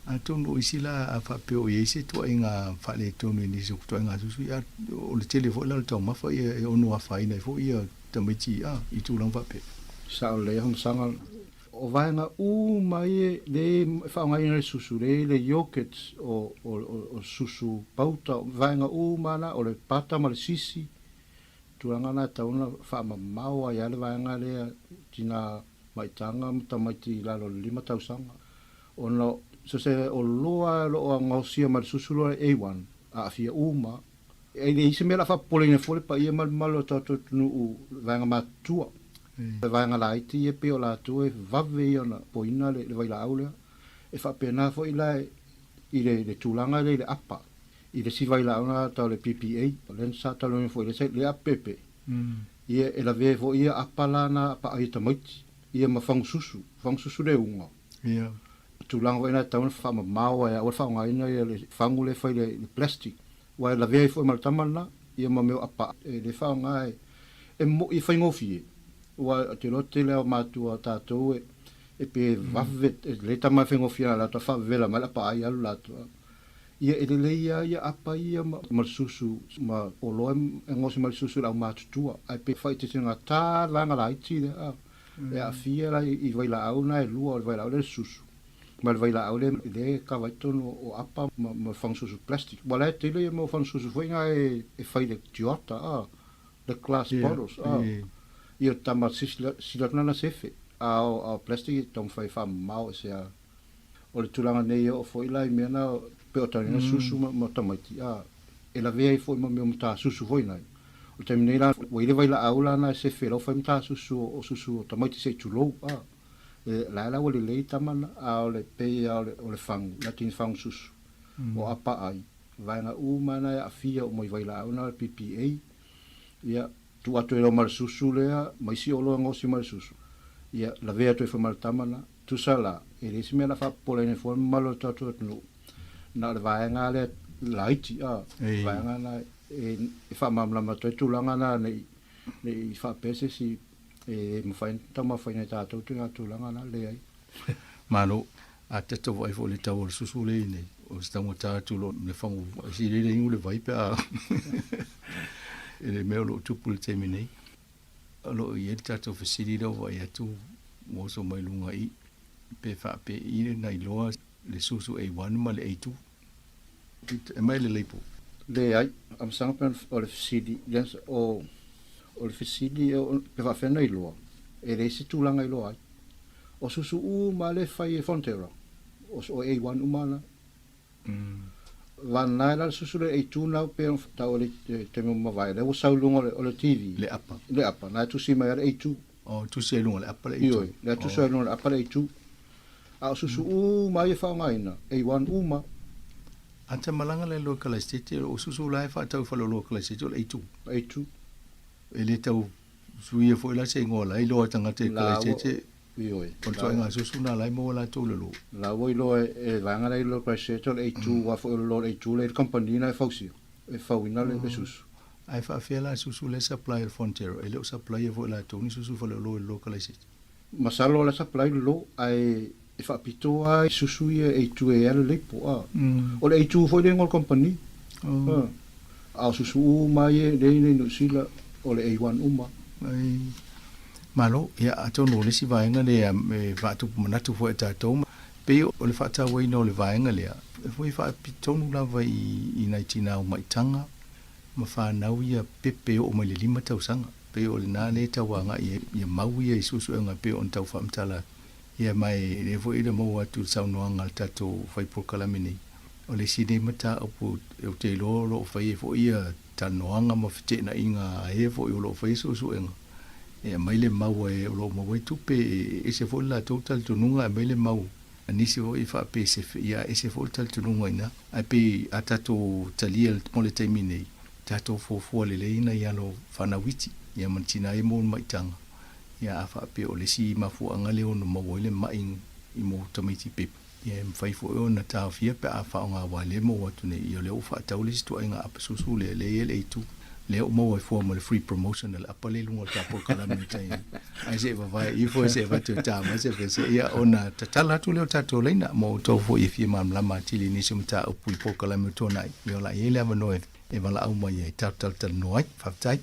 Atonu o isi la a faapea o i ai se ituaiga faaletonu i nisi o ituaiga susu, ia o le tele foi la o le taumafa ia e ono afaina ai foi ia tamaiti a i tulaga faapea. Sao lelei Afamasaga, o vaega uma ia lea e faaaogaina le susu, lea le yogurt, o o susu pauta, o vaega uma na, o le pata ma le sisi, tulaga na e tatau ona faamamao ai lava le vaega lea tina maitaga ma tamaiti i lalo o le 5 tausaga. Ona so se oloa o lo o gaosia mai le susu loa le A1, aafia uma. E leai se mea o le a faapopoleina fua le paia ma le mamalu o le tatou atunuu i le vaega matutua. Le vaega laiti ia pei o latou e vave ia ona poina le vailaau lea. E faapena foi la i le tulaga lea i le apa, i le isi vailaau lena tau le PPA, lea sa talanoaina foi i le apa pepe. Ia e lavea ai foi ia apa la na paai e tamaiti, ia ma fagususu, fagususu le uga. Ia. Tulaga foi na e tatau ona faamamao ai aua le faaaogaina ia le fagu lea e fai i le plastic aua e lavea ai foi ma le tama lena ia ma mea o apa e le faaaoga e e mo'i e faigofie aua ou te iloa tele lava o matua o tatou e e pe vave e lelei tama e faigofie na latou faavevela mai le apa ai alu latou ia e lelei lava ia apa ia ma ma le susu ma oloa e gaosi mai le susu i le aumatutua ae pe faaeteetega le vaega laiti lea a. E aafia la i vailaau na e lua, o le vailaau lea le susu, ma le vailaau lea lea e kava ai totonu o apa ma ma fagususu plastic. Ua la e tele ia mau fagususu foi na e e fai i le tioata a, le glass bottles a. Ia tama sila sila atu na sefe, a o a o plastic e taumafai e faamamao e se a. O le tulaga nei e oo foi la i mea na pei o tau susu ma ma tamaiti a, e lavea ai foi ma mea o matasusu foi nai. O le taimi nei la, ua i ai le vailaau la na e sefe lau fai matasusu o susu o tamaiti se i tulou a. E la e la ua lelei tama na, a o le pei a o le o le fagu, na tini fagu susu o apa ai, vaega uma na e aafia uma i vailaau na o le PPA. Ia, tuu atu ai loa ma le susu lea, ma isi oloa e gaosi mai le susu, ia, lavea atu ai foi ma le tama na. Tusa la, e leai se mea o le a faapopoleina ai fua le mamalu o le tatou atunuu, na o le vaega lava lea laiti, a, le vaega lena e faamalamalama atu ai tulaga na ne i, ne i faapea se isi e mafai ona taumafaina e tatou ituaiga tulaga na, leai. Malo. A tatou vaai foi i le tau o le susu lea i nei, o se taugata atu i lo le fagu e le inu le vai pe a i le mea o lo o tupu i le taimi nei. O lo o i ai le tatou fesili lea ua vaai atu ua oso mai luga i pe faapei na iloa le susu A1 ma le A2. E mai le label. Leai, amasaga pe o le fesili, o o le fesili pe faafefea na iloa, e leai se tulaga iloa ai. O susu uma lea e fai e Fonterra, o A1 uma na. Vana e la le susu le A2 na pe tau le taimi ua mavae lea ua sau i luga o le TV. Le apa. Le apa, na e tusi mai lava le A2. Oh, tusi ai luga o le apa le A2. Ioe, lea tusi ai luga o le apa le A2. A o susu uma ia e faaaogaina, A1 uma. A ta malaga la i Lokalaisete, o susu la e faatau i fale o Lokalaisete o le A2. A2. E le tau suia foi la se igoa la iloa e tagata i Kalaisete. Ioe. O le ituaiga susu lena la e maua latou i le lo. La ua iloa e le vaega la e i localizer o le A2 aua foi o le lo o le A2 lea i le kamupani lena e fausia, e fauina le susu. Ae faafefea la susu lea e supply e le Fonterra, e le o supplya foi e latou ni susu faleoloa i le localizer? Masalo o la e supply le lo, ae e faapito lava i susu ia A2 e ala lelei po a. O le A2 foi le igoa o le kamupani. A o susu uma ia lea e i Niu Sila o le A1 uma. Malo, ia atonu o le isi vaega lea e faatupu manatu foi e tatou, pei o le faatauaina o le vaega lea, e foi faapitonu lava i nai tina maitaga ma fanau ia pepe oo mai le 5 tausaga. Pei o lena lea e tau agai ia mau ia i suesuega pei ona tau faamatala atu. Ia ma e lea foi na maua atu i le saunoaga a le tatou fai polokalame nei, o le isi nei mataupu ou te iloa o lo o fai ai foi ia talanoaga ma feteenaiga a e foi o lo o faia suesuega, e aumai le mau a e o lo o maua ai tupe, e ese foi le latou talitonuga, e aumai le mau a nisi foi faapea se, ia ese foi le talitonuga i ina. Ae pei a tatou talia mo le taimi nei, tatou fuafua lelei nai alo fanau iti, ia ma le tina ia mo le maitaga, ia a faapea o le isi mafuaaga lea ono maua ai le mai i mo tamaiti pepe, ia e mafai foi ona taofia pe a faaaoga aua lea e maua atu nei, ia o lea ua faatau le isi ituaiga apa susu lea, lea e i ai le A2, lea ua maua ai fua ma le free promotion a le apa lea i luga o le ta polokalame i tai, ae se i vavae ifo se i avatu e ta mai se pese, ia ona tatala atu lea o tatou laina mo outou foi e fia malamalama atili i nisi o mataupu i polokalame o tuanai, ia o le a i ai le avanoa e valaau mai ai tatou talatalanoa ai. Faafetai.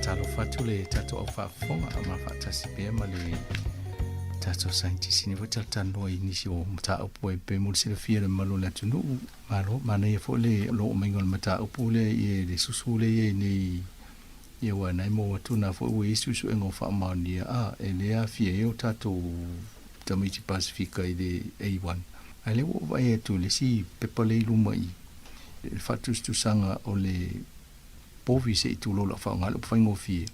Faatalofa atu le tatou au faafofoga a ma faatasi pea ma le tatou scientist nei foi talatalanoa i nisi o mataupu e pei mo le silafia e le mamalu o le atunuu. Malo, manaia foi le loo maiga o le mataupu lea i le susu lea i ai nei ia aua na e maua atu na foi ua i ai suesuega ua faamaonia a e le aafia ai o tatou tamaiti Pasefika i le A1. Ae lea ua ou vaai atu i le isi pepa lea i luma i le faatusatusaga o le povi se i tulou lau faaaoga le upu faigofie,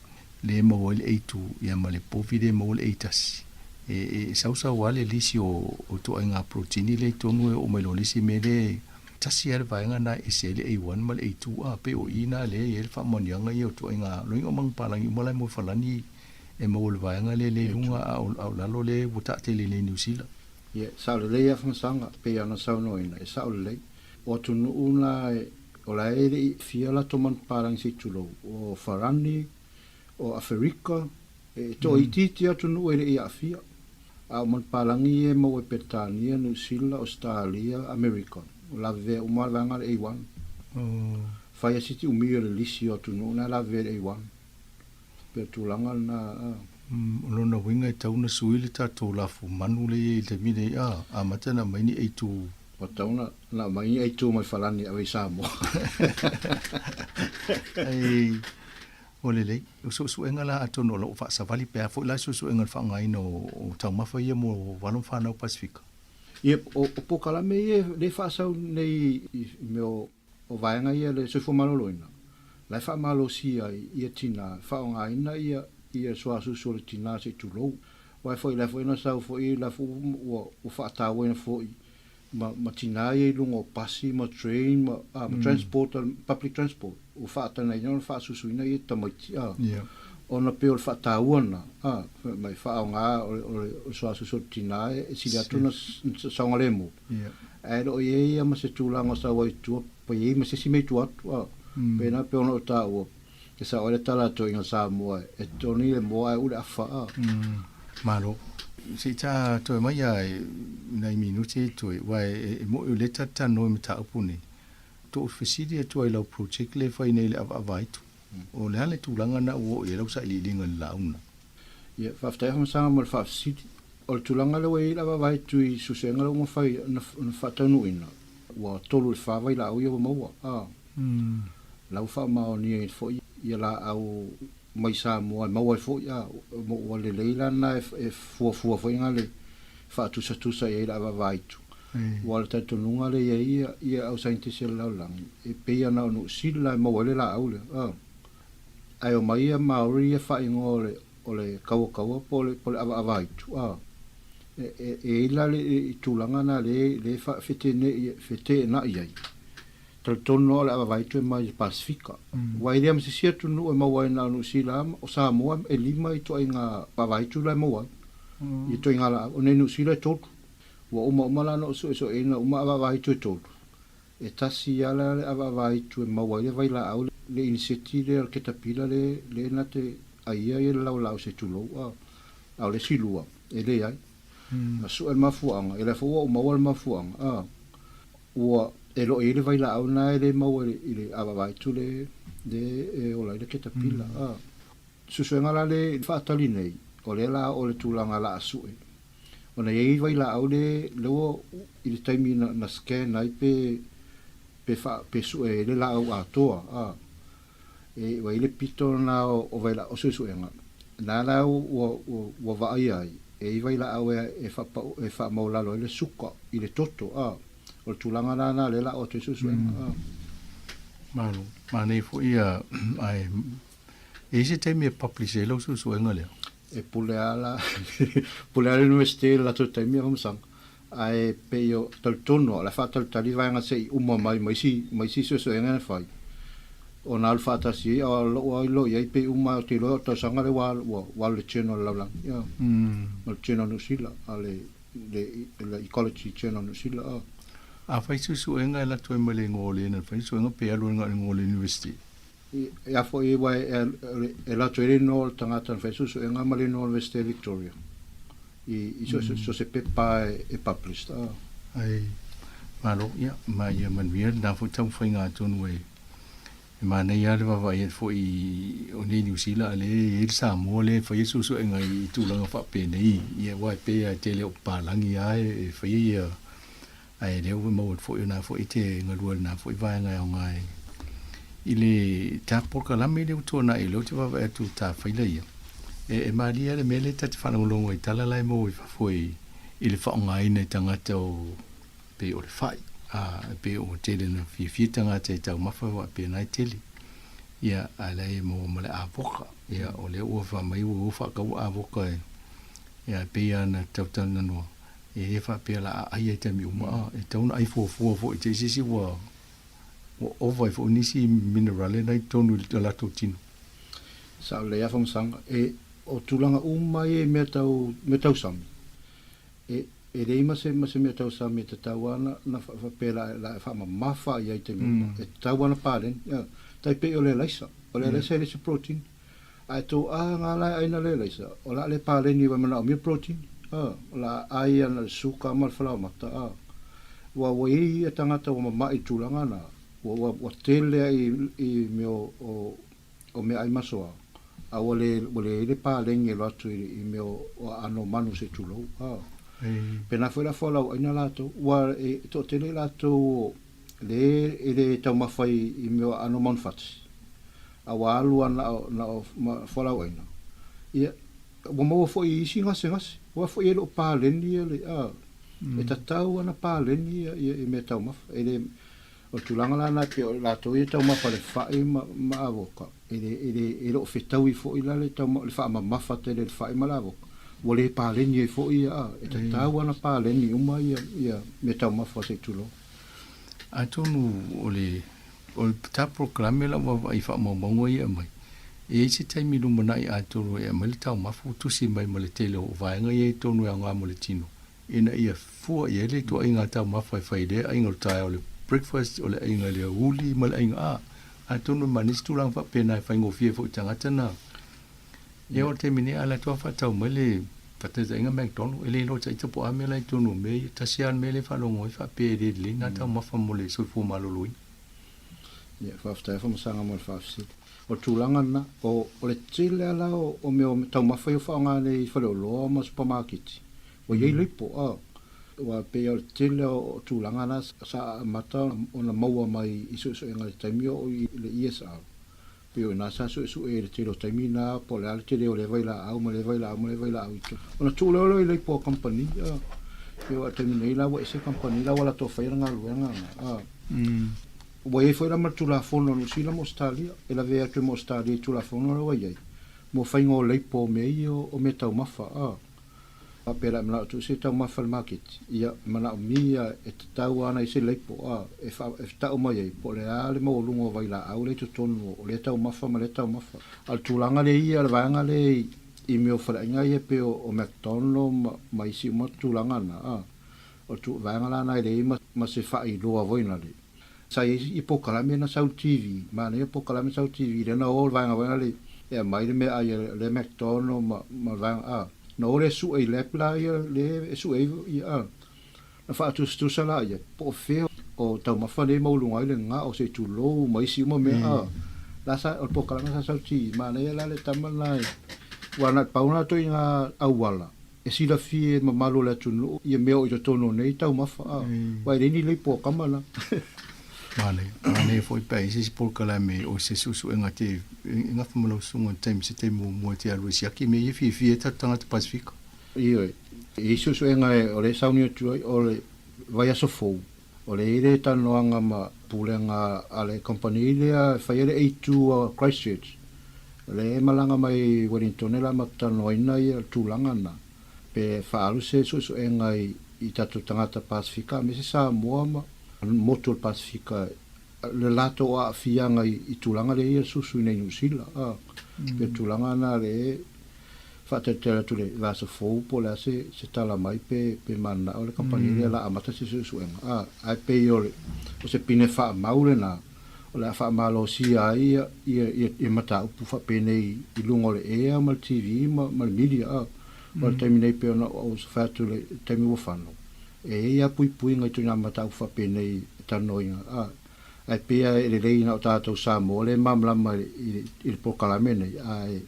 le maua ai le A2 ia ma le povi le maua le A1. E sausau lava le lisi o ituaiga protini lea i totonu e oo mai loa i le isi mea lea e tasi lava le vaega lena e ese ai le A1 ma le A2 a pei o i ina lea e i ai le faamaoniaga ia o ituaiga loiga o manupapalagi uma la e moe falani e maua i le vaega lea i luga a o lalo lea ua taatele nei i Niu Sila. Ia, sao lelei lava Famasaga, pei ona saunoaina, e sao lelei. O atunuu na o la e le i fia latou manupapalagi se i tulou, o Farani, o Aferika, e toaitiiti atunuu e le i aafia. A o manupapalagi ia e maua i Peretania, Niu Sila, Ausetalia, Amerika, o lavevea uma lava le vaega le A1. Fai a siti umi o le lisi o atunuu na e lavevea i le A1. Pei o le tulaga lena. O lona uiga e tatau ona sui le tatou lafu manu lea e i ai i le taimi lenei, a amata ona aumai ni A2. Ua tatau ona aumai ni A2 mai Falani e ave i Samoa. Ai, ua lelei. O suesuega la atonu o lo o faasavali pe a foi la suesuega i le faaaogaina o taumafa ia mo alo ma fanau Pasefika. Ia, o polokalame ia lea e faasau nei i mea o O vaega ia le soifua maloloina, la e faamalosia ai ia tina e faaaogaina ia ia suasusu o le tina se i tulou. Aua foi la foi na sau foi la foi ua ua faatauaina foi ma ma tina ia i luga o pasi ma train ma a ma transport public transport ua faatagaina ona faasusuina ia tamaiti a ona pei o le faataua lena a fai mai faaaoga o le o le suasusu o le tina e sili atu ona saogalemu. Ae le o i ai ia ma se tulaga o sau ai i tua, pe i ai ma se isi mea i tua atu, a. Pena pei ona ou taua, e sao ai le tala a toeaiina Samoa, e toni le moa ae uu le afa, a. Malo. Se i ta toe mai a nai minute e toe, aua e mo'i o lea ta te talanoa i mataupu nei. Tou fesili atu ai i lau project lea e fai nei i le avaavaaitu. O le a le tulaga na ua oo i ai lau sailiiliga i le lauga? Ia, faafetai Afamasaga mo le faafesili. O le tulaga lea ua i ai le avaavaaitu i suesuega lea ua mafai ona faataunuuina, ua 3 i le 4 vailaau ia ua maua, a la ua faamaoniaina foi ia laau mai Samoa e maua ai foi, a ua lelei la lena e fuafua foi na le faatusatusa i ai le avaavaaitu. Aua o le talitonuga lea e i ai ia au saienitisi a le lalolagi, e pei lava na o Niu Sila e maua ai le laau lea, a. Ae omai ia Maori ia faaigoa o le o le kauakaua po o le po o le avaavaaitu a. E e e i ai la le i tulaga na le le fa fetene'i feteena'i ai. Talitonu loa o le avaavaaitu e mai i le Pasefika. Aua e le ma se isi atunuu e maua ai na o Niu Sila o Samoa e lima ituaiga avaavaaitu la e maua ai. I ituaiga laau. O nei Niu Sila e tolu. Ua uma uma la ona ou suesueina uma avaavaaitu e tolu. E tasi lava la le avaavaaitu e maua ai le vailaau le iniseti lea o le ketapila le le na te aia ia le laolao se tulou a a o le isi lua e leai. Na sue le mafuaaga ia lea foi ua ou maua le mafuaaga a ua e lo o i ai le vailaau na e le maua i le avaavaaitu le le e ola ai le ketapila a. Suesuega la le faatali nei o lea la o le tulaga la a sue Ona i ai vailaau le le ua i le taimi na na scan ai pe pe fa pe sue ai le laau atoa a e ua i ai le pito na o o vailaau o suesuega na la ua ua ua vaaia ai e i ai vailaau e e faapau e faamaualalo ai le suka i le toto a o le tulaga la na lea la oo atu ai suesuega a. Malo, manaia foi ia ae e i ai se taimi e publish ai lau suesuega lea? E pule a la pule a le Universite i le latou taimi a Famasaga ae pei o talitonu o le a faatalitali vaega se i uma mai ma isi ma isi suesuega na fai ona alu faatasi ai a o lou lava iloa i ai pei uma ou te iloa o le tausaga lea ua alu ua alu i le Journal a le Lalolagi a ma le Journal New Sila a le le Ecology Journal New Sila a. A fai suesuega e alu atu ai ma le igoa o le na fai suesuega pe alu ai na o le igoa o le Universite? E a foi aua e alu atu ai le igoa o le tagata na fai suesuega ma le igoa o le Universite o Victoria i so o se pepa e published. Ai, malo, ia, ma ia manuia lena foi taumafaiga atonu e E manaia lava le vaavaai atu foi o nei Niu Sila a o lea e i ai le Samoa lea e faia suesuega i tulaga faapenei, ia aua e pei lava e tele o papalagi lava e faia ia, ae lea ua maua atu foi o lena foi e te galue i lena foi vaega e aoga i le ta polokalame lea ua tuanai, o lea ou te vaavaai atu i ta faila ia, e malie lava le mea lea ta te faalogologo ai i tala la e maua i fafo i le faaaogaina e tagata o pei o le fai, a, e pei ua tele ina fiafia tagata e taumafa ua faapena e tele. Ia, a la e maua ma le avoka. Ia, o lea ua fai mai ua o faatau avoka e, ia, e pei lava ona tautalanoa, e le faapea o le a ai i taimi uma, a, e tatau ona ai fuafua foi te i se isi ua, ua ova ai foi nisi minerale na i totonu i le latou tino. Sao lelei lava Famasaga. E, o tulaga uma ia i mea tau, mea tausami, E, e leai ma se, ma se mea tausami e tatau lava na, na faapea la, la e faamamafa i ai i taimi uma. E tatau lava na paleni. Ia, tai pei o le alaisa. O le alaisa e le se protein. Ae tou a nga la e ai na le alaisa, o le a le paleni ua e manaomia protein. A, o le a ai ana le suka ma le falaoamata. A, ua, ua i ai ia tagata ua mama'i i le tulaga na, ua, ua, ua tele ai i, i mea o, o, o meaai masoa, a ua le, ua leai le paleni e alu atu i, i mea o, o aano o manu se i tulou. A. Pēnā foi la fualaauaina latou, ua e toatele i latou o le e le taumafa i, i mea o aano o manufati, a ua alu lava na o, na o ma fualaauaina. Ia, ua maua foi i isi gasegase, aua foi e le o paleni ia le, a, e tatau lava ona paleni ia, ia, ia meataumafa. E le, O le tulaga la lena e pei o i latou ia e taumafa i le fai ma, ma avoka, e le, e le, e le o fetaui foi la le tauma, le faamamafa tele i le fai ma le avoka, ua le paleni ai foi ia, a, e tatau lava ona paleni uma ia, ia meataumafa se i tulou. Atonu o le, o le ta polokalame lau vaavaai i faamaumauga ia e aumai, e i ai se taimi lumanai atonu e aumai le taumafa ua tusi mai ma le tele o vaega ia i totonu e aoga mo le tino, ina ia fua i ai le ituaiga taumafa e fai i lea aiga o le taeao o le breakfast, o le aiga i le aoauli ma le aiga a. Atonu e manaia se tulaga faapena e faigofie ai foi i tagata na Ia o le taimi nei a alu atu lava faatau mai le faataitaiga McDonald, e le iloa ita po o a mea la i totonu o mea ia. Tasi lava le mea lea e faalogo ai faapea e le lelei na taumafa mo le soifua maloloina. Ia, faafetai lava Famasaga mo le faafesili. O le tulaga lena, o, o le tele lava la o, o mea o taumafa ia ua faaaoga nei i faleoloa ma supamaketi, Ua i ai lipo, a. Ua pei o le tele o tulaga na sa amata ona maua mai i suesuega i le taimi o i le ESR. Pei o i ina sa suesue i le tele o taimi na po o le a le tele o lea vailaau ma lea vailaau ma lea vailaau i totonu. Ona tuu lea o i lipo a kamupani, a. Pei o le taimi nei la ua ese kamupani la ua latou faia le galuega na, a. Ua i ai foi la ma le Tulafono a Niu Sila ma Ausetalia, e lavea atu ai ma Ausetalia i Tulafono la ua i ai mo faiga o lipo o mea ia o meataumafa, a. Faapea la e manao atu se taumafa i le maketi, ia, e manaomia e tatau lava ona i ai se leipo, a, e fa, e tau mai ai po o le a le maualuga o vailaau lea i totonu o lea taumafa ma lea taumafa. A o le tulaga lea ia, le vaega lea i, i mea o faleaiga ia pei o, o McDonald ma, ma isi uma tulaga na, a, o le tu, vaega la na e leai ma, ma se faailoa foi na le. Sa i ai i polokalame na sau i le TV, manaia polokalame sau i le TV lea na o le vaega foi lea e aumai le meaai a le McDonald ma ma le vaega a, na o lea sue i lab la ia lea e sue ai ia a, na faatusatusa laia po o fea o taumafa nei e maualuga ai le gao se i tulou ma isi uma mea a, la sa o le polokalame sa sau i le TV, manaia la le tama lena aua na o le pau lena o ituaiga auala E silafia e le mamalu o le atunuu ia mea o i totonu o nei taumafa, a, aua e leai ni leipo a kama la. Manaia, manaia foi pe a i ai se isi polokalame o se suesuega te e gafa ma lau susuga i le taimi, se taimi muamua e te alu e siaki mea ia e fiafia ai tatou tagata Pasifika. Ioe, e i ai suesuega o lea e sauni atu ai, o le vaiaso fou, o lea e i ai le talanoaga ma pulega a le kamupani lea e faia le A2 a Christchurch, O lea e malaga mai Wellington la ma talanoaina ia tulaga na, pe faaalu se suesuega i tatou tagata Pasifika aemaise Samoa ma motu o le Pasifika le latou aafiaga i tulaga lea ia susu i inei Niu Sila. A pe o tulaga na lea e faatalitali atu le vaiaso fou po o le a se tala mai pe mananao le kamupani lea la amata se suesuega. A ae pei o se pine faamau lena O le a faamalosia ai ia mataupu faapenei i luga o le ea ma le TV ma le media. A o le taimi nei pei ona ou fai atu i le taimi ua fano, e i ai lava puipuiga i ituaiga mataupu faapenei e talanoaina. A. Ae pei lava e lelei na o tatou Samoa lea e malamalama i le polokalame lenei, ae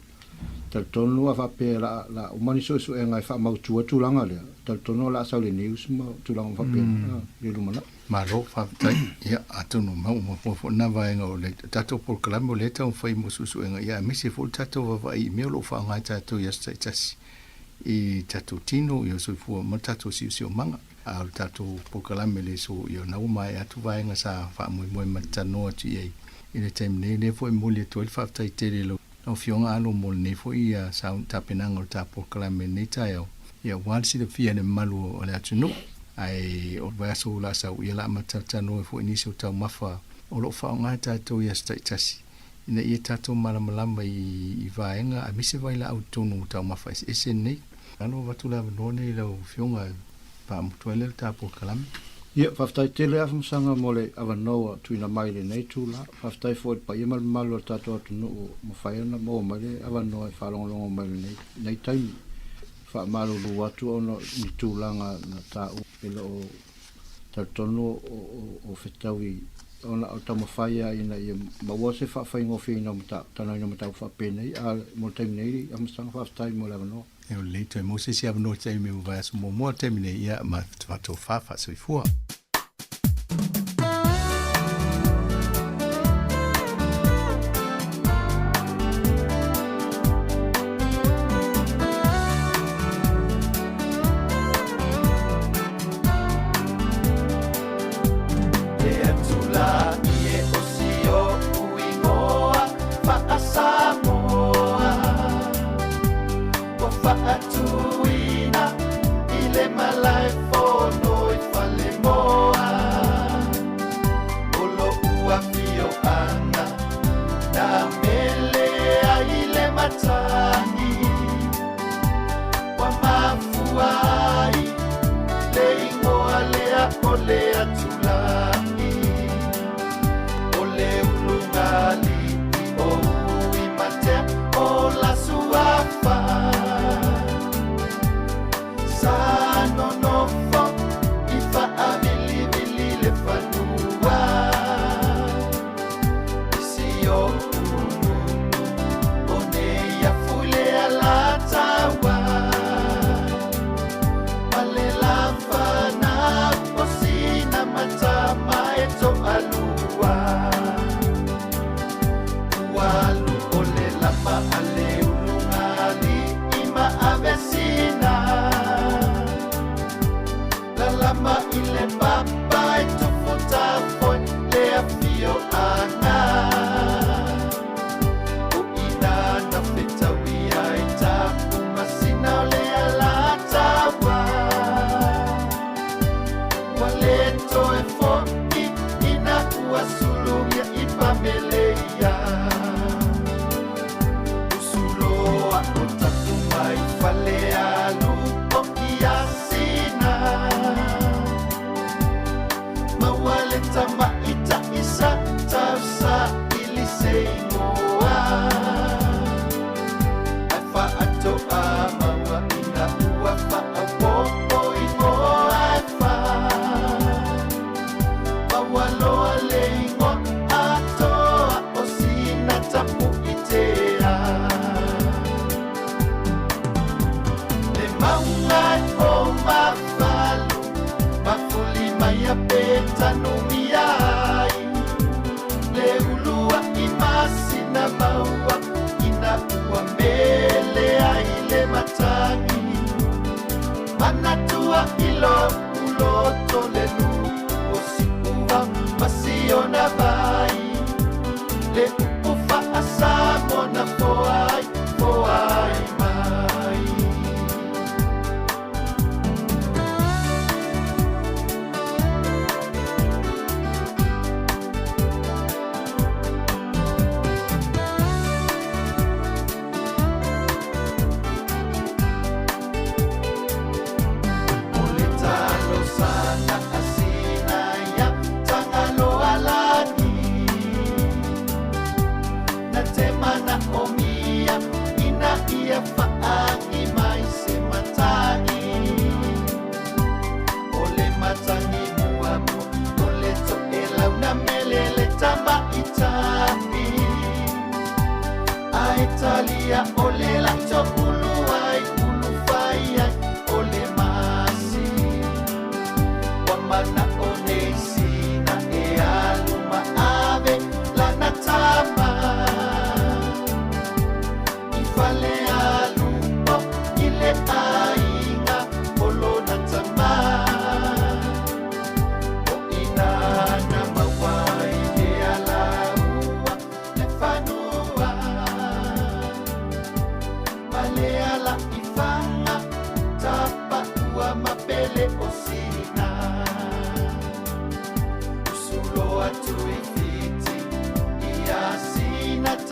talitonu a faapea la la uma ni suesuega e faamautu ai le tulaga lea, talitonu o le a sau i le news ma tulaga uma faapena i le lumanai. Malo faafetai. Ia, atonu ma uma foi lena vaega o le tatou polokalame o lea e taumafai mo suesuega, ia aemaise foi le tatou vaavaai i mea o lo o faaaoga e tatou i aso taitasi i tatou tino, ia soifua ma le tatou siosiomaga. A o le tatou polokalame le so, ia o lena ua maea atu vaega sa faamoemoe ma talanoa atu i ai i le taimi nei. O lea foi e momoli atu ai le faafetai tele i lau Afioga Alo mo lenei foi tapenaga o le ta polokalame i lenei taeao, ia aua le silafia e le mamalu o le atunuu. Ae o le vaiaso o le a sau, ia o le a ma talanoa ai foi i nisi o taumafa o lo o faaaoga e tatou i aso taitasi ina ia tatou malamalama i vaega aemaise vailaau i totonu o taumafa eseese nei. Alo, avatu le avanoa nei i lau Afioga e faamutu ai lea le ta polokalame. Ia, faafetai tele Afamasaga mo le avanoa ua tuuina mai i lenei itula. Faafetai foi i le paia ma le mamalu o le tatou atunuu ua mafai ona maua mai le avanoa e faalogologo mai i lenei taimi. Faamalulu atu ona o ni tulaga na taua e le o talitonu o fetaui ona o le taumafai lava ina ia maua se faafaigofieina o talanoaina o mataupu faapenei, a mo le taimi nei, Afamasaga, faafetai mo le avanoa. E o lelei toe maua se isi avanoa i le taimi o vaiaso muamua o le taimi nei, ia ma faatofa faasoifua.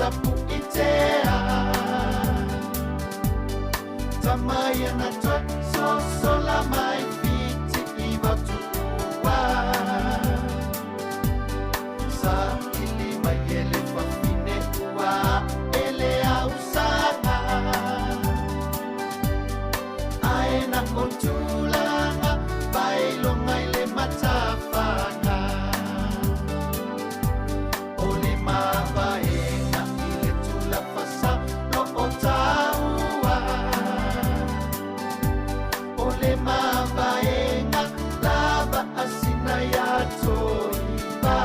Tapu'itea Tama ia na toe sosola mai Fiti i vautu'ua Sa ili mai e le fafine ua e le ausaga Ae na o tulaga failoga i le matafaga O le mavaega i le tulafasa lo o taua O le mavaega lava a sina ia Toiva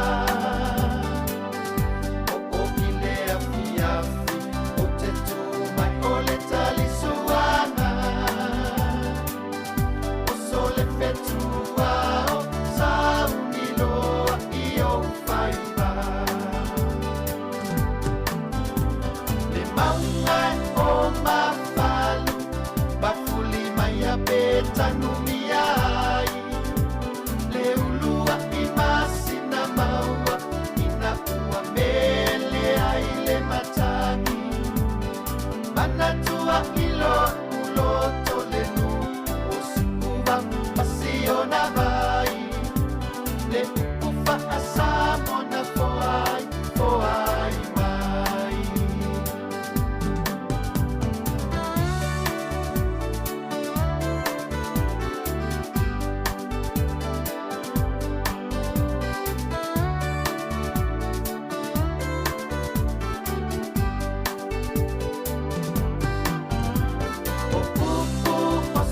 O o i le afiafi o te tu mai o le talisuaga Oso le fetuao sauni loa i ou faiva Le mauga o Mafalu mafuli mai a pe tanumia ai Le ulua'i masina maua ina ua mele ai le matagi Manatua i lo'u loto le nuu o Siuvao ma siona vai Le upu faa-Samoa na foai, foai mai. O upu o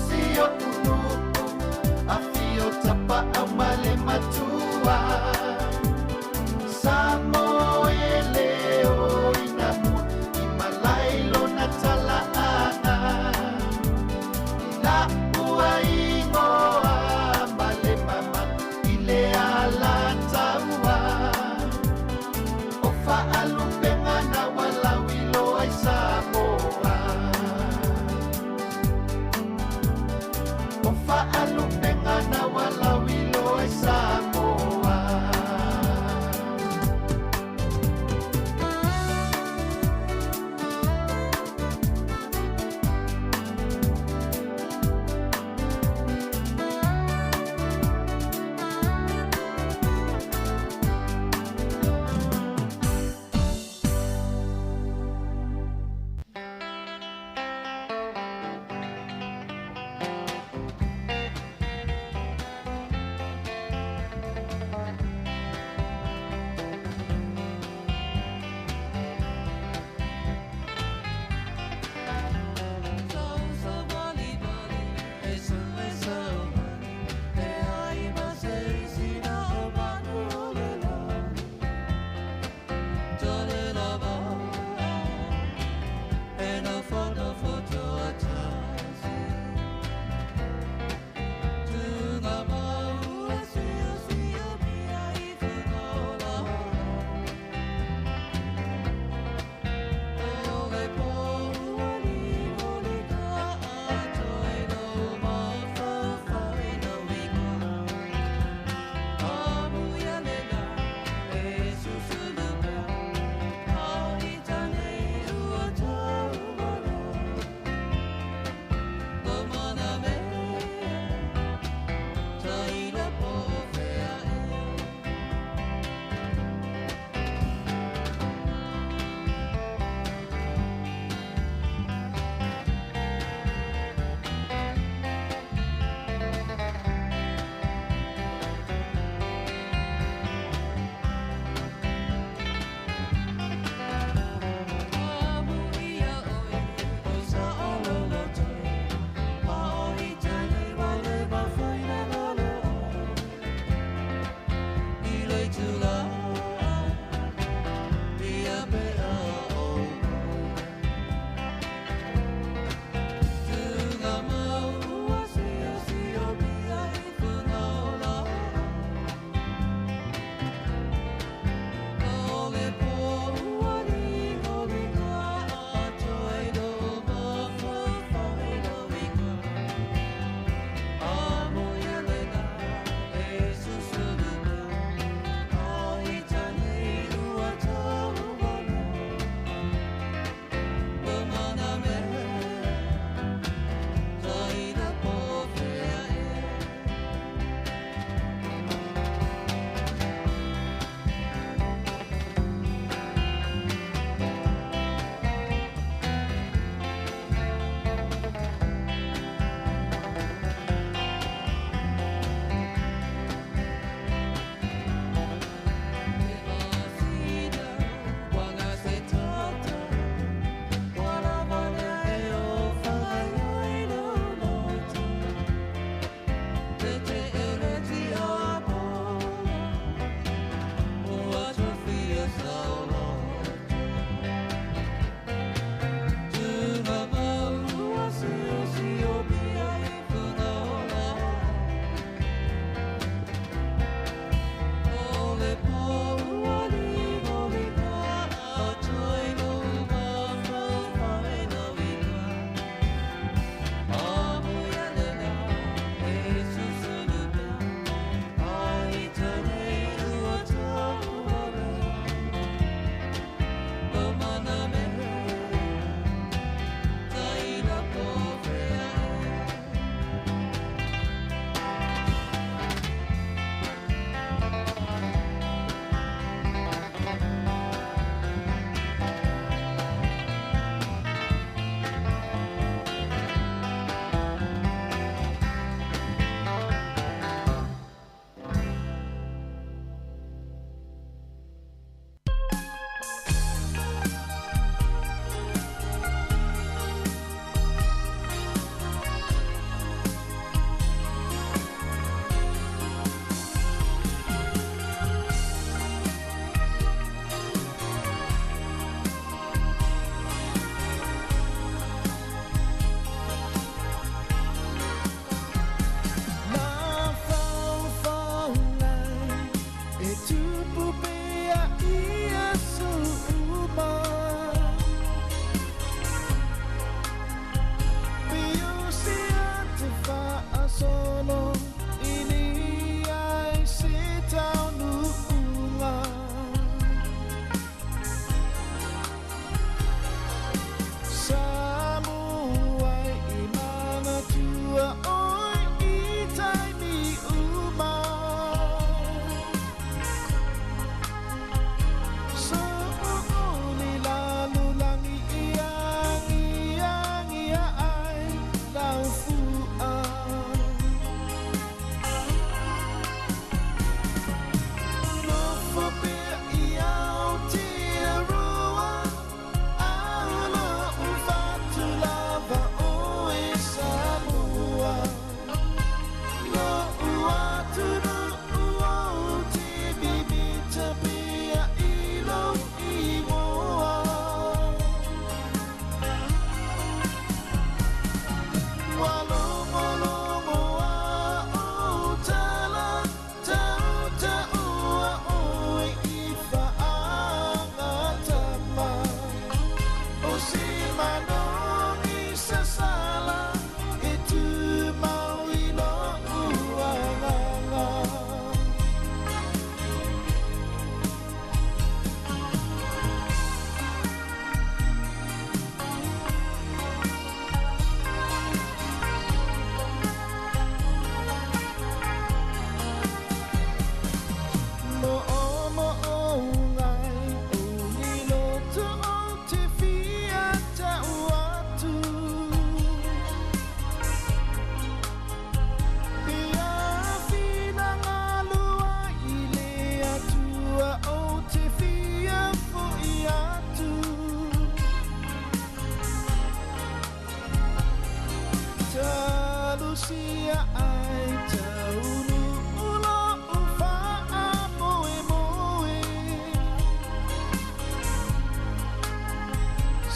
tausia ai taunuu lo'u fa'amoemoe.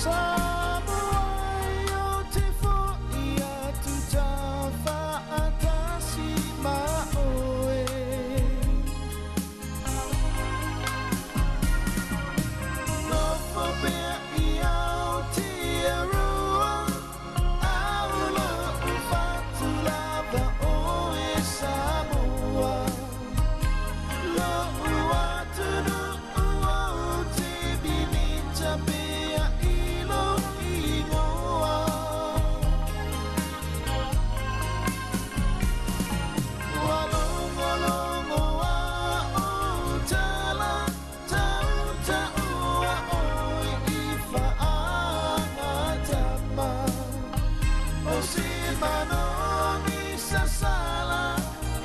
Samoa ai ou te fo'i atu taufa'atasi ma oe. Nofo pea i Aotearoa, ao lo'u fatu lava oe Samoa. Lo'u atunu'u ou te mimita pea i lou igoa. Ua logologo a ou tala, tauta'ua oe i fa'agatama. O se manogi sasala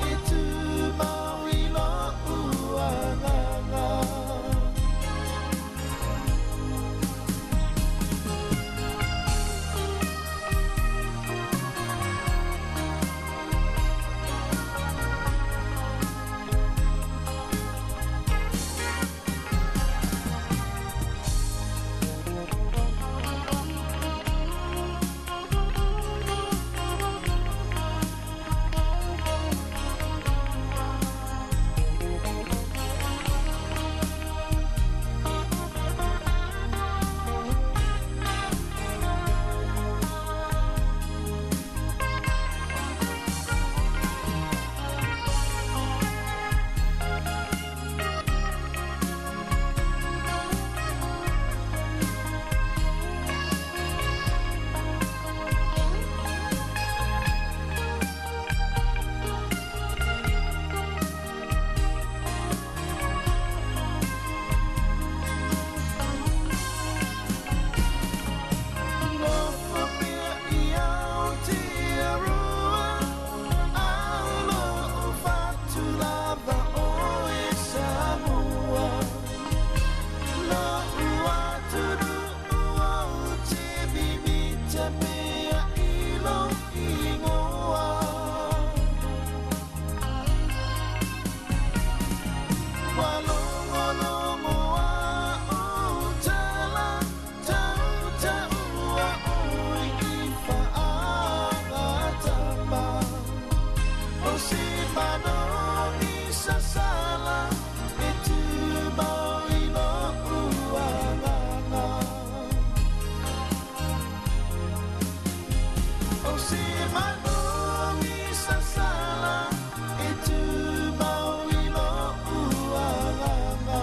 e tumau i lo'u agaga. Nofo pea i Aotearoa, ao lo'u fatu lava oe Samoa. Lo'u atunu'u ou te mimita pea i lou igoa. Ua logologo a ou tala, tauta'ua oe i fa'agatama. O se manogi sasala e tumau i lo'u agaga. O se manogi sasala e tumau i lo'u agaga.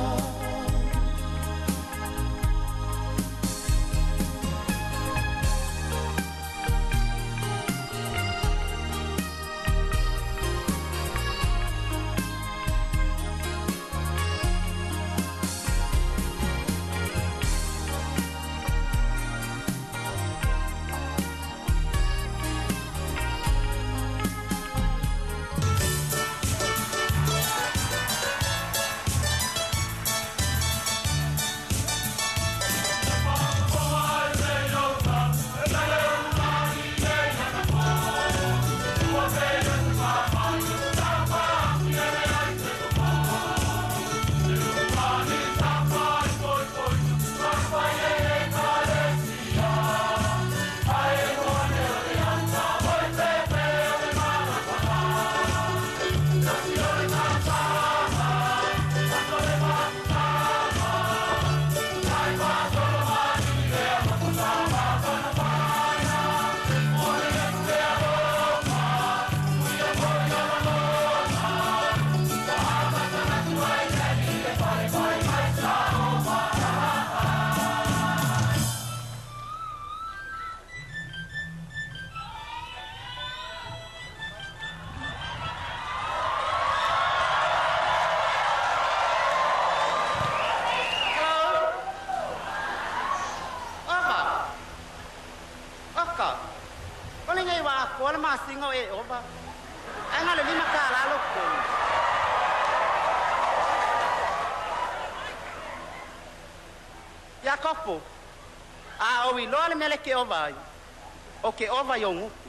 Aka. O le ngai wa ko le masinga o e ova. Ai ngale lima ka la lo ko. Iakopo. A o i loa le mele ke ova ai. O ke ova i o nguku.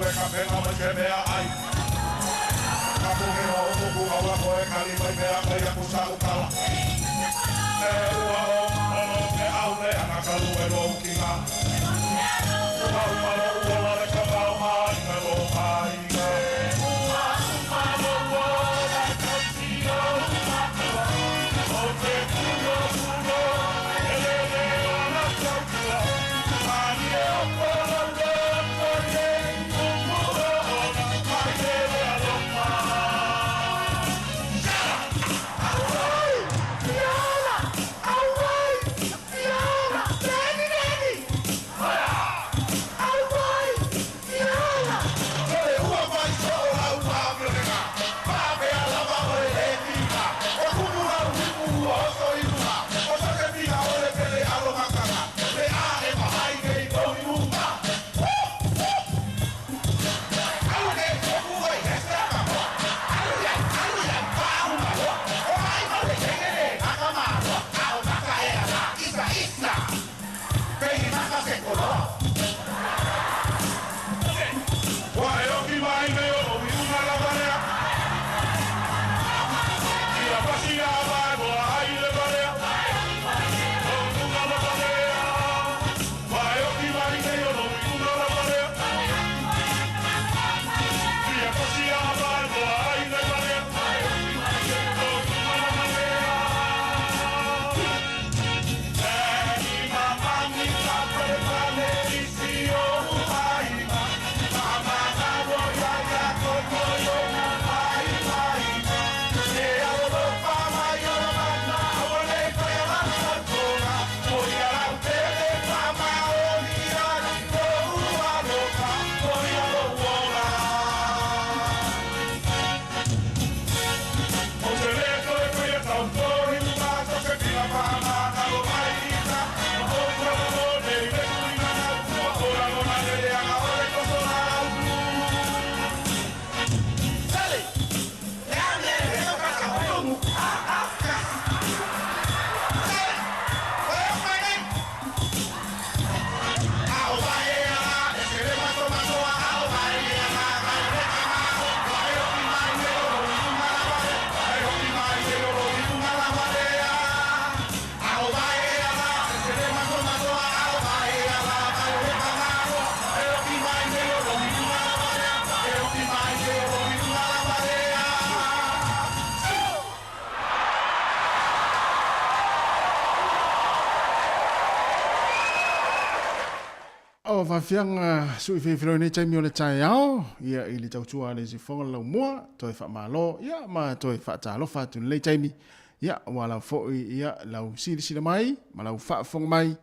e ka pena mai se mea ai. Ka puke o kuku aua koe kali mai mea kai aku sa ukala. E ua o ono ke au le ana kalu e lo kinga. Ua uma lo ua la le ka pau mai ka lo mai ka. Ua uma lo ua la ka tio uma tua. O te kulo kulo e le le o la tautua. Mani e o polo lo koe kuku o ona mai le le alofa. Ua e oki mai nei o i una lava lea. Ia pasi a vai moa ai le valea. O una lava lea. Ua e oki mai nei o i una lava lea. Ia pasi a vai moa ai le valea. O una lava lea. Daddy, mama, mi papa, le isi o uaima. Mama, na ro ya ya ko yo mai mai. E alo pa mai o mana o le pa ya la sa tola. O ya la te te pa ma o ni a ko alofa o ya lo ola. O te le koe koe a tau tohi ma so se pila pa ma na lo mai ita. O ua lo le le kui na na ua o la lo na le le anga o le koso la au. Sale! O faafiaga sui filofilo nei taimi o le taeao, ia i le tautua a le sifoga le laumua, toe faamalo, ia ma toe faatalofa atu i lenei taimi, ia ua lau foi, ia lau silasila mai ma lau faafofoga mai,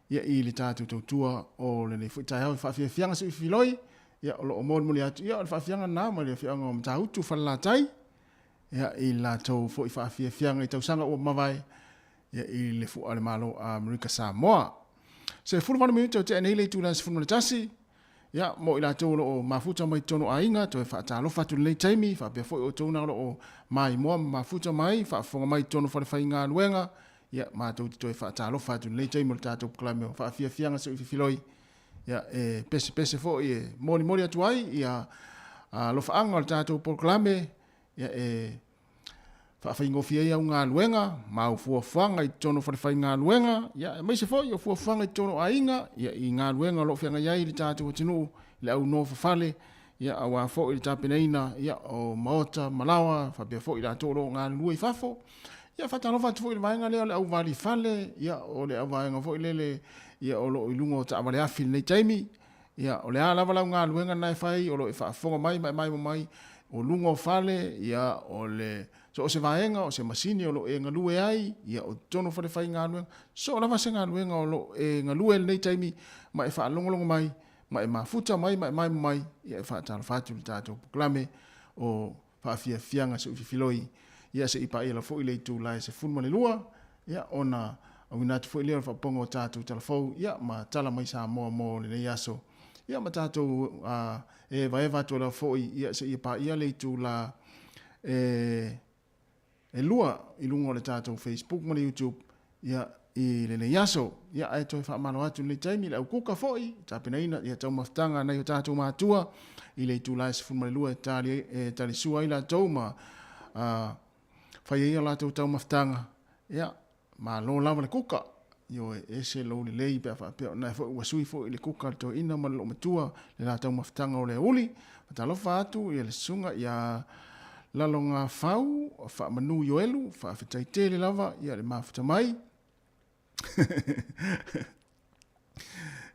ia i le tatou tautua o lenei foi taeao i faafiafiaga sui filoi, ia o lo o molimoli atu, ia o le faafiaga lena mai le afioaga o Matautu Falelatai, ia i le latou foi faafiafiaga i tausaga ua mavae, ia i le fua a le Malo a Amerika Samoa. 18 minute o tea nei le itula 11, ia mo i latou o lo o mafuta mai totonu o aiga, toe faatalofa atu i lenei taimi, faapea foi outou na o lo o maimoa ma mafuta mai, faafofoga mai i totonu o falefaigaluega, ia matou te toe faatalofa atu i lenei taimi o le tatou polokalame o faafiafiaga se i fifiloi, ia e pesepese foi e molimoli atu ai ia alofaaga o le tatou polokalame, ia e faafaigofie ai au galuega ma au fuafuaga i totonu o falefaigaluega, ia, aemaise foi o fuafuaga i totonu o aiga, ia, i galuega o lo o feagai ai le tatou atunuu, le au nofofale, ia, aua foi le tapenaina, ia, o maota ma laoa, faapea foi i latou o lo o galulue i fafo. Ia, faatalofa atu foi i le vaega lea o le au valifale, ia, o le au vaega foi lele, ia, o lo o i luga o taavale afi i lenei taimi, Ia, o le a lava lau galuega na e fai, o lo o e faafofoga mai ma e maimoa mai, o luga o fale, ia, o le, so o se vaega, o se masini o lo o e galue ai, ia, o totonu o falefaigaluega, so o lava se galuega o lo o e galue i lenei taimi, ma e faalogologo mai, ma e mafuta mai ma e maimoa mai, ia, e faatalofa atu i le tatou polokalame o faafiafiaga seuififiloi, ia, se i paia lava foi le itula e 12, ia, ona auina atu foi lea o le faaopoopoga o tatou talafou, ia, ma tala mai Samoa mo lenei aso, ia, ma tatou e evaeva atu ai lava foi, ia, seia paia le itula e 2 i luga o le tatou Facebook ma le YouTube, ia, i lenei aso. Ia, ae toe faamalo atu i lenei taimi i le au kuka foi i tapenaina ia taumafataga a nai o tatou matua i le itula e 12 e tali, e talisua ai latou ma fai ai a latou taumafataga. Ia, malo lava le kuka. Ioe, e ese lou lelei pe a faapea o na foi ua sui foi le kuka a le toeaina ma le loomatua le la taumafataga o le aoauli. Faatalofa atu i le susuga ia Lalogafau Faamanu Ioelu, faafetai tele lava ia le mafuta mai.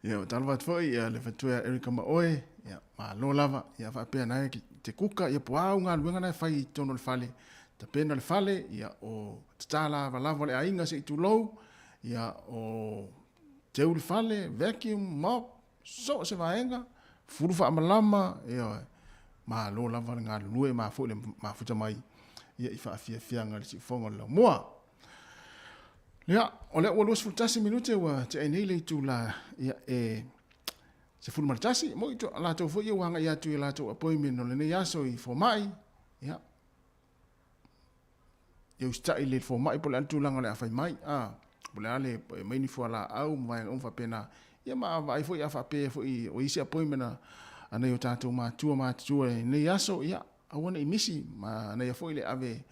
Ia, faatalofa atu foi ia le fatoe a Erika ma oe, ia, malo lava, ia faapea na e te kuka, ia po au galuega na e fai i totonu o le fale, tapena le fale, ia, o tatala lavalava le aiga se i tulou, ia, o teu le fale, vacuum, mop, so o se vaega, fulu faamalama, ia, malo lava le galulue ma foi le mafuta mai, ia, i faafiafiaga i le siufofoga o le laumua. Ia, o lea ua 21 minute ua tea nei le itula ia, e 11. Mo i latou foi ia ua agai atu i latou appointment o lenei aso i fomai. Ia, ia usitai le fomai po o le a le tulaga o le a fai mai. A, po o le a le mai ni fualaau ma vaega uma faapena. Ia ma vaai foi a faapea foi o isi appointment a nai o tatou matua matutua i lenei aso, ia, aua ne i misi, manaia foi le ave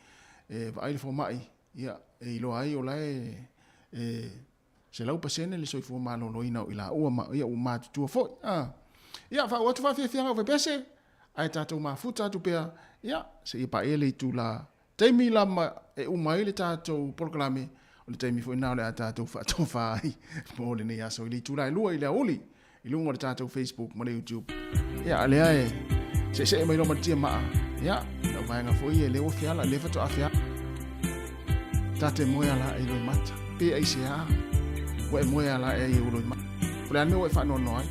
e vaai le fomai, ia, e iloa ai o la e 100% le soifua maloloina o i laua ma ia ua matutua foi. A. Ia, faauu atu faafiafiaga o fepese, ae tatou mafuta atu pea, ia, seia paia le itula taimi lama e uma ai le tatou polokalame, o le taimi foi lena o le a tatou faatofa ai mo lenei aso i le itula e 2 i le aoauli i luga o le tatou Facebook ma le YouTube. Ia, lea e seesee mai loa ma le tiamaa. Ia, lau vaega foi e lea ua feala, lea faatoa feala. Ta te moe ala e loi mata. Pe ai se a. Ua e moe ala e ai e loi mata. O le a le mea ua e faanoanoa ai.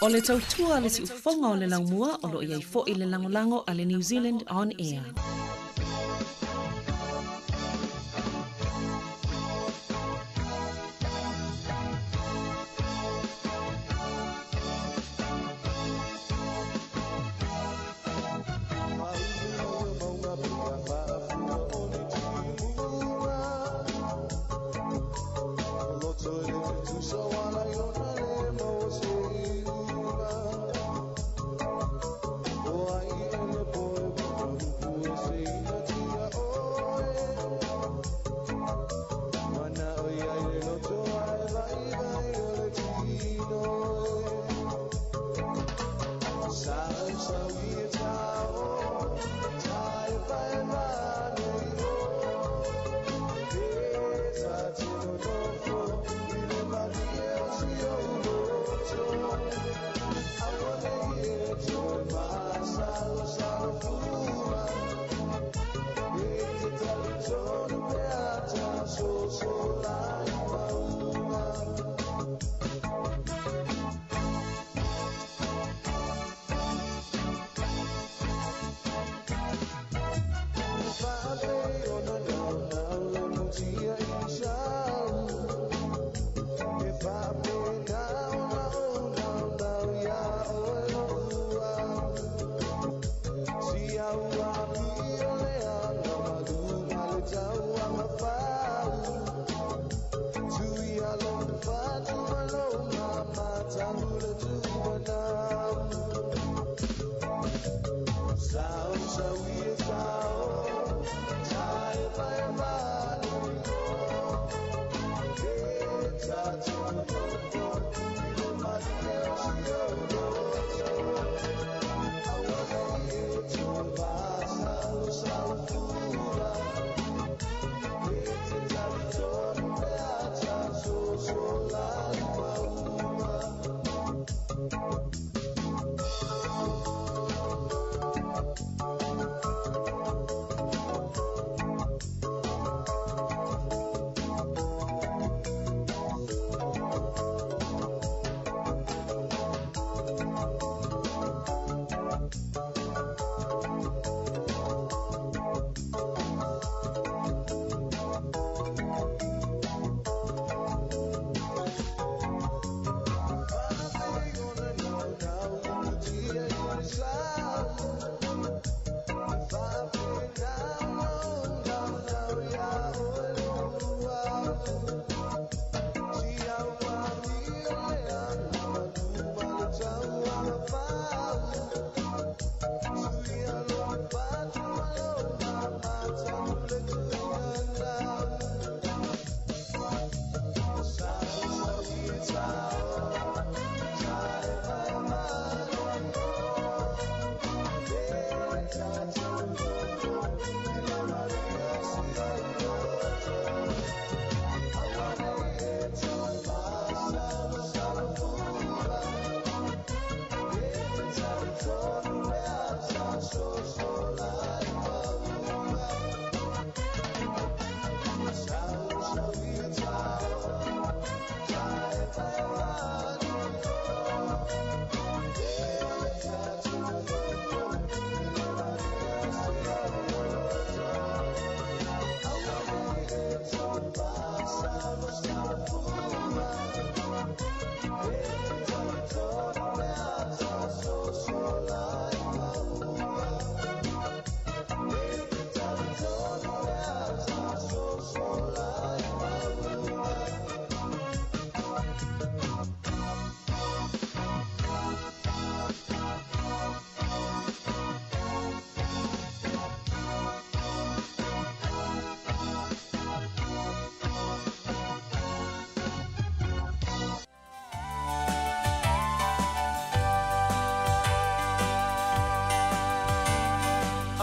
O le tautua a le siufofoga o le laumua o lo o i ai foi le lagolago a le New Zealand On Air.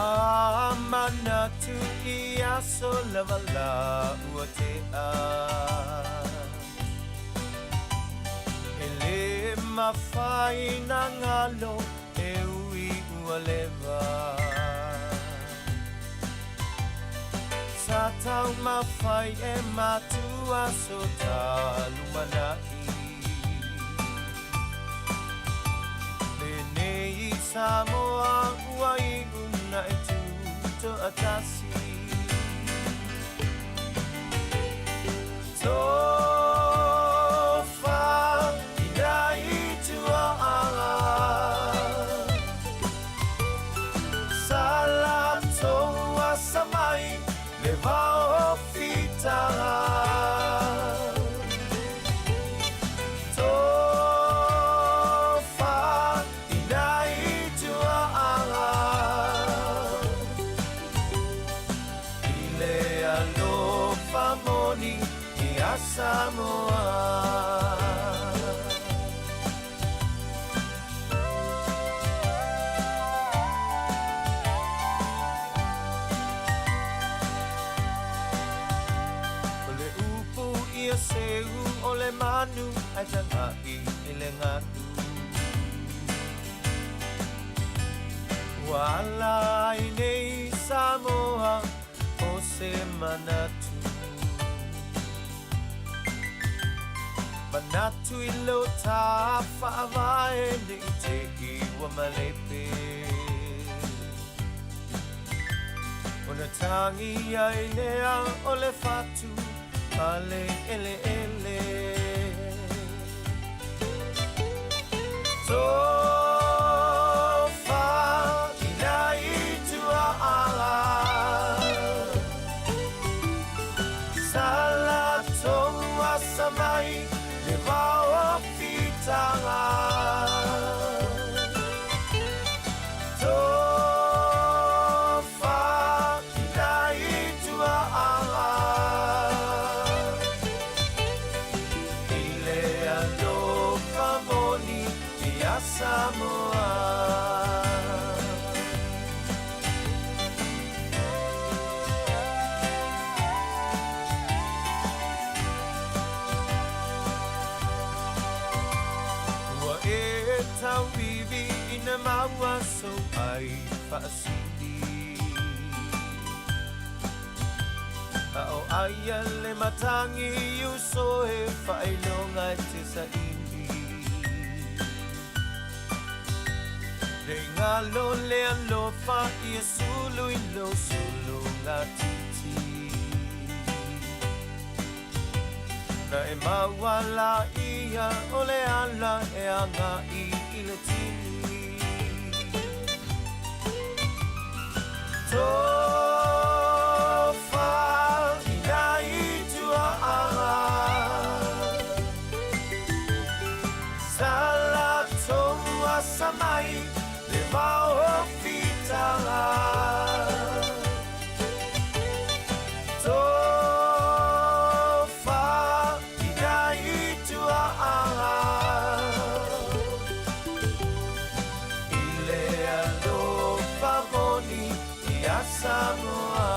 A manatu i aso lava la ua tea E le mafai na galo e ui ua leva Sa taumafai e matua so ta lumanai. Samoa ua iu na e tu toatasi. Tofa ina i tuaaga. Sa latou asa mai le vao o fitaga. Tofa ina i tuaaga. I le alofa moni ia Samoa. O le upu ia seu o le manu ae tagai i le galu. Ua ala ai nei Samoa o se manatu. Manatu i lo ta faavae nei te i ua malepe. Ona tagi ai lea o le fatu a le eleele. Tofa ina i tuaaga. Sa latou asa mai le vao o fitaga. Tofa ina i tuaaga. I le alofa moni ia Samoa. Ua e tauivi ina maua sou ai faasili. A o aia le matagi uso e faailoga e te saili. Ne i galo le alofa ia sulu i lou suluga titi. Na e maua laia o le ala e agai i le tini. Tofa ina i tuaaga. Sa latou asa mai le vao o fitaga. Tofa ina i tuaaga. I le alofa moni ia Samoa.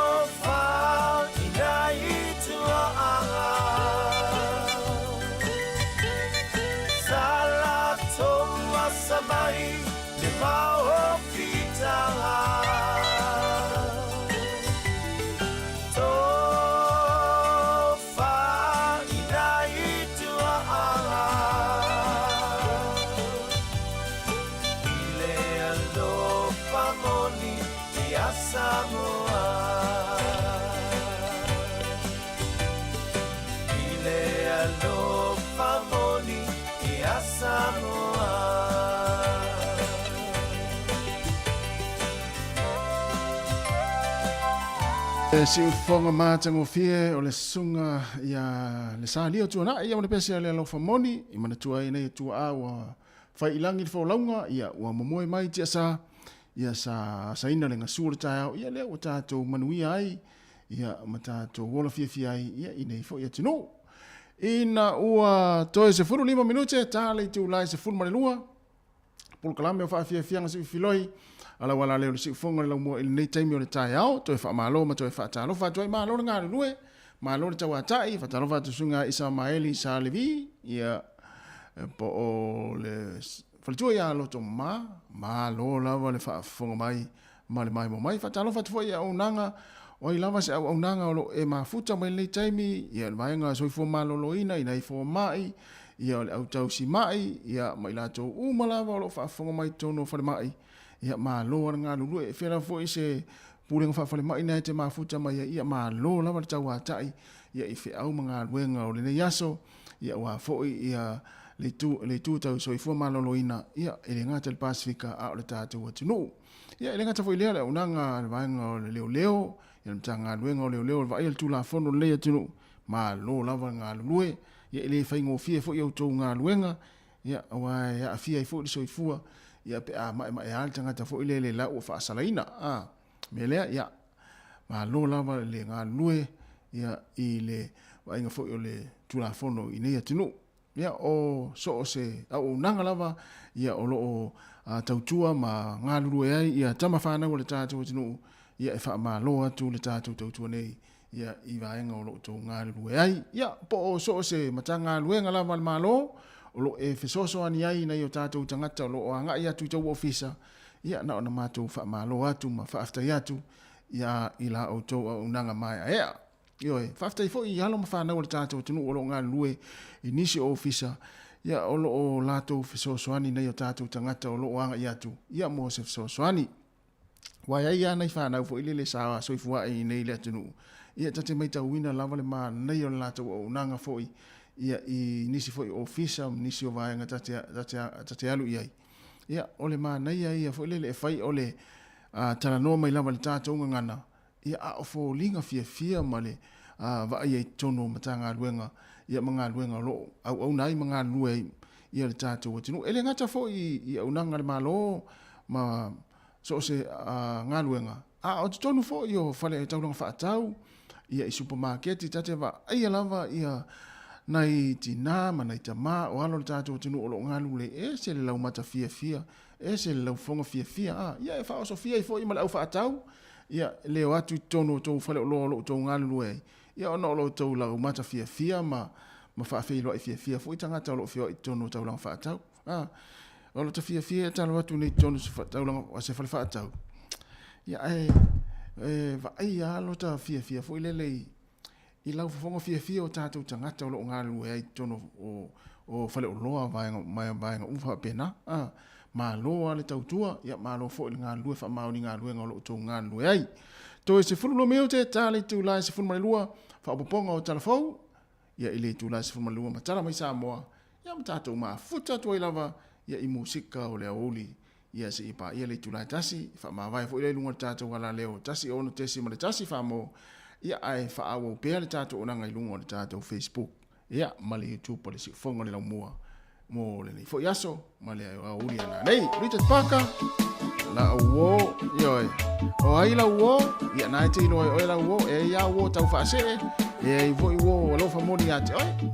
Tofa ina i tuaaga. Sa latou asa mai le vao o fitaga. Tofa ina i tuaaga. I le alofa moni ia Samoa. I le alofa moni ia Samoa. Siufoga matagofie o le susuga ia le Salia Tuanai ia ma le pese a le alofa moni i manatua ai nei tuaa ua fai i lagi le folauga ia ua momoe mai tiasa ia sa asaina le gasu o le taeao ia lea ua tatou manuia ai ia ma tatou ola fiafia ai ia i nei foi atunuu. Ina ua toe 15 minute ta le itula e 12 polokalame o faafiafiaga siufiloi a lau ala lea o le siufoga le laumua i lenei taimi o le taeao toe faamalo ma toe faatalofa atu ai malo le galulue malo le tauatai faatalofa atu susuga Isa Maeli Sa Levi ia po o le faletua ia Loto Ma malo lava le faafofoga mai ma le maimoa mai. Faatalofa atu foi i auaunaga, o ai lava se auaunaga o lo o e mafuta mai lenei taimi, ia le vaega soifua maloloina i nai fomai, ia o le au tausimai, ia ma i latou uma lava o lo o faafofoga mai i totonu o falemai, ia malo lava le galulue. E fia lava foi se pulega faafalemai na e te mafuta mai ai, ia malo lava le tauatai ia i feau ma galuega o lenei aso, ia aua foi ia le itu, le itu tau soifua maloloina, ia e le gata i le Pasefika a o le tatou atunuu. Ia, e le gata foi i lea, le auaunaga a le vaega o le leoleo, ia le Matagaluega o Leoleo o le vaaia o le Tulafono o lenei atunuu, malo lava le galulue. Ia, e le faigofie foi a outou galuega, ia, aua e aafia ai foi le soifua, ia, pe a maemaea le tagata foi lea i le la ua faasalaina. A, mea lea, ia, malo lava le galulue, ia, i le vaaiga foi o le Tulafono i nei atunuu. Ia, o so o se auaunaga lava ia o lo o tautua ma galulue ai ia tama fanau a le tatou atunuu, ia e faamalo atu le tatou tautua nei ia i vaega o lo o outou galulue ai. Ia, po o so o se Matagaluega lava a le Malo o lo o e fesoasoani ai i nai o tatou tagata o lo o agai atu i tou ofisa, ia na ona matou faamalo atu ma faafetai atu ia i la outou auaunaga maeaea. Ioe, faafetai foi i alo ma fanau a le tatou atunuu o lo o galulue i nisi o ofisa, ia, o lo o latou fesoasoani nai o tatou tagata o lo o agai atu, ia, mo se fesoasoani. Aua e i ai lava nai fanau foi lele sa soifua ai i nei i le atunuu, ia, ta te maitauina lava le manaia o le latou auaunaga foi, ia, i nisi foi o ofisa ma nisi o vaega ta te, ta te, ta te alu i ai. Ia, o le manaia ia foi lele e fai o le talanoa mai lava i le tatou gagana, Ia, a o foliga fiafia ma le vaaia i totonu o Matagaluega ia ma galuega o lo o auauna ai ma galulue ai ia le tatou atunuu. E le gata foi i auaunaga a le Malo ma so o se galuega, a o totonu foi o fale taulaga faatau, ia i supamaketi, ta te vaaia lava ia nai tina ma nai tama o alo o le tatou atunuu o lo o galulue, e ese le laumata fiafia, ese le laufofoga fiafia, a, ia e faaosofia ai foi ma le au faatau, Ia, le o atu i totonu o tou faleoloa o lo o outou galulue ai, ia ona o lo outou laumata fiafia ma, ma faafeiloai fiafia foi tagata o lo o feoai i totonu o taulaga faatau. A, o lo ta fiafia e talo atu nei i totonu o se taulaga, se fale faatau. Ia, ae, e vaaia lava lo ta fiafia foi lele i, i lau fofoga fiafia o tatou tagata o lo o galulue ai i totonu o, o faleoloa vaega, vaega uma faapena. A, malo lava le tautua, ia malo foi le galulue faamaoni galuega o lo o outou galulue ai. Toe 12 minute ta le itula e 12, faaopoopoga o tala fou, ia i le itula e 12 ma tala mai Samoa, ia ma tatou mafuta atu ai lava ia i musika o le aoauli Ia se i paia le itula e tasi, faamavae foi lea i luga o le tatou alaleo 1 6.1 famo, ia ae faaauau pea le tatou onaga i luga o le tatou Facebook, ia ma le YouTube o le Siufoga o le Laumua mo lenei foi aso ma le aoauli a nanei. Richard Parker, la uo, ioe, o ai la uo, ia na e te iloa e oe la uo, e ai a uo tau faasee, e ai foi uo alofa moni ia te oe.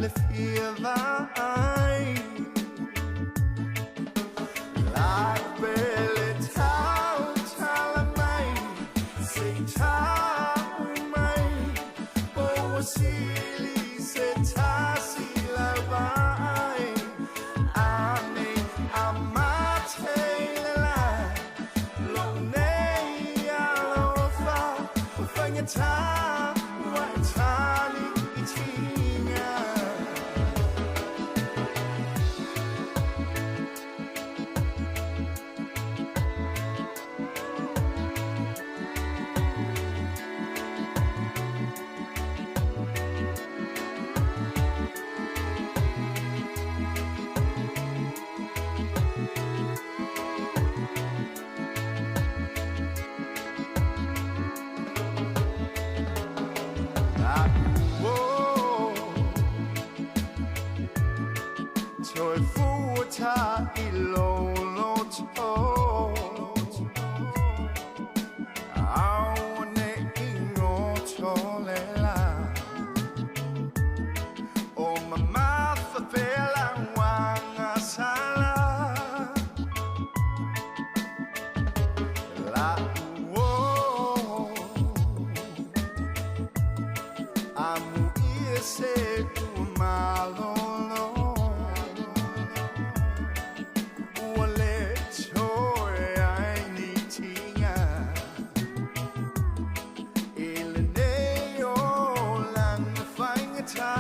le fia vaai. Lak pele tau tala mai, se tau mai, o ua sili se tasi lau vaai. Ane a mate le la, lou nei alofa, ua faigata ua e tali i tiga. Toe fuata i lolo to Au ne ingo tole la O mamafa pela wanga sala La uo Amu ia se malolo Ua le toe ai ni tiga I lenei o lana faigata.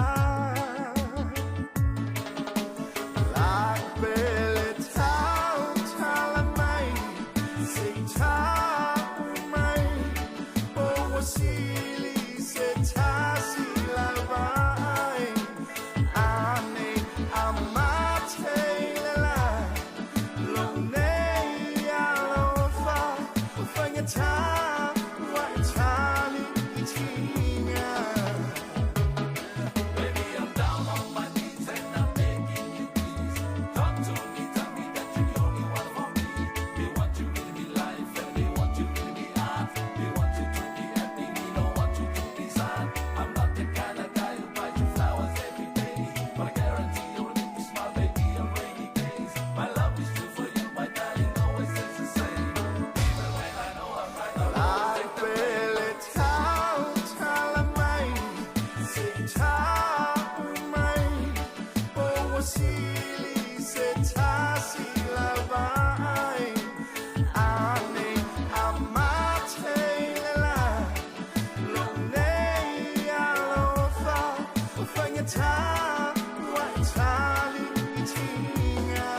Lak pele tau tala mai, se tau mai, o ua sili se tasi lau vaai. Ane a mate le la, lou nei alofa, ua faigata ua e tali i tiga. Baby, I'm down on my knees and I'm begging you, please. Talk to me, tell me that you're the only one for me. Me want you in me life and me want you in me heart. Me want you to be happy, me don't want you to be sad. I'm not the kind of guy who buys you flowers every day, but I guarantee you'll make me smile, baby, on rainy days. My love is true for you, my darling, always says the same. Even when I know I'm right, I'll always Lak pele tau tala mai, se tau mai, o ua sili se tasi lau vaai. Ane a mate le la, lou nei alofa, ua faigata ua e tali i tiga.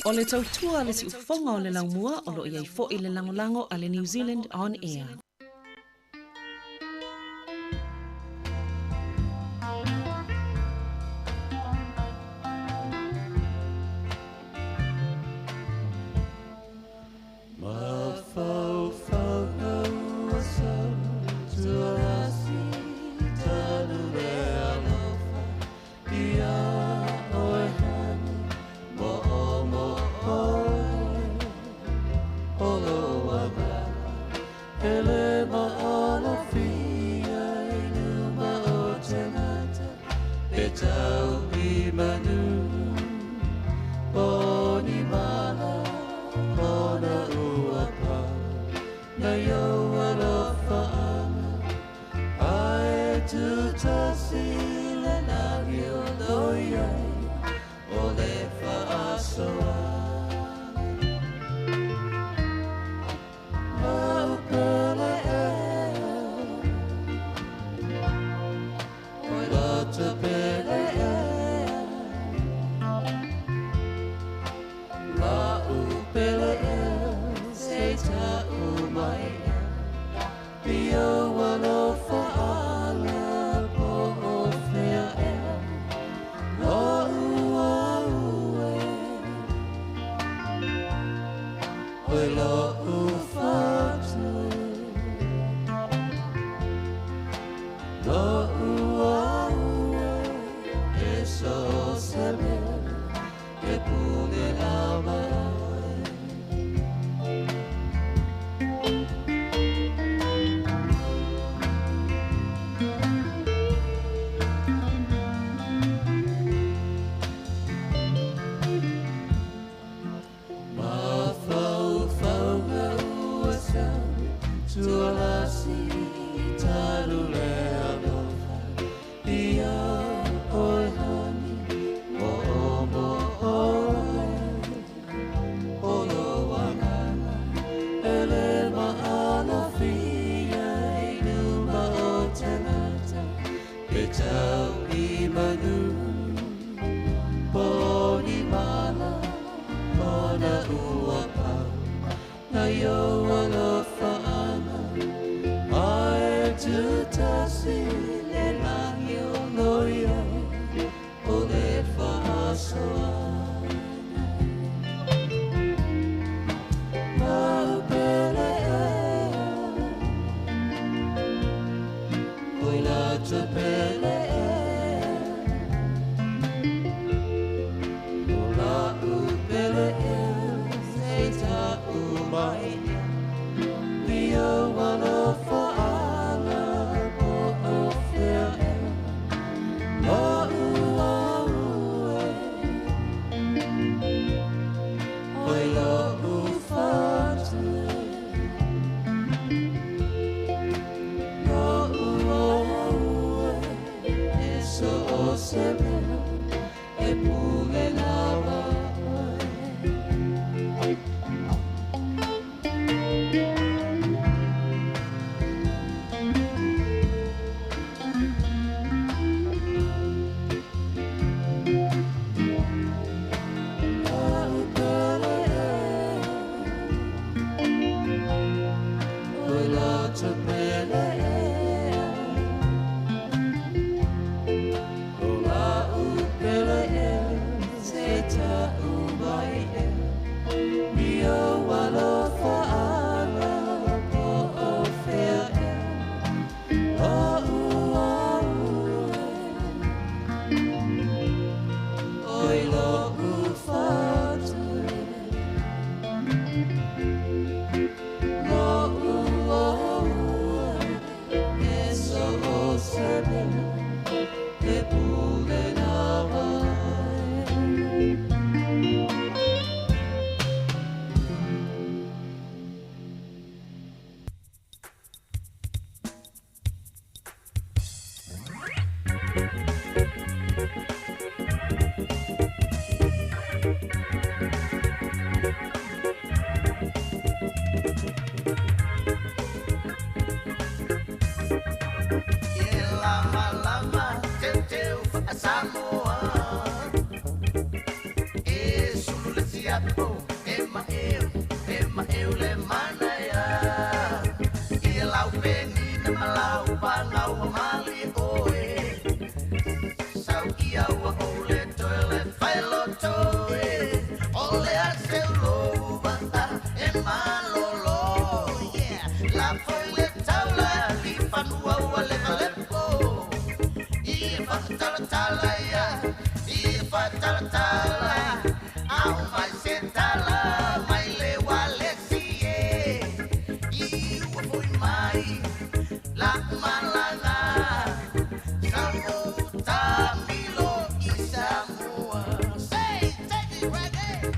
O le tautua le siufofoga o le laumua o loo iai fo'i le lagolago a le New Zealand On Air. Mai. E tau i manu Po ni mala Ona ua pau Na yo alofaanga Ae tutasi le langi o noi ai O le faasoaga Lau pele ea Oi lata pele ea O lau pele ea Se ta'u mai ea I ou alofaanga po o fea ea Lo'u au e Oi lo'u fatu e Lo'u au e E so o se mea E pule lava oe. Lau pele ea Oi lata pele ea O lau pele ea Se ta'u mai ea I ou alofaanga po o fea ea Lo'u au e Oi lo'u fatu e Lo'u au e E so o se mea E pule lava oe. Lama lama teuteu fa'asamoa E sulu le siapo e ma'eu e ma'eu le manaia Ia lau penina ma lau pagau mamali oe Sau ia ua ou le toe le failoto e O le a seu va'a e malolo yeah La foi le taula i fanua ua lefalepo I fa'atalatala ia i fa'atalatala Au mai se tala mai le ualesi e I ua fo'i mai la'u malaga Sa ou tamilo i Samoa Say, take it right there.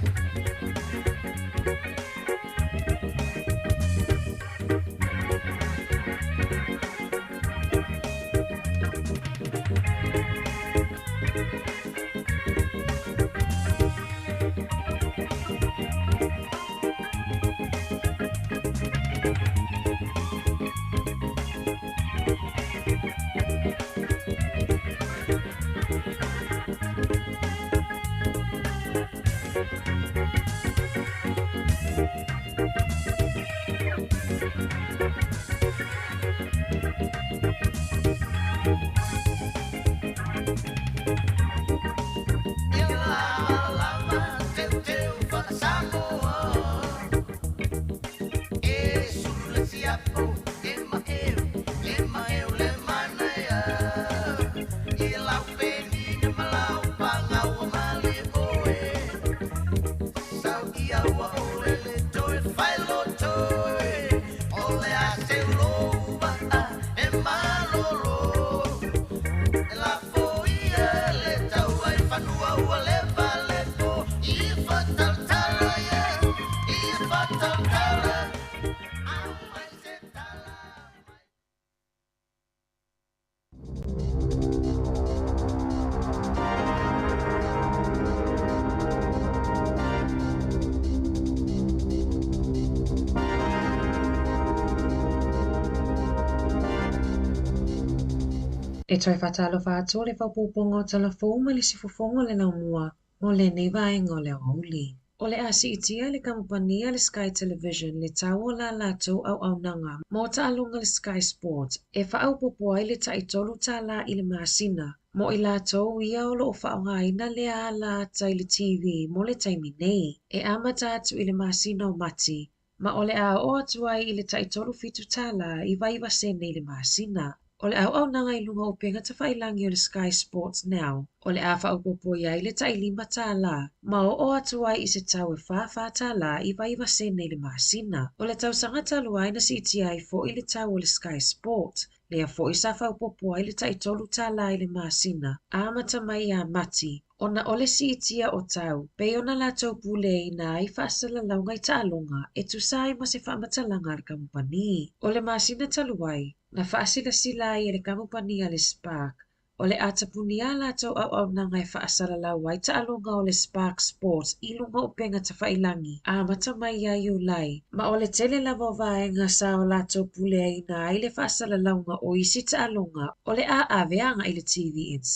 E toe faatalofa atu o le faaopoopoga o tala fou mai le sifufoga o le laumua mo lenei vaega o le aoauli. O le a siitia e le kamupani a le Sky Television le tau o la latou auaunaga mo taaloga le Sky Sports e faaopoopo ai le tai $3 i le masina mo i latou ia o lo o faaaogaina lea ala ata i le TV mo le taimi nei, e amata atu i le masina o Mati, ma o le a oo atu ai i le tai $37.99 i le masina. O le auaunaga i luga o upega tafailangi o le Sky Sports Now, o le a faaopoopo i ai le tai $5, ma oo atu ai i se tau e $44.99 i le masina. O le tausaga talu ai na siitia ai foi le tau o le Sky Sports, lea foi sa faaopoopo ai le tai $3 i le masina, amata mai ia Mati, ona o le siitia o tau, pei ona latou puleaina ai faasalalauga i taaloga e tusa ai ma se faamatalaga a le kamupani. O le masina talu ai, na faasilasila ai e le kamupani a le Spark, o le a tapunia a latou auaunaga e faasalalau ai taaloga o le Spark Sports i luga o upega tafailangi, amata mai ia Iulai, ma o le tele lava o vaega sa o latou puleaina ai le faasalalauga o isi taaloga o le a ave agai i le TVNZ.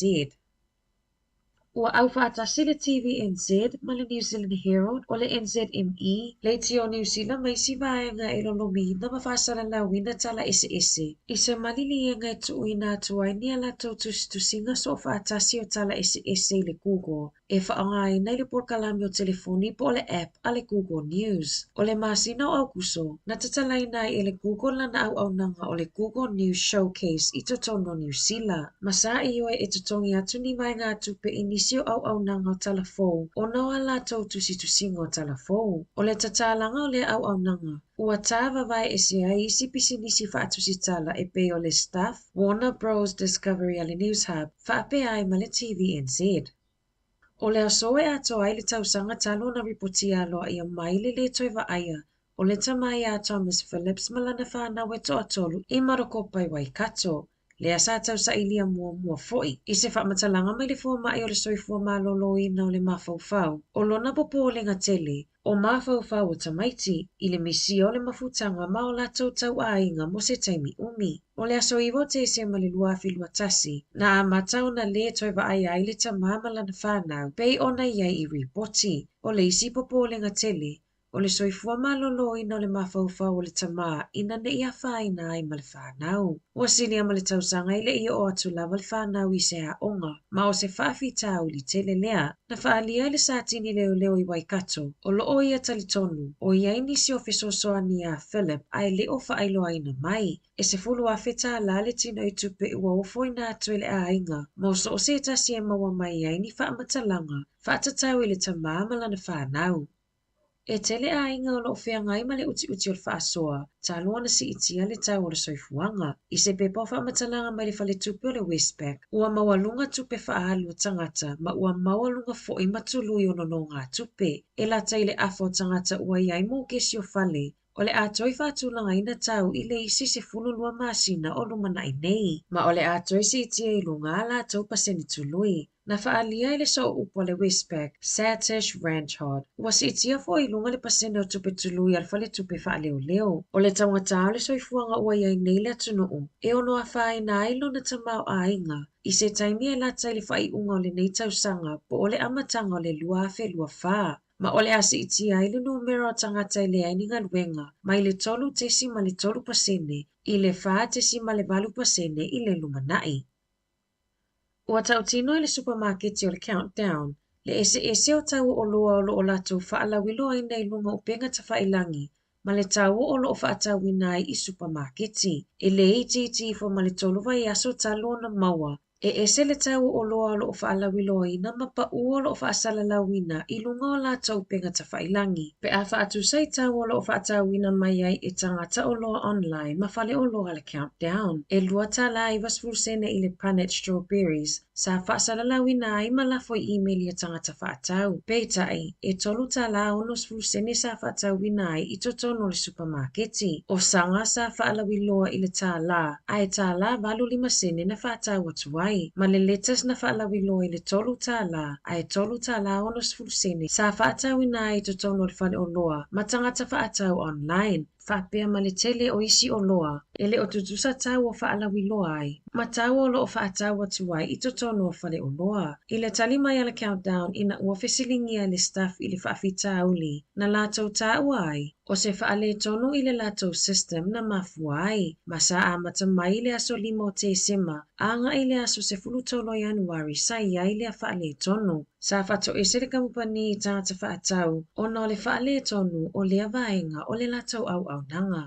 Ua aufaatasi le TVNZ ma le New Zealand Herald o le NZME, Leitio Niu Sila ma isi vaega e lolomiina ma faasalalauina tala eseese i se maliliega e tuuina atu ai ni a latou tusitusiga soofaatasi o tala eseese i le Google e faaaogaina i le polokalame o telefoni po o le app a le Google News. O le masina o Aokuso, na tatalaina ai e le Google lana auaunaga o le Google News Showcase i totonu o Niu Sila. Ma sa ioe e totogi atu ni vaegatupe i nisi o auaunaga o tala fou ona o a latou tusitusiga o tala fou. O le tatalaga o lea auaunaga, ua tā vavae ese ai isi pisinisi faatusitala e pei o le Stuff, Warner Bros Discovery a le Newshub, faapea ai ma le TVNZ. O le aso e atoa ai le tausaga talu ona ripotia aloaia mai le lē toe vaaia o le tama ia Thomas Phillips ma lana fanau e toatolu i Marokopa i Waikato, lea sa tausailia muamua foi i se faamatalaga mai le fomai o le soifua maloloina o le mafaufau o lona popolega tele o mafaufau o tamaiti i le misia o le mafutaga ma o latou tauaiga mo se taimi umi. O le aso 9 o Tesema le 2021, na amata ona lē toe vaaia ai le tama ma lana fanau pei ona i ai i ripoti. O le isi popolega tele, o le soifua maloloina o le mafaufau o le tama ina ne i afaina ai ma le fanau. Ua silia ma le tausaga e le i oo atu lava le fanau i se aoga, ma o se faafitauli tele lea. Na faaalia e le Satini Leoleo i Waikato, o lo o ia talitonu, o i ai nisi o fesoasoani iā Phillip ae le o faailoaina mai. E $10,000 le tinoitupe ua ofoina atu e le aiga mo so o se tasi e maua mai ai ni faamatalaga faatatau i le tama ma lana fanau. E tele aiga o lo o feagai ma le utiuti o le faasoa, talu ona siitia le tau o le soifuaga. I se pepa o faamatalaga mai le faletupe o le Westpac, ua maualuga tupe faaalu a tagata ma ua maualuga foi ma tului o nonogatupe. E lata i le afa o tagata ua i ai mokesi o fale, o le a toe faatulagaina tau i le isi 12 masina o lumanai nei, ma o le a toe siitia i luga a latou pasene tului. Na faaalia e le sooupu a le Westpac, Satish Ranchhod, ua siitia foi i luga le pasene o tupe tului a le faletupe faaleoleo. O le taugata o le soifuaga ua i ai nei le atunuu, e ono afaina ai lona tamaoaiga i se taimi e lata i le faaiuga o lenei tausaga po o le amataga o le 2024, ma o le a siitia ai le numera o tagata e leai ni galuega mai le 3.3% i le 4.8% i le lumanai. Ua tautino i le supamaketi o le Countdown le eseese o tau o oloa o lo o latou faalauiloaina i luga o upega tafailangi ma le tau o lo o faatauina ai i supamaketi. E le itiiti ifo ma le tolu vaiaso talu ona maua e ese le tau o oloa o lo o faalauiloaina ma paʻu o lo o faasalalauina i luga o latou upega tafailangi. Pe a faatusa i tau o lo o faatauina mai ai e tagata oloa online ma faleoloa a le Countdown, e $2.90 i le punnet strawberries sa faasalalauina ai ma lafo i imeli a tagata faatau. Peitai, e $3.60 sa faatauina ai i totonu o le supamaketi. O saga sa faalauiloa i le $1, ae $1.85 na faatau atu ai, ma le lettuce na faalauiloa i le $3, ae $3.60 sa faatauina ai i totonu o le faleoloa ma tagata faatau online. Faapea ma le tele o isi oloa e le o tutusa tau o faalauiloa ai ma tau o lo o faatau atu ai i totonu o faleoloa. I le tali mai a le Countdown ina ua fesiligia e le staff i le faafitauli na latou taua ai o se faaletonu i le latou system na mafua ai, ma sa amata mai i le aso 5 o Tesema agai i le aso 13 o Ianuari sa i ai lea faaletonu. Sa faatoese le kamupani i tagata faatau ona o le faaletonu o lea vaega o le latou auaunaga.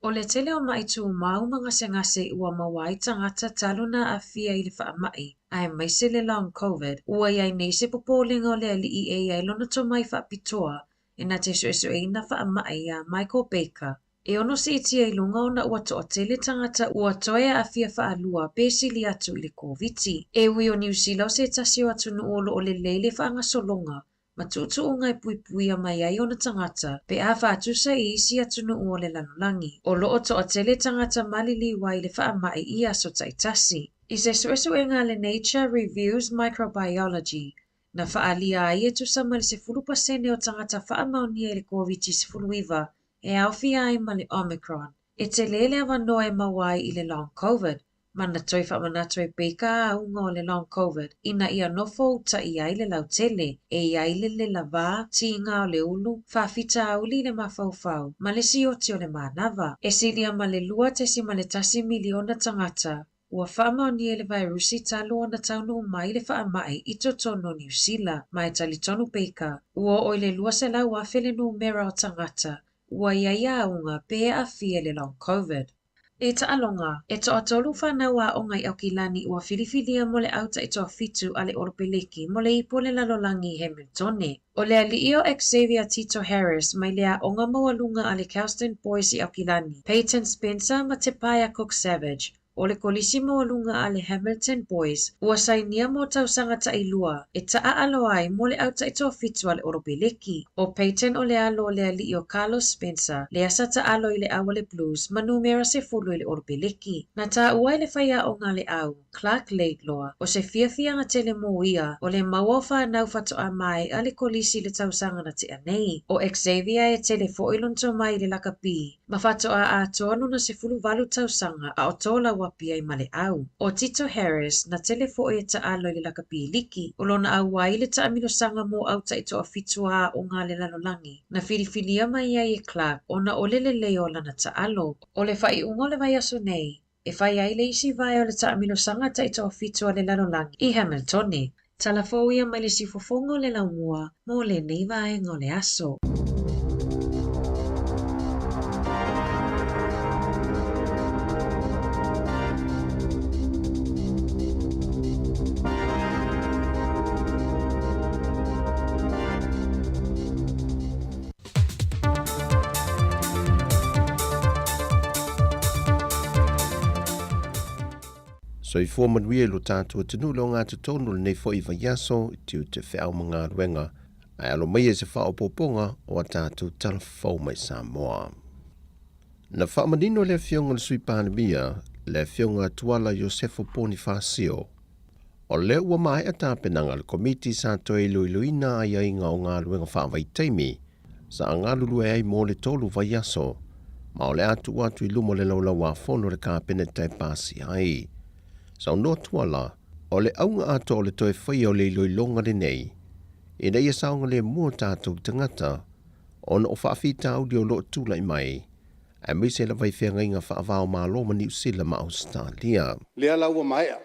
O le tele o maʻi tumau ma gasegase ua maua ai tagata talu na aafia i le faamai, aemaise le long Covid, ua i ai nei se popolega o le alii e i ai lona tomai faapitoa e na te suesueina faamai iā Michael Baker, E ono siitia i luga ona ua toatele tagata ua toe aafia faalua pe sili atu i le Koviti. E ui o Niu Sila o se tasi o atunuu o lo o lelei le faagasologa ma tuutuuga e puipuia mai ai ona tagata pe a faatusa i isi atunuu o le lalolagi, o lo o toatele tagata maliliu ai i le faamai i aso taitasi. I se suesuega a le Nature Reviews Microbiology, na faaalia ai e tusa ma le 10% o tagata faamaonia i le Koviti-19 e aofia ai ma le Omicron. E tele le avanoa e maua ai i le Long Covid, ma na toe faamanatu e Baker auga o le Long Covid ina ia nofo utaʻi ai le lautele, e i ai le lela vā, tiga o le ulu, faafitauli i le mafaufau, ma le sioti o le manava. E silia ma le 2.1 miliona tagata ua faamaonia i le vairusi talu ona taunuu mai le faamai i totonu o Niu Sila, ma e talitonu Baker, ua oo i le 200,000 le numera o tagata ua i ai auga pe aafia i le long Covid. I taaloga, e toatolu fanau aoga i Aukilani ua filifilia mo le au taitoafitu a le Olopeleki mo le Ipu o le Lalolagi i Hamiltone. O le alii o Xavier Tito Harris mai le aoga maualuga a le Kelston Boys i Aukilani, Peyton Spencer ma Tepaea Cook Savage, O le Kolisi Maualuga a le Hamilton Boys ua sainia mo tausaga tailua e taaalo ai mo le au taitoafitu a le Olopeleki. ʻO Peyton o le alo o le aliʻi o Carlos Spencer, lea sa taalo i le au a le Blues ma numera 10 i le Olopeleki. Na taua e le faiaoga a le au, Clark Laidlaw, o se fiafiaga tele mo ia, o le maua o fanau faatoa maeʻa le kolisi i le tausaga na tea nei. ʻO Xavier e tele foi lona tomai i le lakapi, Ma faatoa atoa lona 18 tausaga a o tōlauapi ai ma le au. ʻO Tito Harris, na tele foi e taalo i le lakapi liki, o lona auai i le taamilosaga mo au taitoafitu a aoga a le lalolagi, na filifilia mai ai e Clark ona o le lelei o lana taalo. O le faaiuga o le vaiaso nei, e fai ai le isi vae o le taamilosaga taitoafitu a le lalolagi i Hamiltone. Tala fou ia mai le siufofoga o le laumua mo lenei vaega o le aso. Soifua manuia i lo tātou atunuu le ogatotonu o lenei foi vaiaso i tiute feau ma galuega ae alo mai e se faaopoopoga o a tātou tala fou mai Samoa. Na faamanino le Afioga i le Sui Palemia, le Afioga Tuala Iosefo Ponifasio, O lea ua maea tapenaga a le Komiti sa toe iloiloina aiaiga o galuega faavaitaimi sa galulue ai mo le tolu vaiaso, ma o le a tuu atu i luma o le Laulau-a-Fono a le Kapeneta e pasia ai. Saunoa Tuala, o le auga atoa o le toe faia o le iloiloga lenei, ina ia saogalemu o tatou tagata ona o faafitauli o lo o tulai mai, aemaise lava i feagaiga faava-o-Malo ma Niu Sila ma Ausetalia. Lea la ua maea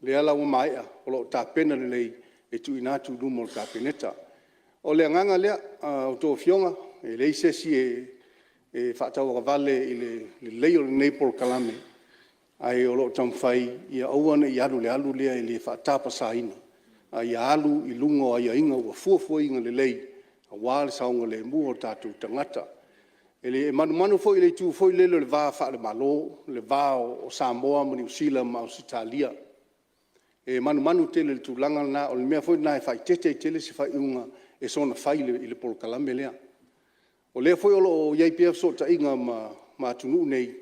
lea la ua maea, o lo o tapena lelei e tuuina atu i luma o le Kapeneta. O le agaga lea a outou Afioga, e leai se isi e faatauagavale i le lelei o lenei polokalame, ae o lo o taumafai ia aua ne i alu i le alu lea e le faatapasaina, a ia alu i luga o aiaiga ua fuafuaina lelei aua le saogalemu o tatou tagata. E manumanu foi i le itu foi lele o le va faale-Malo, le va o Samoa ma Niu Sila ma Ausetalia. E manumanu tele i le tulaga lena, o le mea foi lena e faaeteete ai tele se faaiuga e soona fai i le polokalame lea. O lea foi o lo o i ai pea fesootaiga ma atunuu nei,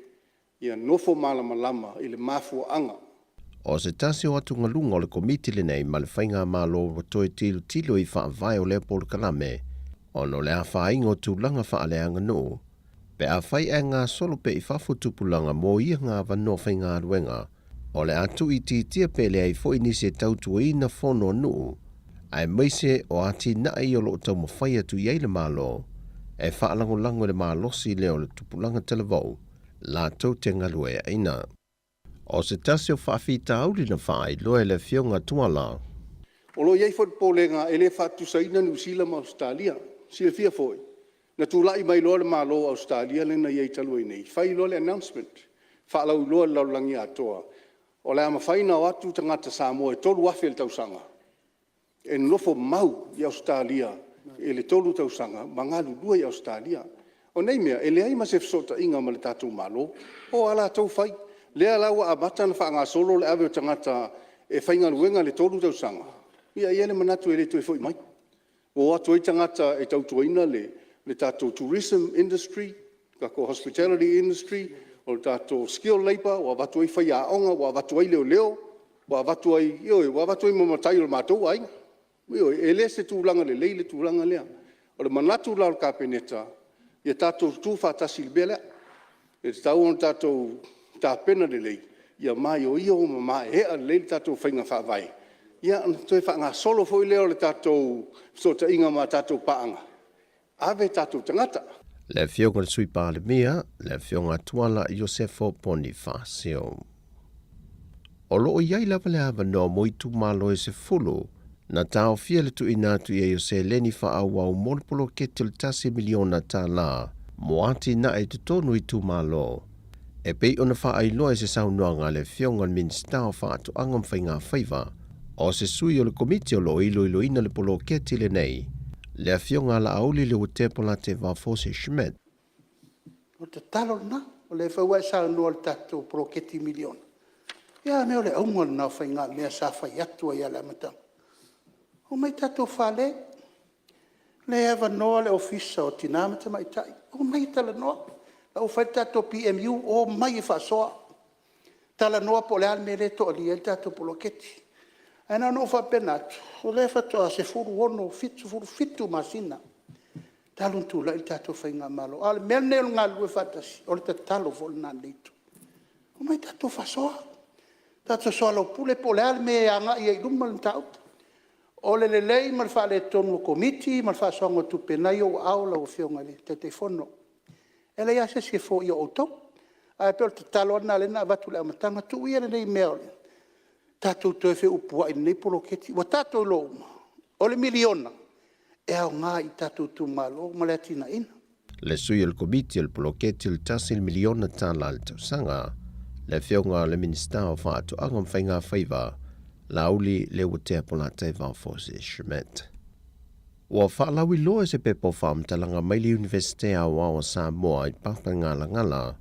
ia nofo malamalama i le mafuaaga. O se tasi o atugaluga o le Komiti lenei ma le Faigamalo ua toe tilotilo i faavae o lea polokalame ona o le afaina o tulaga faaleaganuu. Pe afai ae gasolo pea i fafo tupulaga mo ia ga avanoa faigaluega, o le a tuuitiitia pe leai foi nisi e tautuaina fono a nuu, aemaise o atinae ia o lo o taumafai atu i ai le Malo e faalagolago i le malosi lea o le tupulaga talavou latou te galueaiina. O se tasi o faafitauli na faailoa e le Afioga Tuala. O lo o i ai foi le popolega e le faatutusaina Niu Sila ma Ausetalia. Silafia foi, na tulai mai loa le Malo o Ausetalia lea na i ai talu ai nei, fai loa le announcement, faalauiloa i le lalolagi atoa, o le a mafai ona o atu tagata Samoa e 3,000 i le tausaga e nonofo mau i Ausetalia i le 3 tausaga ma galulue i Ausetalia. O nei mea, e leai ma se fesootaiga ma le tatou Malo, o a latou fai. Lea la ua amata ona faagasolo le ave o tagata e faigaluega i le 3 tausaga, ia e i ai le manatu e le toe foi mai. Ua o atu ai tagata e tautuaina le tatou Tourism Industry, tatou Hospitality Industry, o le tatou skill labour, ua avatu ai faiaoga, ua avatu ai leoleo, ua avatu ai, ioe, ua avatu ai ma matai o le matou aiga. Ioe, e le o se tulaga lelei le tulaga lea. O le manatu la o le Kapeneta, ia tatou tutu faatasi i le mea lea. E tatau ona tatou tapena lelei, ia maioio ma maeaea lelei le tatou faiga faavae, ia ona toe faagasolo foi lea o le tatou fesootaiga ma tatou paaga, ave tatou tagata. Le Afioga i le Sui Palemia, le Afioga Tuala Iosefo Ponifasio. O lo o i ai lava le avanoa mo itumalo e 10 na taofia le tuuina atu i ai o seleni faaauau mo le poloketi o le $1 miliona mo atinae i totonu o itumalo, e pei ona faailoa i se saunoaga a le Afioga i le Minisita o Faatoaga ma Faigafaiva, o se sui o le Komiti o lo o iloiloina le poloketi lenei, le Afioga a Laauli Leuatepo Lateva Fose Schmidt. O le tatalo lena, o lea foi ua e saunoa i le tatou poloketi miliona, ia o le auga lena o faigamea sa fai atu ai lava i le amataga, omai tatou fale, o lea e avanoa le Ofisa o Tina ma Tamaitai, omai e talanoa. O la ua fai le tatou PMU, omai e faasoa, talanoa po o le a le mea lea e toalia ai le tatou poloketi. Ae na ona ou faapena atu, o lea faatoa 16, 17 masina talu ona tulai le tatou faigamalo. A o le mea lenei o le galulue faatasi, o le tatalo foi lena a lenei Itu, omai tatou faasoa, tatou soalaupule po o le a le mea e agai ai i luma le mataupu. O le lelei ma le faaletonu o Komiti ma le faasoaina o tupe, o lena e i ou aao lau Afioga i le Taitaifono. E leai lava se isi e foia o outou. Ae pei o le tatalo lava lena o lea na avatu i le amataga, tuu ia lenei mea o le tatou toe feupuai i lenei poloketi. Ua tatou iloa uma, o le miliona, e aoga i tatou itumalo ma le atinaeina. Le sui o le Komiti o le Poloketi o le $1 miliona i le tausaga, le Afioga i le Minisita o Faatoaga ma Faigafaiva, Laauli Leuatea Polataivao Fosi Schmidt. Ua faalauiloa e se pepa o faamatalaga mai le Iunivesite Aoao a Samoa i Papagalagala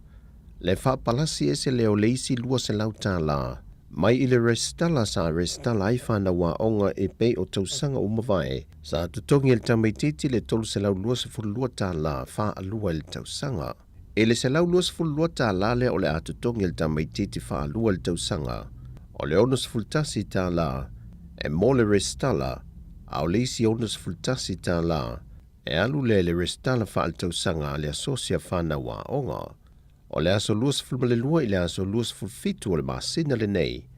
le faapalasi ese lea o le isi $200 mai i le resitala sa resitala ai fanau aoga e pei o tausaga ua mavae sa totogi e le tamaitiiti le $322 faalua i le tausaga. I le $122 lea o le a totogi e le tamaitiiti faalua i le tausaga, o le $61 e mo le resitala, a o le isi $61 e alu lea i le resitala faaletausaga a le Asosi a Fanau Aoga. O le aso 22 i le aso 27 o le masina lenei,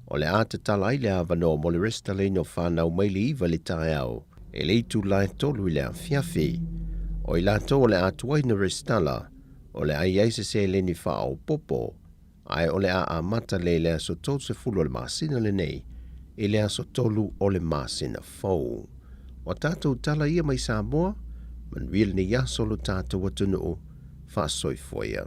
o le a tatala ai le avanoa mo le resitalaina o fanau mai le 9 i le taeao i le itula e 3 i le afiafi. O i latou o le a tuai ona resitala, o le a i ai se seleni faaopoopo, ae o le a amata lea i le aso 30 o le masina lenei i le aso 3 o le masina fou. O a tatou tala ia mai Samoa, manuia lenei aso lo tatou atunuu, faasoifua ia.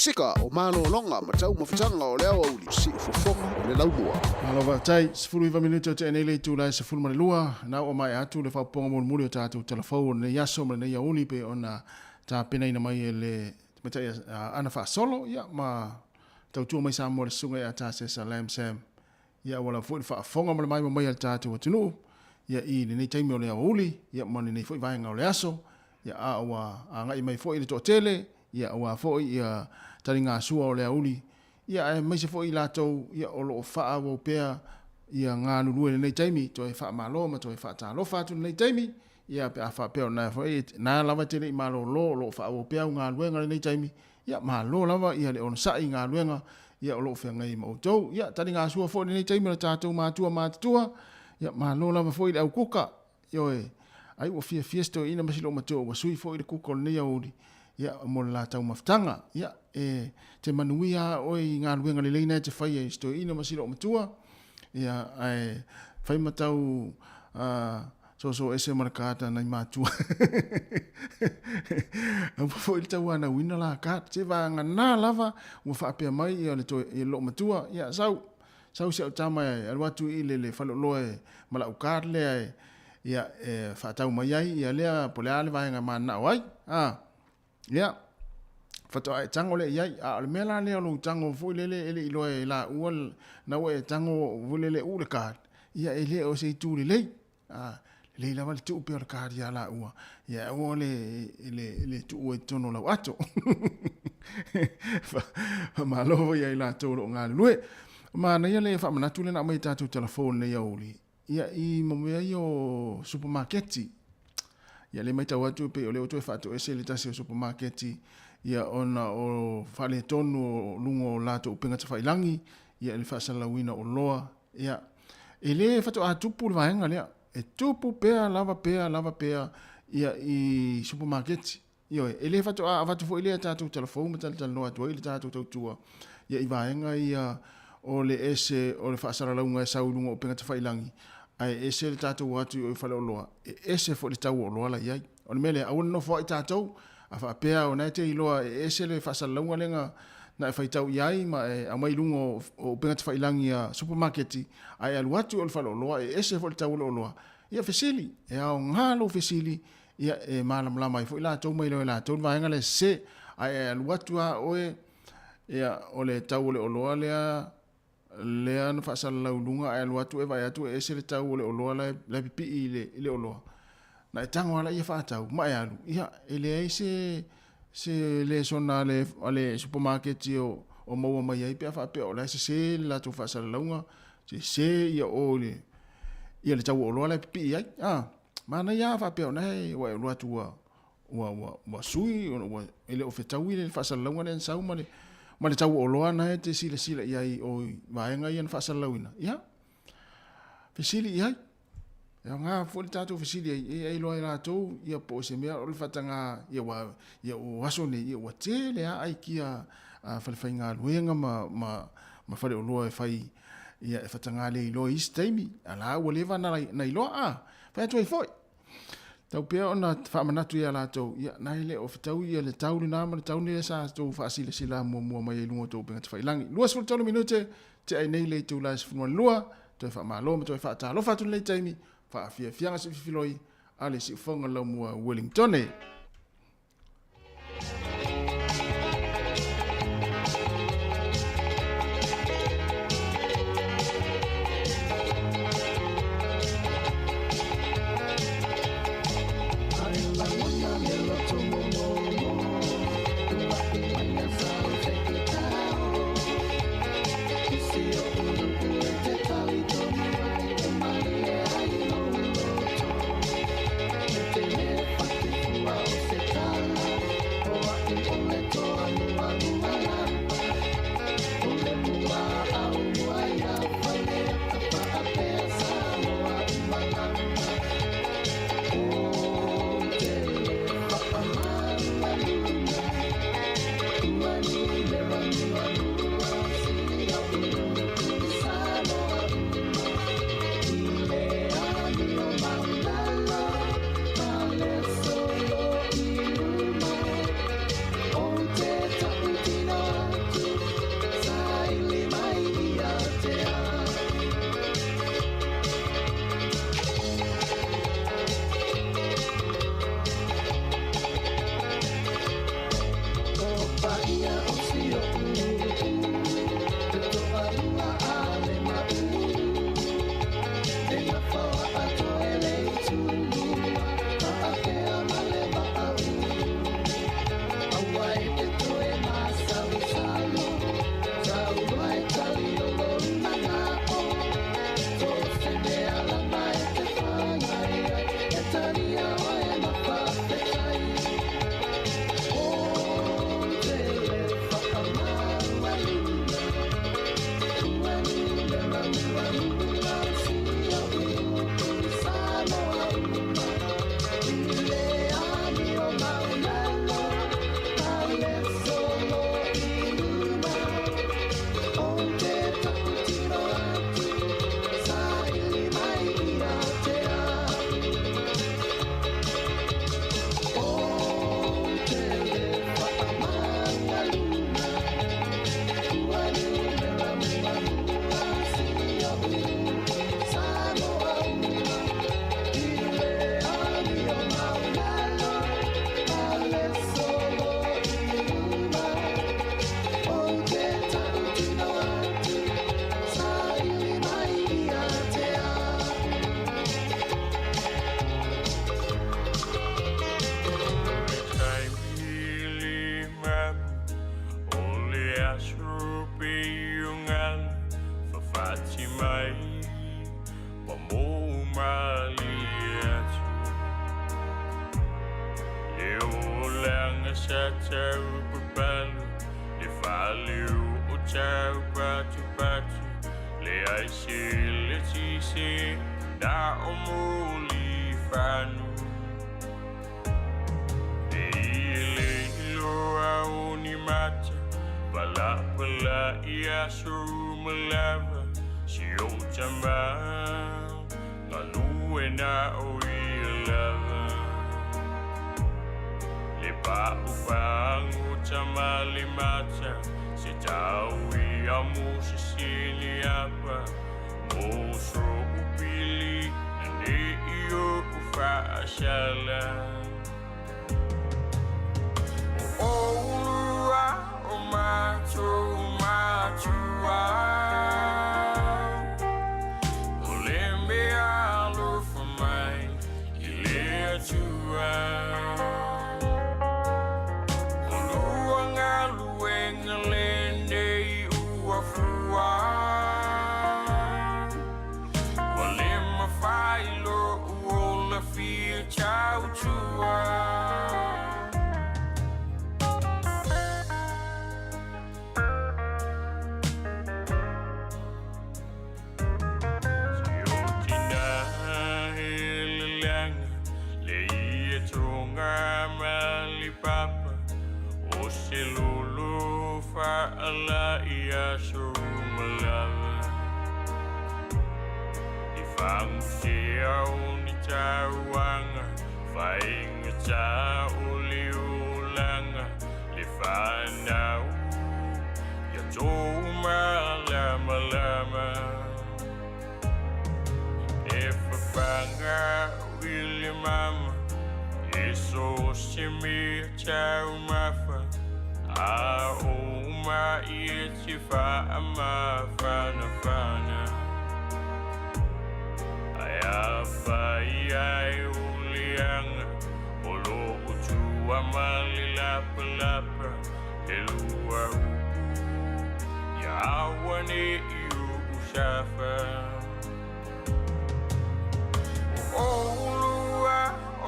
Pasika o malologa ma taumafataga o le aoauli, siufofoga o le laumua. Malo faafetai, 19 minute o tea nei le itula e 12, na ua maea atu le faaopoopoga mulimuli o tatou tala fou o lenei aso ma lenei aoauli pei ona tapenaina mai e le tamaitai Ana Faasolo, ia ma tautua mai Samoa le susuga ia Tasesa Lam Sam. Ia ua lava foi le faafofoga ma le maimoa mai a le tatou atunuu ia i lenei taimi o le aoauli ia ma lenei foi vaega o le aso, ia a ua agai mai foi le toatele ia aua foi ia taligasua o le aoauli ia aemaise foi i latou ia o lo o faaauau pea ia galulue i lenei taimi, toe faamalo ma toe faatalofa atu i lenei taimi ia pe a faapea o na foi na lava e te le i malolo o lo o faaauau pea au galuega i lenei taimi. Ia, malo lava ia le onosai i galuega ia o lo o feagai ma outou. Ia, taligasua foi i lenei taimi o le tatou matua matutua. Ia, malo lava foi i le au kuka. Ioe, ai ua fiafia si toeaina ma si loomatua ua sui foi le kuka o lenei aoauli, ia, mo le la taumafataga. Ia, e te manuia lava oe i galuega lelei na e te faia i si toeaina ma si loomatua. Ia, ae fai ma tau soso ese ma le card a nai matua. Aua foi le tauanauina la card. Se vagana lava ua faapea mai ia le toe ia loomatua, ia sau sau si au tama e alu atu i le le faleoloa e ma lau card lea e ia e faatau mai ai ia lea po o le a le vaega e mananao ai. A ia faatoa e tago lea i ai. A o le mea la lea o lou tago foi lele e le i iloa e laua na ua e tago foi lele uu le card, ia e le o se itu lelei. A, lelei lava le tuu pea o le card ia laua, ia aua le, le, le tuua i totonu o lau ato. Faamalo foi ia i latou o lo o galulue. Manaia le faamanatu lea na aumai i tatou tala fou i lenei aoauli, ia i mea ia o supamaketi. Ia lea e matau atu pei o lea ua toe faatoese le tasi o supamaketi ia ona o faaletonu o luga o latou upega tafailagi ia i le faasalalauina o oloa. Ia, e le faatoa tupu le vaega lea, e tupu pea lava pea lava pea ia i supamaketi. Ioe, e le faatoa avatu foi lea tatou tala fou ma talatalanoa atu ai le tatou tautua ia i vaega ia o le ese o le faasalalauga e sau i luga o upega tafailagi, ae ese le tatou o atu i o i faleoloa, e ese foi le tau o oloa la i ai. O le mea lea, aua le nofo ai tatou, a faapea o na e te iloa e ese le faasalalauga lea na e faitau i ai ma e aumai i luga o upega tafailagi a supamaketi, ae e alu atu i o i le faleoloa e ese foi le tau o le oloa, ia fesili, e aoga lou fesili ia e malamalama ai foi latou ma iloa e latou le vaega lea e sese. Ae e alu atu lava oe, ia, o le tau o le oloa lea, lea na faasalalau i luga, ae alu atu e vaai atu e ese le tau o le oloa la e, la e pipii i le, i le oloa. Na e tago lava laia faatau, ma e alu, ia, e leai se, se lesona a le, a le supamaketi o, o maua mai ai pe a faapea o la e sese le latou faasalalauga, sese ia o i le, ia le tau o oloa la e pipii ai. A. Manaia lava faapea o nae ua e alu atu ua ua ua ua sui ona ua e le o fetaui le faasalalauga lea na sau ma le ma le tau o oloa na e te silasila i ai o i vaega ia na faasalalauina. Ia, fesili i ai. E aoga foi le tatou fesili ai, e ai loa e latou ia po o se mea o le faataga ia ua ia o aso nei ia ua tele lava aikia a falefaigaluega ma ma ma faleoloa e fai ia e faataga le iloa i isi taimi, a la ua leva na iloa a. Fai atu ai foi. Tau pea ona faamanatu ia latou, ia na e le o fetaui ia le tau lena ma le tau lea sa tou faasilasila muamua mai ai i luga o tou upega tafailagi. 23 minute, tea ai nei le itula e 12, toe faamalo ma toe faatalofa atu lenei taimi, faafiafiaga siififiloi a le siufoga laumua Wellingtone. aso pe o ngalu fafati mai ma mo malie atu. Le olaga sa tau papalu le fale o tau patupatu le ai se le tise na o moli fanu. E i le iloa o ni mata palapala i aso malava si o tama galue na o ia lava. Le pa'u pagu tama le mata se tau ia mo sisili apa mo so upili na ne i o ufaasala. O olua o matou matua o le mea alofa mai i le Atua. O lua galuega lenei ua fua ua le mafai lo'u ola fia tautua. Si o tina heleleaga le ia toga ma le papa o se lolo faala i aso malava. I fagusea o ni tauaga faigata o le olaga le fanau ia tou malamalama. E fafaga i le mama e so se mea taumafa a o mai e te faamafanafana. Ae afai ai o leaga o loo tua ma le lapalapa e lua upu ia aua ne i uu safa. O olua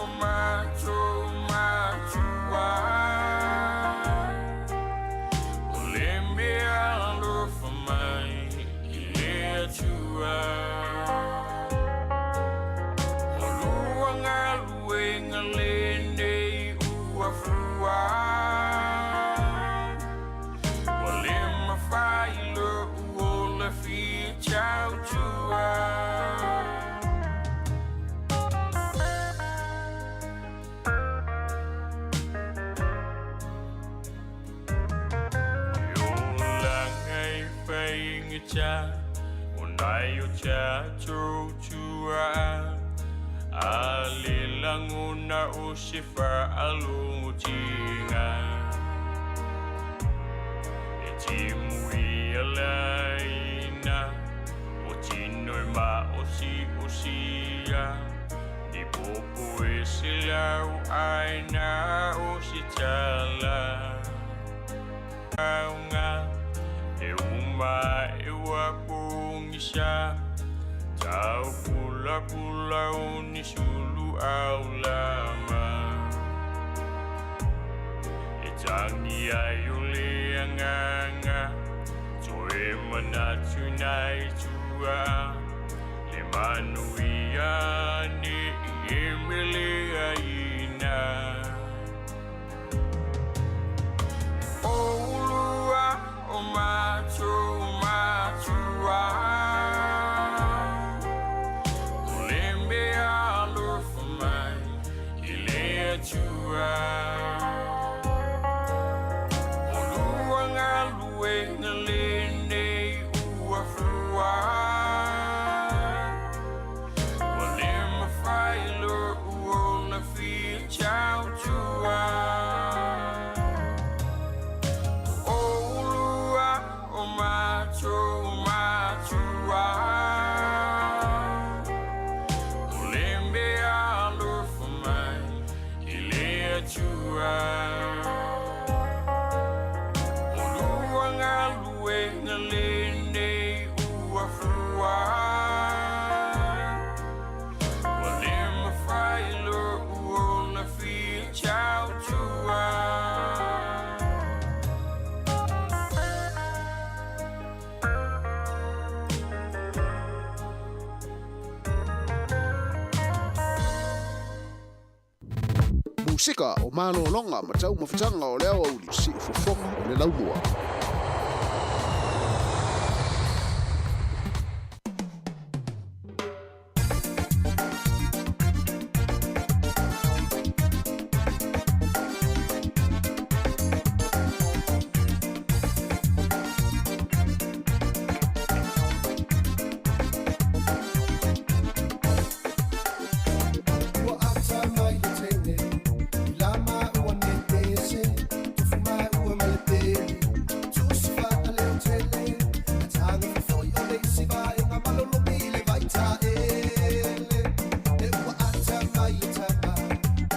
o matou matua o le mea alofa mai i le Atua. O lua galuega lenei ua fua ua le mafai lo'u ola fia tautua. E olaga e faigata o nai o tatou tuaa a le lagona o se fa'alogotiga. E timu ia laina o tino e maʻosiʻosia ni popo e se lau aina o se tala. Auga e uma e ua pogisa tau pulapula o ni sulu aulama. E tagi ai o le agaga toe manatu nai tua le manuia ne i e mele aina. O olua o matou matua o le mea alofa mai i le Atua. O lua galuega lenei ua fua ua le mafai lo'u ola fia tautua. lenei ua fua. Ua le mafai lo'u ona fia tautua. Musika o malologa ma taumafataga o le aoauli, siufofoga o le laumua. Ua ata mai le teine i la maua nei pese, tofu maua ma le peli, tusi faaleotele, e taga fofoi o le isi vaega malolomi i le vaitaele. E ua ata mai le tama,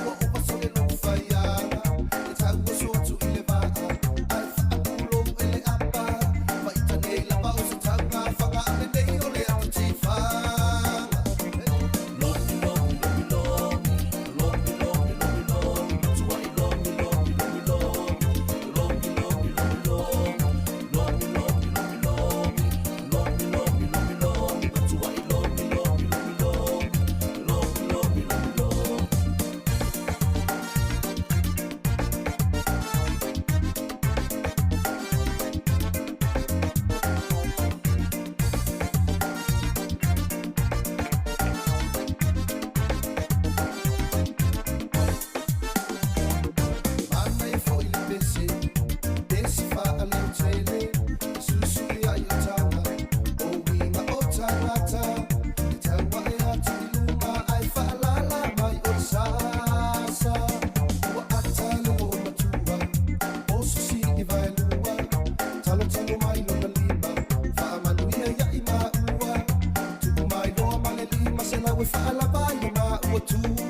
ua ova sole lou faiaga, e tau oso atu i le vaa, ae faapulou e le apa, faita nei lava o se tauga faga a lenei o le atu tifaga. Manaia foi le pese, pese faaleotele, e susui ai o taga, o uiga o tagata, e tauae atu i luga ae faalala mai o le sasa. Ua ata le loomatua, oso sii vaelua, talotalo mai lona lima, faamanuia ia i maua, tuu mai loa ma le 500 e faalava ai lo maua tua.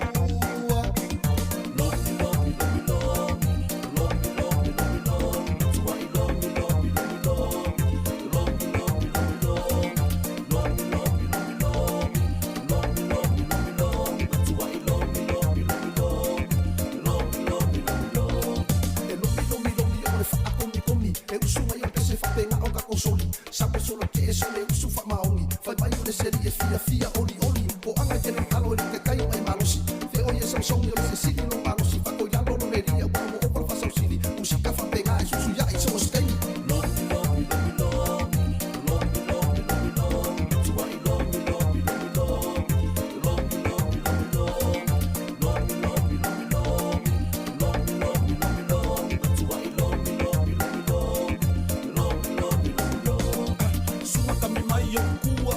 E lomi lomi lomi o le faakomikomi, e usu mai o le pese faapega o kakosoli, sapo solo ke e sole usu faamaoni, fai mai o le seli e fiafia olioli, poaga i tele talo e le kekai o e malosi, feoi e saosaogi o le sesili lo malosi, fakoialo lo lelia ua mo opa le faasausili, musika faapega e susuiaʻi so o se taimi. Suka kami mai o kua,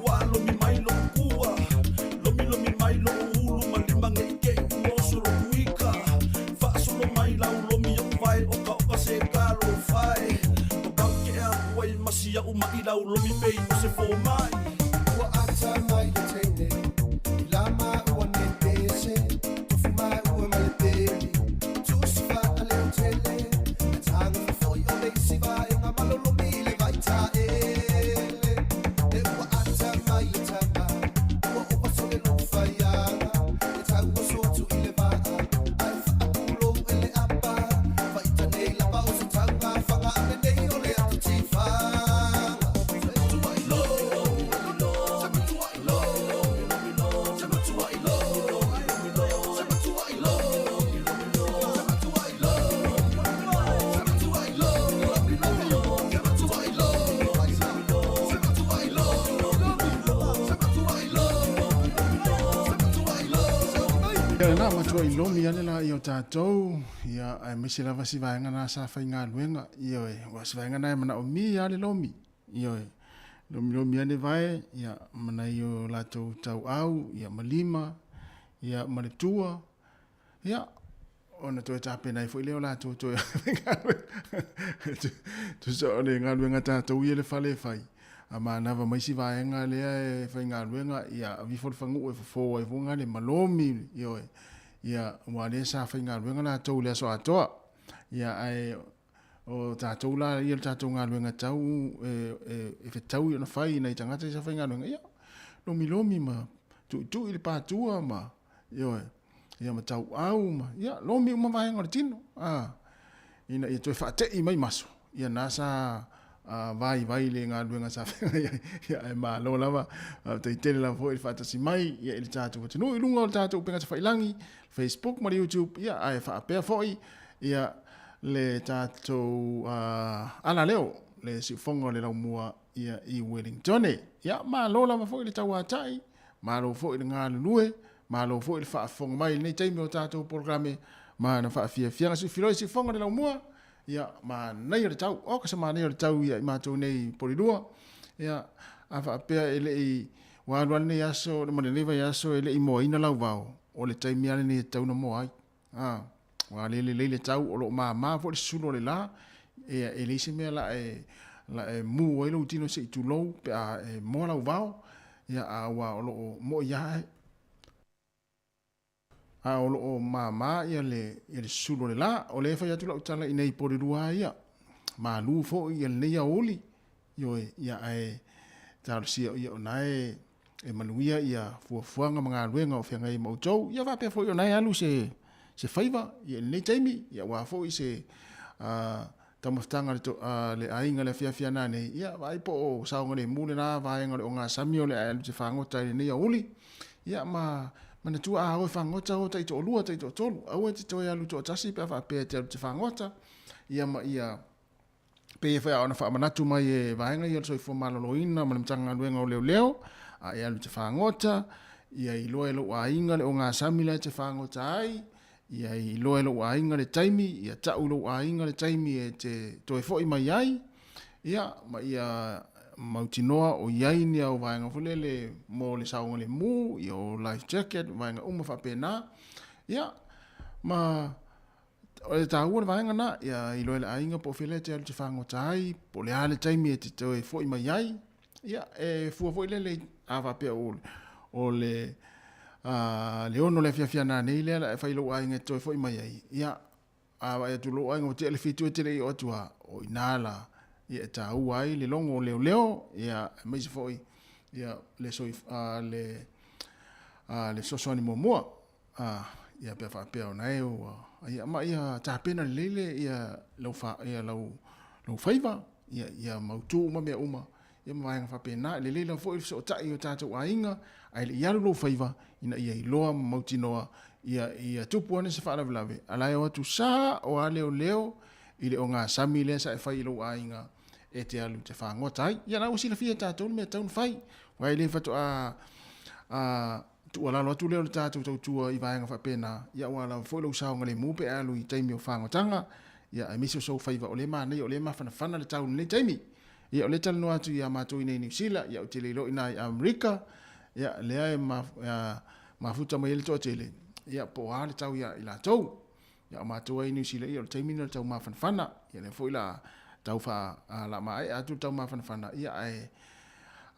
ua lomi mai lo kua, lomi lomi mai lo ulu ma lima nge i ke ua oso lo kuika, faasolo mai lau lomi o vai o ka oka se ka lo fai, o kau ke a ua i masia u mai lau lomi pei o se fō mai. Ua ata mai le teine, i la maua nei pese, tofu maua ma le peli, tusi faaleotele, e taga fofoi o le isi vaega malolomi i le vaitaele. E ua ata mai le tama, ua ova sole lou faiaga, e tau oso atu i le vaa, ae faapulou e le apa, faita nei lava o se tauga faga a lenei o le atu tifaga. Ia lena matua i lomi ane la i o tātou, ia aemaise lava si vaega na sa faigaluega, ioe, ua si vaega na e manaomia ia le lomi, ioe, lomi lomi ane vae, ia ma nai o latou tauau, ia ma lima, ia ma le tua, ia, ona toe tapena ai foi lea o latou toe faigaluega. Tusa o le galuega tatou ia le fale e fai, a manava mai si vaega lea e faigaluega, ia aveifo le faguu e fofo ai foi le malomi, ioe, ia, aua o lea sa faigaluega latou i le aso atoa. Ia, ae O tatou la ia le tatou galuega tau e, e, e fetaui ona fai nai tagata ia sa faigaluega, ia, lomilomi ma tuitui le patua ma, ioe, ia ma tauau ma, ia, lomi uma vaega o le tino, a, ina ia toe faatei mai maso, ia na sa vaivai le galuega sa feagai ai, ia, ae malo lava, faafetai tele lava foi i le faatasi mai, ia, i le tatou atunuu i luga o le tatou upega tafailagi, Facebook ma le YouTube, ia, ae faapea foi, ia, le tatou alaleo, le siufoga o le laumua, ia, i Wellingtone. Ia, malo lava foi le tauatai, malo foi le galulue, malo foi le faafofoga mai i lenei taimi o tatou polokalame ma ana faafiafiaga. Siufiloi siufoga le laumua, ia, manaia le tau. Oka se manaia o le tau ia i matou nei i Polilua. Ia, a faapea e le i, ua alu lava lenei aso ma lenei vaiaso e le i moaina lau vao, o le taimi lava lenei e tatau ona moa ai. A, ua le lelei le tau, o lo o māmā foi le susulu o le la, ia, e leai se mea la e, la e mū ai lou tino se i tulou pe a e moa lau vao, ia, a ua o lo o moʻi lava a o lo o māmā ia le, ia le susulu o le la. O lea e fai atu lau tala i nei Polilua ia, malū foi ia lenei aoauli, ioe, ia ae talosia ia o na e, e manuia ia fuafuaga ma galuega o feagai ai ma outou, ia faapea foi o na e alu se, se faiva ia i lenei taimi, ia aua foi se taumafataga a le, a le aiga le afiafi a nanei, ia vaai po o saogalemu lena vaega o le ogasami o le a e alu te fagota i lenei aoauli, ia ma manatua a o e fagota o taitoalua taitoatolu, aua e te toe alu toatasi pe a faapea e te alu te fagota, ia ma ia pei e fai a ona faamanatu mai e vaega ia o le Soifua Maloloina ma le Matagaluega o Leoleo, a e alu te fagota, ia iloa e lou aiga le ogasami la e te fagota ai, ia iloa e lou aiga le taimi, ia tau i lou aiga le taimi e te toe foi mai ai, ia, ma ia mautinoa o i ai ni au vaega foi lele mo le saogalemu, ia o life jacket, vaega uma faapena, ia, ma o le taua le vaega na, ia iloa e le aiga po o fea lea e te alu te fagota ai, po o le a le taimi e te toe foi mai ai, ia, e fua foi lele a faapea o, o le, a, le 6 le afiafi a nanei lea la e fai lou aiga e toe foi mai ai, ia, a vaai atu lou aiga ua tea le 7 e te le i oo atu lava, o i ina la, ia e taua ai le logo o leoleo, ia, aemaise foi, ia, le, a, le, a, le fesoasoani muamua. A, ia pea faapea ona e ua, ia ma ia tapena lelei le ia lau fa, ia lau, lau faiva, ia, ia mautu uma mea uma, ia ma vaega faapena. E lelei lava foi le fesootai i o tatou aiga, ae le i alu lou faiva, ina ia iloa ma mautinoa, ia, ia tupu ane se faalavelave, a la e o atu sa o a leoleo i le ogasami lea sa e fai i lou aiga e te alu te fagota ai. Ia la ua silafia e tatou le mea e tatau ona fai, aua e le faatoa, a, Tuualalo atu lea o le tatou tautua i vaega faapena, ia aua lava foi lou saogalemu pe a alu i taimi o fagotaga, ia aemaise o sou faiva o lea e manaia o lea e mafanafana le tau i lenei taimi. Ia o lea e talanoa atu ia matou i nei Niu Sila, ia ou te le iloa i ina i Amerika, ia lea e mafuta mai ai le toatele, ia po o a le tau ia i latou. Ia o matou ai i Niu Sila, ia o le taimi lena o le tau mafanafana, ia lea foi la tau fa, la maea atu le tau mafanafana, ia ae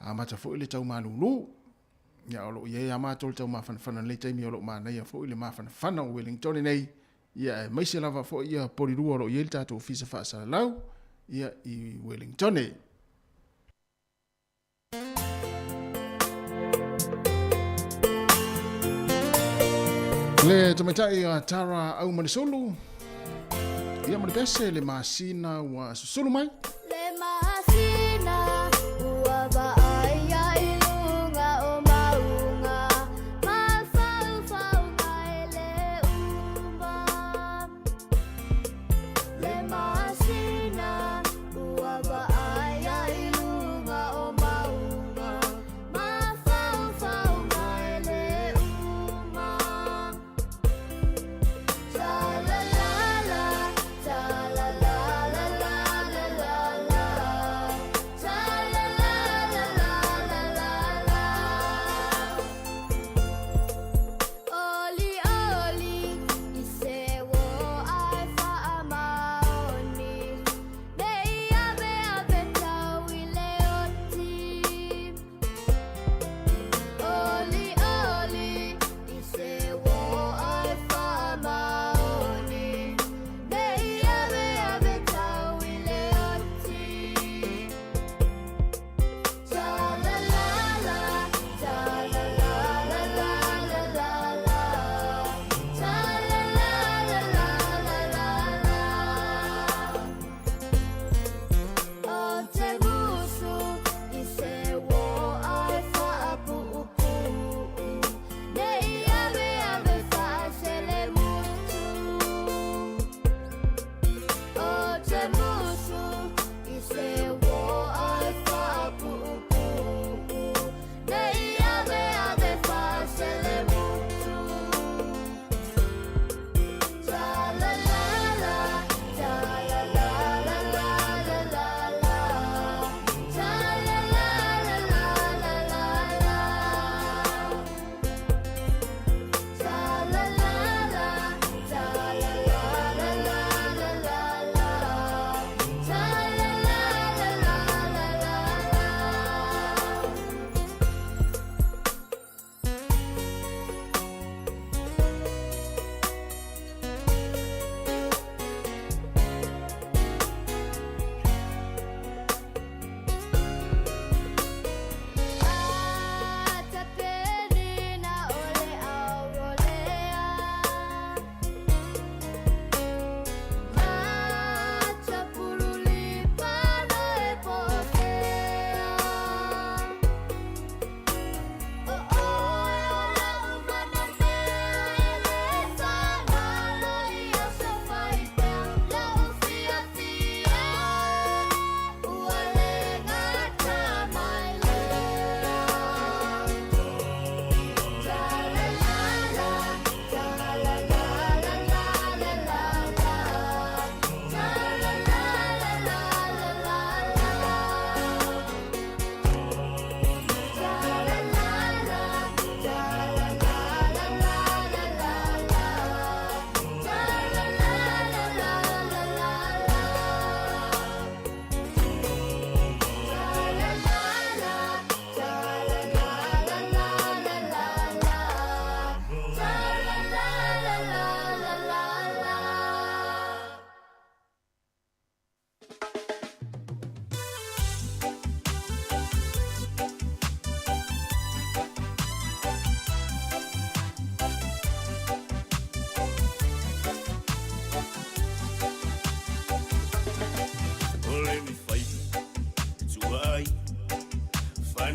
amata foi le tau malulu. Ia, o lo o i ai lava matou i le taumafanafana i lenei taimi, o lo o manaia foi le mafanafana o Wellington nei, ia, aemaise lava foi ia Polilua o lo o i ai le tatou ofisa faasalalau, ia, i Wellington. Le tamaitai a Tara Aumanisulu, ia ma le pese le masina ua susulu mai. Le masina ua vaai ai i luga o mauga, mafaufauga e le uma. Le masina ua vaai ai i luga o mauga, mafaufauga e le uma.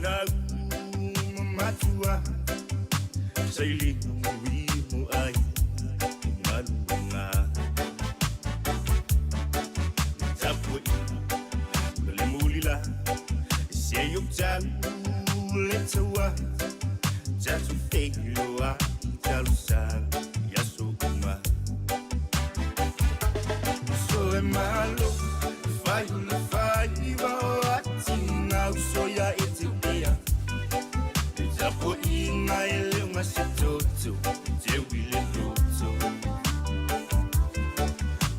Fanau ma matua Saili mui mo ai I galuega Tapuaʻiga le mulila Se i ou talu le taua Tatou feiloaʻi talosaga i aso uma So e malo fai o le faiva o atiga uso ia e te pea E tapuaʻiga e le o gasetoto teu i le loto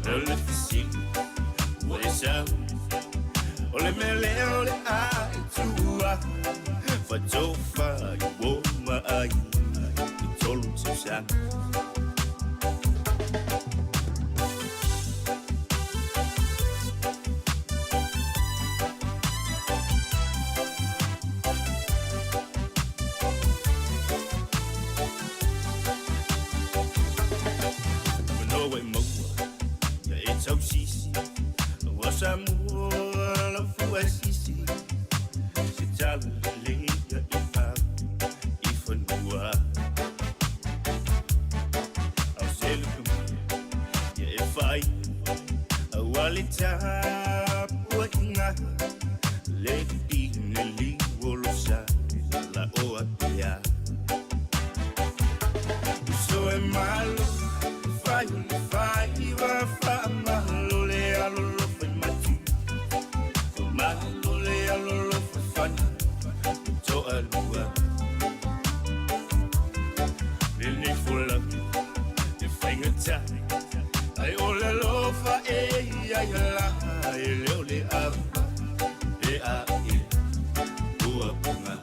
O le fesili ua e sau O le mea lea o le a e tua Fatofa i uō ma aiga i 3 tausaga. Manoa e maua ia e tausisi Ua Samoa lau fua e sisi Se tala lelei ia e ave i fanua Ao se lupe ia e fai Aua le tapuaʻiga Le pine liu o lo sa La oa pea Uso e malo fai o le faiva Faamalo le alolofa i matu Faamalo le alolofa i fana Toalua Lenei folauga e faigata Ai o le alofa e ia ia la E le o le ava e a e ua puga.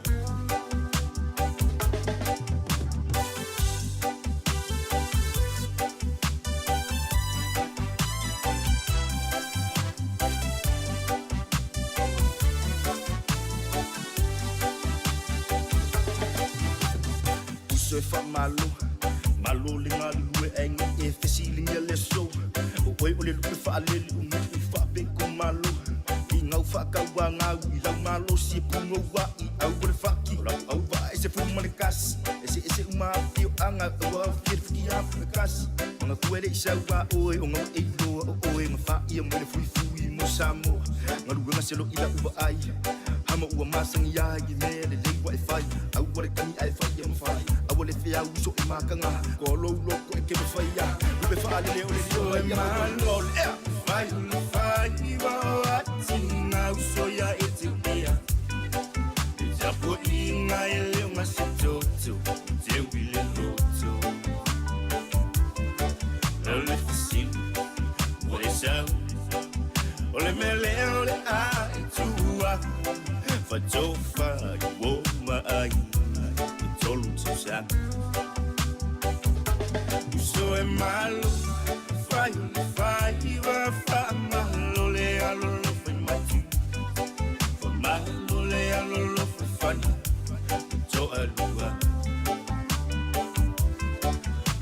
Uso e faamalo malo le galulue aiga e fesiligia le aso O oe o le lupe faalele o nuu faapeko malo Ligau faakauagau i lau malosi e pugouaʻi au o le faki O lau auvaa e se fou ma le kasi Eseese uma afioaga ua aofia le fukiafu e kasi Magatua e leʻi sauā oe o gaua e iloa o oe Gafaʻia mai le fuifui mo Samoa Galuega se loʻi lau vaai Hama ua masani ai i mea lelei ua e fai Aua le tagi ae fai ia mafai Aua le feau uso i makaga Koa lou loto e ke mafaia Lupe faalele o le lio ai malo le ea Fai o le faiva o atiga uso ia e te pea E tapuaʻiga e le o gasetoto teu i le loto O le fesili ua e sau O le mea lea o le a e tua Fatofa i uō ma aiga i 3 tausaga. Uso e malo fai o le faiva Faamalo le alolofa i matu Faamalo le alolofa i fana Toalua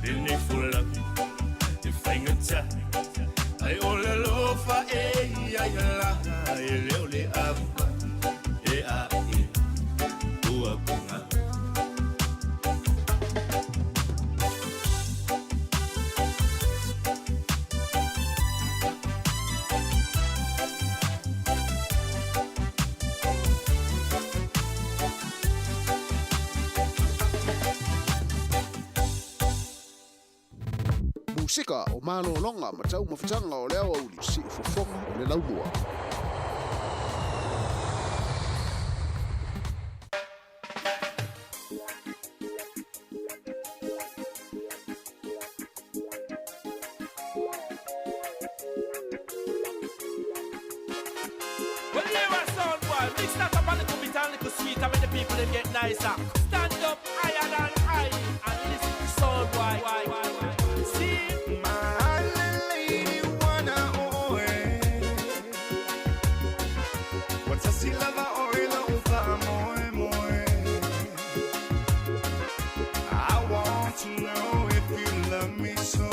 Lenei folauga e faigata Ai o le alofa e ia ia la E le o le ava e a e ua puga. Musika o malologa ma taumafataga o le aoauli siufofoga o le laumua. Well, here a sound boy, mix that up a little bit and little sweet and make the people them get nicer. Stand up higher than high and listen to sound boy. See? My lady wanna oe. What's a silava oil ufa moe moe. I want to know if you love me so.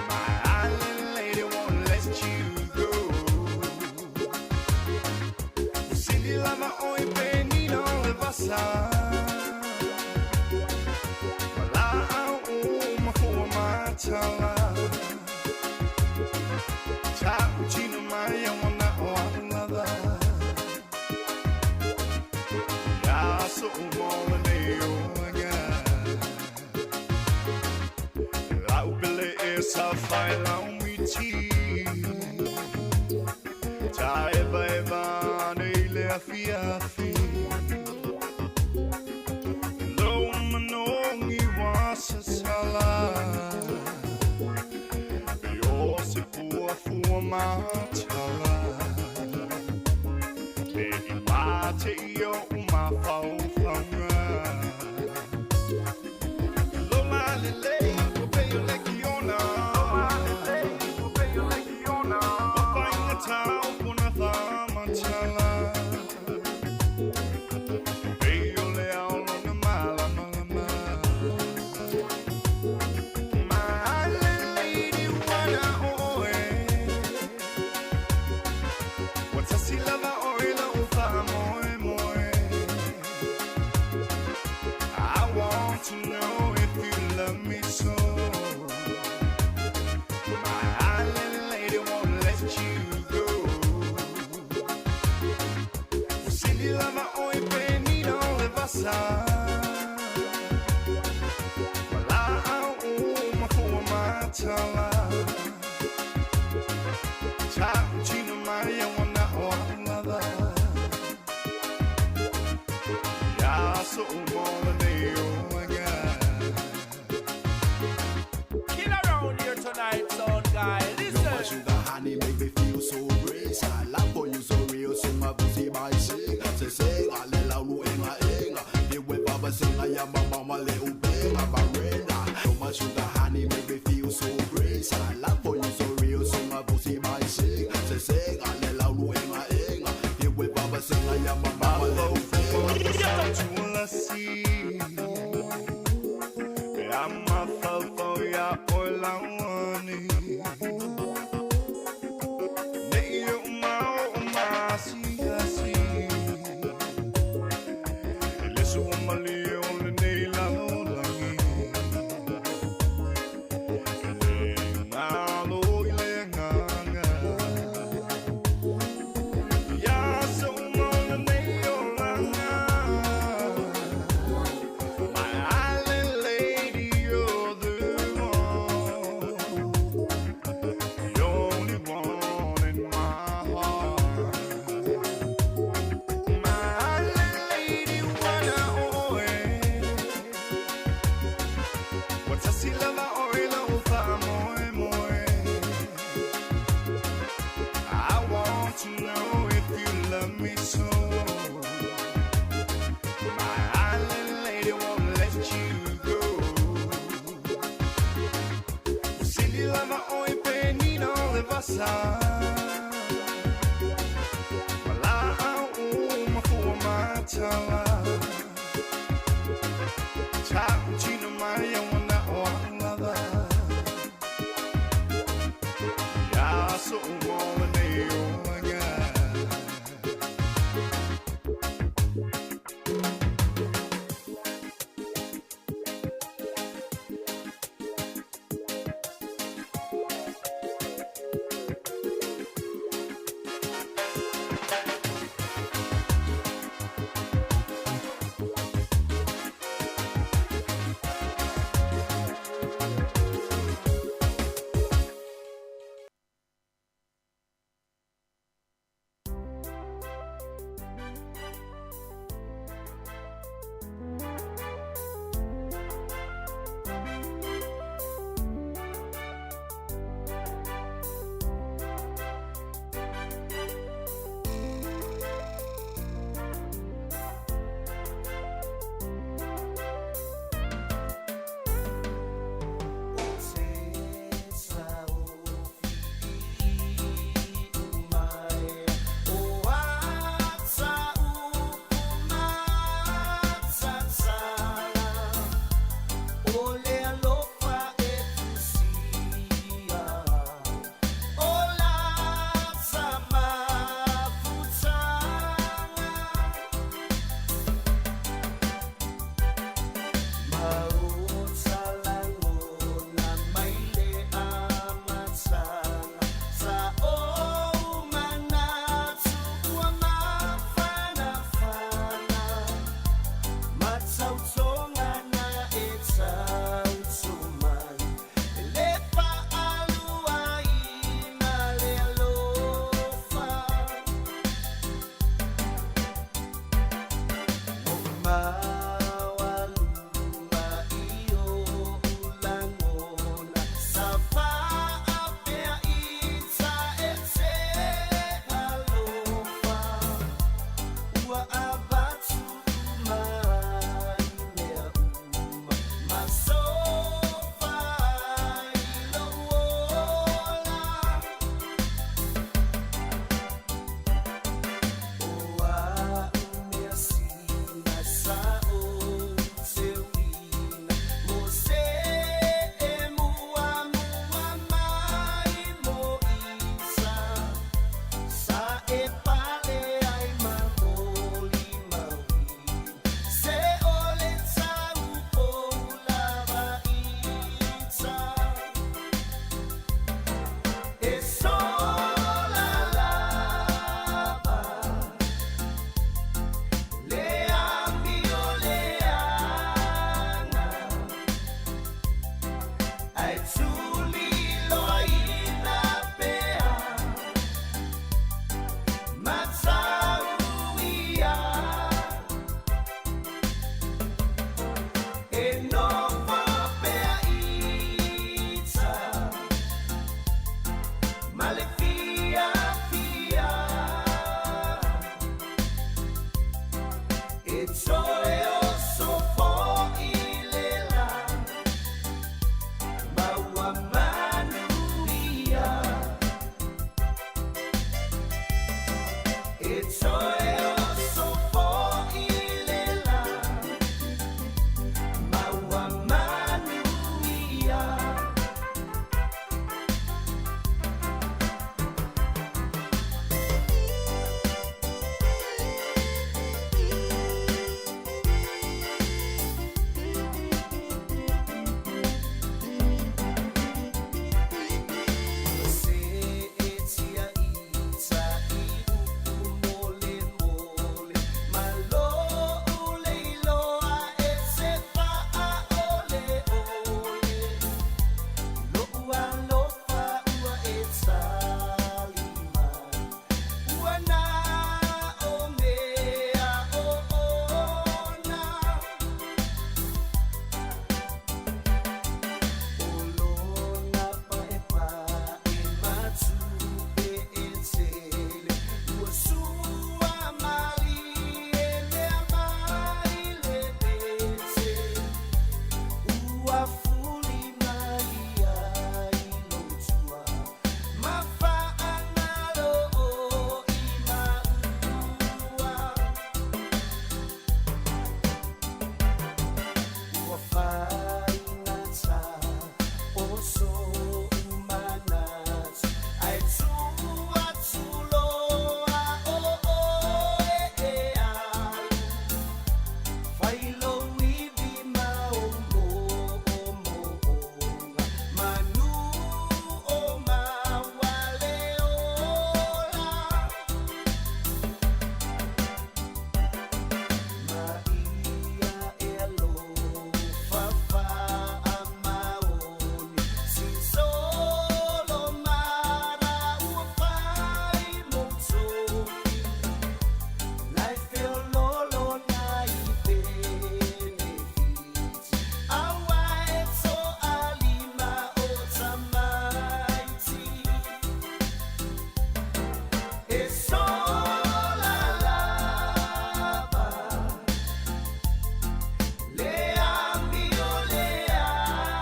My island lady won't let you go. Cindy lava vasa Mala'au uma fua matala Ta'u tino mai a wana o a'u lava Ia so'u mo lenei olaga La'u pele e sa fai lau miti Ta eva eva ane i le afiafi Lo manongi wa sasala E o se pua fua matala E i mate i o umafaofaga Lo malelei o pei o le kiona Lo malelei o pei o le kiona O whainga tau pona whamatala Pei o le ao lona malamalama My lady wana oe Watasi lava oe la ufa moe moe I want to know if you love me so My island lady won't let you go Usili lava oi penina le vasa Mala'au uma fua matala Ta'u tino mai a wana o a'u lava Ia so'u mo lenei olaga Kill around here tonight, son guy. You're my Listen. sugar honey, make me feel so great. I love for you so real, so my pussy my sing. Say sing, I le la lu enga enga. The way baba sing, I am my mama le ubenga barena. You're my sugar honey, make me feel so great. I love for you so real, so my pussy my sing. Say sing, I le la lu enga enga. The way baba sing, I am my mama le ubenga. Tulasi Ia mafaufau ia oe lauani Nei o mao o masiasi E le sua malie o lenei lalolagi E le galo i le agaga Ia so'u mo lenei olaga My island lady, you're the one, the only one in my heart. My island lady, wana oe. Watasi lava oe la ufa moe moe. I want to know if you love me so. My island lady won't let you go. Usili lava oi penina le vasa. Mala'au uma fua matala. Ta'u tino mai a wana o a'u lava. Ia so'u mo lenei olaga.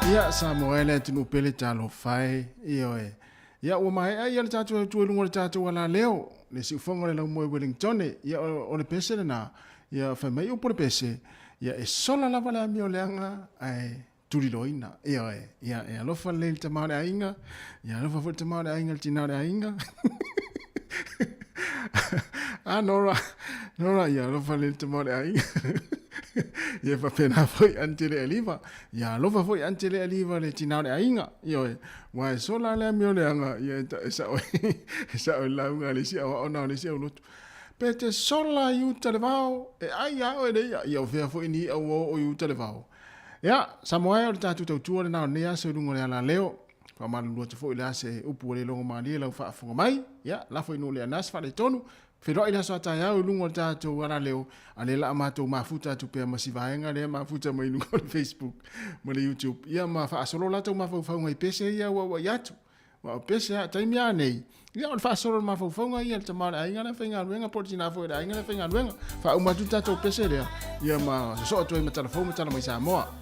Ia sa mo ele tunu pele talofa e ioe. Ia ua maea ia le tatou e tua i luga o le tatou alaleo, le siufoga o le laumoe Wellington, ia o le pese lena, ia fai mai upu o le pese, ia e sola lava le amio leaga ae tuliloina. Ioe, ia e alofa lelei le tama o le aiga, ia alofa foi le tama o le aiga i le tina o le aiga. A Nora, Nora, ia alofa lelei le tama o le aiga. Ia faapena foi Aunty le Eliva. Ia alofa foi Aunty le Eliva le tina o le aiga. Ioe, ua e sola le amio leaga, ia e sao e sao i le lauga a le isi aoaoga o le isi aulotu. Pe te sola i uta le vao, e ai a oe le ia. Ia o fea foi ni i'a ua oo i uta le vao. Ia, Samoa e o le tatou tautua lena o lenei aso i luga o le alaleo. Faamalulu atu foi le a se upu ua le logo malie lau faafofoga mai. Ia, lafo i nuu le Anas faaletonu. Feiloai le aso a taeao i luga o le tatou alaleo, a lea la a matou mafuta atu pea ma si vaega lea mafuta mai luga o le Facebook ma le YouTube. Ia ma faasolo latou mafaufauga i pese ia ua atu. Ua o pese a taimi a nei. Ia o le faasolo o le mafaufauga ia le tama o le aiga lea faigaluega po o le tina foi o le aiga lea faigaluega. Faauma atu le tatou pese lea. Ia ma sosoo atu ai ma tala fou ma tala mai Samoa.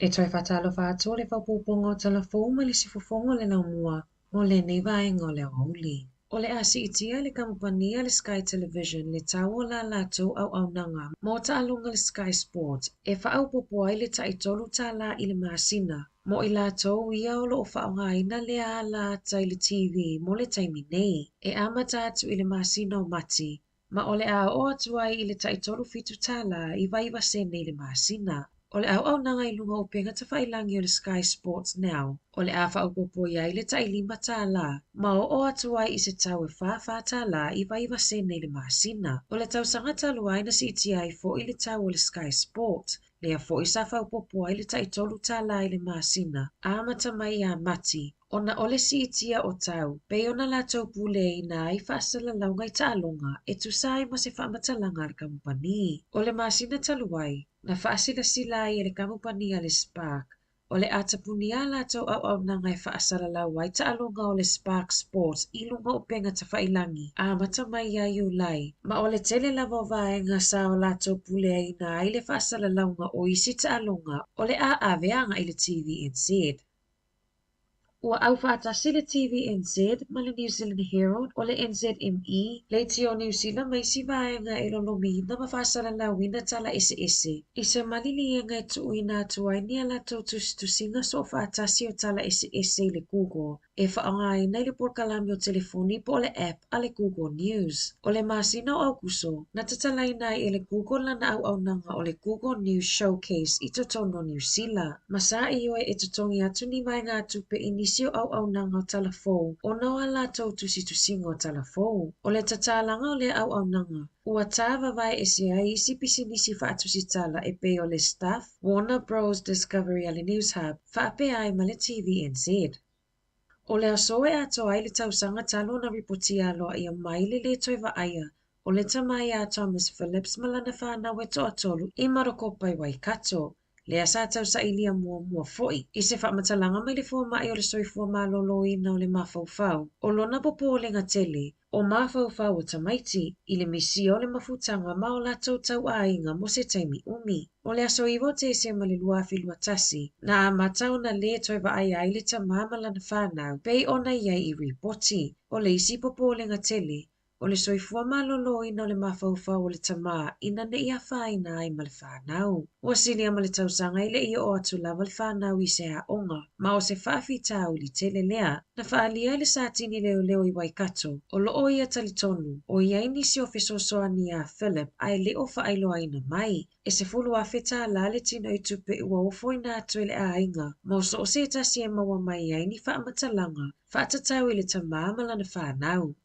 E toe faatalofa atu o le faaopoopoga o tala fou mai le sifufogo o le laumua mo lenei vaega o le aoauli. O le a siitia e le kamupani a le Sky Television le tau o la latou auaunaga mo taaloga le Sky Sport e faaopoopo ai le tai $3 i le masina mo i latou ia o lo o faaaogaina lea ala ata i le TV mo le taimi nei, e amata atu i le masina o Mati, ma o le a oo atu ai i le tai $37.99 i le masina. O le auaunaga i luga o upega tafailagi o le Sky Sports Now, o le a faaopoopo i ai le tai $5, ma oo atu ai i se tau e $44.99 i le masina. O le tausaga talu ai na siitia ai foi le tau o le Sky Sport, lea foi sa faaopoopo ai le tai $3 i le masina, amata mai ia Mati, ona o le siitia o tau, pei ona latou puleaina ai faasalalauga i taaloga e tusa ai ma se faamatalaga a le kamupani. O le masina talu ai, na faasilasila ai e le kamupani a le Spark, o le a tapunia a latou auaunaga e faasalalau ai taaloga o le Spark Sport i luga o upega tafailagi, amata mai ia Iulai, ma o le tele lava o vaega sa o latou puleaina ai le faasalalauga o isi taaloga o le a ave agai i le TVNZ. Ua aufaatasi le TVNZ ma le New Zealand Herald o le NZME, Leitio Niu Sila ma isi vaega e lolomiina ma faasalalauina tala eseese i se maliliega e tuuina atu ai ni a latou tusitusiga soofaatasi o tala eseese i le Google e faaaogaina i le polokalame o telefoni po o le app a le Google News. O le masina o Aokuso, na tatalaina ai e le Google lana auaunaga o le Google News Showcase i totonu o Niu Sila, ma sa ioe e totogi atu ni vaegatupe i nisi o auaunaga o tala fou ona o a latou tusitusiga o tala fou. O le tatalaga o lea auaunaga, ua tā vavae ese ai isi pisinisi faatusitala e pei o le Stuff, Warner Bros Discovery a le Newshub, faapea ai ma le TVNZ. O le aso e atoa ai le tausaga talu ona ripotia aloaia mai le lē toe vaaia o le tama ia Thomas Phillips ma lana fanau e toatolu i Marokopa i Waikato, lea sa tausailia muamua foi i se faamatalaga mai le fomai o le soifua maloloina o le mafaufau o lona popolega tele o mafaufau o tamaiti i le misia o le mafutaga ma o latou tauaiga mo se taimi umi. O le aso 9 o Tesema le 2021, na amata ona lē toe vaaia ai le tama ma lana fanau pei ona i ai i ripoti. O le isi popolega tele, o le soifua maloloina o le mafaufau o le tama ina ne i afaina ai ma le fanau. Ua silia ma le tausaga e le i oo atu lava le fanau i se aoga, ma o se faafitauli tele lea. Na faaalia e le Satini leoleo i Waikato, o lo o ia talitonu, o i ai nisi o fesoasoani iā Phillip ae le o faailoaina mai. E $10,000 le tinoitupe ua ofoina atu e le aiga mo so o se tasi e maua mai ai ni faamatalaga faatatau i le tama ma lana fanau.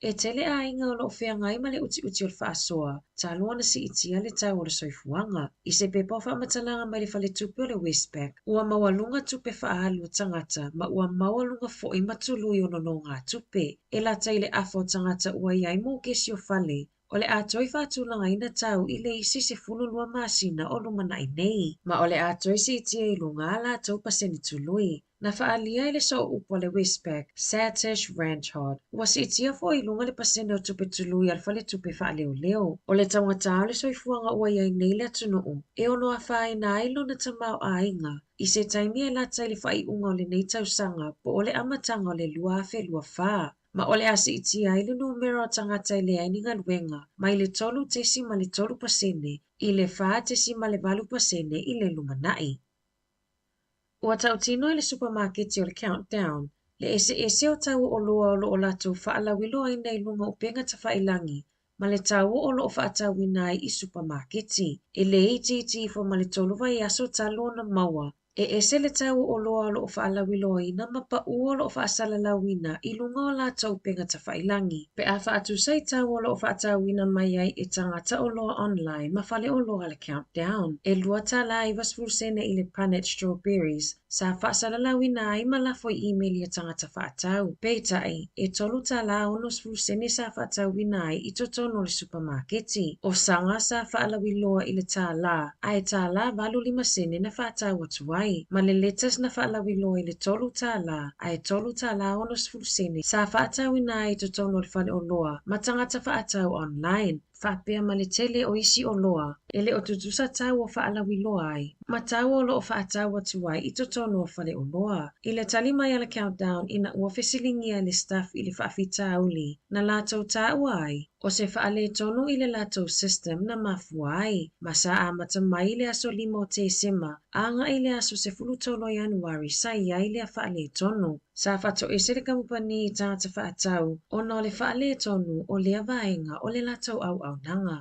E tele aiga o lo o feagai ma le utiuti o le faasoa, talu ona siitia le tau o le soifuaga. I se pepa o faamatalaga mai le faletupe o le Westpac, ua maualuga tupe faaalu a tagata ma ua maualuga foi ma tului o nonogatupe. E lata i le afa o tagata ua i ai mokesi o fale, o le a toe faatulagaina tau i le isi 12 masina o lumanai nei, ma o le a toe siitia i luga a latou pasene tului. Na faaalia e le sooupu a le Westpac, Satish Ranchhod, ua siitia foi i luga le pasene o tupe tului a le faletupe faaleoleo. O le taugata o le soifuaga ua i ai nei le atunuu, e ono afaina ai lona tamaoaiga i se taimi e lata i le faaiuga o lenei tausaga po o le amataga o le 2024, ma o le a siitia ai le numera o tagata e leai ni galuega mai le 3.3% i le 4.8% i le lumanai. Ua tautino e le supamaketi o le Countdown le eseese o tau o oloa o lo o latou faalauiloaina i luga o upega tafailagi ma le tau o lo o faatauina ai i supamaketi. E lē itiiti ifo ma le tolu vaiaso talu ona maua e ese le tau o oloa o lo o faalauiloaina ma paʻu o lo o faasalalauina i luga o latou upega tafailagi. Pe a faatusa i tau o lo o faatauina mai ai e tagata oloa online ma faleoloa a le Countdown, e $2.90 i le punnet strawberries sa faasalalauina ai ma lafo i imeli a tagata faatau. Peitai, e $3.60 sa faatauina ai i totonu o le supamaketi. O saga sa faalauiloa i le $1, ae $1.85 na faatau atu ai, ma le lettuce na faalauiloa i le $3, ae $3.60 sa faatauina ai i totonu o le faleoloa ma tagata faatau online. Faapea ma le tele o isi oloa e le o tutusa tau o faalauiloa ai ma tau o lo o faatau atu ai i totonu o faleoloa. I le tali mai a le Countdown ina ua fesiligia e le staff i le faafitauli na latou taua ai o se faaletonu i le latou system na mafua ai, ma sa amata mai i le aso 5 o Tesema agai i le aso 13 o Ianuari sa i ai lea faaletonu. Sa faatoese le kamupani i tagata faatau ona o le faaletonu o lea vaega o le latou auaunaga.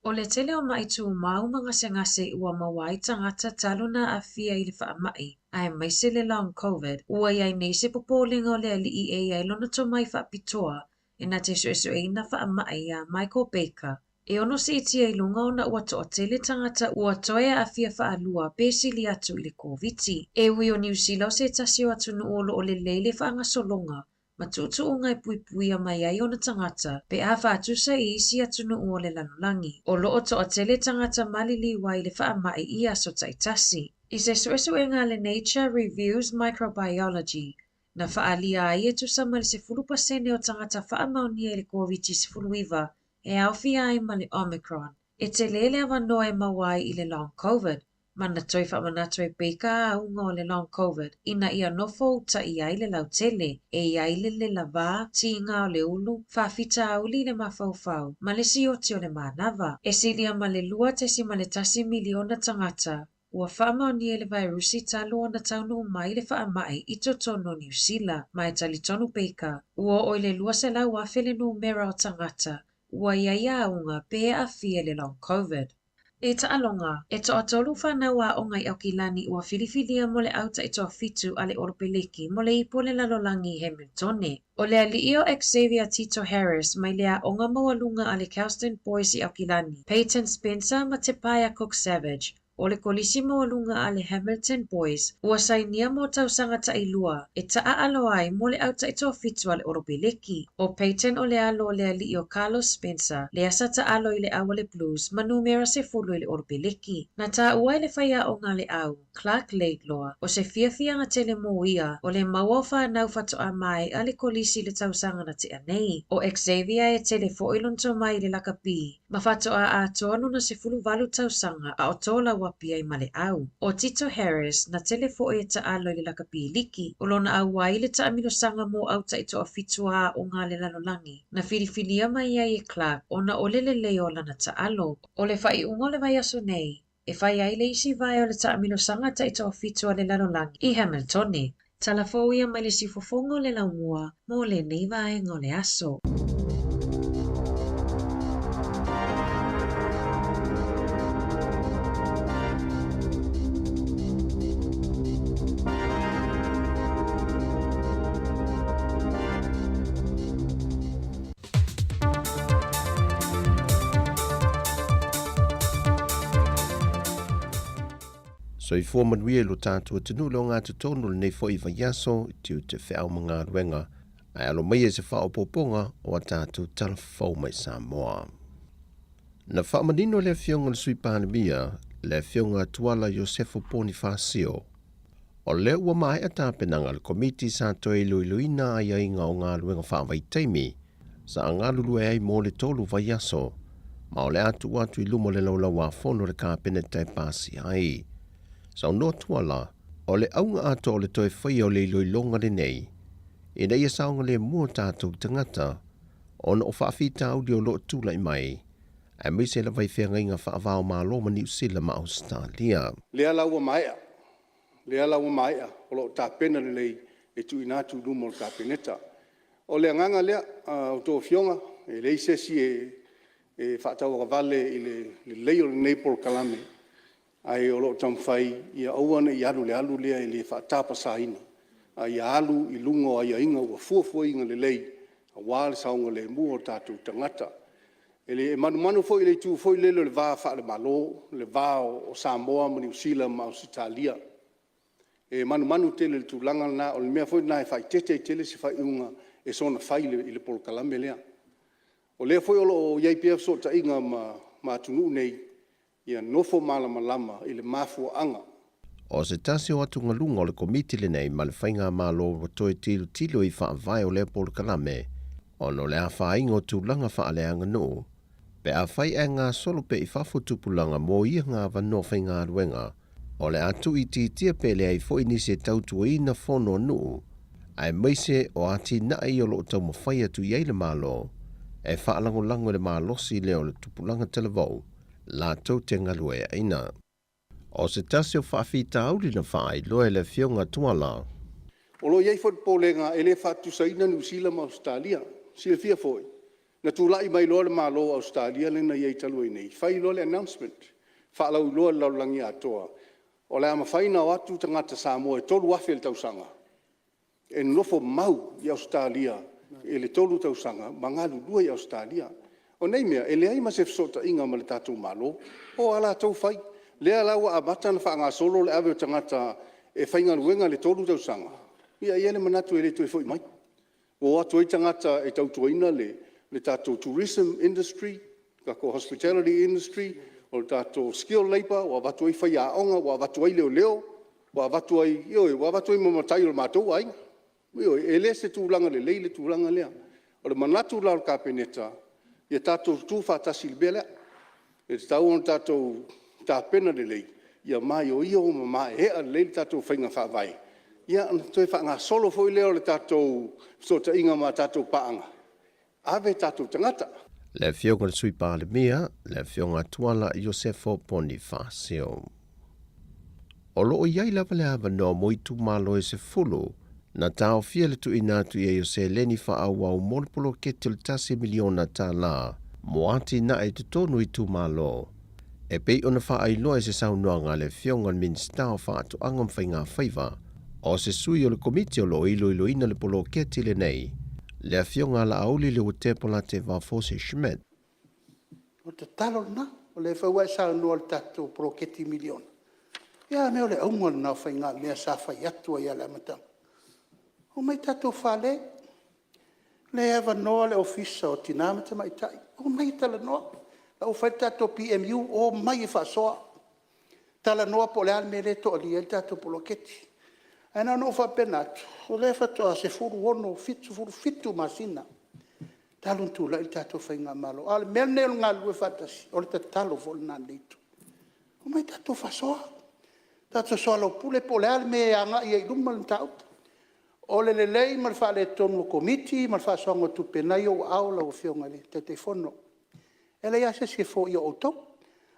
O le tele o maʻi tumau ma gasegase ua maua ai tagata talu na aafia i le faamai, aemaise le long Covid, ua i ai nei se popolega o le alii e i ai lona tomai faapitoa e na te suesueina faamai iā Michael Baker e ono siitia i luga ona ua toatele tagata ua toe aafia faalua pe sili atu i le Koviti. E ui o Niu Sila o se tasi o atunuu o lo o lelei le faagasologa ma tuutuuga e puipuia mai ai ona tagata pe a faatusa i isi atunuu o le lalolagi, o lo o toatele tagata maliliu ai i le faamai i aso taitasi. I se suesuega a le Nature Reviews Microbiology, na faaalia ai e tusa ma le 10% o tagata faamaonia i le Koviti-19 e aofia ai ma le Omicron, e tele le avanoa e maua ai i le Long Covid, ma na toe faamanatu e Baker auga o le Long Covid ina ia nofo utaʻi ai le lautele, e i ai le lela vā, tiga o le ulu, faafitauli i le mafaufau, ma le sioti o le manava. E silia ma le 2.1 miliona tagata ua faamaonia i le vairusi talu ona taunuu mai le faamai i totonu o Niu Sila, ma e talitonu Baker, ua oo i le 200,000 le numera o tagata ua i ai auga pe aafia i le Long Covid. I taaloga, e toatolu fanau aoga i Aukilani ua filifilia mo le au taitoafitu a le Olopeleki mo le Ipu o le Lalolagi i Hamiltone. O le alii o Xavier Tito Harris mai le aoga maualuga a le Kelston Boys i Aukilani, Peyton Spencer ma Tepaea Cook Savage, o le Kolisi Maualuga a le Hamilton Boys ua sainia mo tausaga tailua e taaalo ai mo le au taitoafitu a le Olopeleki. ʻO Peyton o le alo o le aliʻi o Carlos Spencer, lea sa taalo i le au a le Blues ma numera 10 i le Olopeleki. Na taua e le faiaoga a le au, Clark Laidlaw, o se fiafiaga tele mo ia o le maua o fanau faatoa maeʻa le kolisi i le tausaga na tea nei. ʻO Xavier e tele foi lona tomai i le lakapi, ma faatoa atoa lona 18 tausaga a o tolauapi ai ma le au. ʻO Tito Harris, na tele foi e taalo i le lakapi liki, o lona auai i le taamilosaga mo au taitoafitu a aoga a le lalolagi, na filifilia mai ai e Clark ona o le lelei o lana taalo. O le faaiuga o le vaiaso nei, e fai ai le isi vae o le taamilosaga taitoafitu a le lalolagi i Hamiltone. Tala fou ia mai le siufofoga o le laumua mo lenei vaega o le aso. Soifua manuia i lo tātou atunuu le ogatotonu o lenei foi vaiaso i tiute feau ma galuega ae alo mai e se faaopoopoga o a tātou tala fou mai Samoa. Na faamanino le Afioga i le Sui Palemia, le Afioga Tuala Iosefo Ponifasio, O lea ua maea tapenaga a le Komiti sa toe iloiloina aiaiga o galuega faavaitaimi sa galulue ai mo le tolu vaiaso, ma o le a tuu atu i luma o le Laulau-a-Fono le Kapeneta e pasia ai. Saunoa Tuala, o le auga atoa o le toe faia o le iloiloga lenei, ina ia saogalemu o tatou tagata ona o faafitauli o lo o tulai mai, aemaise lava i feagaiga faava-o-Malo ma Niu Sila ma Ausetalia. Lea la ua maea, lea la ua maea, o lo o tapena lelei e tuuina atu i luma o le Kapeneta. O le agaga lea a outou Afioga, e leai se isi e faatauagavale i le lelei o lenei polokalame, ae o lo o taumafai ia aua ne i alu i le alu lea e le faatapasaina, a ia alu i luga o aiaiga ua fuafuaina lelei aua le saogalemu o tatou tagata. E manumanu foi i le itu foi lele o le va faale-Malo, le va o Samoa ma Niu Sila ma Ausetalia. E manumanu tele i le tulaga lena, o le mea foi lena e faaeteete ai tele se faaiuga e soona fai i le polokalame lea. O lea foi o lo o i ai pea fesootaiga ma atunuu nei, ia nofo malamalama i le mafuaaga. O se tasi o atugaluga o le Komiti lenei ma le Faigamalo ua toe tilotilo i faavae o lea polokalame ona o le afaina o tulaga faaleaganuu. Pe afai ae gasolo pea i fafo tupulaga mo ia ga avanoa faigaluega, o le a tuuitiitia pe leai foi nisi e tautuaina fono a nuu, aemaise o atinae ia o lo o taumafai atu i ai le Malo e faalagolago i le malosi lea o le tupulaga talavou latou te galueaiina. O se tasi o faafitauli na faailoa e le Afioga Tuala. O lo o i ai foi le popolega e le faatutusaina Niu Sila ma Ausetalia. Silafia foi, na tulai mai loa le Malo o Ausetalia lea na i ai talu ai nei, fai loa le announcement, faalauiloa i le lalolagi atoa, o le a mafai ona o atu tagata Samoa e 3,000 i le tausaga e nonofo mau i Ausetalia i le 3 tausaga ma galulue i Ausetalia. O nei mea, e leai ma se fesootaiga ma le tatou Malo, o a latou fai. Lea la ua amata ona faagasolo le ave o tagata e faigaluega i le 3 tausaga, ia e i ai le manatu e le toe foi mai. Ua o atu ai tagata e tautuaina le tatou Tourism Industry, tatou Hospitality Industry, o le tatou Skill Labour, ua avatu ai faiaoga, ua avatu ai leoleo, ua avatu ai, ioe, ua avatu ai ma matai o le matou aiga. Ioe, e le o se tulaga lelei le tulaga lea. O le manatu la o le Kapeneta, ia tatou tutu faatasi i le mea lea. E tatau ona tatou tapena lelei, ia maioio ma maeaea lelei le tatou faiga faavae, ia ona toe faagasolo foi lea o le tatou fesootaiga ma tatou paaga, ave tatou tagata. Le Afioga i le Sui Palemia, le Afioga Tuala Iosefo Ponifasio. O lo o i ai lava le avanoa mo itumalo e 10 na taofia le tuuina atu i ai o seleni faaauau mo le poloketi o le $1 miliona mo atinae i totonu o itumalo, e pei ona faailoa i se saunoaga a le Afioga i le Minisita o Faatoaga ma Faigafaiva, o se sui o le Komiti o lo o iloiloina le poloketi lenei, le Afioga a Laauli Leuatea Polataivao Fosi Schmidt. O le tatalo lena, o lea foi ua e saunoa i le tatou poloketi miliona, ia a mea o le auga lena o faigamea sa fai atu ai lava i le amataga, omai tatou fale, o lea e avanoa le Ofisa o Tina ma Tamaitai, omai e talanoa. O la ua fai le tatou PMU, omai e faasoa, talanoa po o le a le mea lea e toalia ai le tatou poloketi. Ae na ona ou faapena atu, o lea faatoa 16, 17 masina talu ona tulai le tatou faigamalo. A o le mea lenei o le galulue faatasi, o le tatalo foi lena a lenei itu, omai tatou faasoa, tatou soalaupule po o le a le mea e agai ai i luma le mataupu. O le lelei ma le faaletonu o Komiti ma le faasoaina o tupe, o lena e i ou aao lau Afioga i le Taitaifono. E leai lava se isi e foia o outou.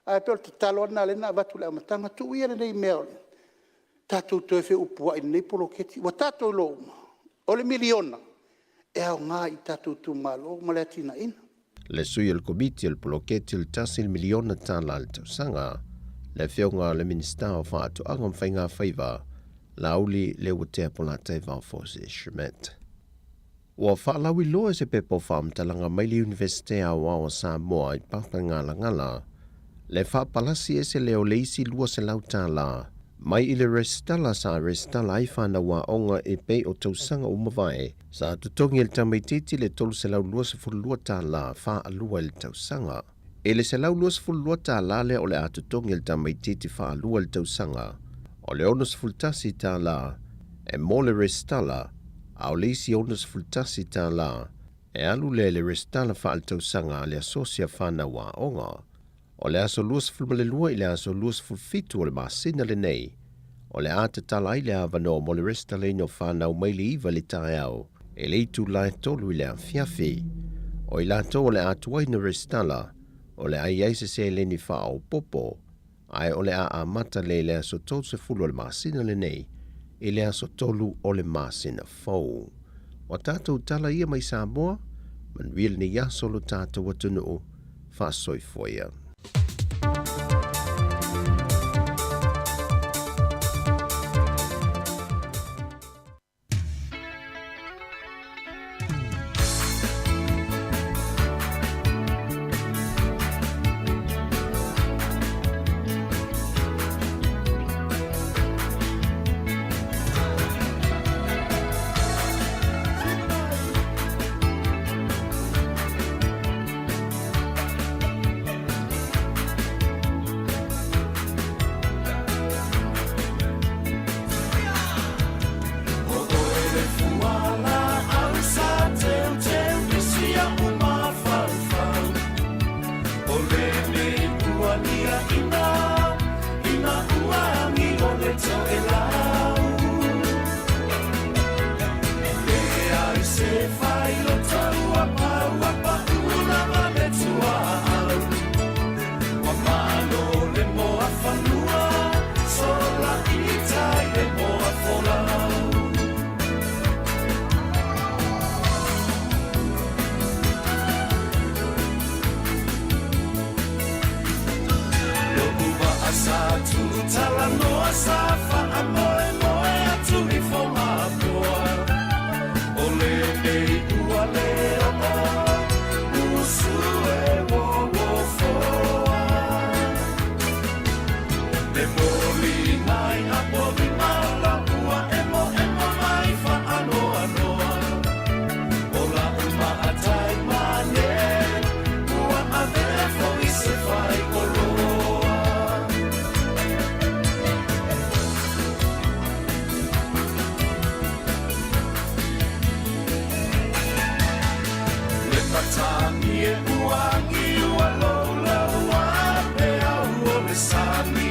Ae pei o le tatalo lava lena o lea na avatu i le amataga, tuu ia lenei mea o le tatou toe feupuai i lenei poloketi. Ua tatou iloa uma, o le miliona, e aoga i tatou itumalo ma le atinaeina. Le sui o le Komiti o le Poloketi o le $1 miliona i le tausaga, le Afioga i le Minisita o Faatoaga ma Faigafaiva, Laauli Leuatea Polataivao Fosi Schmidt. Ua faalauiloa e se pepa o faamatalaga mai le Iunivesite Aoao a Samoa i Papagalagala le faapalasi ese lea o le isi $200 mai i le resitala sa resitala ai fanau aoga e pei o tausaga ua mavae sa totogi e le tamaitiiti le $322 faalua i le tausaga. I le $122 lea o le a totogi e le tamaitiiti faalua i le tausaga, o le $61 e mo le resitala, a o le isi $61 e alu lea i le resitala faaletausaga a le Asosi a Fanau Aoga. O le aso 22 i le aso 27 o le masina lenei, o le a tatala ai le avanoa mo le resitalaina o fanau mai le 9 i le taeao i le itula e 3 i le afiafi. O i latou o le a tuai ona resitala, o le a i ai se seleni faaopoopo, ae o le a amata lea i le aso 30 o le masina lenei i le aso 3 o le masina fou. O a tatou tala ia mai Samoa, manuia lenei aso lo tatou atunuu, faasoifua ia. ina ina ua agi o le toʻelau. Leai se failotau ua pau ua paʻu lava le tuaau. Ua malo le moa fanua, sola i tai le moa folau. Lo'u vaa sa tuutalanoa sa faamoemoe atu i Fogapoa. O lenei ua le oo, usu e wowofoa. Le moli mai a polima la ua emoemo mai faanoanoa. O la'u maatai mane, ua avea fo'i se faigoloa. Le matagi e ua agi ua loulau a peau o le sami.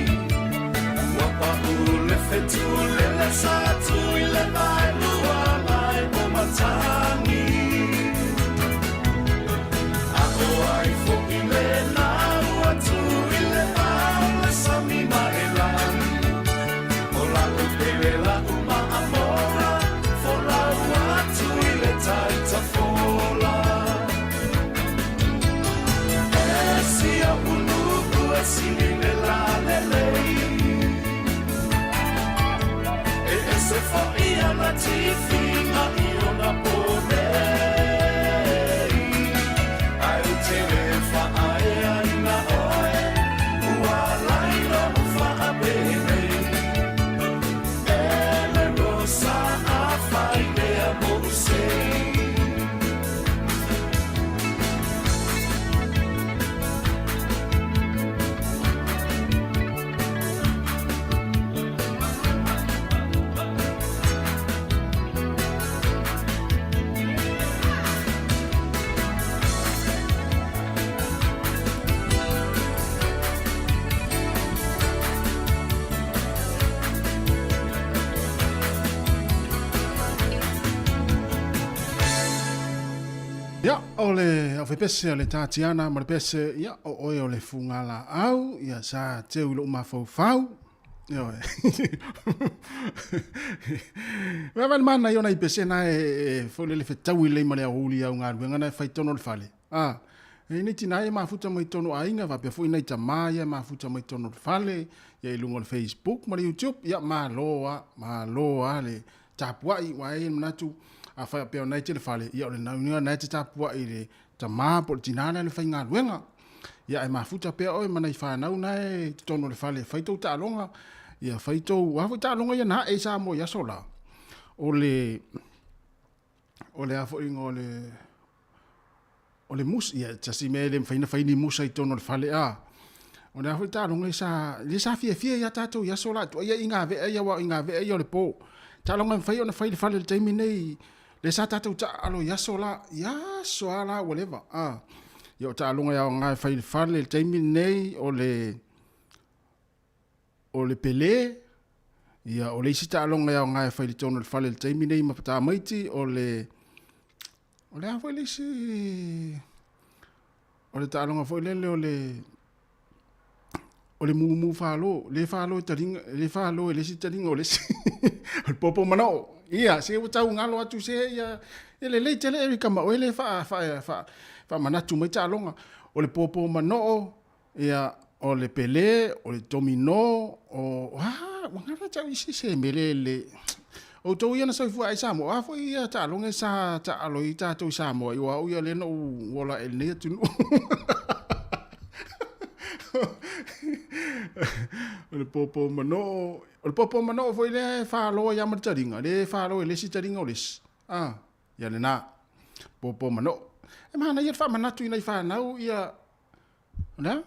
Ua pa'u le fetu lele sa tui le vaelua mai o matagi. A o ai fo'i lena ua tui le vao le sami ma e lagi. O la'u pele la'u maamoga, folau atu i le taitafola. E sia ulu'u e sili le lalelei. E ese fo'i ana tifiga i ona ponei. Ae ou te le faaeaina oe, ua lai lou faapenei. E le rosa afai lea mou sei. Ia, o le aufaipiese o le Tatiana ma le pese, ia, o oe o le fugalaau, ia, sa teu i lou mafaufau. Ioe. Vaavaai le manaia o nai pese na e foi lele fetaui lelei ma le aoauli au galuega na e fai tonu o le fale. A, e i nei tina ia e mafuta mai tonu o aiga, faapea foi nai tama ia e mafuta mai tonu o le fale, ia i luga o le Facebook ma le YouTube, ia malo a, malo a le tapuai, ua e i ai le manatu, a faapea o na e tele fale, ia o le naunautaiga na e te tapuai i le tama po o le tina lea le faigaluega. Ia ae mafuta pea oe ma nai fanau na e i totonu o le fale, fai tou taaloga, ia fai tou, a foi taaloga ia na ae i Samoa i aso la. O le, o le a foi o le, o le musa, ia tasi mea e le mafai ona fai ni musa i totonu o le fale a. O le a foi taaloga ia sa, lea sa fiafia ia tatou i aso la, tuaia i gavea ia, aua o i gavea ia o le po. Taaloga e mafai ona fai i le fale i le taimi nei, lea sa tatou taaalo i aso la, i aso lava la ua leva. A. Ia o taaloga e aoga e fai i le fale i le taimi lenei, o le, o le pele, ia o le isi taaloga e aoga e fai i totonu o le fale i le taimi nei ma tamaiti, o le, o le a foi le isi, o le taaloga foi lele o le, o le mumu falo, le falo e taliga, le falo e le isi taliga o le isi, o le popo manao. Ia, se ua tau galo atu se, ia, e lelei tele Erika ma oe le faa, faa, faa, faamanatu mai taaloga. O le popo manoo, Ia, o le pele, o le domino, o, a, ua galo ia te au isi se mele le... Outou ia na soifua ai i Samoa, o a foi ia taaloga sa taaalo ai tatou i Samoa, aua o au ia lea na ou ola ae i lenei atunuu. O le pōpō manoo, o le pōpō manoo foi lea e falo ai lava ma le taliga, lea e falo e le isi taliga o le isi. A, ia lena, pōpō manoo. E manaia le faamanatu i nai fanau ia O le a?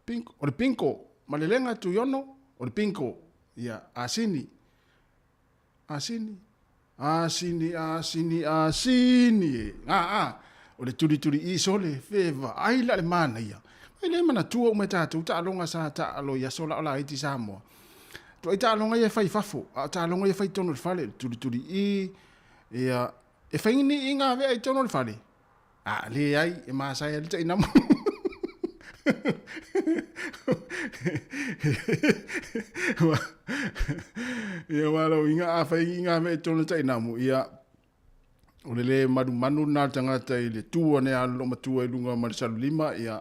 Bingo. O le bingo. Ma le lega Tuiono, o le bingo. Ia, asini. Asini. Asini, asini, asini e. A, a. O le tulituli i sole, feva. Ai la le manaia. E le manatua uma e tatou taaloga sa taalo i aso la o laiti i Samoa. Tuai taaloga ia e fai i fafo, a o taaloga ia e fai i totonu o le fale, tulituli'i, ia, e fai ni i ngā vea i totonu o le fale. A, leai, e masae ai le tainamu. Ia, aua o lou uiga a fai i ngā mea i totonu o le tainamu, ia, o le lē manumanu lena o le tagata i le tu ane a le loomatua i luga ma le salulima, ia,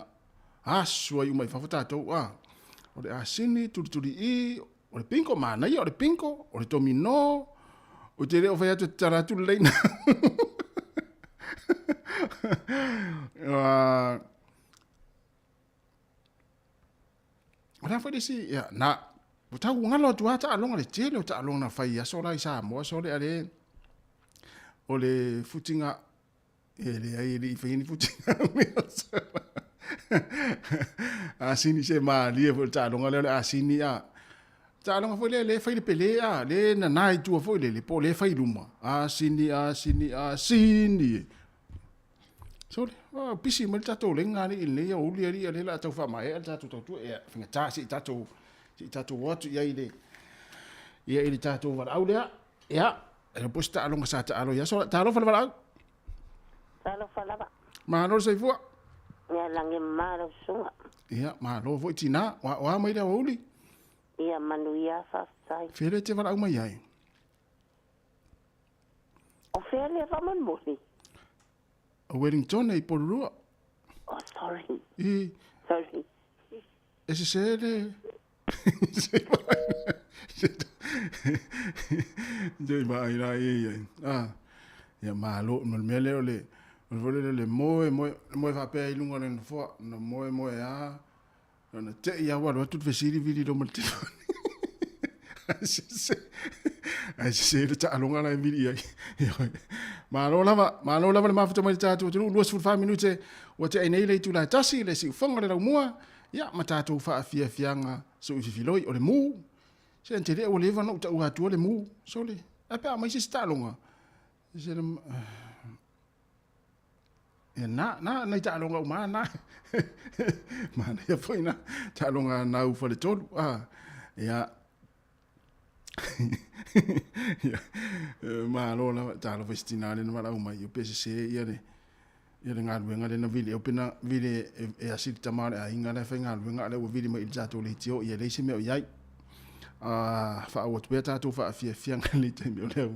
asu ai uma i fafo tatou, a. O le asini, tulituli'i, o le bingo, manaia o le bingo, o le dominó, ou te le o fai atu e tatala atu le laina. O le a foi le isi, ia, na, ua tau galo atu lava taaloga, le tele o taaloga na fai i aso la i Samoa, sole a le, o le futiga, e leai e le i faia ni futiga asini se malie foi le taaloga lea o le asini a. Taaloga foi lea le fai le pele a, le nana i tua foi lele, po o le fai i luma. Asini, asini, asini. Sole, oh, pisi mai le tatou lega alii i lenei aoauli alii, a o lea o le a tau faamaea le tatou tautua. Ia, faigata se i tatou, se i tatou o atu i ai i le, ia i le tatou valaau lea. Ia, e le po se taaloga sa taalo i aso. Talofa le valaau. Talofa lava. Malo le soifua. Ia lagi mama lau susuga. Ia, malo foi tinā. O a, o a mai le aoauli? Ia manuia faafetai. Fea lea e te valaau mai ai? O fea lea faamolemole? O Wellington i Porirua. Oh, sorry. I. Sorry. E sese le... Se vaai la i ai. Ah. Ia malo, ma le mea lea o le o le foi lele le moe, moe, moe faapea i luga o le nofoa, na moe moe a, na te i a ua alu atu le fesili vili loma le telefoni. Ae sese, ae sese le taaloga la e vili i ai. Malo lava, malo lava le mafuta mai le tatou atunuu, 24 minute ua tea nei le itula e tasi, le siufoga le laumua, ia ma tatou faafiafiaga suififiloi o le mu. Se ante lea ua leva ona ou taua atua le mu, sole, ae pe a aumai se isi taaloga, se le, Ia na, na, nai taaloga uma na. Manaia foi na taaloga na u faletolu. Ah, ia. Ia, malo lava, talofa i se tinā lea na valaau mai, o pe sese ia le, ia le galuega lea na vili, e na vili e, e asi le tama o le aiga la e faigaluega, a o lea ua vili mai i le tatou leitio, ia e leai se mea o i ai. Ah, faaauau atu pea tatou faafiafiaga i lenei taimi o le,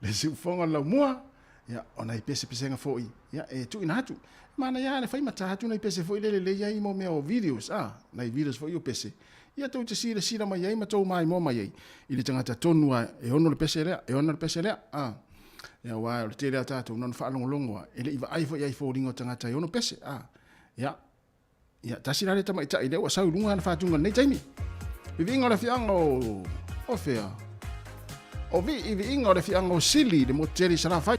le siufofoga o le laumua. Ia, o nai pesepesega foi, ia, e tuuina atu. E manaia lava le fai mata atu nai pese foi lele lelei ai mo mea o videos, a, nai videos foi o pese. Ia tou te silasila mai ai ma tou maimoa mai ai i le tagata tonu lava e ono le pese lea, e ona le pese lea, a. Ia, aua o le tele lava o tatou na ona faalogologo lava, e le i vaai foi i ai i foliga o tagata e ono pese, a. Ia, ia, tasi la lea tamaitai lea ua sau i luga ana faatuga i lenei taimi. Viviiga o le afioaga o, o fea? O vi, viiga o le afioaga o Sili, le motu tele i Salafai.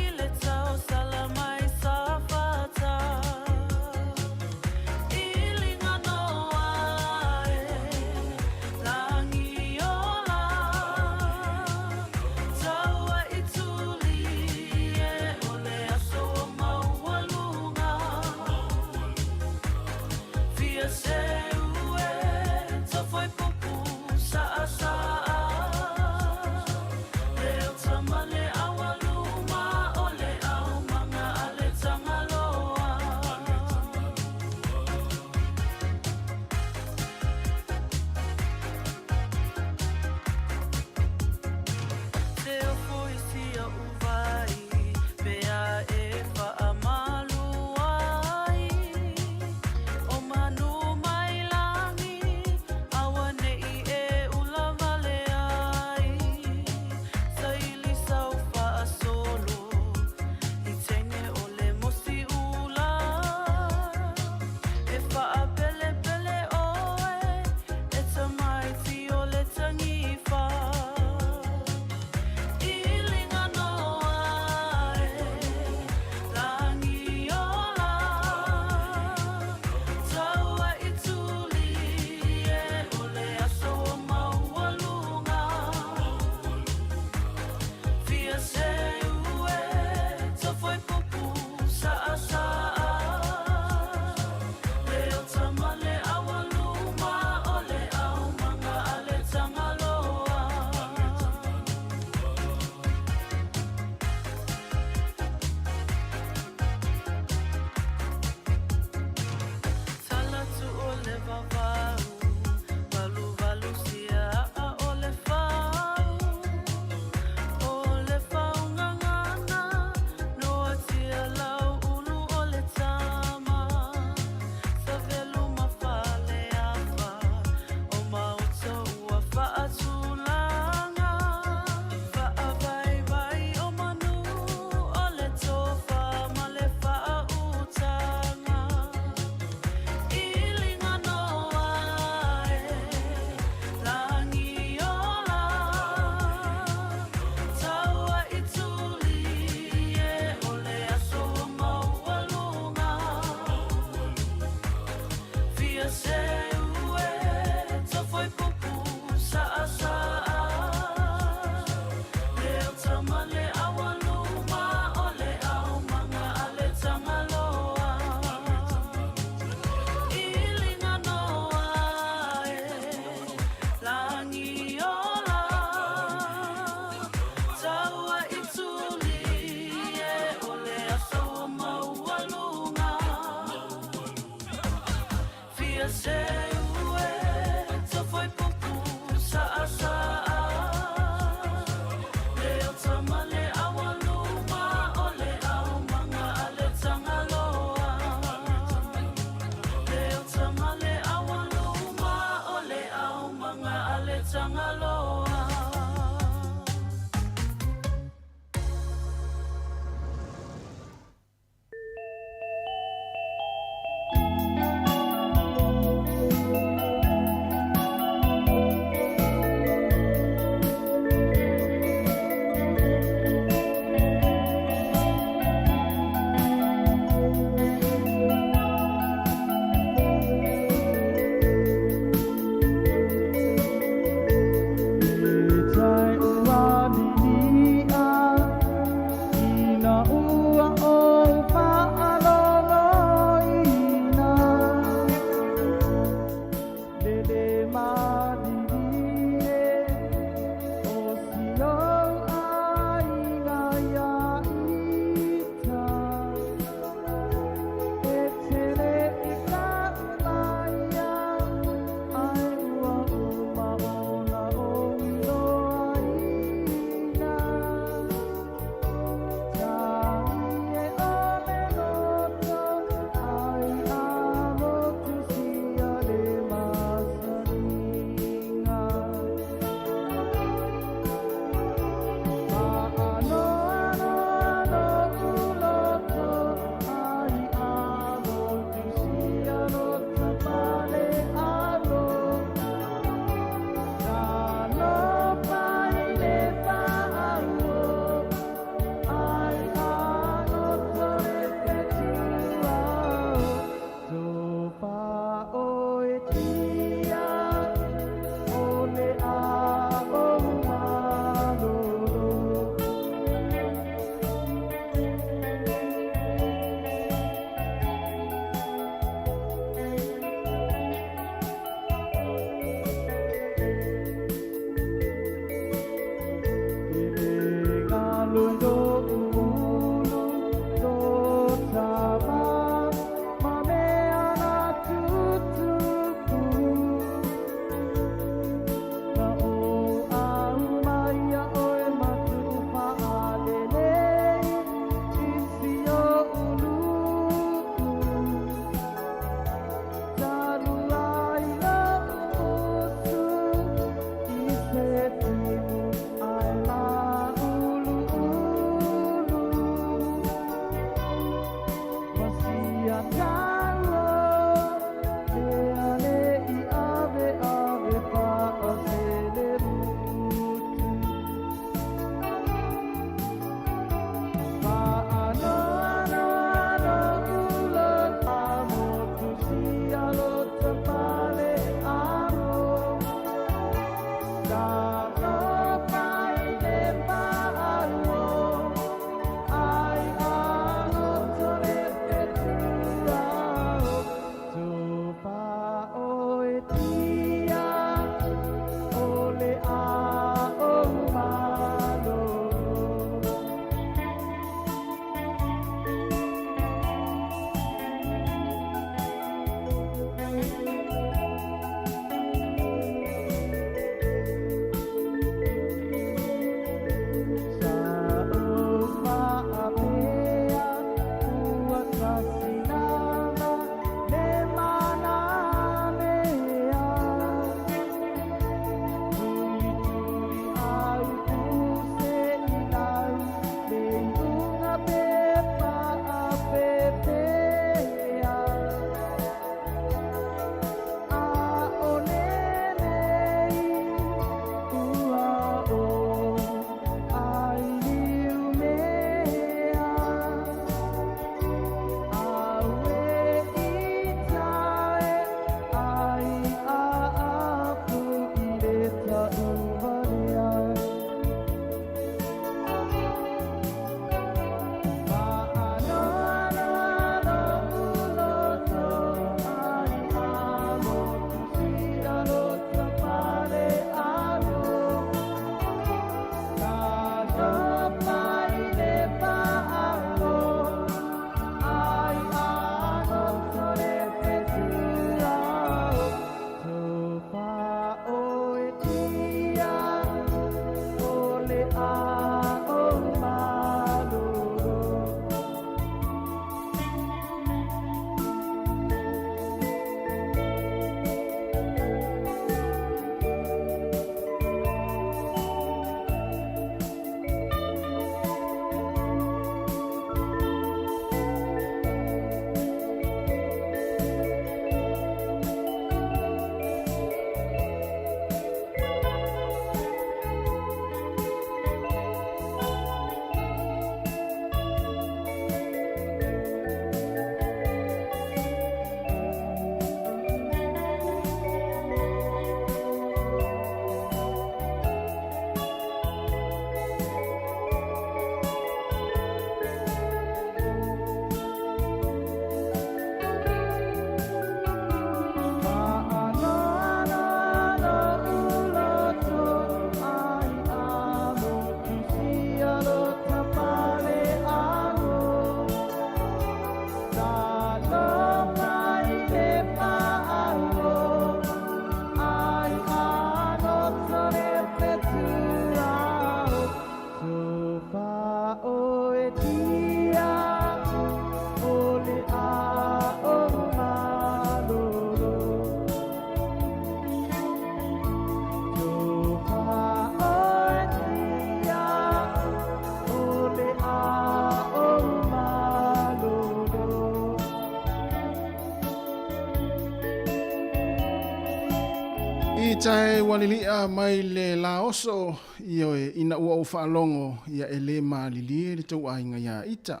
I tae ua lili'a mai le laoso, ioe, ina ua ou faalogo, ia e le malilie le tou aiga iā ita.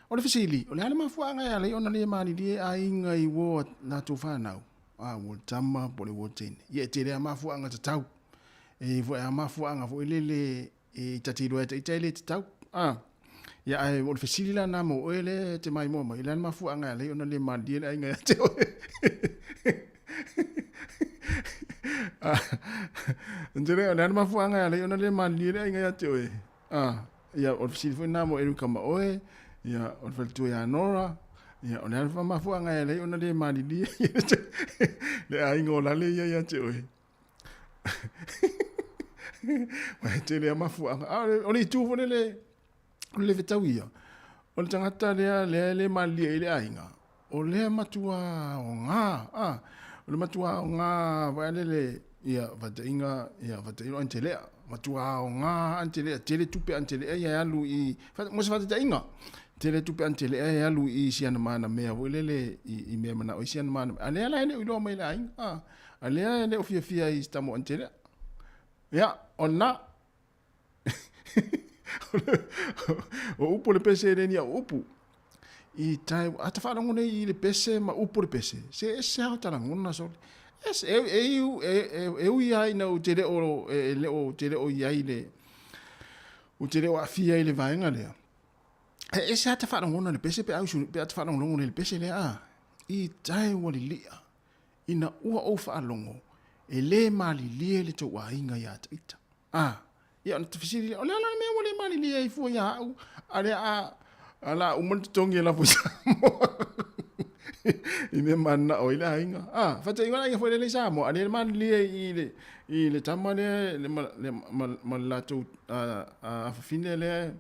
O le fesili, o le a le mafuaaga e ala ai ona le malilie aiga i uo a latou fanau? A, ua le tama po o le uo teine. Ia e tele a mafuaaga tatau. E i foi a mafuaaga foi lele e ta te iloa e ta ita e le tatau. A, ia ae o le fesili la na mo oe lea e te maimoa mai, o le a le mafuaaga e ala ai ona le malilie le aiga ia te oe? Ntele, o le a le mafuaaga e ala ai ona le malilie le aiga ia te oe? A, ia, o le fesili foi lena mo Erica ma oe, ia, o le faletua ia Nora, ia, o le a le mafuaaga e ala ai ona le malilie le aiga o lale ia ia te oe? Ua e tele a mafuaaga. A, o le itu foi lele, o le fetau ia, o le tagata lea, lea e le malilie ai le aiga, o lea matua aoga, a, o le matua aoga foi lele, ia, faataiga, ia, faataiga o Antelea, matua aoga Antelea, tele tupe Antelea ia e alu i, mo se faataitaiga, tele tupe Antelea e alu i si ana mana mea foi lele, i mea manao ai si ana mana mea, a lea la e le o iloa mai e le aiga, a, a lea e le o fiafia i si tama o Antelea. Ia, o lena. O upu o le pese e le ni au upu. I tae, a ta faalogo nei i le pese ma upu o le pese, se ese lava o ta lagona sole. Ese, e, e, e, e, e ui lava ina ou te le o, e, le o, te le o i ai le, ou te le o aafia i le vaega lea. E ese lava ta faalogona i le pese pe a usu, pe a ta faalogologo nei i le pese lea, a. I tae ua lilia. Ina ua ou faalogo, e le malilie le tou aiga iā ta ita. A, ia ona fesili lea, o le a la le mea ua le malilie ai fua iā au, a lea a, a la uma le totogi e lafo i Samoa. I mea mananao ai le aiga. A, faataiga le aiga foi lele i Samoa, a le malilie i le, i le tama lea, le, ma, le, ma, ma le latou a, a, afafine lea,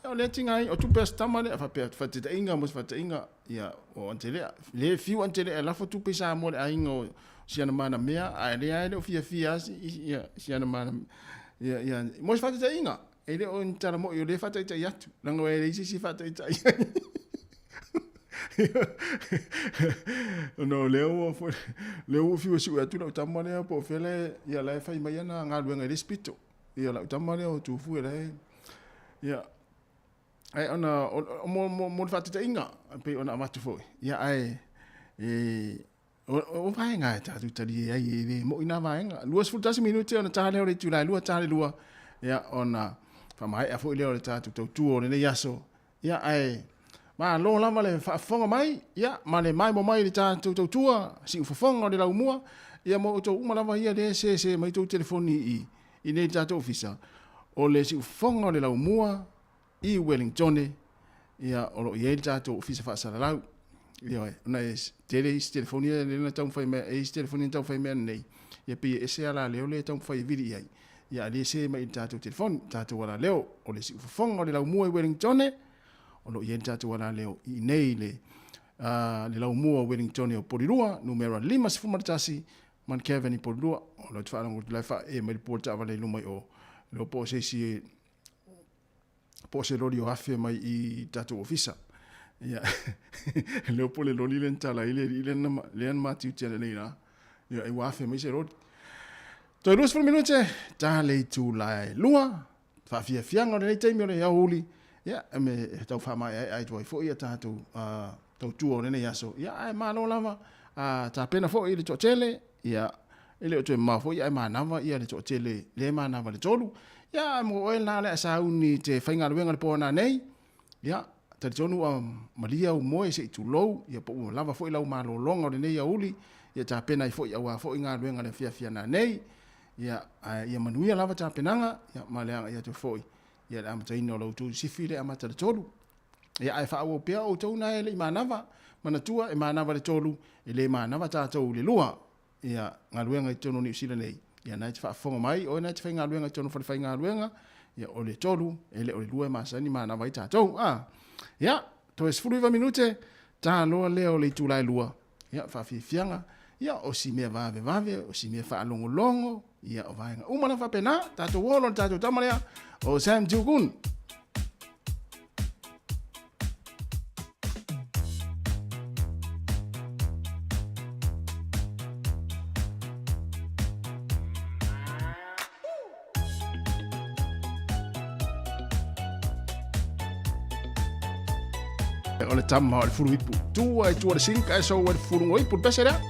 ia o lea tiga ai, o tupe a si tama lea, faapea, faataitaiga mo se faataitaiga, ia, o Antelea, le fiu Antelea e lafo tupe i Samoa le aiga o si ana mana mea, ae lea e le o fiafia lava si, si ana mana, ia, ia, mo se faataitaiga, e le o ni tala moi o lea e faataitai atu, leaga e leai se isi e faataitai ai. Ona o lea ua foi, lea ua fiu e sue atu lau tama lea po o fea la, ia la e fai mai ana galuega i le isi pito. Ia lau tama lea o Tufu la e, ia, Ae ona, o, o, mo, mo, mo le faataitaiga, pei ona avatu foi, ia ae, e, o, o vaega e tatou talie ai, e le moi nā vaega. 21 minute ona tā lea o le itula e lua, tā le lua, ia ona faamaea foi lea o le tatou tautua o lenei aso. Ia ae, malo lava le faafofoga mai, ia, ma le maemo mai i le tatou tautua, siufofoga o le laumua, ia mo outou uma lava ia lea e sese mai tou telefoni i, i nei tatou ofisa, o le siufofoga o le laumua, i Wellingtone, ia, o lo o i ai le tatou ofisa faasalalau. Ioe, ona e tele isi telefoni ia lea na taumafai mai, e isi telefoni na taumafai mai nei, ia pei e ese alaleo lea e taumafai e vili i ai. Ia a le se mai i le tatou telefoni, tatou alaleo, o le siufofoga o le laumua i Wellingtone, o lo o i ai le tatou alaleo i inei le, le laumua o Wellingtone o Porirua, numera 51, Mount Cavan i Porirua. O lea ou te faalogo atu la e faaee mai le pua o le taavale i luma i o, le po o se isi po o se loli o afe mai i tatou ofisa. Ia, leo po le loli lea na tala ai le alii lea na, lea na matiuti ananei la. Ia, e ua afe mai se loli. Toe 20 minute, ta le itula e lua, faafiafiaga o lenei taimi o le aoauli, ia, e me e tau faamaeaea ai atu ai foi ia tatou tautua o lenei aso. Ia, ae malo lava, tapena foi i le toatele, ia, e le o toe mamao foi ae manava ia le toatele lea e manava le tolu. Ia, ae mo oe lena o le a sauni te faigaluega le po nanei, ia, talitonu ua malia ou moe se i tulou, ia po ua lava foi lau malologa o lenei aoauli, ia tapena ai foi aua foi galuega le afiafi nanei. Ia, ae ia manuia lava tapenaga, ia, ma le agai atu foi ia le amataina o la outou sifi le amata le tolu. Ia, ae faaauau pea outou na e le i manava, manatua e manava le tolu, e le manava tatou i le lua. Ia, galuega i totonu o Niu Sila nei, ia na e te faafofoga mai, oe na e te faigaluega i totonu o falefaigaluega, ia o le tolu, e le o le lua e masani manava ai tatou. A, ia, toe 19 minute, ta loa lea o le itula e lua, ia, faafiafiaga, ia, o si mea vavevave, o si mea faalogologo, ia, o vaega uma lava faapena, tatou olo le tatou tama lea, o Sam Tukun. O le tama o le fulu ipu. Tua i tua le sinka e sou e le fulu ngo ipu le pese lea.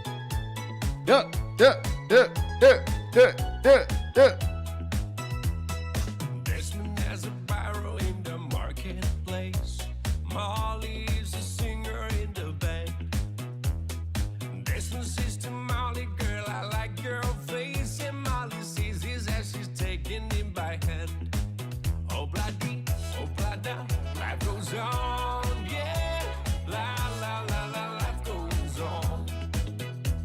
Ya, ya, ya, ya, ya, ya, ya. Desmond has a barrow in the marketplace. Molly is a singer in the band. Desmond says to Molly, girl, I like your face. And Molly sees his as she's taking him by hand. Oh, bloody, oh, blada, life goes on, yeah. La, la, la, la, life goes on.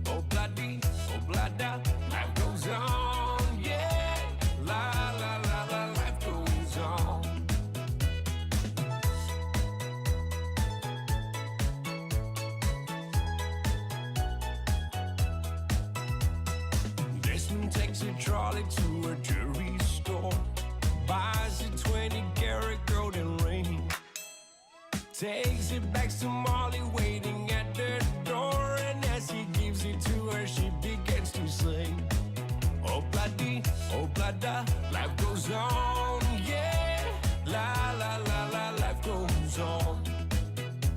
Oh, bloody, oh, blada, life goes on, yeah. La, la, la, la, life goes on. Desmond takes a trolley to a jewelry store, buys a 20 karat golden ring, takes it back to Molly waiting at the door, and as he gives it to her, she begins to sing. Oh bloody, oh blada, life goes on, yeah. La la la la, life goes on.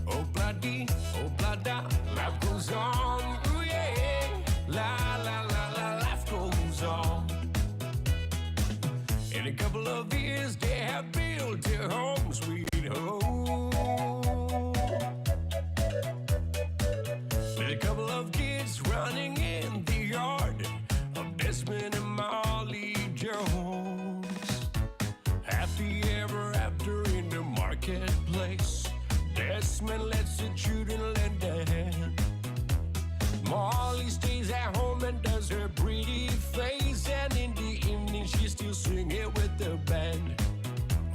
Oh bloody, oh blada, life goes on, ooh yeah. La la la la, life goes on. In a couple of years, they have built a home, sweet home. With a couple of kids running in the yard of Desmond and Molly Jones. Happy ever after in the marketplace. Desmond lets the children lend a hand. Molly stays at home and does her pretty face. And in the evening, she's still singing with the band.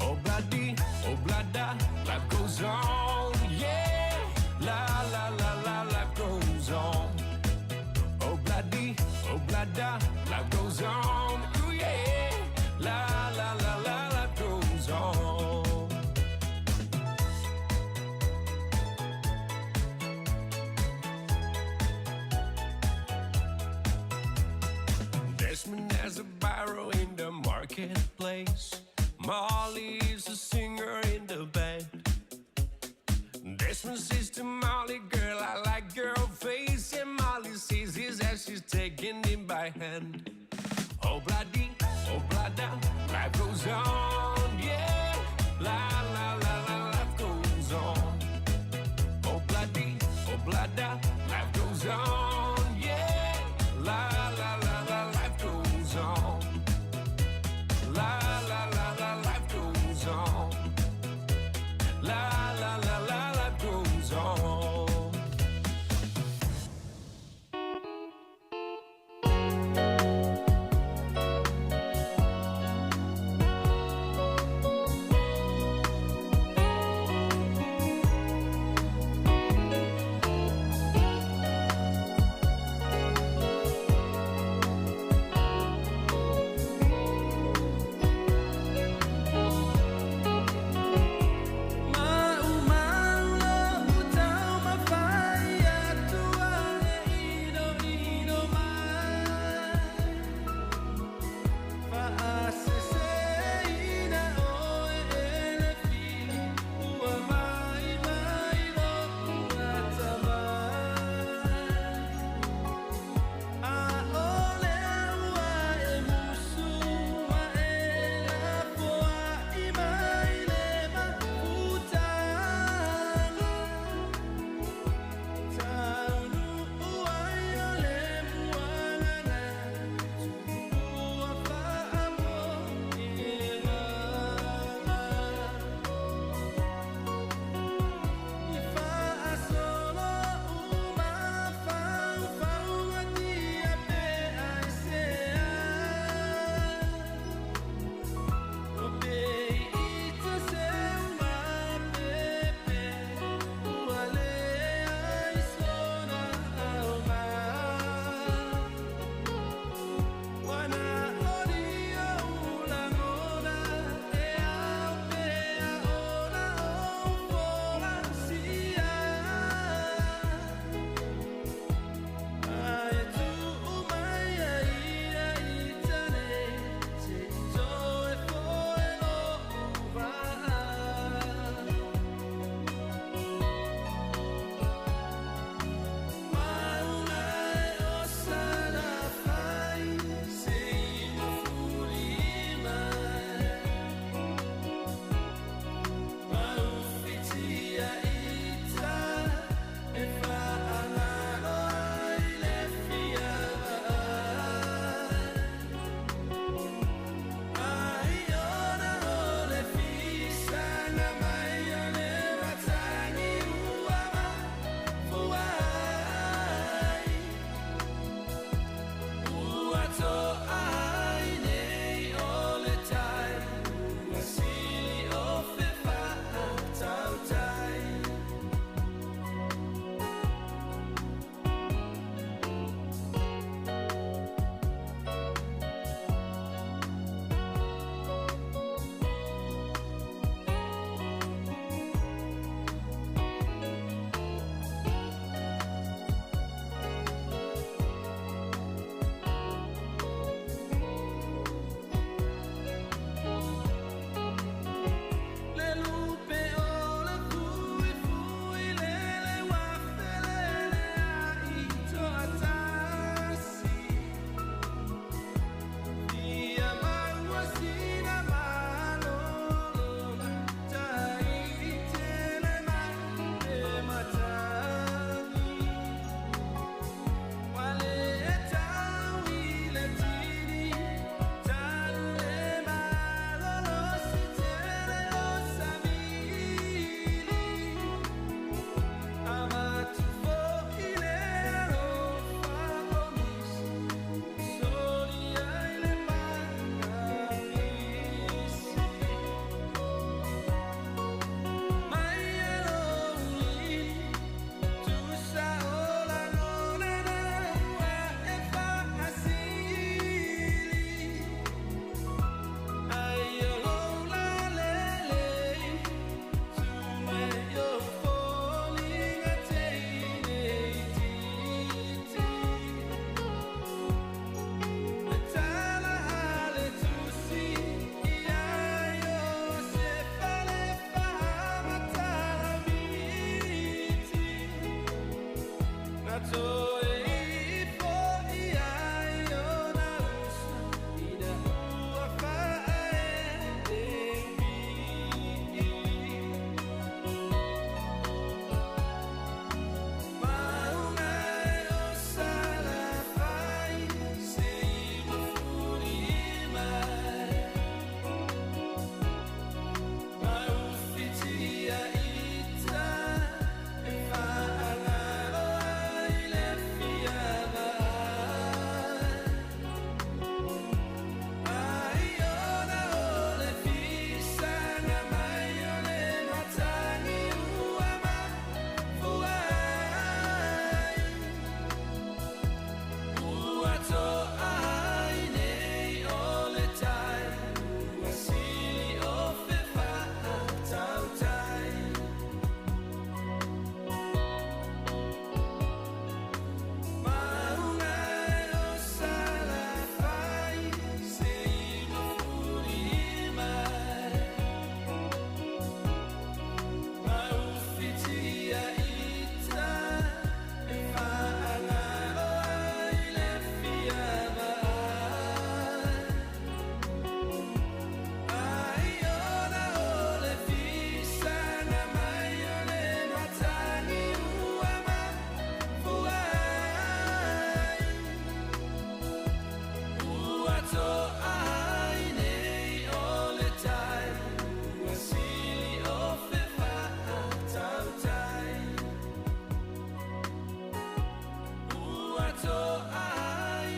Oh, bloody, oh, blada, life goes on, yeah. La, la, la, la, life goes on. Oh, bloody, oh, blada, life goes on, ooh, yeah. La, la, la, la, life goes on. Desmond has a barrow in the marketplace. Molly is a singer in the band. Desmond says to Molly, girl, I like your face. And Molly sees his as she's taking him by hand. Oh, bloody, oh, blada, life goes on, yeah. La, la, la, la, life goes on. Oh, bloody, oh, blada, life goes on, yeah. La, la, la, la, life goes on. La, la, la, la, life goes on. La, la, la, la, life goes on.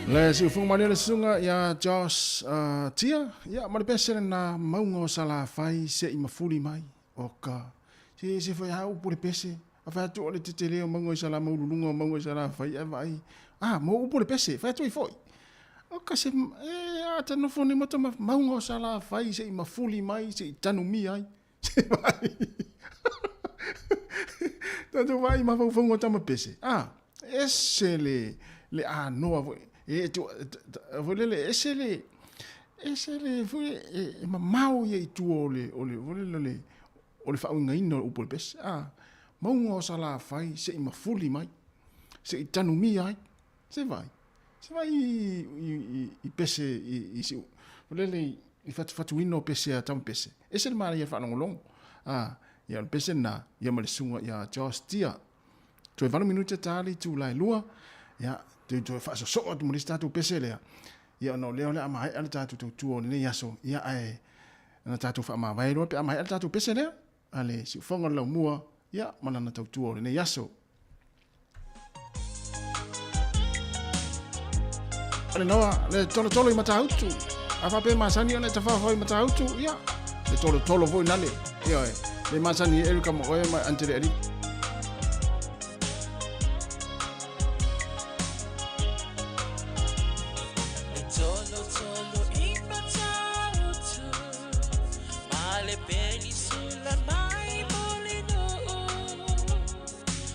Le siufoga malie le susuga ia Josh Tia, ia ma le pese lena mauga o Salafai se i mafuli mai. O ka se se foi a upu le pese a fai atu o le tetele o mauga i Sala maululuga o mauga i Salafai ae vaai a mo upu le pese fai atu ai foi. O ka se e a ta nofo nei ma tama mauga o Salafai se i mafuli mai se i tanumia ai. Se vaai. Tatou vaai i mafaufauga o tama pese. A, ese le, le anoa foi. E, tu, foi lele, ese le, ese le, foi, e, e mamao ia i tua o le, o le, foi lele, le, o le faauigaina o le upu o le pese. A, mauga o Salafai se i mafuli mai, se i tanumia ai. Se vaai. Se vaai i, i, i, i pese, i, i, i, foi lele, i, i fatufatuina o pese a tama pese. Ese le manaia faalogologo. A, ia o le pese lena, ia ma le susuga ia Josh Tia. Toe 8 minute ta le itula e 2. Ia, toe toe faasosoo atu ma le isi tatou pese lea. Ia ona o lea o le a maea le tatou tautua o lenei aso. Ia ae na tatou faamavae loa pe a maea le tatou pese lea. A le siufoga o le laumua, ia ma lana tautua o lenei aso. Le noa, le tolotolo i Matautu. A faapea e masani ona e tafafa i Matautu, ia, le tolotolo foi nale. Ioe, le masani e Erika ma oe ma Antele Ali. Le tolotolo i Matautu, ma le penisula mai Mulinuu.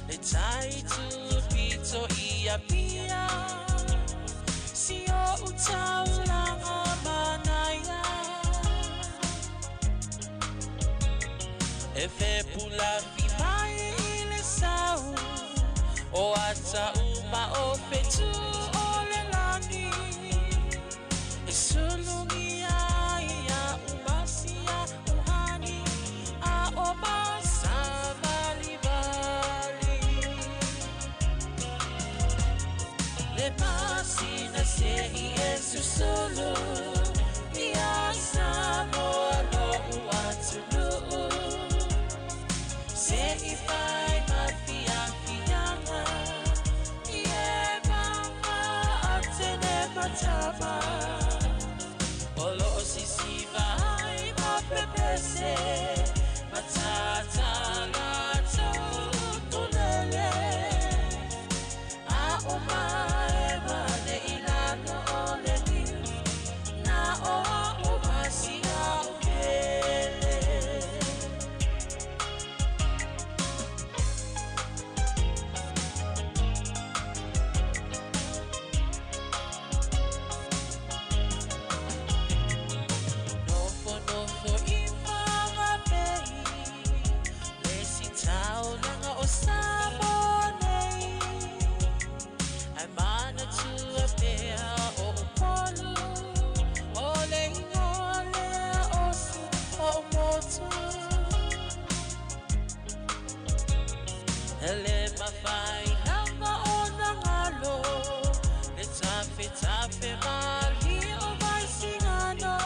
Le tai tupito i Apia, si oʻu taulaga manaia. E fepulafi mai i le sau, o ata uma o fetu o le lani. E sulugia ai aʻu masia uhani, a o masavalivali. Le masina se i e susulu, ia Samoa loʻu atunuu. Se i fai ma fiafiaga, i e mama a tene matama. O loo sisiva ai ma pepese, matata latou utulele. A o maewa le ilalo o le niu, na o a'u masia upele. Nofonofo i Whanganui, le isi taulaga o Samoa nei. Ae manatua pea o Upolu, o le ingoa lea o si o'u motu. E le mafai lava ona galo, le tafetafe malie o Vaisigano.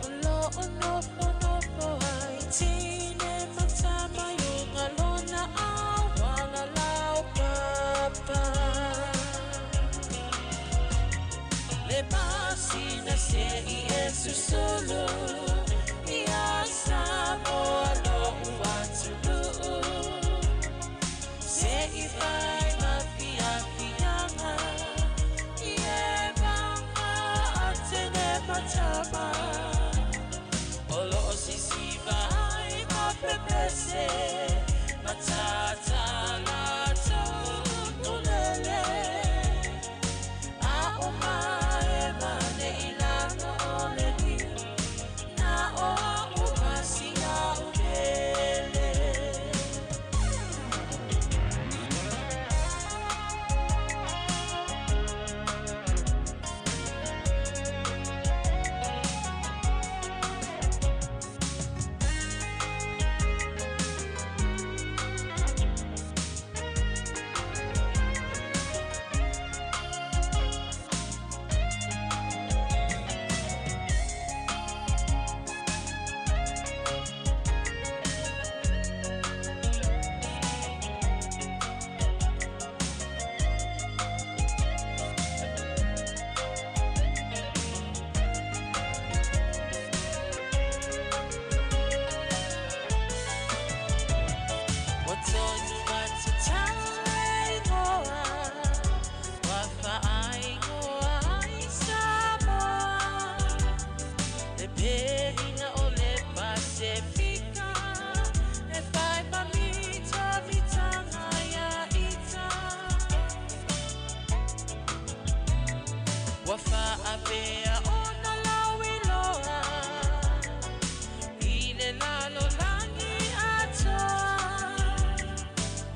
O loo nofonofo ai tine ma tama i luga lona auala laupapa. Le masina se i e susulu, ia Samoa lo'u atunuu. Se tonu matatau le igoa ua faaigoa ai Samoa. Le pelina o le Pasefika e fai ma mitamitanga ia ita. Ua faapea ona lauiloa i le lalolagi atoa.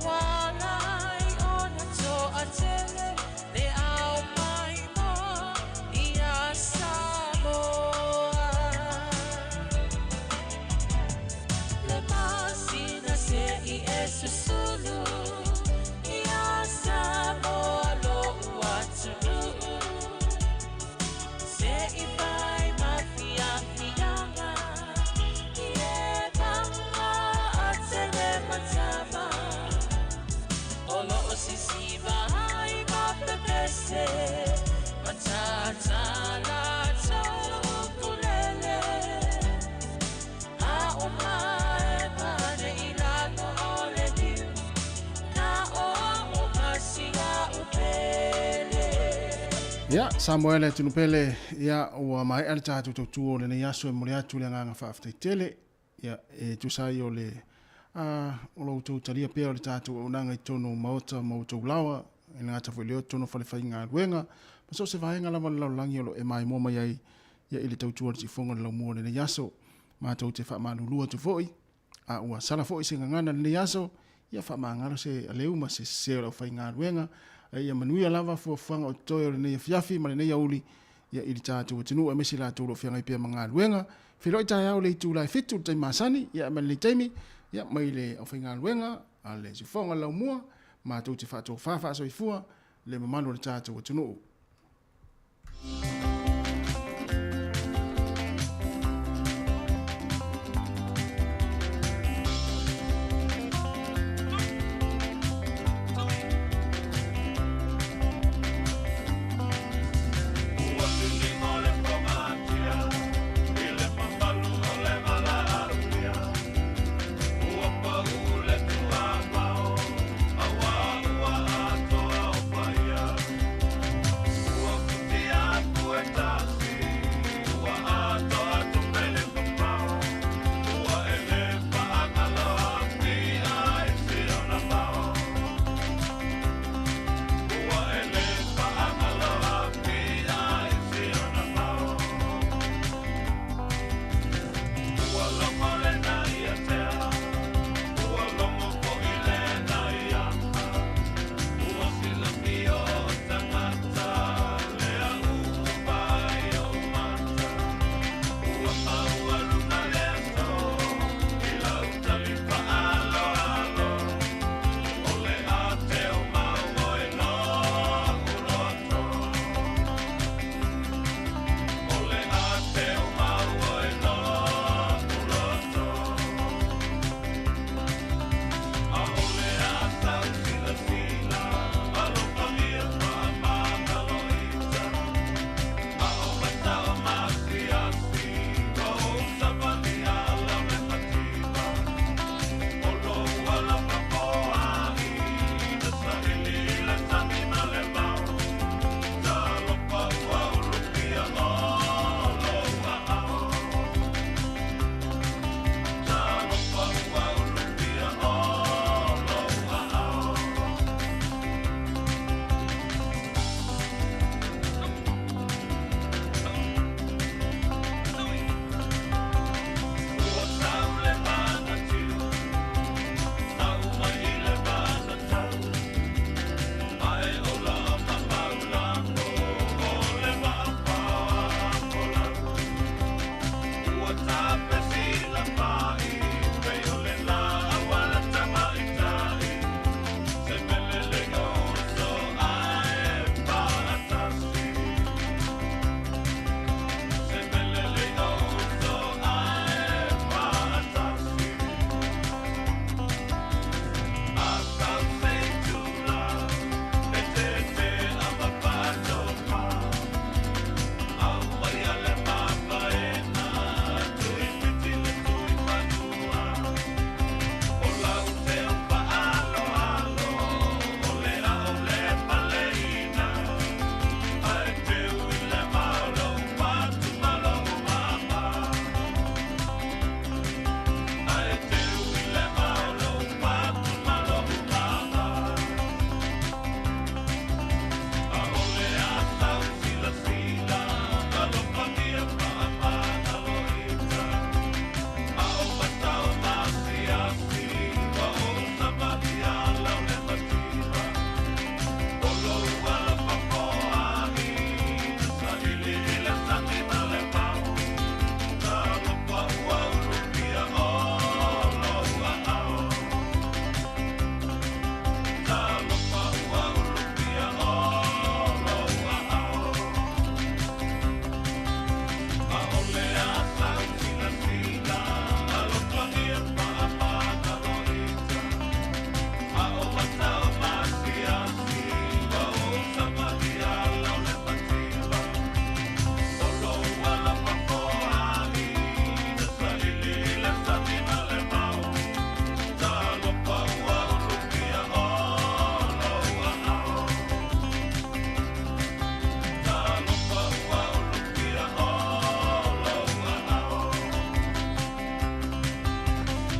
Ua ala ai ona toatele le au maimoa ia Samoa. Le masina se i e susulu ia Samoa lo'u atunuu. Se i fai ma fiafiaga i e paga a tele matava. O loo sisiva ai ma pepese matata latou ukulele. A o mae pane i lalo o le liu, na o o masia upele. Ia, Samoa e le atunuu pele, ia, ua maea le tatou tautua o lenei aso e momoli atu le agaga faafetai tele, ia, e tusa ai o le, a, o lo outou talia pea o le tatou auaunaga i totonu o maota ma outou laoa, e le gata foi i lea o totonu o falefaigaluega, ma so o se vaega lava o le lalolagi o lo o e maimoa mai ai, ia, i le tautua a le siufofoga o le laumua o lenei aso. Matou te faamalulu atu foi, a ua sala foi se gagana i lenei aso, ia faamagalo se aleu ma se sese o le aufaigaluega, a ia manuia lava fuafuaga o totoe o lenei afiafi ma lenei aoauli ia i le tatou atunuu aemaise i latou o lo o feagai pea ma galuega. Feiloai taeao i le itula e 7 i le taimi masani, ia mai lenei taimi, ia mai le aufaigaluega a le Siufofoga o le Laumua, matou te faatofa faasoifua le mamalu o le tatou atunuu.